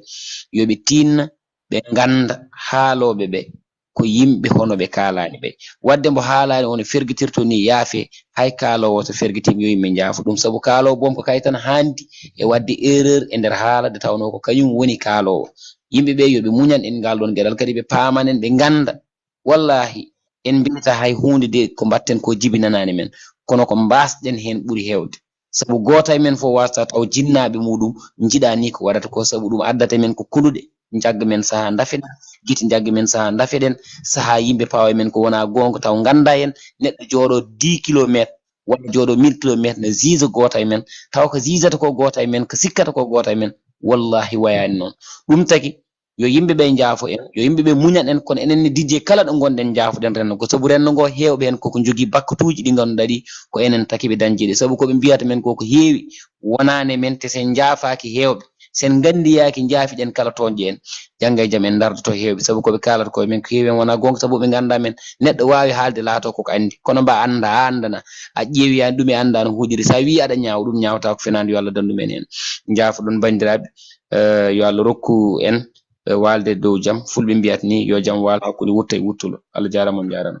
yo ɓe tinna, ɓe ngannda haalooɓe ɓe ko yimɓe hono ɓe kaalaani ɓe. Wadde mbo haalaani, ono fergitirto ni, yaafe, hay kaaloowo so fergitiima, yo yimɓe njaafo ɗum. Sabu kaaloowo boom ko kay tan haandi e waɗde erreur e nder haala, nde tawnoo ko kañum woni kaaloowo. Yimɓe ɓe yo ɓe muñan en ngal ɗoon geɗal, kadi ɓe paaman en, ɓe ngannda. Wallaahi, en mbiyataa hay huunde de ko mbaɗten ko jibinanaani men, kono ko mbaasɗen heen ɓuri heewde. Sabu gooto e men fof waasata taw jinnaaɓe muɗum njiɗaa nii ko waɗata ko, sabu ɗum addata men ko kuluɗe, njagga men sahaa ndafeɗen, gite njagga men sahaa ndafeɗen, sahaa yimɓe pawa e men ko wonaa goonga, taw nganndaa en, neɗɗo jooɗo dix kilomètres walla jooɗo mille kilomètres ne ziiza gooto e men, taw ko ziizata ko gooto e men, ko sikkata ko gooto e men, wallaahi wayaani noon. Ɗum tagi, yo yimɓe ɓe njaafo en, yo yimɓe ɓe muñan en, kono enen ne dijje kala ɗo ngonɗen njaafoɗen renndo ngo, sabu renndo ngo heewɓe heen koko njogii bakkatuuji ɗi ngannduɗaa ɗi ko enen taki ɓe dañde ɗi, sabu ko ɓe mbiyata men ko ko heewi wonaani men, te sen njaafaaki heewɓe, sen nganndiyaaki njaafiɗen kala tooñɗo en, jannga e jam en ndardoto heewɓe, sabu ko ɓe kaalata ko men ko heewi en wonaa goonga, sabu ɓe nganndaa men, neɗɗo waawi haalde laatoo koko anndi, kono mba annda a anndana, a ƴeewi an ɗum e annda no huuɗiri, so a wii aɗa ñaawa ɗum ñaawata ko fenaande, yo Allah danndu men heen. Njaafoɗon banndiraaɓe, eh, yo Allah rokku en eh, waalde dow jam. Fulɓe mbiyata ni, yo jam waal hakkunde wutta e wuttulo. Allah jaaraama, on njaaraama.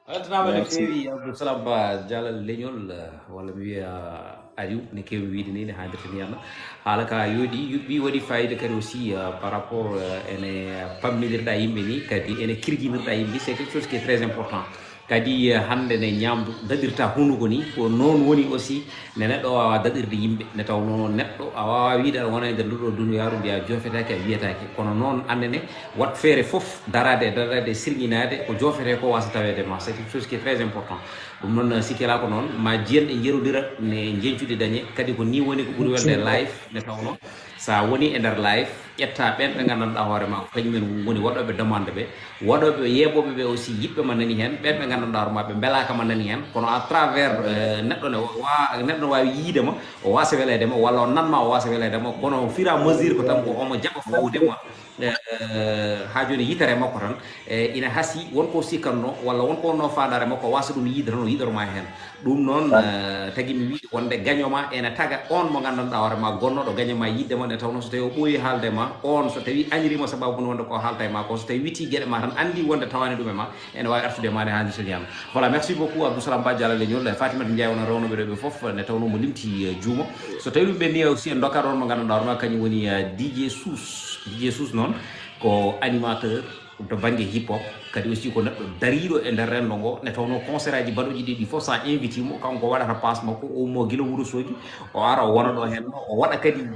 Weltanaama no feewi Abdou Salam Ba Jalal Leñol, eh, walla mi wiya Aliou, ne keewmi wiide ni, ne haalirta ni Allah. Haala ka yooɗi, yuɓɓi, waɗi fayida kadi aussi, eh, par rapport, eh, ene pamminirɗa yimɓe ni, kadi ene kirjinirɗa yimɓe, c'est quelque chose qui est très important. Kadi, eh, hannde ne ñaamdu daɗirta hunuko ni, ko noon woni aussi ne neɗɗo waawa daɗirde yimɓe, nde tawnoo neɗɗo a waawaa wiyde aɗa wona e nder nduɗo duniyaaru mbiya joofetaake, a wiyetaake. Kono noon, annde ne, waɗ feere fof, daraade e daraade e sirŋinaade ko joofetee ko waasa taweede ma. C'est quelque chose qui est très important. Ɗum noon, sikki alaa ko noon, ma jiyen ɗe njerondira ne njeñcuɗi dañe. Kadi ko nii woni ko ɓuri welde e live, nde tawnoo so a woni e nder live, ƴetta ɓeen ɓe nganndanɗaa hoore ma ko kañum en ngoni waɗooɓe demande ɓe, waɗooɓe yeeɓooɓe ɓe aussi yiɗɓe ma nani heen, ɓeen ɓe nganndanɗaa hoore ma ɓe mbelaaka ma nani heen, kono à travers, eh, neɗɗo ne wa-, neɗɗo ne waawi yiide ma, o waasa weleede ma, walla o nan ma, o waasa weleede ma, kono au fur et à mesure ko tan ko omo jaɓa fawde ma, eh, haa jooni yitere makko tan, eh, ina hasii won ko sikkatnoo, walla won ko wonnoo faandaare makko, o waasa ɗum yiide tan, o yiɗoro ma heen. Ɗum noon, eh, tagi mi wiide wonde gaño ma ene taga on mo nganndanɗaa hoore ma gonnooɗo gaño ma yiɗde ma, nde tawnoo so tawii o ɓooyi haalde ma, on so tawii añriima sabaabu ne wonde ko haalta e ma ko, so tawii witti geɗe ma tan anndi wonde tawaani ɗum e ma, ene waawi artude e ma ne haali so ñaama. Voilà, merci beaucoup Abdou Salam Ba Jalal Leñol, Fatimata Ndiaye wona rewnooɓe ɗo ɓe fof, nde tawnoo mo limti, eh, juumo. So tawii ɗum ɓenni aussi en ndokkat on mo nganndanɗaa hoore ma kañum woni, eh, D J Sus. D J Sus noon ko animateur to bannge hip hop, kadi aussi ko neɗɗo dariiɗo e nder renndo ngo, nde tawnoo concert aji baɗooji ɗi, ɗi fof so a invite mo, kanko waɗata passe makko, o ummo gila Wuro Soogi, o ara o wona ɗo heen ɗo, o waɗa kadi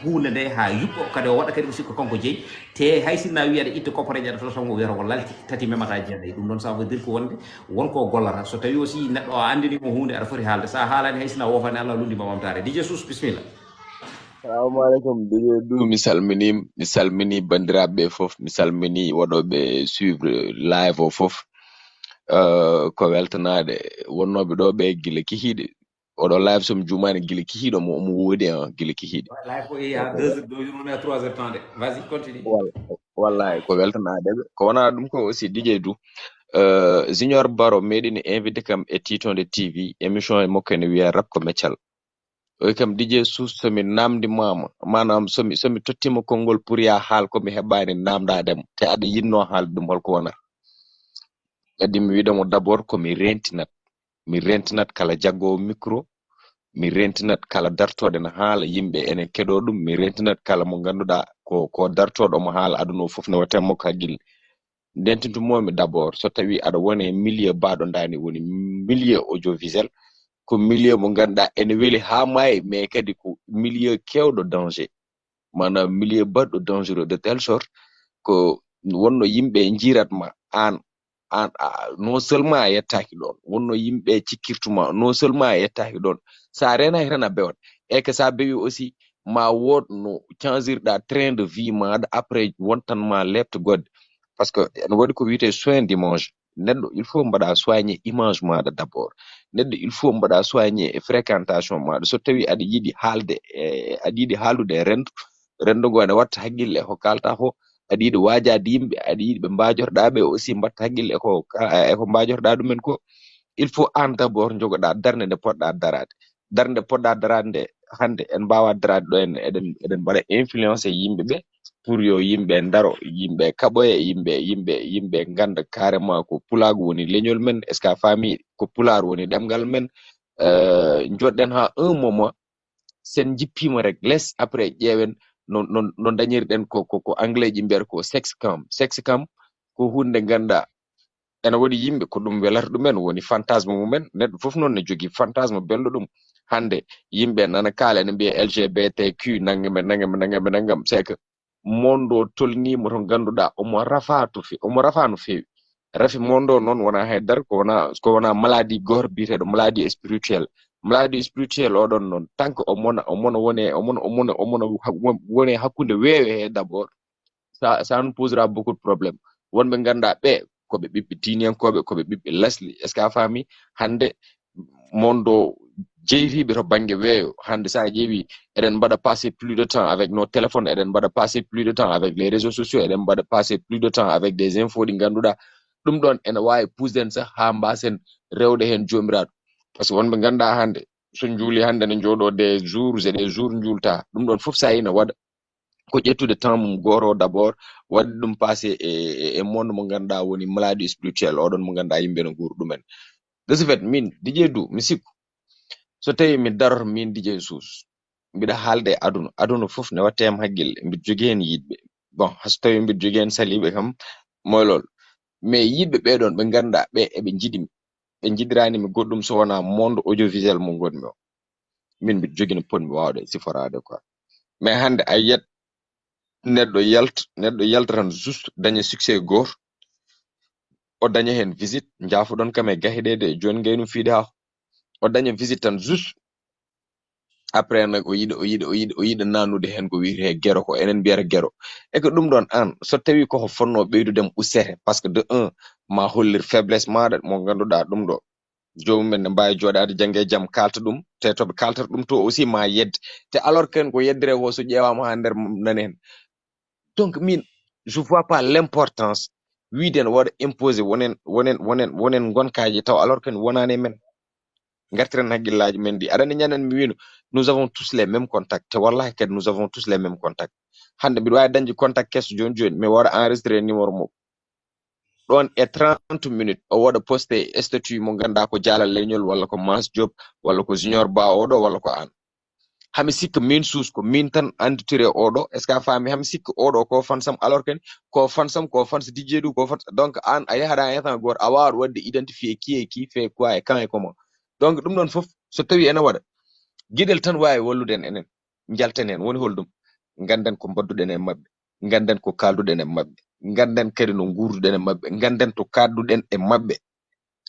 huunde nde haa yuɓɓo, kadi o waɗa kadi aussi ko kanko jeyi, te hay sinno a wii aɗa itta koppareeje aɗa totta tan o wiyata ko lalti, tati memata jeeɗayi. Ɗum noon ça veut dire ko wonde won ko gollata. So tawii aussi neɗɗo a anndini mo huunde aɗa foti haalde, so a haalaani hay sinno a woofaani Allah a lunndiima ɓamtaare. D J Sus, bisimilla. Salamu aleykum, D J Dou, mi salmini, mi salmini banndiraaɓe ɓe fof, mi salmini waɗooɓe suivre live o fof. Eh, ko weltanaade wonnooɓe ɗo ɓe gila kihiiɗe. Oɗo live so mi juumaani gila kihiiɗo mo, omo woodi en gila kihiiɗe. Live ko iya deux heures, deux heures, trois heures temps de. Vas-y, continue. Wal-, wallahi ko weltanaade ɓe. Ko wonaa ɗum ko aussi D J Dou. Eh, Junior Baro meeɗini invité kam e Titonde T V, émission e makko ene wiya Rap ko meccal. O wi kam, D J Sus, so mi naamndimaama, maanaam so mi, so mi tottiima konngol pour yaa haal ko mi heɓaani naamndaade mo, te aɗa yiɗnoo haalde ɗum, holko wonata? Kadi mi wiɗa mo d'abord ko mi reentinat. Mi reentinat kala jaggoowo micro, mi reentinat kala dartooɗo ene haala, yimɓe ene keɗoo ɗum, mi reentinat kala mo ngannduɗaa ko, ko dartooɗo omo haala aduna o fof ne wata e makko hakkille. Ndentintumoo-mi d'abord, so tawii aɗa wona e milieu baɗo ndaani, woni milieu audiovisuel, ko milieu mo ngannduɗaa ene weli haa maayi, mais kadi ko milieu keewɗo danger, maanaam milieu baɗɗo dangereux de telle sorte ko wonno yimɓe njiirat ma aan, aan, a, non seulement a yettaaki ɗoon, wonno yimɓe cikkirtu ma, non seulement a yettaaki ɗoon, so a reenaaki tan a bewat, e que so a bewii aussi ma wood no canjirɗa train de vie maaɗa, après wontan ma leɓte goɗɗe, parce que ene waɗi ko wiyetee soin d'image. Neɗɗo il faut mbaɗa soigner image maaɗa d'abord. Neɗɗo il faut mbaɗa soigner e fréquentation maaɗa. So tawii aɗa yiɗi haalde e, aɗa yiɗi haaldude e renndo, renndo ngo ene watta hakkille e ko kaalta ko, aɗa yiɗi waajaade yimɓe, aɗa yiɗi ɓe mbaajotoɗaa ɓe aussi mbatta hakkille e ko, e ko mbaajotoɗaa ɗumen ko. Il faut aan d'abord njogoɗaa darnde nde poɗɗaa daraade. Darnde nde poɗɗaa daraade nde, hannde en mbaawaa daraade ɗo, en, eɗen, eɗen mbaɗa influence e yimɓe ɓe pour yo yimɓe ndaro, yimɓe kaɓoye, yimɓe, yimɓe, yimɓe ngannda carrément ko pulaagu woni leñol men, est-ce que a faami? Ko pulaar woni ɗemngal men. Eh, njoɗɗen haa un moment, sen njippiima rek, les après ƴeewen no, no, no dañirɗen ko, ko, ko anglais ji mbiyata ko sex cam. Sex cam ko huunde nde ngannduɗaa ene waɗi yimɓe ko ɗum welata ɗumen, woni fantasme mumen. Neɗɗo fof noon ne jogii fantasme belɗo ɗum. hannde yimɓe nana kaala ene mbiya L G B T Q nangam e nangam e nangam e nangam. C'est que monde o tolniima to ngannduɗaa omo rafa to fe omo rafa no feewi. Rafi monde o noon wonaa hay dara, ko wonaa ko wonaa maladie gooto biyeteeɗo maladie spirituelle. Maladie spirituelle oɗon noon, tant que o mona o mona wone o mona o mona o mona wone hakkunde weewe he d'abord, ça ça nous posera beaucoup de problèmes. Wonɓe ngannduɗaa ɓe ko ɓe ɓiɓɓe diiniyankooɓe, ko ɓe ɓiɓɓe lasli. Est-ce que a faami? Hannde monde o jeytiiɓe to bannge weeyo, hannde so a ƴeewi, eɗen mbaɗa passer plus de temps avec nos téléphones, eɗen mbaɗa passer plus de temps avec les réseaux sociaux, eɗen mbaɗa passer plus de temps avec des infos ɗi ngannduɗaa ɗum ɗoon ene waawi pusden sah haa mbaasen rewde heen joomiraaɗo. Parce que wonɓe ngannduɗaa hannde so njuuli hannde ne njooɗoo des jours et des jours njuulta. Ɗum ɗoon fof so a ina waɗa ko ƴettude temps mum gooto o d'abord, waɗde ɗum passé e e e monde mo ngannduɗaa woni maladie spirituelle oɗon mo ngannduɗaa yimɓe no nguuri ɗumen. De ce fait min Didier Dou mi sikku so tawi mi daroto min Didier Suus mbiɗa haalde e aduna aduna fof ne watte am hakkille mbiɗa jogii heen yiɗɓe. Bon, so tawi mbiɗa jogii heen saliiɓe kam mooy lool. Mais yiɗɓe ɓee ɗoon ɓe ngannduɗaa ɓe eɓe njiɗi mi ɓe njiɗiraani mi goɗɗum so wonaa monde audiovisuel mo ngonmi o. Min mbiɗa jogii no potmi waawde siforaade quoi. Mais hannde a yiyat neɗɗo yalt neɗɗo yalta tan juste daña succès gooto, o daña heen visite, njaafoɗon kam e gahiɗeede e jooni ngaynum fiide haako, o daña visite tan juste. Après nag o yiɗa o yiɗa o yiɗa o yiɗa nanude heen ko wiyetee gero ko enen mbiyata gero. E ko ɗum ɗoon aan so tawii koko fotnoo ɓeydude mo ussete, parce que de un ma hollir faiblesse maaɗa mo ngannduɗaa ɗum ɗo joomumen ne mbaawi jooɗaade jannge e jam kaalta ɗum, te to ɓe kaaltata ɗum to aussi ma yedde. Te alors ken ko yeddere ko so ƴeewaama haa nder nani heen. Donc min je vois pas l'importance wiide ne waɗa imposé wonen wonen wonen wonen ngonkaaji taw alors ken wonaani e men. Ngartiren hakkillaaji men ɗi aɗa anndi ñanden mi wiino nous avons tous les mêmes contacts te wallahi kadi nous avons tous les mêmes contacts. Hannde mbiɗa waawi dañde contact keso jooni jooni mi waɗa enregistré numéro mo ɗoon e trente minutes o waɗa posté statut mo ngannduɗaa ko Dialal Leñol walla ko Mass Diop walla ko Junior Ba oɗo walla ko aan. Hami sikka min suus ko min tan annditire oɗo est ce que a faami? Hami sikka oɗo ko fansam alors que ko fansam ko fans Didier Dou ko fans donc aan a yahaɗa instant gooto a waawat waɗde identifié qui est qui fait quoi et quand et comment. Donc ɗum ɗoon fof so tawi ene waɗa geɗel tan waawi wallude en enen. Njalten heen woni holɗum? Ngannden ko mbaɗduɗen e maɓɓe, ngannden ko kaalduɗen e maɓɓe, ngannden kadi no nguurduɗen e maɓɓe, ngannden to kaadduɗen e maɓɓe.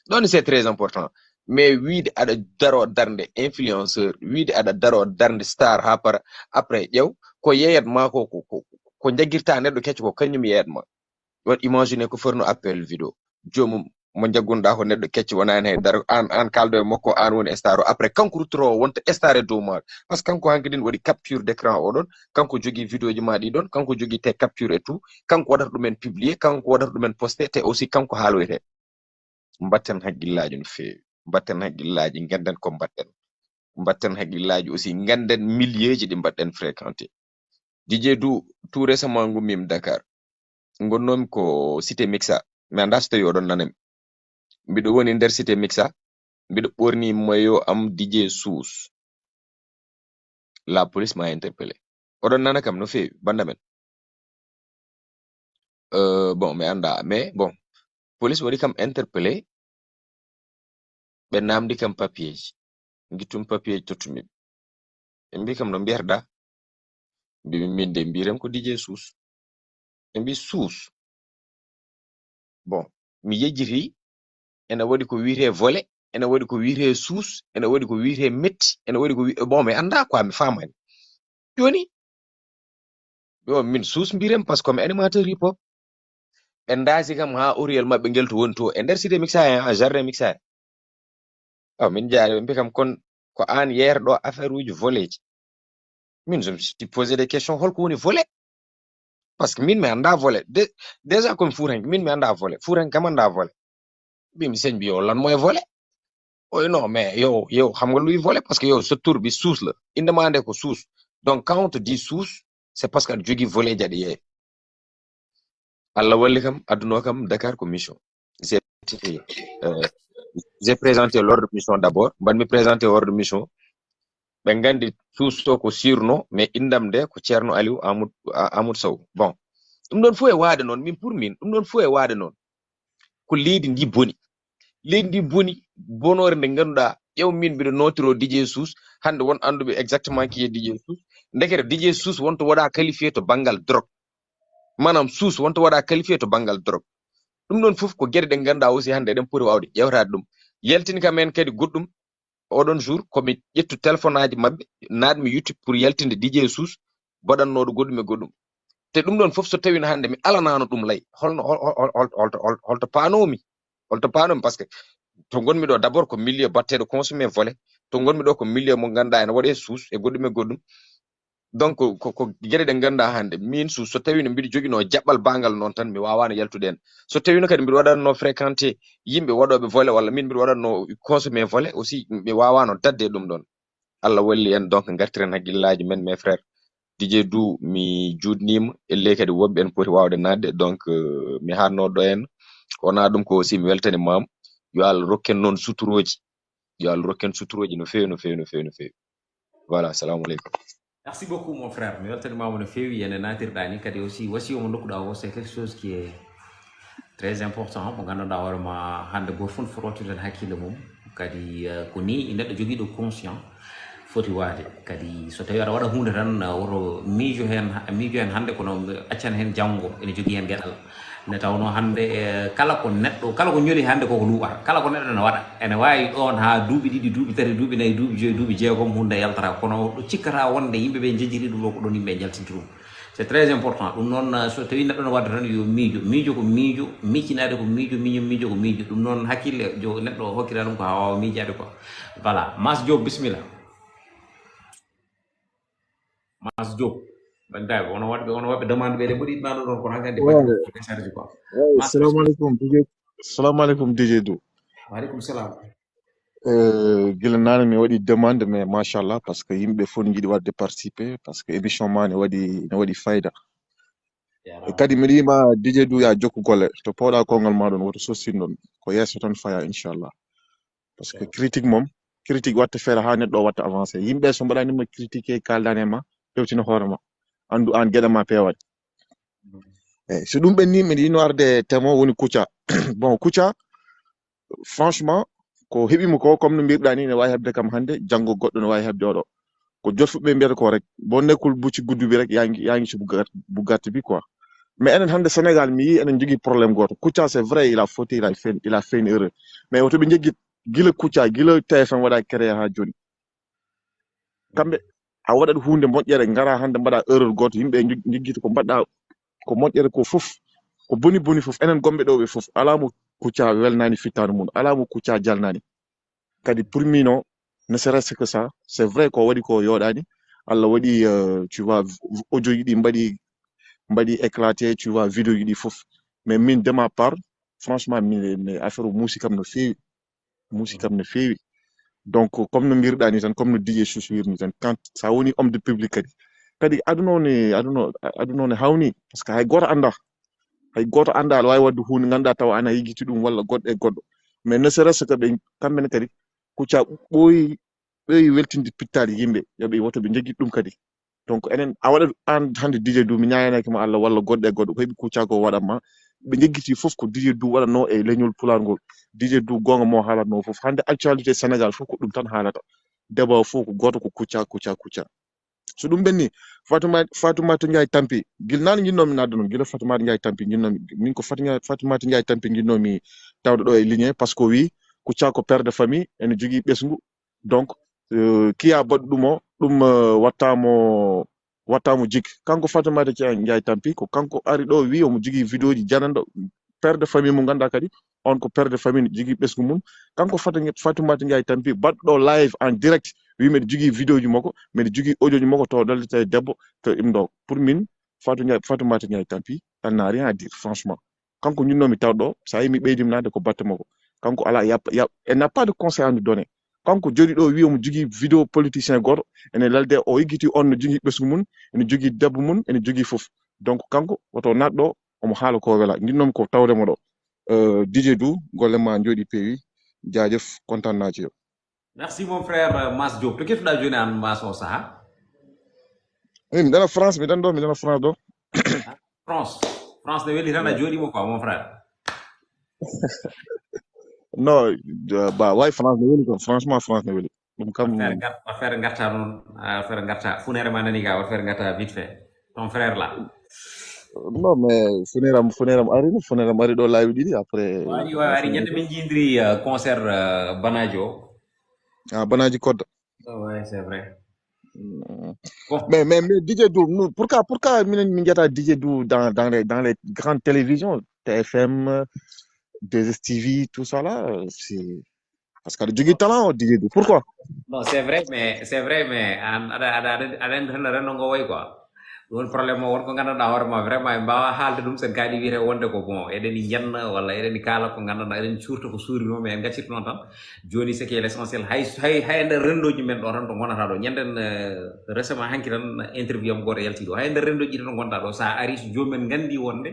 Ɗoon c'est très important. Mais wiide aɗa daro darnde influenceur, wiide aɗa daro darnde star haa para après ƴeew ko yeeyat maa ko ko ko njaggirta neɗɗo kecco ko kañum yeeyat ma. Waɗ imagine ko forno appel vidéo joomum mo njaggunɗaa ko neɗɗo kecco wonani hay dara aan aan kaaldo e makko aan woni star o après kanko ruttoro o wonta star e dow maaɗo. Parce que kanko hanki ɗin waɗi capture d'écran oɗon, kanko jogii vidéoji ma ɗi ɗon, kanko jogii te capture et tout, kanko waɗata ɗumen publié, kanko waɗata ɗumen posté te aussi kanko haaloyte. Mbatten hakkillaaji no feewi, mbatten hakkillaaji ngannden ko mbaɗɗen, mbatten hakkillaaji aussi ngannden milieuji ɗi mbaɗɗen fréquenté. Didier Dou tout récemment ngummim Dakar, ngonnoomi ko cité Mixa, mi anndaa so tawi oɗon nanami. Mbiɗo woni nder cité Mixa, mbiɗo ɓorni mayo am Didier Suus. La police m'a interpellé. Oɗon nana kam no feewi bannda men? Euh, bon mi anndaa mais bon police waɗi kam interpellé. Ɓe namdi kam papier ji, ngittum papier ji tottumi ɓe. Ɓe mbi kam no mbiyataɗa? Mbimi min de mbiyeten ko Didier Suus. Ɓe mbi Suus. Bon mi yejjiti ene waɗi ko wiyetee volet, ene waɗi ko wiyetee suus, ene waɗi ko wiyetee metti, ene waɗi ko wi bon mi anndaa quoi mi faamaani. Jooni yo min suus mbiren parce que komi animateur hip hop. Ɓe ndaasi kam haa oriyel maɓɓe ngel to woni to e nder cité Mixa en ha jardin Mixa en. Aw min jaari ɓe mbi kam kon ko aan yeeyata ɗo affaire uji volet ji. Min je me suis posé des questions holko woni volet? Parce que min mi anndaa volet. Déjà komi fuutanke min mi anndaa volet, fuutanke kam anndaa volet. Mbimi sëñ bi yow lan mooy volet? Oy non mais yow yow xam nga luy volet parce que yow sa tur bi suus la, inde maa nde ko suus. Donc quand on te dit suus c'est parce que aɗa jogii volet ji aɗa yeeya. Allah walli kam addunoo kam Dakar ko mission. J'ai été, euh, j'ai présenté l'ordre de mission d'abord, mbaɗmi présenté ordre de mission. Ɓe nganndi suus o ko sirno mais inndam nde ko Ceerno Aliou Amadou Amadou Sow. Bon ɗum ɗoon fof e waade noon min pour min ɗum ɗoon fof e waade noon. Ko leydi ndi boni, leydi ndi boni bonoore nde ngannduɗaa Ƴeew min mbiɗo nootiro D J Suus, hannde won annduɓe exactement qui est D J Suus. Ndekete D J Suus wonto waɗa qualifié to banngal drogue. Maanaam Suus wonto waɗa qualifié to banngal drogue. Ɗum ɗoon fof ko geɗe ɗe ngannduɗaa aussi hannde eɗen poti waawde ƴeewtaade ɗum. Yaltini kam heen kadi goɗɗum, oɗon jour ko mi ƴettu téléphone aji maɓɓe, naat mi YouTube pour yaltinde D J Suus, baɗannooɗo goɗɗum e goɗɗum. Te ɗum ɗoon fof so tawino hannde mi alanaano ɗum lay, holno, hol-, hol-, hol-, hol-, holto, hol-, holto paanoomi? Holto paanoomi? Parce que to ngonmi ɗo, d'abord ko milieu batteɗo consommer volet. To ngonmi ɗo ko milieu mo ngannduɗaa ene waɗe Suus e goɗɗum e goɗɗum. Donc, ko, ko geɗe ɗe ngannduɗaa hannde, min Suus, so tawino mbiɗo joginoo jaɓɓal banngal noon tan, mi waawaano yaltude heen. So tawino kadi mbiɗo waɗatno fréquenté yimɓe waɗooɓe volet, walla min mbiɗo waɗatno consommer volet aussi, mi waawaano daɗde e ɗum ɗoon. Allah walli en, donc, ngartiren hakkillaaji men, mes frères. D J Dou, mi juutniima, ellee kadi woɓɓe en poti waawde naatde, donc, euh, mi haatno ɗo heen. Wonaa ɗum ko aussi mi weltanimaama. Yo Allah rokken noon suturooji. Yo Allah rokken suturooji no feewi, no feewi, no feewi, no feewi. Voilà, assalamu aleykum. Merci beaucoup, mon frère. Mi weltanimaama no feewi ene naatirɗaa ni. Kadi aussi, wasiyo mo ndokkuɗaa o, c'est quelque chose qui est très important. Mo ngannduɗaa hoore ma hannde gooto fof no foti wattude heen hakkille mum. Kadi, eh, ko ni neɗɗo jogiiɗo conscient foti waade. Kadi so tawii aɗa waɗa huunde tan, eh, woto miijo heen, miijo heen hannde kono accan heen janngo ene jogii heen geɗal. Nde tawnoo hannde, eh, kala ko neɗɗo, kala ko ñoli hannde koko luuɓata. Kala ko neɗɗo ene waɗa. Ene waawi ɗoon haa duuɓi ɗiɗi, duuɓi tati, duuɓi nayi, duuɓi joyi, duuɓi jeegom, huunde yaltata. Kono ɗo cikkata wonde yimɓe ɓe njejjiri ɗum ɗo, ko ɗoon yimɓe njaltinta ɗum. C'est très important. Ɗum noon, eh, so tawii neɗɗo ene waɗa tan, yo miijo. Miijo ko miijo, miccinaade ko miijo, miijo, miijo ko miijo. Ɗum noon hakkille jo neɗɗo hokkira ɗum ko haa waawa miijaade quoi. Voilà. Mass Diop, bisimilla. Mass Diop. Banndiraaɓe, wono waɗɓe, wono waɗɓe demande ɓe, ɓe mbaɗi ɗum ɗoon, kono hankadi Eeyi. Baɗi télécharge quoi. Eeyi, Mass, salamu aleykum, D J. Salamu aleykum, D J Dou. Wa aleykum salam. Eh, gila naane mi waɗi demande, mais machallah, parce que yimɓe fof ne njiɗi waɗde participer, parce que émission ma ne waɗi, ne waɗi fayda. E kadi mbiɗa yima D J Dou ya jokku golle. To pawɗa konngol ma ɗon, woto sostin ɗon. Ko yeeso tan faya, inchallah. Parce que critique mom, critique watta feere haa neɗɗo o watta avancé. Yimɓe so mbaɗanima critiqué, kaldan e ma, ƴewtina hoore ma. Anndu aan geɗe ma peewat. Eeyi, so ɗum ɓenni, miɗo yino arde thème o woni Kouthia. Bon, Kouthia, franchement, ko heɓi mo ko, comme no mbirɗa ni, ne wawi heɓde kam hannde, janngo goɗɗo ne wawi heɓde oɗo. Ko jot fuɓɓe mbiyata ko rek, bo nekkul bucci guddubi rek, yaa ngi, yaa ngi ci bu gàtt, bu gàtt bi quoi. Mais enen hannde Sénégal, mi yii enen jogii problème gooto. Kouthia, c'est vrai, il a fauté, il a fait, il a fait une erreur. Mais woto ɓe njeggit gila Kouthia, gila T F M waɗa créé haa jooni. Kamɓe, a waɗat huunde moƴƴere, ngara hannde mbaɗa erreur gooto, yimɓe nji-, njiggita ko mbaɗɗa ko moƴƴere ko fof, ko boni boni fof, enen gonɓe ɗo ɓe fof, alaa mo Kouthia welnaani fittaandu mum, alaa mo Kouthia jalnaani. Kadi pour min o, ne serait-ce que ça, c'est vrai ko waɗi ko yooɗaani, Allah waɗi, euh, tu vois, v-, audio ji ɗi mbaɗi, mbaɗi éclaté, tu vois, vidéo ji ɗi fof. Mais min, de ma part, franchement, mi, mi affaire o muusi kam no feewi. Muusi kam no feewi. Donc, comme no mbirɗa ni tan, comme no D J Chouchou wirni tan, quand sa woni homme de public kadi, kadi aduna o ne, aduna, aduna o ne hawni, parce que hay gooto annda. Hay gooto annda, aɗa waawi waɗde huunde ngannduɗaa tawa ana yiggiti ɗum walla goɗɗo e goɗɗo. Mais ne serait-ce que ɓe, kamɓe ne kadi, Kouthia ɓooyi, ɓooyi weltinde pittaali yimɓe, yo ɓe, woto ɓe njeggit ɗum kadi. Donc, enen, a waɗat aan hannde D J Dou, mi ñaaganaaki ma Allah walla goɗɗo e goɗɗo, ko heɓi Kouthia ko waɗat ma. Ɓe njeggiti fof ko D J Dou waɗatnoo e leñol Pulaar ngol. D J Dou goonga mo haalatnoo fof. Hannde actualité Sénégal fof ko ɗum tan haalata. Débat fof ko gooto ko Kouthia, Kouthia, Kouthia. So ɗum ɓenni, Fatouma-, Fatoumata Ndiaye Tampi, gila naane njinnoomi naatde noon, gila Fatoumata Ndiaye Tampi njinnoomi, min ko Fatou Ndiaye, Fatoumata Ndiaye Tampi njinnoomi tawde ɗo e ligne, parce que o wii Kouthia ko père de famille, ene jogii ɓesngu. Donc, euh, kiya baɗɗo ɗum o, ɗum, euh, watta mo, watta mo jik. Kanko Fatoumata Ndiaye Tampi, ko kanko ari ɗo, wi omo jogii vidéo ji jananɗo, père de famille mo ngannduɗaa kadi, on ko père de famille, ne jogii ɓesngu mum. Kanko Fata-, Fatoumata Ndiaye Tampi, baɗɗo live en direct, wi mbeɗa jogii vidéo ji makko, mbeɗa jogii audio ji makko, to ɗallita e debbo, to ɗum ɗo. Pour min, Fatou Ndiaye, Fatoumata Ndiaye Tampi, elle n'a rien à dire, franchement. Kanko ñinnoomi tawɗo, so a yii mi ɓeydiima naatde ko batte makko. Kanko alaa, y a, y a, elle n'a pas de conseil à nous donner. Kanko jooɗi ɗo, wi omo jogii vidéo politicien gooto, ene lalde, o yiggiti on no jogii ɓesngu mum, ene jogii debbo mum, ene jogii fof. Donc, kanko, woto naat ɗo, omo haala ko wela. Njinnoomi ko tawde mo ɗo. Euh, D J Dou, golle ma njooɗi peewi. Jaajëf, kontaan naa ci yow. Merci, mon frère, euh, Mass Diop. To kettuɗaa jooni aan, Mass, o saha? Eyi, miɗo ɗo France, miɗo ɗo, miɗo ɗo France ɗo. France. France ne weli tan a jooɗiima quoi, mon frère. Non, euh, bah ouais, France ne weli quoi. Franchement, France ne weli. Ɗum kam. Affaire ngar- affaire ngarta noon, affaire ngarta funere ma nani ga, affaire ngarta vite fait ton frère là. Non, mais funeram funeram ari no funeram ari ɗo laawi ɗiɗi après. Wari wari ari ñande min jiidiri euh, concert euh, Banajo. Ah, Banaji Kodda. Ouais, c'est vrai. Mm. Mais, mais, mais D J Dou, nous, pourquoi, pourquoi minen min jata D J Dou dans, dans, les, dans les grandes télévisions, T F M, deux S T V, tout ça là, euh, c'est parce que aɗa jogii talent o D J Dou. Pourquoi? Non, c'est vrai, mais c'est vrai, mais an aɗa aɗa aɗa aɗa andi tan renndo ngo wayi quoi. Ɗum woni problème o, won ko nganndanɗaa hoore ma vraiment en mbaawaa haalde ɗum, sen kadi wiyete wonde ko bon eɗen njanna walla eɗen kaala ko nganndanɗaa eɗen cuurta ko suuri noon, mais en gaccirta noon tan. Jooni c'est que l'essentiel hay hay hay e nder renndooji men ɗo tan to ngonata ɗo, ñanden euh, récemment hanki tan interview am gooto yalti ɗo, hay e nder renndooji ɗi to ngonɗaa ɗo, so a ari so joomum en nganndi wonde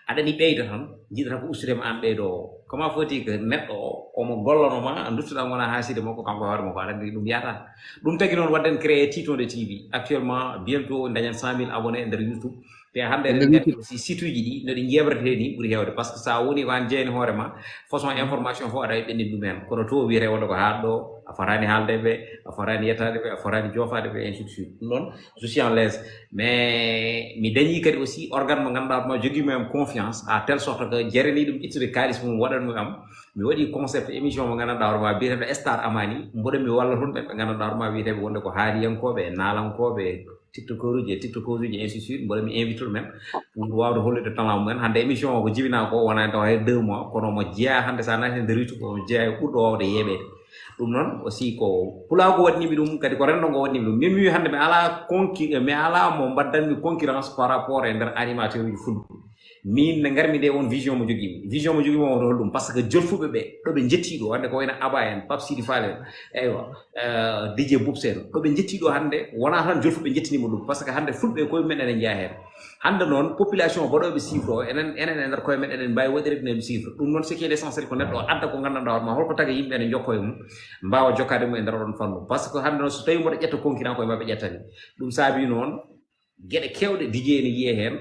aɗani ɓeyda tan, jiɗata ko ustude ma an ɓeydo o. Comment faut-il que neɗɗo o omo gollanoo ma, duttoɗaa ngona haaside makko, kanko e hoore makko aɗa anndi ɗum yahata. Ɗum tagi noon waɗden créé Titon de T V actuellement, bientôt dañen cent mille abonnés e nder YouTube. Te hannde eɗen nganndi aussi site uji ɗi no ɗi jeeɓretee ni ɓuri heewde, parce que so a woni ko an jeyani hoore ma, façon information fof aɗa ɓenndin ɗum heen, kono to wiyete wonde ko haaɗ ɗo, a fotaani haalde ɓe, a fotaani yettaade ɓe, a fotaani joofaade ɓe, ainsi de suite. Ɗum noon je suis en l'aise, mais mi dañi kadi aussi organe mo ngannduɗaa ma jogiima am confiance à telle sorte que jarani ɗum ittude kaalis mum waɗanmi am. Mi waɗi concept émission mo nganndanɗaa hoore ma biyeteeɗo Star Amani, mboɗo mi walla toon ɓen ɓe nganndanɗaa hoore ma wiyeteeɓe wonde ko haaliyankooɓe e naalankooɓe e tiktokoruji e tiktokoruji ainsi de suite, mboɗo mi invite ɗumen pour wawde hollude talent mumen. Hannde émission o ko jibinaa ko wonani taw hay deux mois, kono mo jeyaa hannde so a naati nder YouTube omo jeyaa e ɓurɗo wawde yeeɓeede. Ɗum noon aussi ko pulaagu waɗnimi ɗum, kadi ko renndo ngo waɗnimi ɗum. Min mi wi hannde mi alaa conqui mi alaa mo mbaddanmi concurrence par rapport e nder animateur uji fulɓe. Min ne ngarmi nde won vision mo jogiimi, vision mo jogiimi o holɗum? Parce que jolfuɓe ɓe ɗo ɓe jetti ɗo hannde ko wayno Aba en, Pape Sidi Fall en, eywa, euh, D J Boubs en, ɗo ɓe jetti ɗo hannde wonaa tan jolfuɓe jettinima ɗum, parce que hannde fulɓe koye mumen ene jeyaa heen. Hannde noon population mbaɗooɓe chiffre o enen enen e nder koye men eɗen mbaawi waɗirde ɗum chiffre. Ɗum noon ce qui est l'essentiel ko neɗɗo o adda ko nganndanɗaa hoore ma holko taga yimɓe ene jokko e mum, mbaawa jokkaade mum e nder oɗon fannu. Parce que hannde noon so tawii mboɗo ƴetta concurrent koye maɓɓe ƴettani. Ɗum saabi noon geɗe keewɗe D J ene yiyee heen.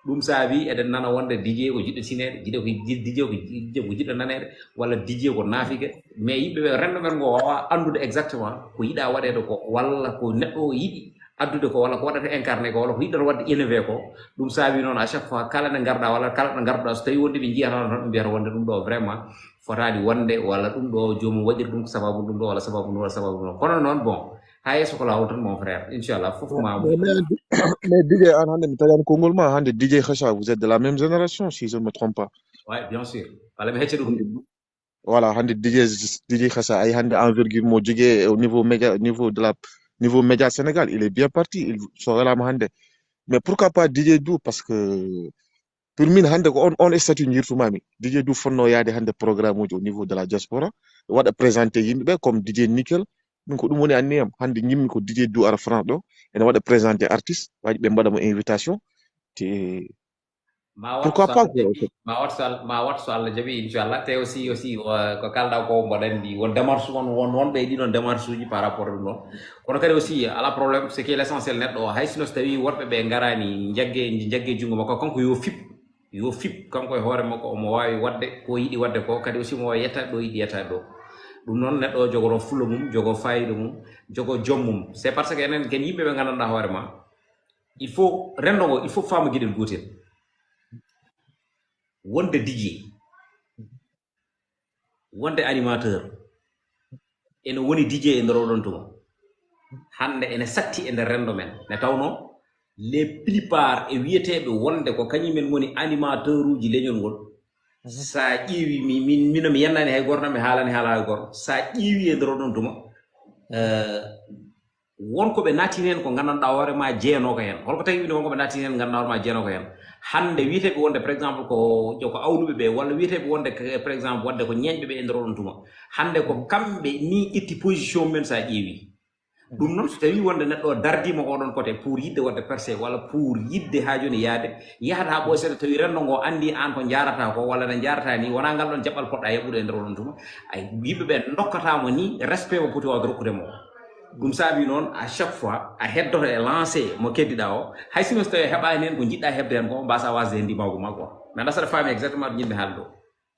Ɗum saabi eɗen nana wonde D J ko jiɗɗo sineede, D J ko jiɗɗo naneede, walla D J ko naafike. Mais yimɓe ɓe renndo men ngo waawaa anndude exactement ko yiɗaa waɗeede ko, walla ko neɗɗo o yiɗi addude ko, walla ko waɗata incarné ko, walla ko yiɗata waɗde innover ko. Ɗum saabi noon à chaque fois kala nde ngarɗaa walla kala ɗo ngarɗaa, so tawii wonde ɓe njiyata tan ɓe mbiyata wonde ɗum ɗo vraiment fotaani wonde, walla ɗum ɗo joomum waɗiri ɗum ko sababu ɗum ɗo walla sababu ɗum walla sababu ɗum. Kono noon bon, haa yeeso ko laawol tan mon frère, inchallah fof ma. Mais, mais, mais D J an hannde mi taƴani konngol ma hannde, D J Kheucha, vous êtes de la même génération si je ne me trompe pas. Oui, bien sûr. Walla mi hecca ɗum. Voilà, hannde D J, D J Kheucha, ay hannde envergure mo jogii au niveau média, niveau de la, niveau média Sénégal, il est bien parti, il so welama hannde. Mais pourquoi pas D J Dou? Parce que pour min hannde ko on on statut jirtumami. D J Dou fonno yaade hannde programme uji au niveau de la diaspora, waɗa présenté yimɓe ɓe comme D J Nickel. Min ko ɗum woni anniyam, hannde jimmi ko D J Dou ara France ɗo, ene waɗa présenté artiste, waɗi ɓe mbaɗa mo invitation. Te ma pourquoi pas quoi? Ma wat so Allah ma wat so Allah jaɓi inchallah. Te aussi aussi ko kalɗa ko mboɗo anndi won démarche won won wonɓe e ɗiɗon démarche uji par rapport ɗum ɗon. Kono kadi aussi ala problème, ce qui est l'essentiel neɗɗo o hay sino so tawi worɓe ɓe ngarani jagge jagge junngo makko, kanko yo fip yo fip kanko e hoore makko, omo waawi waɗde ko yiɗi waɗde ko, kadi aussi mo waawi yettaade ɗo yiɗi yettaade ɗo. Ɗum noon neɗɗo o jogoto fulla mum, jogo fayida mum, jogo joom mum. C'est parce que enen ken yimɓe ɓe nganndanɗaa hoore ma, il faut renndo ngo il faut faama giɗel gootel. Wonde D J, wonde animateur, ene woni D J e nder oɗon tuma hannde ene satti e nder renndo men, nde tawno les plupart e wiyeteeɓe wonde ko kañumen ngoni animateur uji leñol ngol. Sa ƴeewi mi min mino mi yennani hay goto tan mi haalani haala hay goto, sa ƴeewi e nder oɗon tuma euh, won ko ɓe nattini heen ko nganndanɗaa hoore ma jeenoo ko heen. Holko tawi woni won ko ɓe nattini heen nganndanɗaa hoore ma jeenoo ko heen? Hannde wiyeteeɓe wonde par exemple ko ko awnuɓe ɓe, walla wiyeteeɓe wonde par exemple wadde ko ñeeñɓe ɓe e nder oɗon tuma. Hannde ko kamɓe ni ƴetti position mumen sa ƴeewi. Ɗum noon so tawi wonde neɗɗo o dardiima oɗon côté pour yiɗde waɗde percé walla pour yiɗde haa jooni yaade, yahata haa ɓooy seeɗa tawi renndo ngo anndi aan ko njaarata ko walla nde njaarata ni wonaa ngal ɗon jaɓɓal poɗɗa yaɓɓude e nder oɗon tuma. Ay yimɓe ɓe ndokkata mo ni respect mo poti wawde rokkude mo. Ɗum saabi noon à chaque fois a heddoto e lancé mo keddiɗa o, hay sino so tawi a heɓani heen ko jiɗɗa heɓde heen ko mbasa wasde heen ndimaagu ma quoi. Mais aɗa faami exactement ɗo jiɗmi haalde ɗo.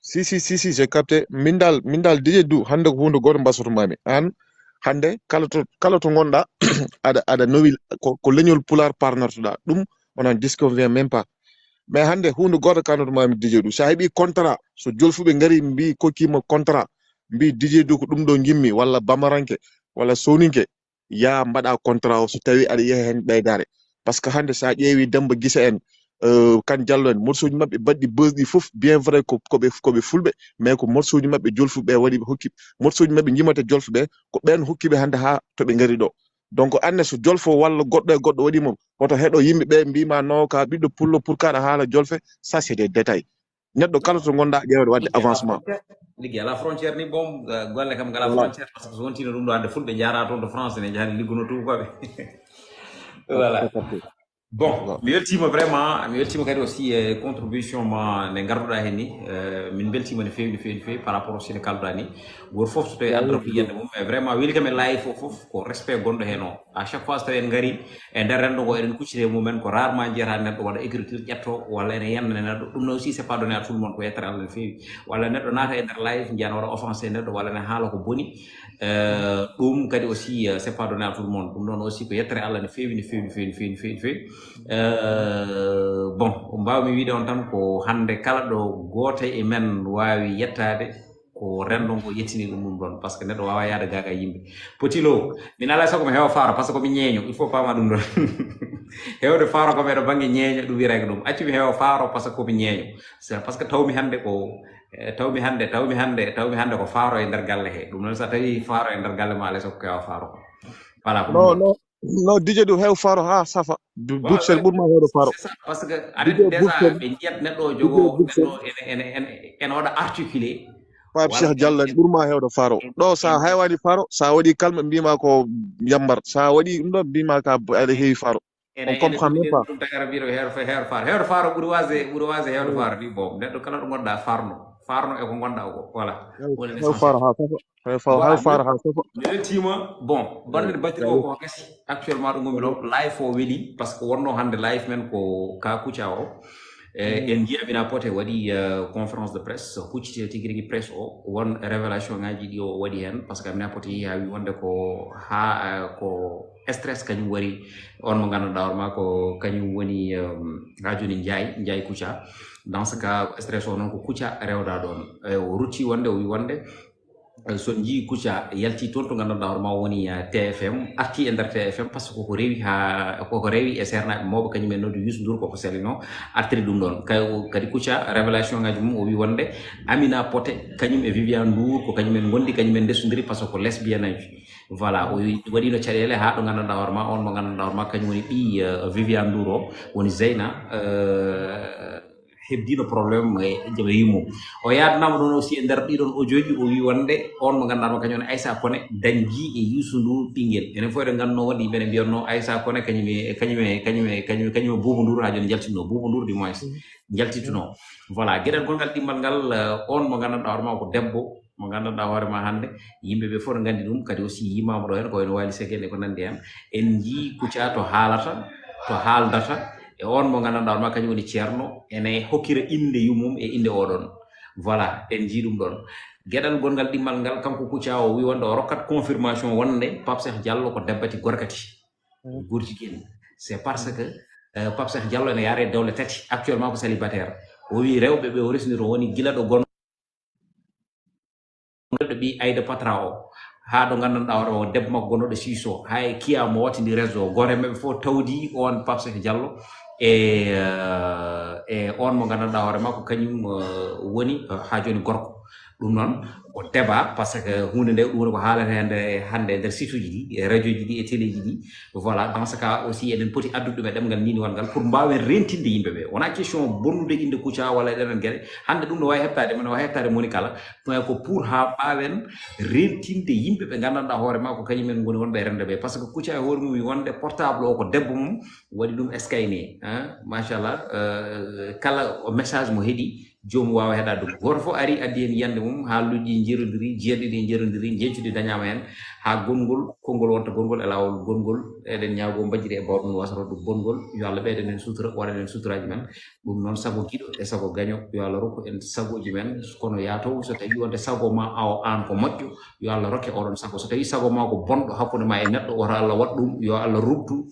Si, si, si, si, j'ai capté. Min dal, min dal, D J Doudou, hannde ko huunde gooto mbasoto maami. Aan, hannde, kala to, kala to ngonɗaa, aɗa, aɗa nowi ko, ko leñol Pulaar parnortoɗaa. Ɗum, on n'en disconvient même pas. Mais hannde, huunde gooto kalnoto maami D J Doudou. So a heɓii contrat, so jolfuɓe ngari, mbii kokkiima contrat, mbii D J Doudou ko ɗum ɗo ngimmi, walla bamaranke, walla sowninke, yaa mbaɗa contrat o, so tawi aɗa yeha heen ɓeydaare. Parce que hannde, so a ƴeewi Demba Gise en, euh, Kan Jallo en, morceau ji maɓɓe baɗɗi buzz ɗi fof, bien vrai ko, ko ɓe, ko ɓe fulɓe, mais ko morceau ji maɓɓe jolfuɓe waɗi ɓe hokki, morceau ji maɓɓe jimata jolfuɓe, ko ɓeen hokki ɓe hannde haa to ɓe ngari ɗo. Donc, aan ne, so jolfo walla goɗɗo e goɗɗo waɗi mo, woto heɗo yimɓe ɓe mbii ma, "Non, ka ɓiɗɗo pullo, pour kaɗa haala jolfe." Ça, c'est des détails. Neɗɗo kala to ngonɗaa, ƴeewde waɗde avancement. Ligge ala frontière ni, bon, eh, golle kam ngala frontière, parce que so wontiino ɗum ɗo, hannde fulɓe njaara toon to France, ne njaha liggono tuubakooɓe. Voilà. Bon, mi weltiima vraiment, mi weltiima kadi aussi e contribution ma nde ngarduɗaa heen ni. Eh, min mbeltiima no feewi, no feewi, no feewi par rapport aussi nde kalduɗaa ni. Gooto fof so tawi addata ko yiyannde mum, mais vraiment weli kam e live o fof, ko respect gonɗo heen o. À chaque fois so tawi en ngari e nder renndo ngo, eɗen kuccita e mumen, ko rarement njiyata neɗɗo waɗa écriture ƴetto, walla ene yenna neɗɗo. Ɗum noon aussi, c'est pas donné à tout le monde, ko yettere Allah no feewi. Walla neɗɗo naata e nder live, njiyan waɗa offensé neɗɗo, walla ne haala ko boni. Eh, ɗum kadi aussi, eh, c'est pas donné à tout le monde. Ɗum noon aussi ko yettere Allah no feewi, no feewi, no feewi, no feewi, no feewi, no feewi. Eh, bon, mbawmi wiide on tan ko hannde kala ɗo gooto e men waawi yettaade, ko renndo ngo yettini ɗum ɗum ɗon, parce que neɗɗo waawaa yahde gaa gaa yimɓe. Petit Lo, min alaa e sago mi heewa faaro, parce que ko mi ñeeño, il faut paama ɗum ɗon. Heewde faaro kam e ɗo bannge ñeeño, ɗum wiyetee ko ɗum. Accu mi heewa faaro, parce que ko mi ñeeño. C'est parce que tawmi hannde ko, eh, tawmi hannde, tawmi hannde, tawmi hannde ko faaro e nder galle he. Ɗum noon, so a tawi faaro e nder galle ma, alaa e sago ko heewa faaro ko. Voilà, ko ɗum ɗon. Non, non, D J Doudou, heew faaro haa safa. Du-, Buubsel ɓurma heewde faaro. C'est ça, parce que aɗa D J anndi déjà Buubsel. Ɓe njiyat neɗɗo o D J jogo, Buubsel. Neɗɗo ene, ene, ene, ene waɗa articulé. Pape Cheikh Diallo en ɓurma heewde faaro. Ɗo, so a heewaani faaro, so a waɗi kalme, mbii ma ko yambar. So a waɗi ɗum ɗo, mbii ma ka aɗa heewi faaro. On comprend même pas. Ɗum tagara mbiɗo heewde fa-, heewde faaro. Heewde faaro ɓuri waasde, ɓuri waasde heewde faaro ni, bon. Neɗɗo kala ɗo ngonɗaa, faarno. Faarno e ko ngonɗaa ko. Voilà. Heew, heew faaro haa safa. Heew faaro, heew faaro haa safa. Mi weltiima. Bon, bannde batiri o ko gasi. Actuellement ɗo ngonmi ɗo, live o weli, parce que wonno hannde live men ko ka Kouthia o. E, en nji Amina Poté waɗi, eh, conférence de presse, hucciti tigi rigi presse o, won révélation ngaji ɗi o waɗi heen, parce que Amina Poté yehi haa wi wonde ko haa, eh, ko stress kañum wari on mo ngannduɗaa hoore ma ko kañum woni, em, haa jooni Njaay, Njaay Kouthia. Dans ce cas, stress o noon ko Kouthia rewda ɗon. E, o rutti wonde, o wi wonde, eh, so njii Kouthia yalti toon to ngannduɗaa hoore ma woni, eh, T F M, arti e nder T F M, parce que koko rewi haa, koko rewi e seernaaɓe mawɓe, kañum en noddi Youssou Ndour, koko selino, artiri ɗum ɗon. Kay o, kadi Kouthia, révélation ngaji mum, o wi wonde Amina Poté, kañum e Viviane Ndour, ko kañum en ngondi, kañum en ndesodiri, parce que ko lesbienne aji. Voilà, o wi-, waɗino caɗeele haa ɗo ngannduɗaa hoore ma, on mo ngannduɗaa hoore ma, kañum woni ɓii, eh, Viviane Ndour o, woni Zeyna, eh, heɓdiino problème e jaɓe yumum. O yaadanaama ɗoon aussi e nder ɗiɗon audio ji, o wi wonde on mo ngannduɗaa ma kañum woni Aissa Koné, dañji e Youssou Ndour ɓinngel. Enen fof eɗen ngannduno wonde yimɓe ne mbiyatno Aissa Koné kañum e, kañum e, kañum e, kañum e, kañum e Boubou Ndour haa jooni jaltinno, Boubou Ndour du moins jaltituno. Voilà, geɗal gongal ɗimmal ngal, eh, on mo ngannduɗaa hoore ma ko debbo, mo ngannduɗaa hoore ma hannde, yimɓe ɓe fof no nganndi ɗum, kadi aussi yimaama ɗo heen, ko wayno Wally Seck en e ko nanndi heen. En njii Kouthia to haalata, to haaldata, e on mo ngannduɗaa hoore ma kañum woni ceerno, ene hokkira innde yumum e innde oɗon. Voilà, en njii ɗum ɗon. Geɗal gongal ɗimmal ngal, kanko Kouthia o wi wonde o rokkat confirmation wonde Pape Cheikh Diallo ko dabbati gorkati. Gurjigel. C'est parce que, euh, Pape Cheikh Diallo ene yaare dewle tati. Actuellement ko célibataire. O wi rewɓe ɓe o resnito woni gila ɗo gon-, ɗo ɓii Aïda Patra o. Haa ɗo ngannduɗaa hoore o debbo makko gonnoɗo Siiso. Haa e kiya mo wattindi réseau. Gooto e maɓɓe fof tawdi on Pape Cheikh Diallo. E, euh, e on mo ngannduɗaa hoore makko kañum, euh, woni, euh, haa jooni gorko. Ɗum noon ko débat, parce que huunde nde, ɗum woni ko haalata hannde, hannde e nder site uji ɗi, e radio ji ɗi, e télé ji ɗi. Voilà, dans ce cas aussi, eɗen poti addude ɗum e ɗemngal niniwal ngal pour mbaawen rentinde yimɓe ɓe. Wonaa question bonnude innde Kouthia walla e ɗenen geɗe. Hannde ɗum no waawi heɓtaade, no waawi heɓtaade moni kala. Mais ko pour haa mbaawen rentinde yimɓe ɓe nganndanɗaa hoore ma ko kañum en ngoni wonɓe e renndo ɓe. Parce que Kouthia e hoore mum wi wonde portable o ko debbo mum waɗi ɗum Skynet, hein? Machallah, euh, kala o message mo heɗi, joomum waawa heɗaade ɗum. Gooto fof ari, addi heen yiyannde mum, haalluuji jerodiri, jiyanɗe ɗi jerodiri, jencudi dañaama heen, haa gonngol, konngol wonta gonngol e laawol gonngol. Eɗen ñaagoo mbajjiri e bawɗo no wasata ɗum bonngol. Yo Allah ɓeydan en sutura, waɗan en suturaaji men. Ɗum noon, sago giɗo e sago gaño, yo Allah rokku en sagooji men. Kono yaa taw so tawii wonde sago ma awo aan ko moƴƴo, yo Allah rokke oɗon sago. So tawii sago ma ko bonɗo hakkunde ma e neɗɗo, woto Allah waɗ ɗum, yo Allah ruttu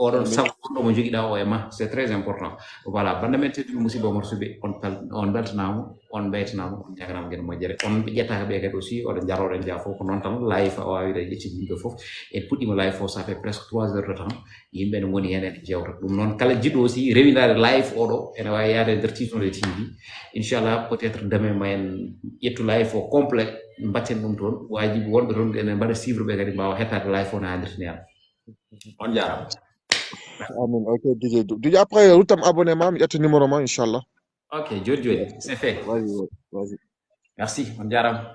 oɗon sago bonɗo mo jogiɗa o e ma. C'est très important. Voilà, bannda men tedduɓe, musidɓe Omar Suɓe, on pal-, on beltanaama, on mbeytanaama, on ñaaganaama ngeen moƴƴere. On ɓe ƴettaaka ɓe kadi aussi, oɗon njaaroo, oɗon njaafoo, ko noon tan live o waawi ƴettude yimɓe fof. En puɗɗiima live o, ça fait presque trois heures de temps. Yimɓe ne ngoni heen ene jeewta. Ɗum noon, kala jiɗɗo aussi rewindaade live oɗo, ene waawi yaade e nder Tiiɗo T V. Inchallah, peut-être demain ma en ƴettu live o complet, mbatten ɗum toon. Waajibi wonɓe toon ene mbaɗa suivre ɓe kadi mbaawa hettaade live o no haanirta ni. On njaaraama. Amin. Ok, D J. D J, après, ruttam abonné ma, mi ƴetta numéro ma, inchallah. Ok, jooni jooni, c'est fait. Vas-y, vas-y. Merci, on njaaraama.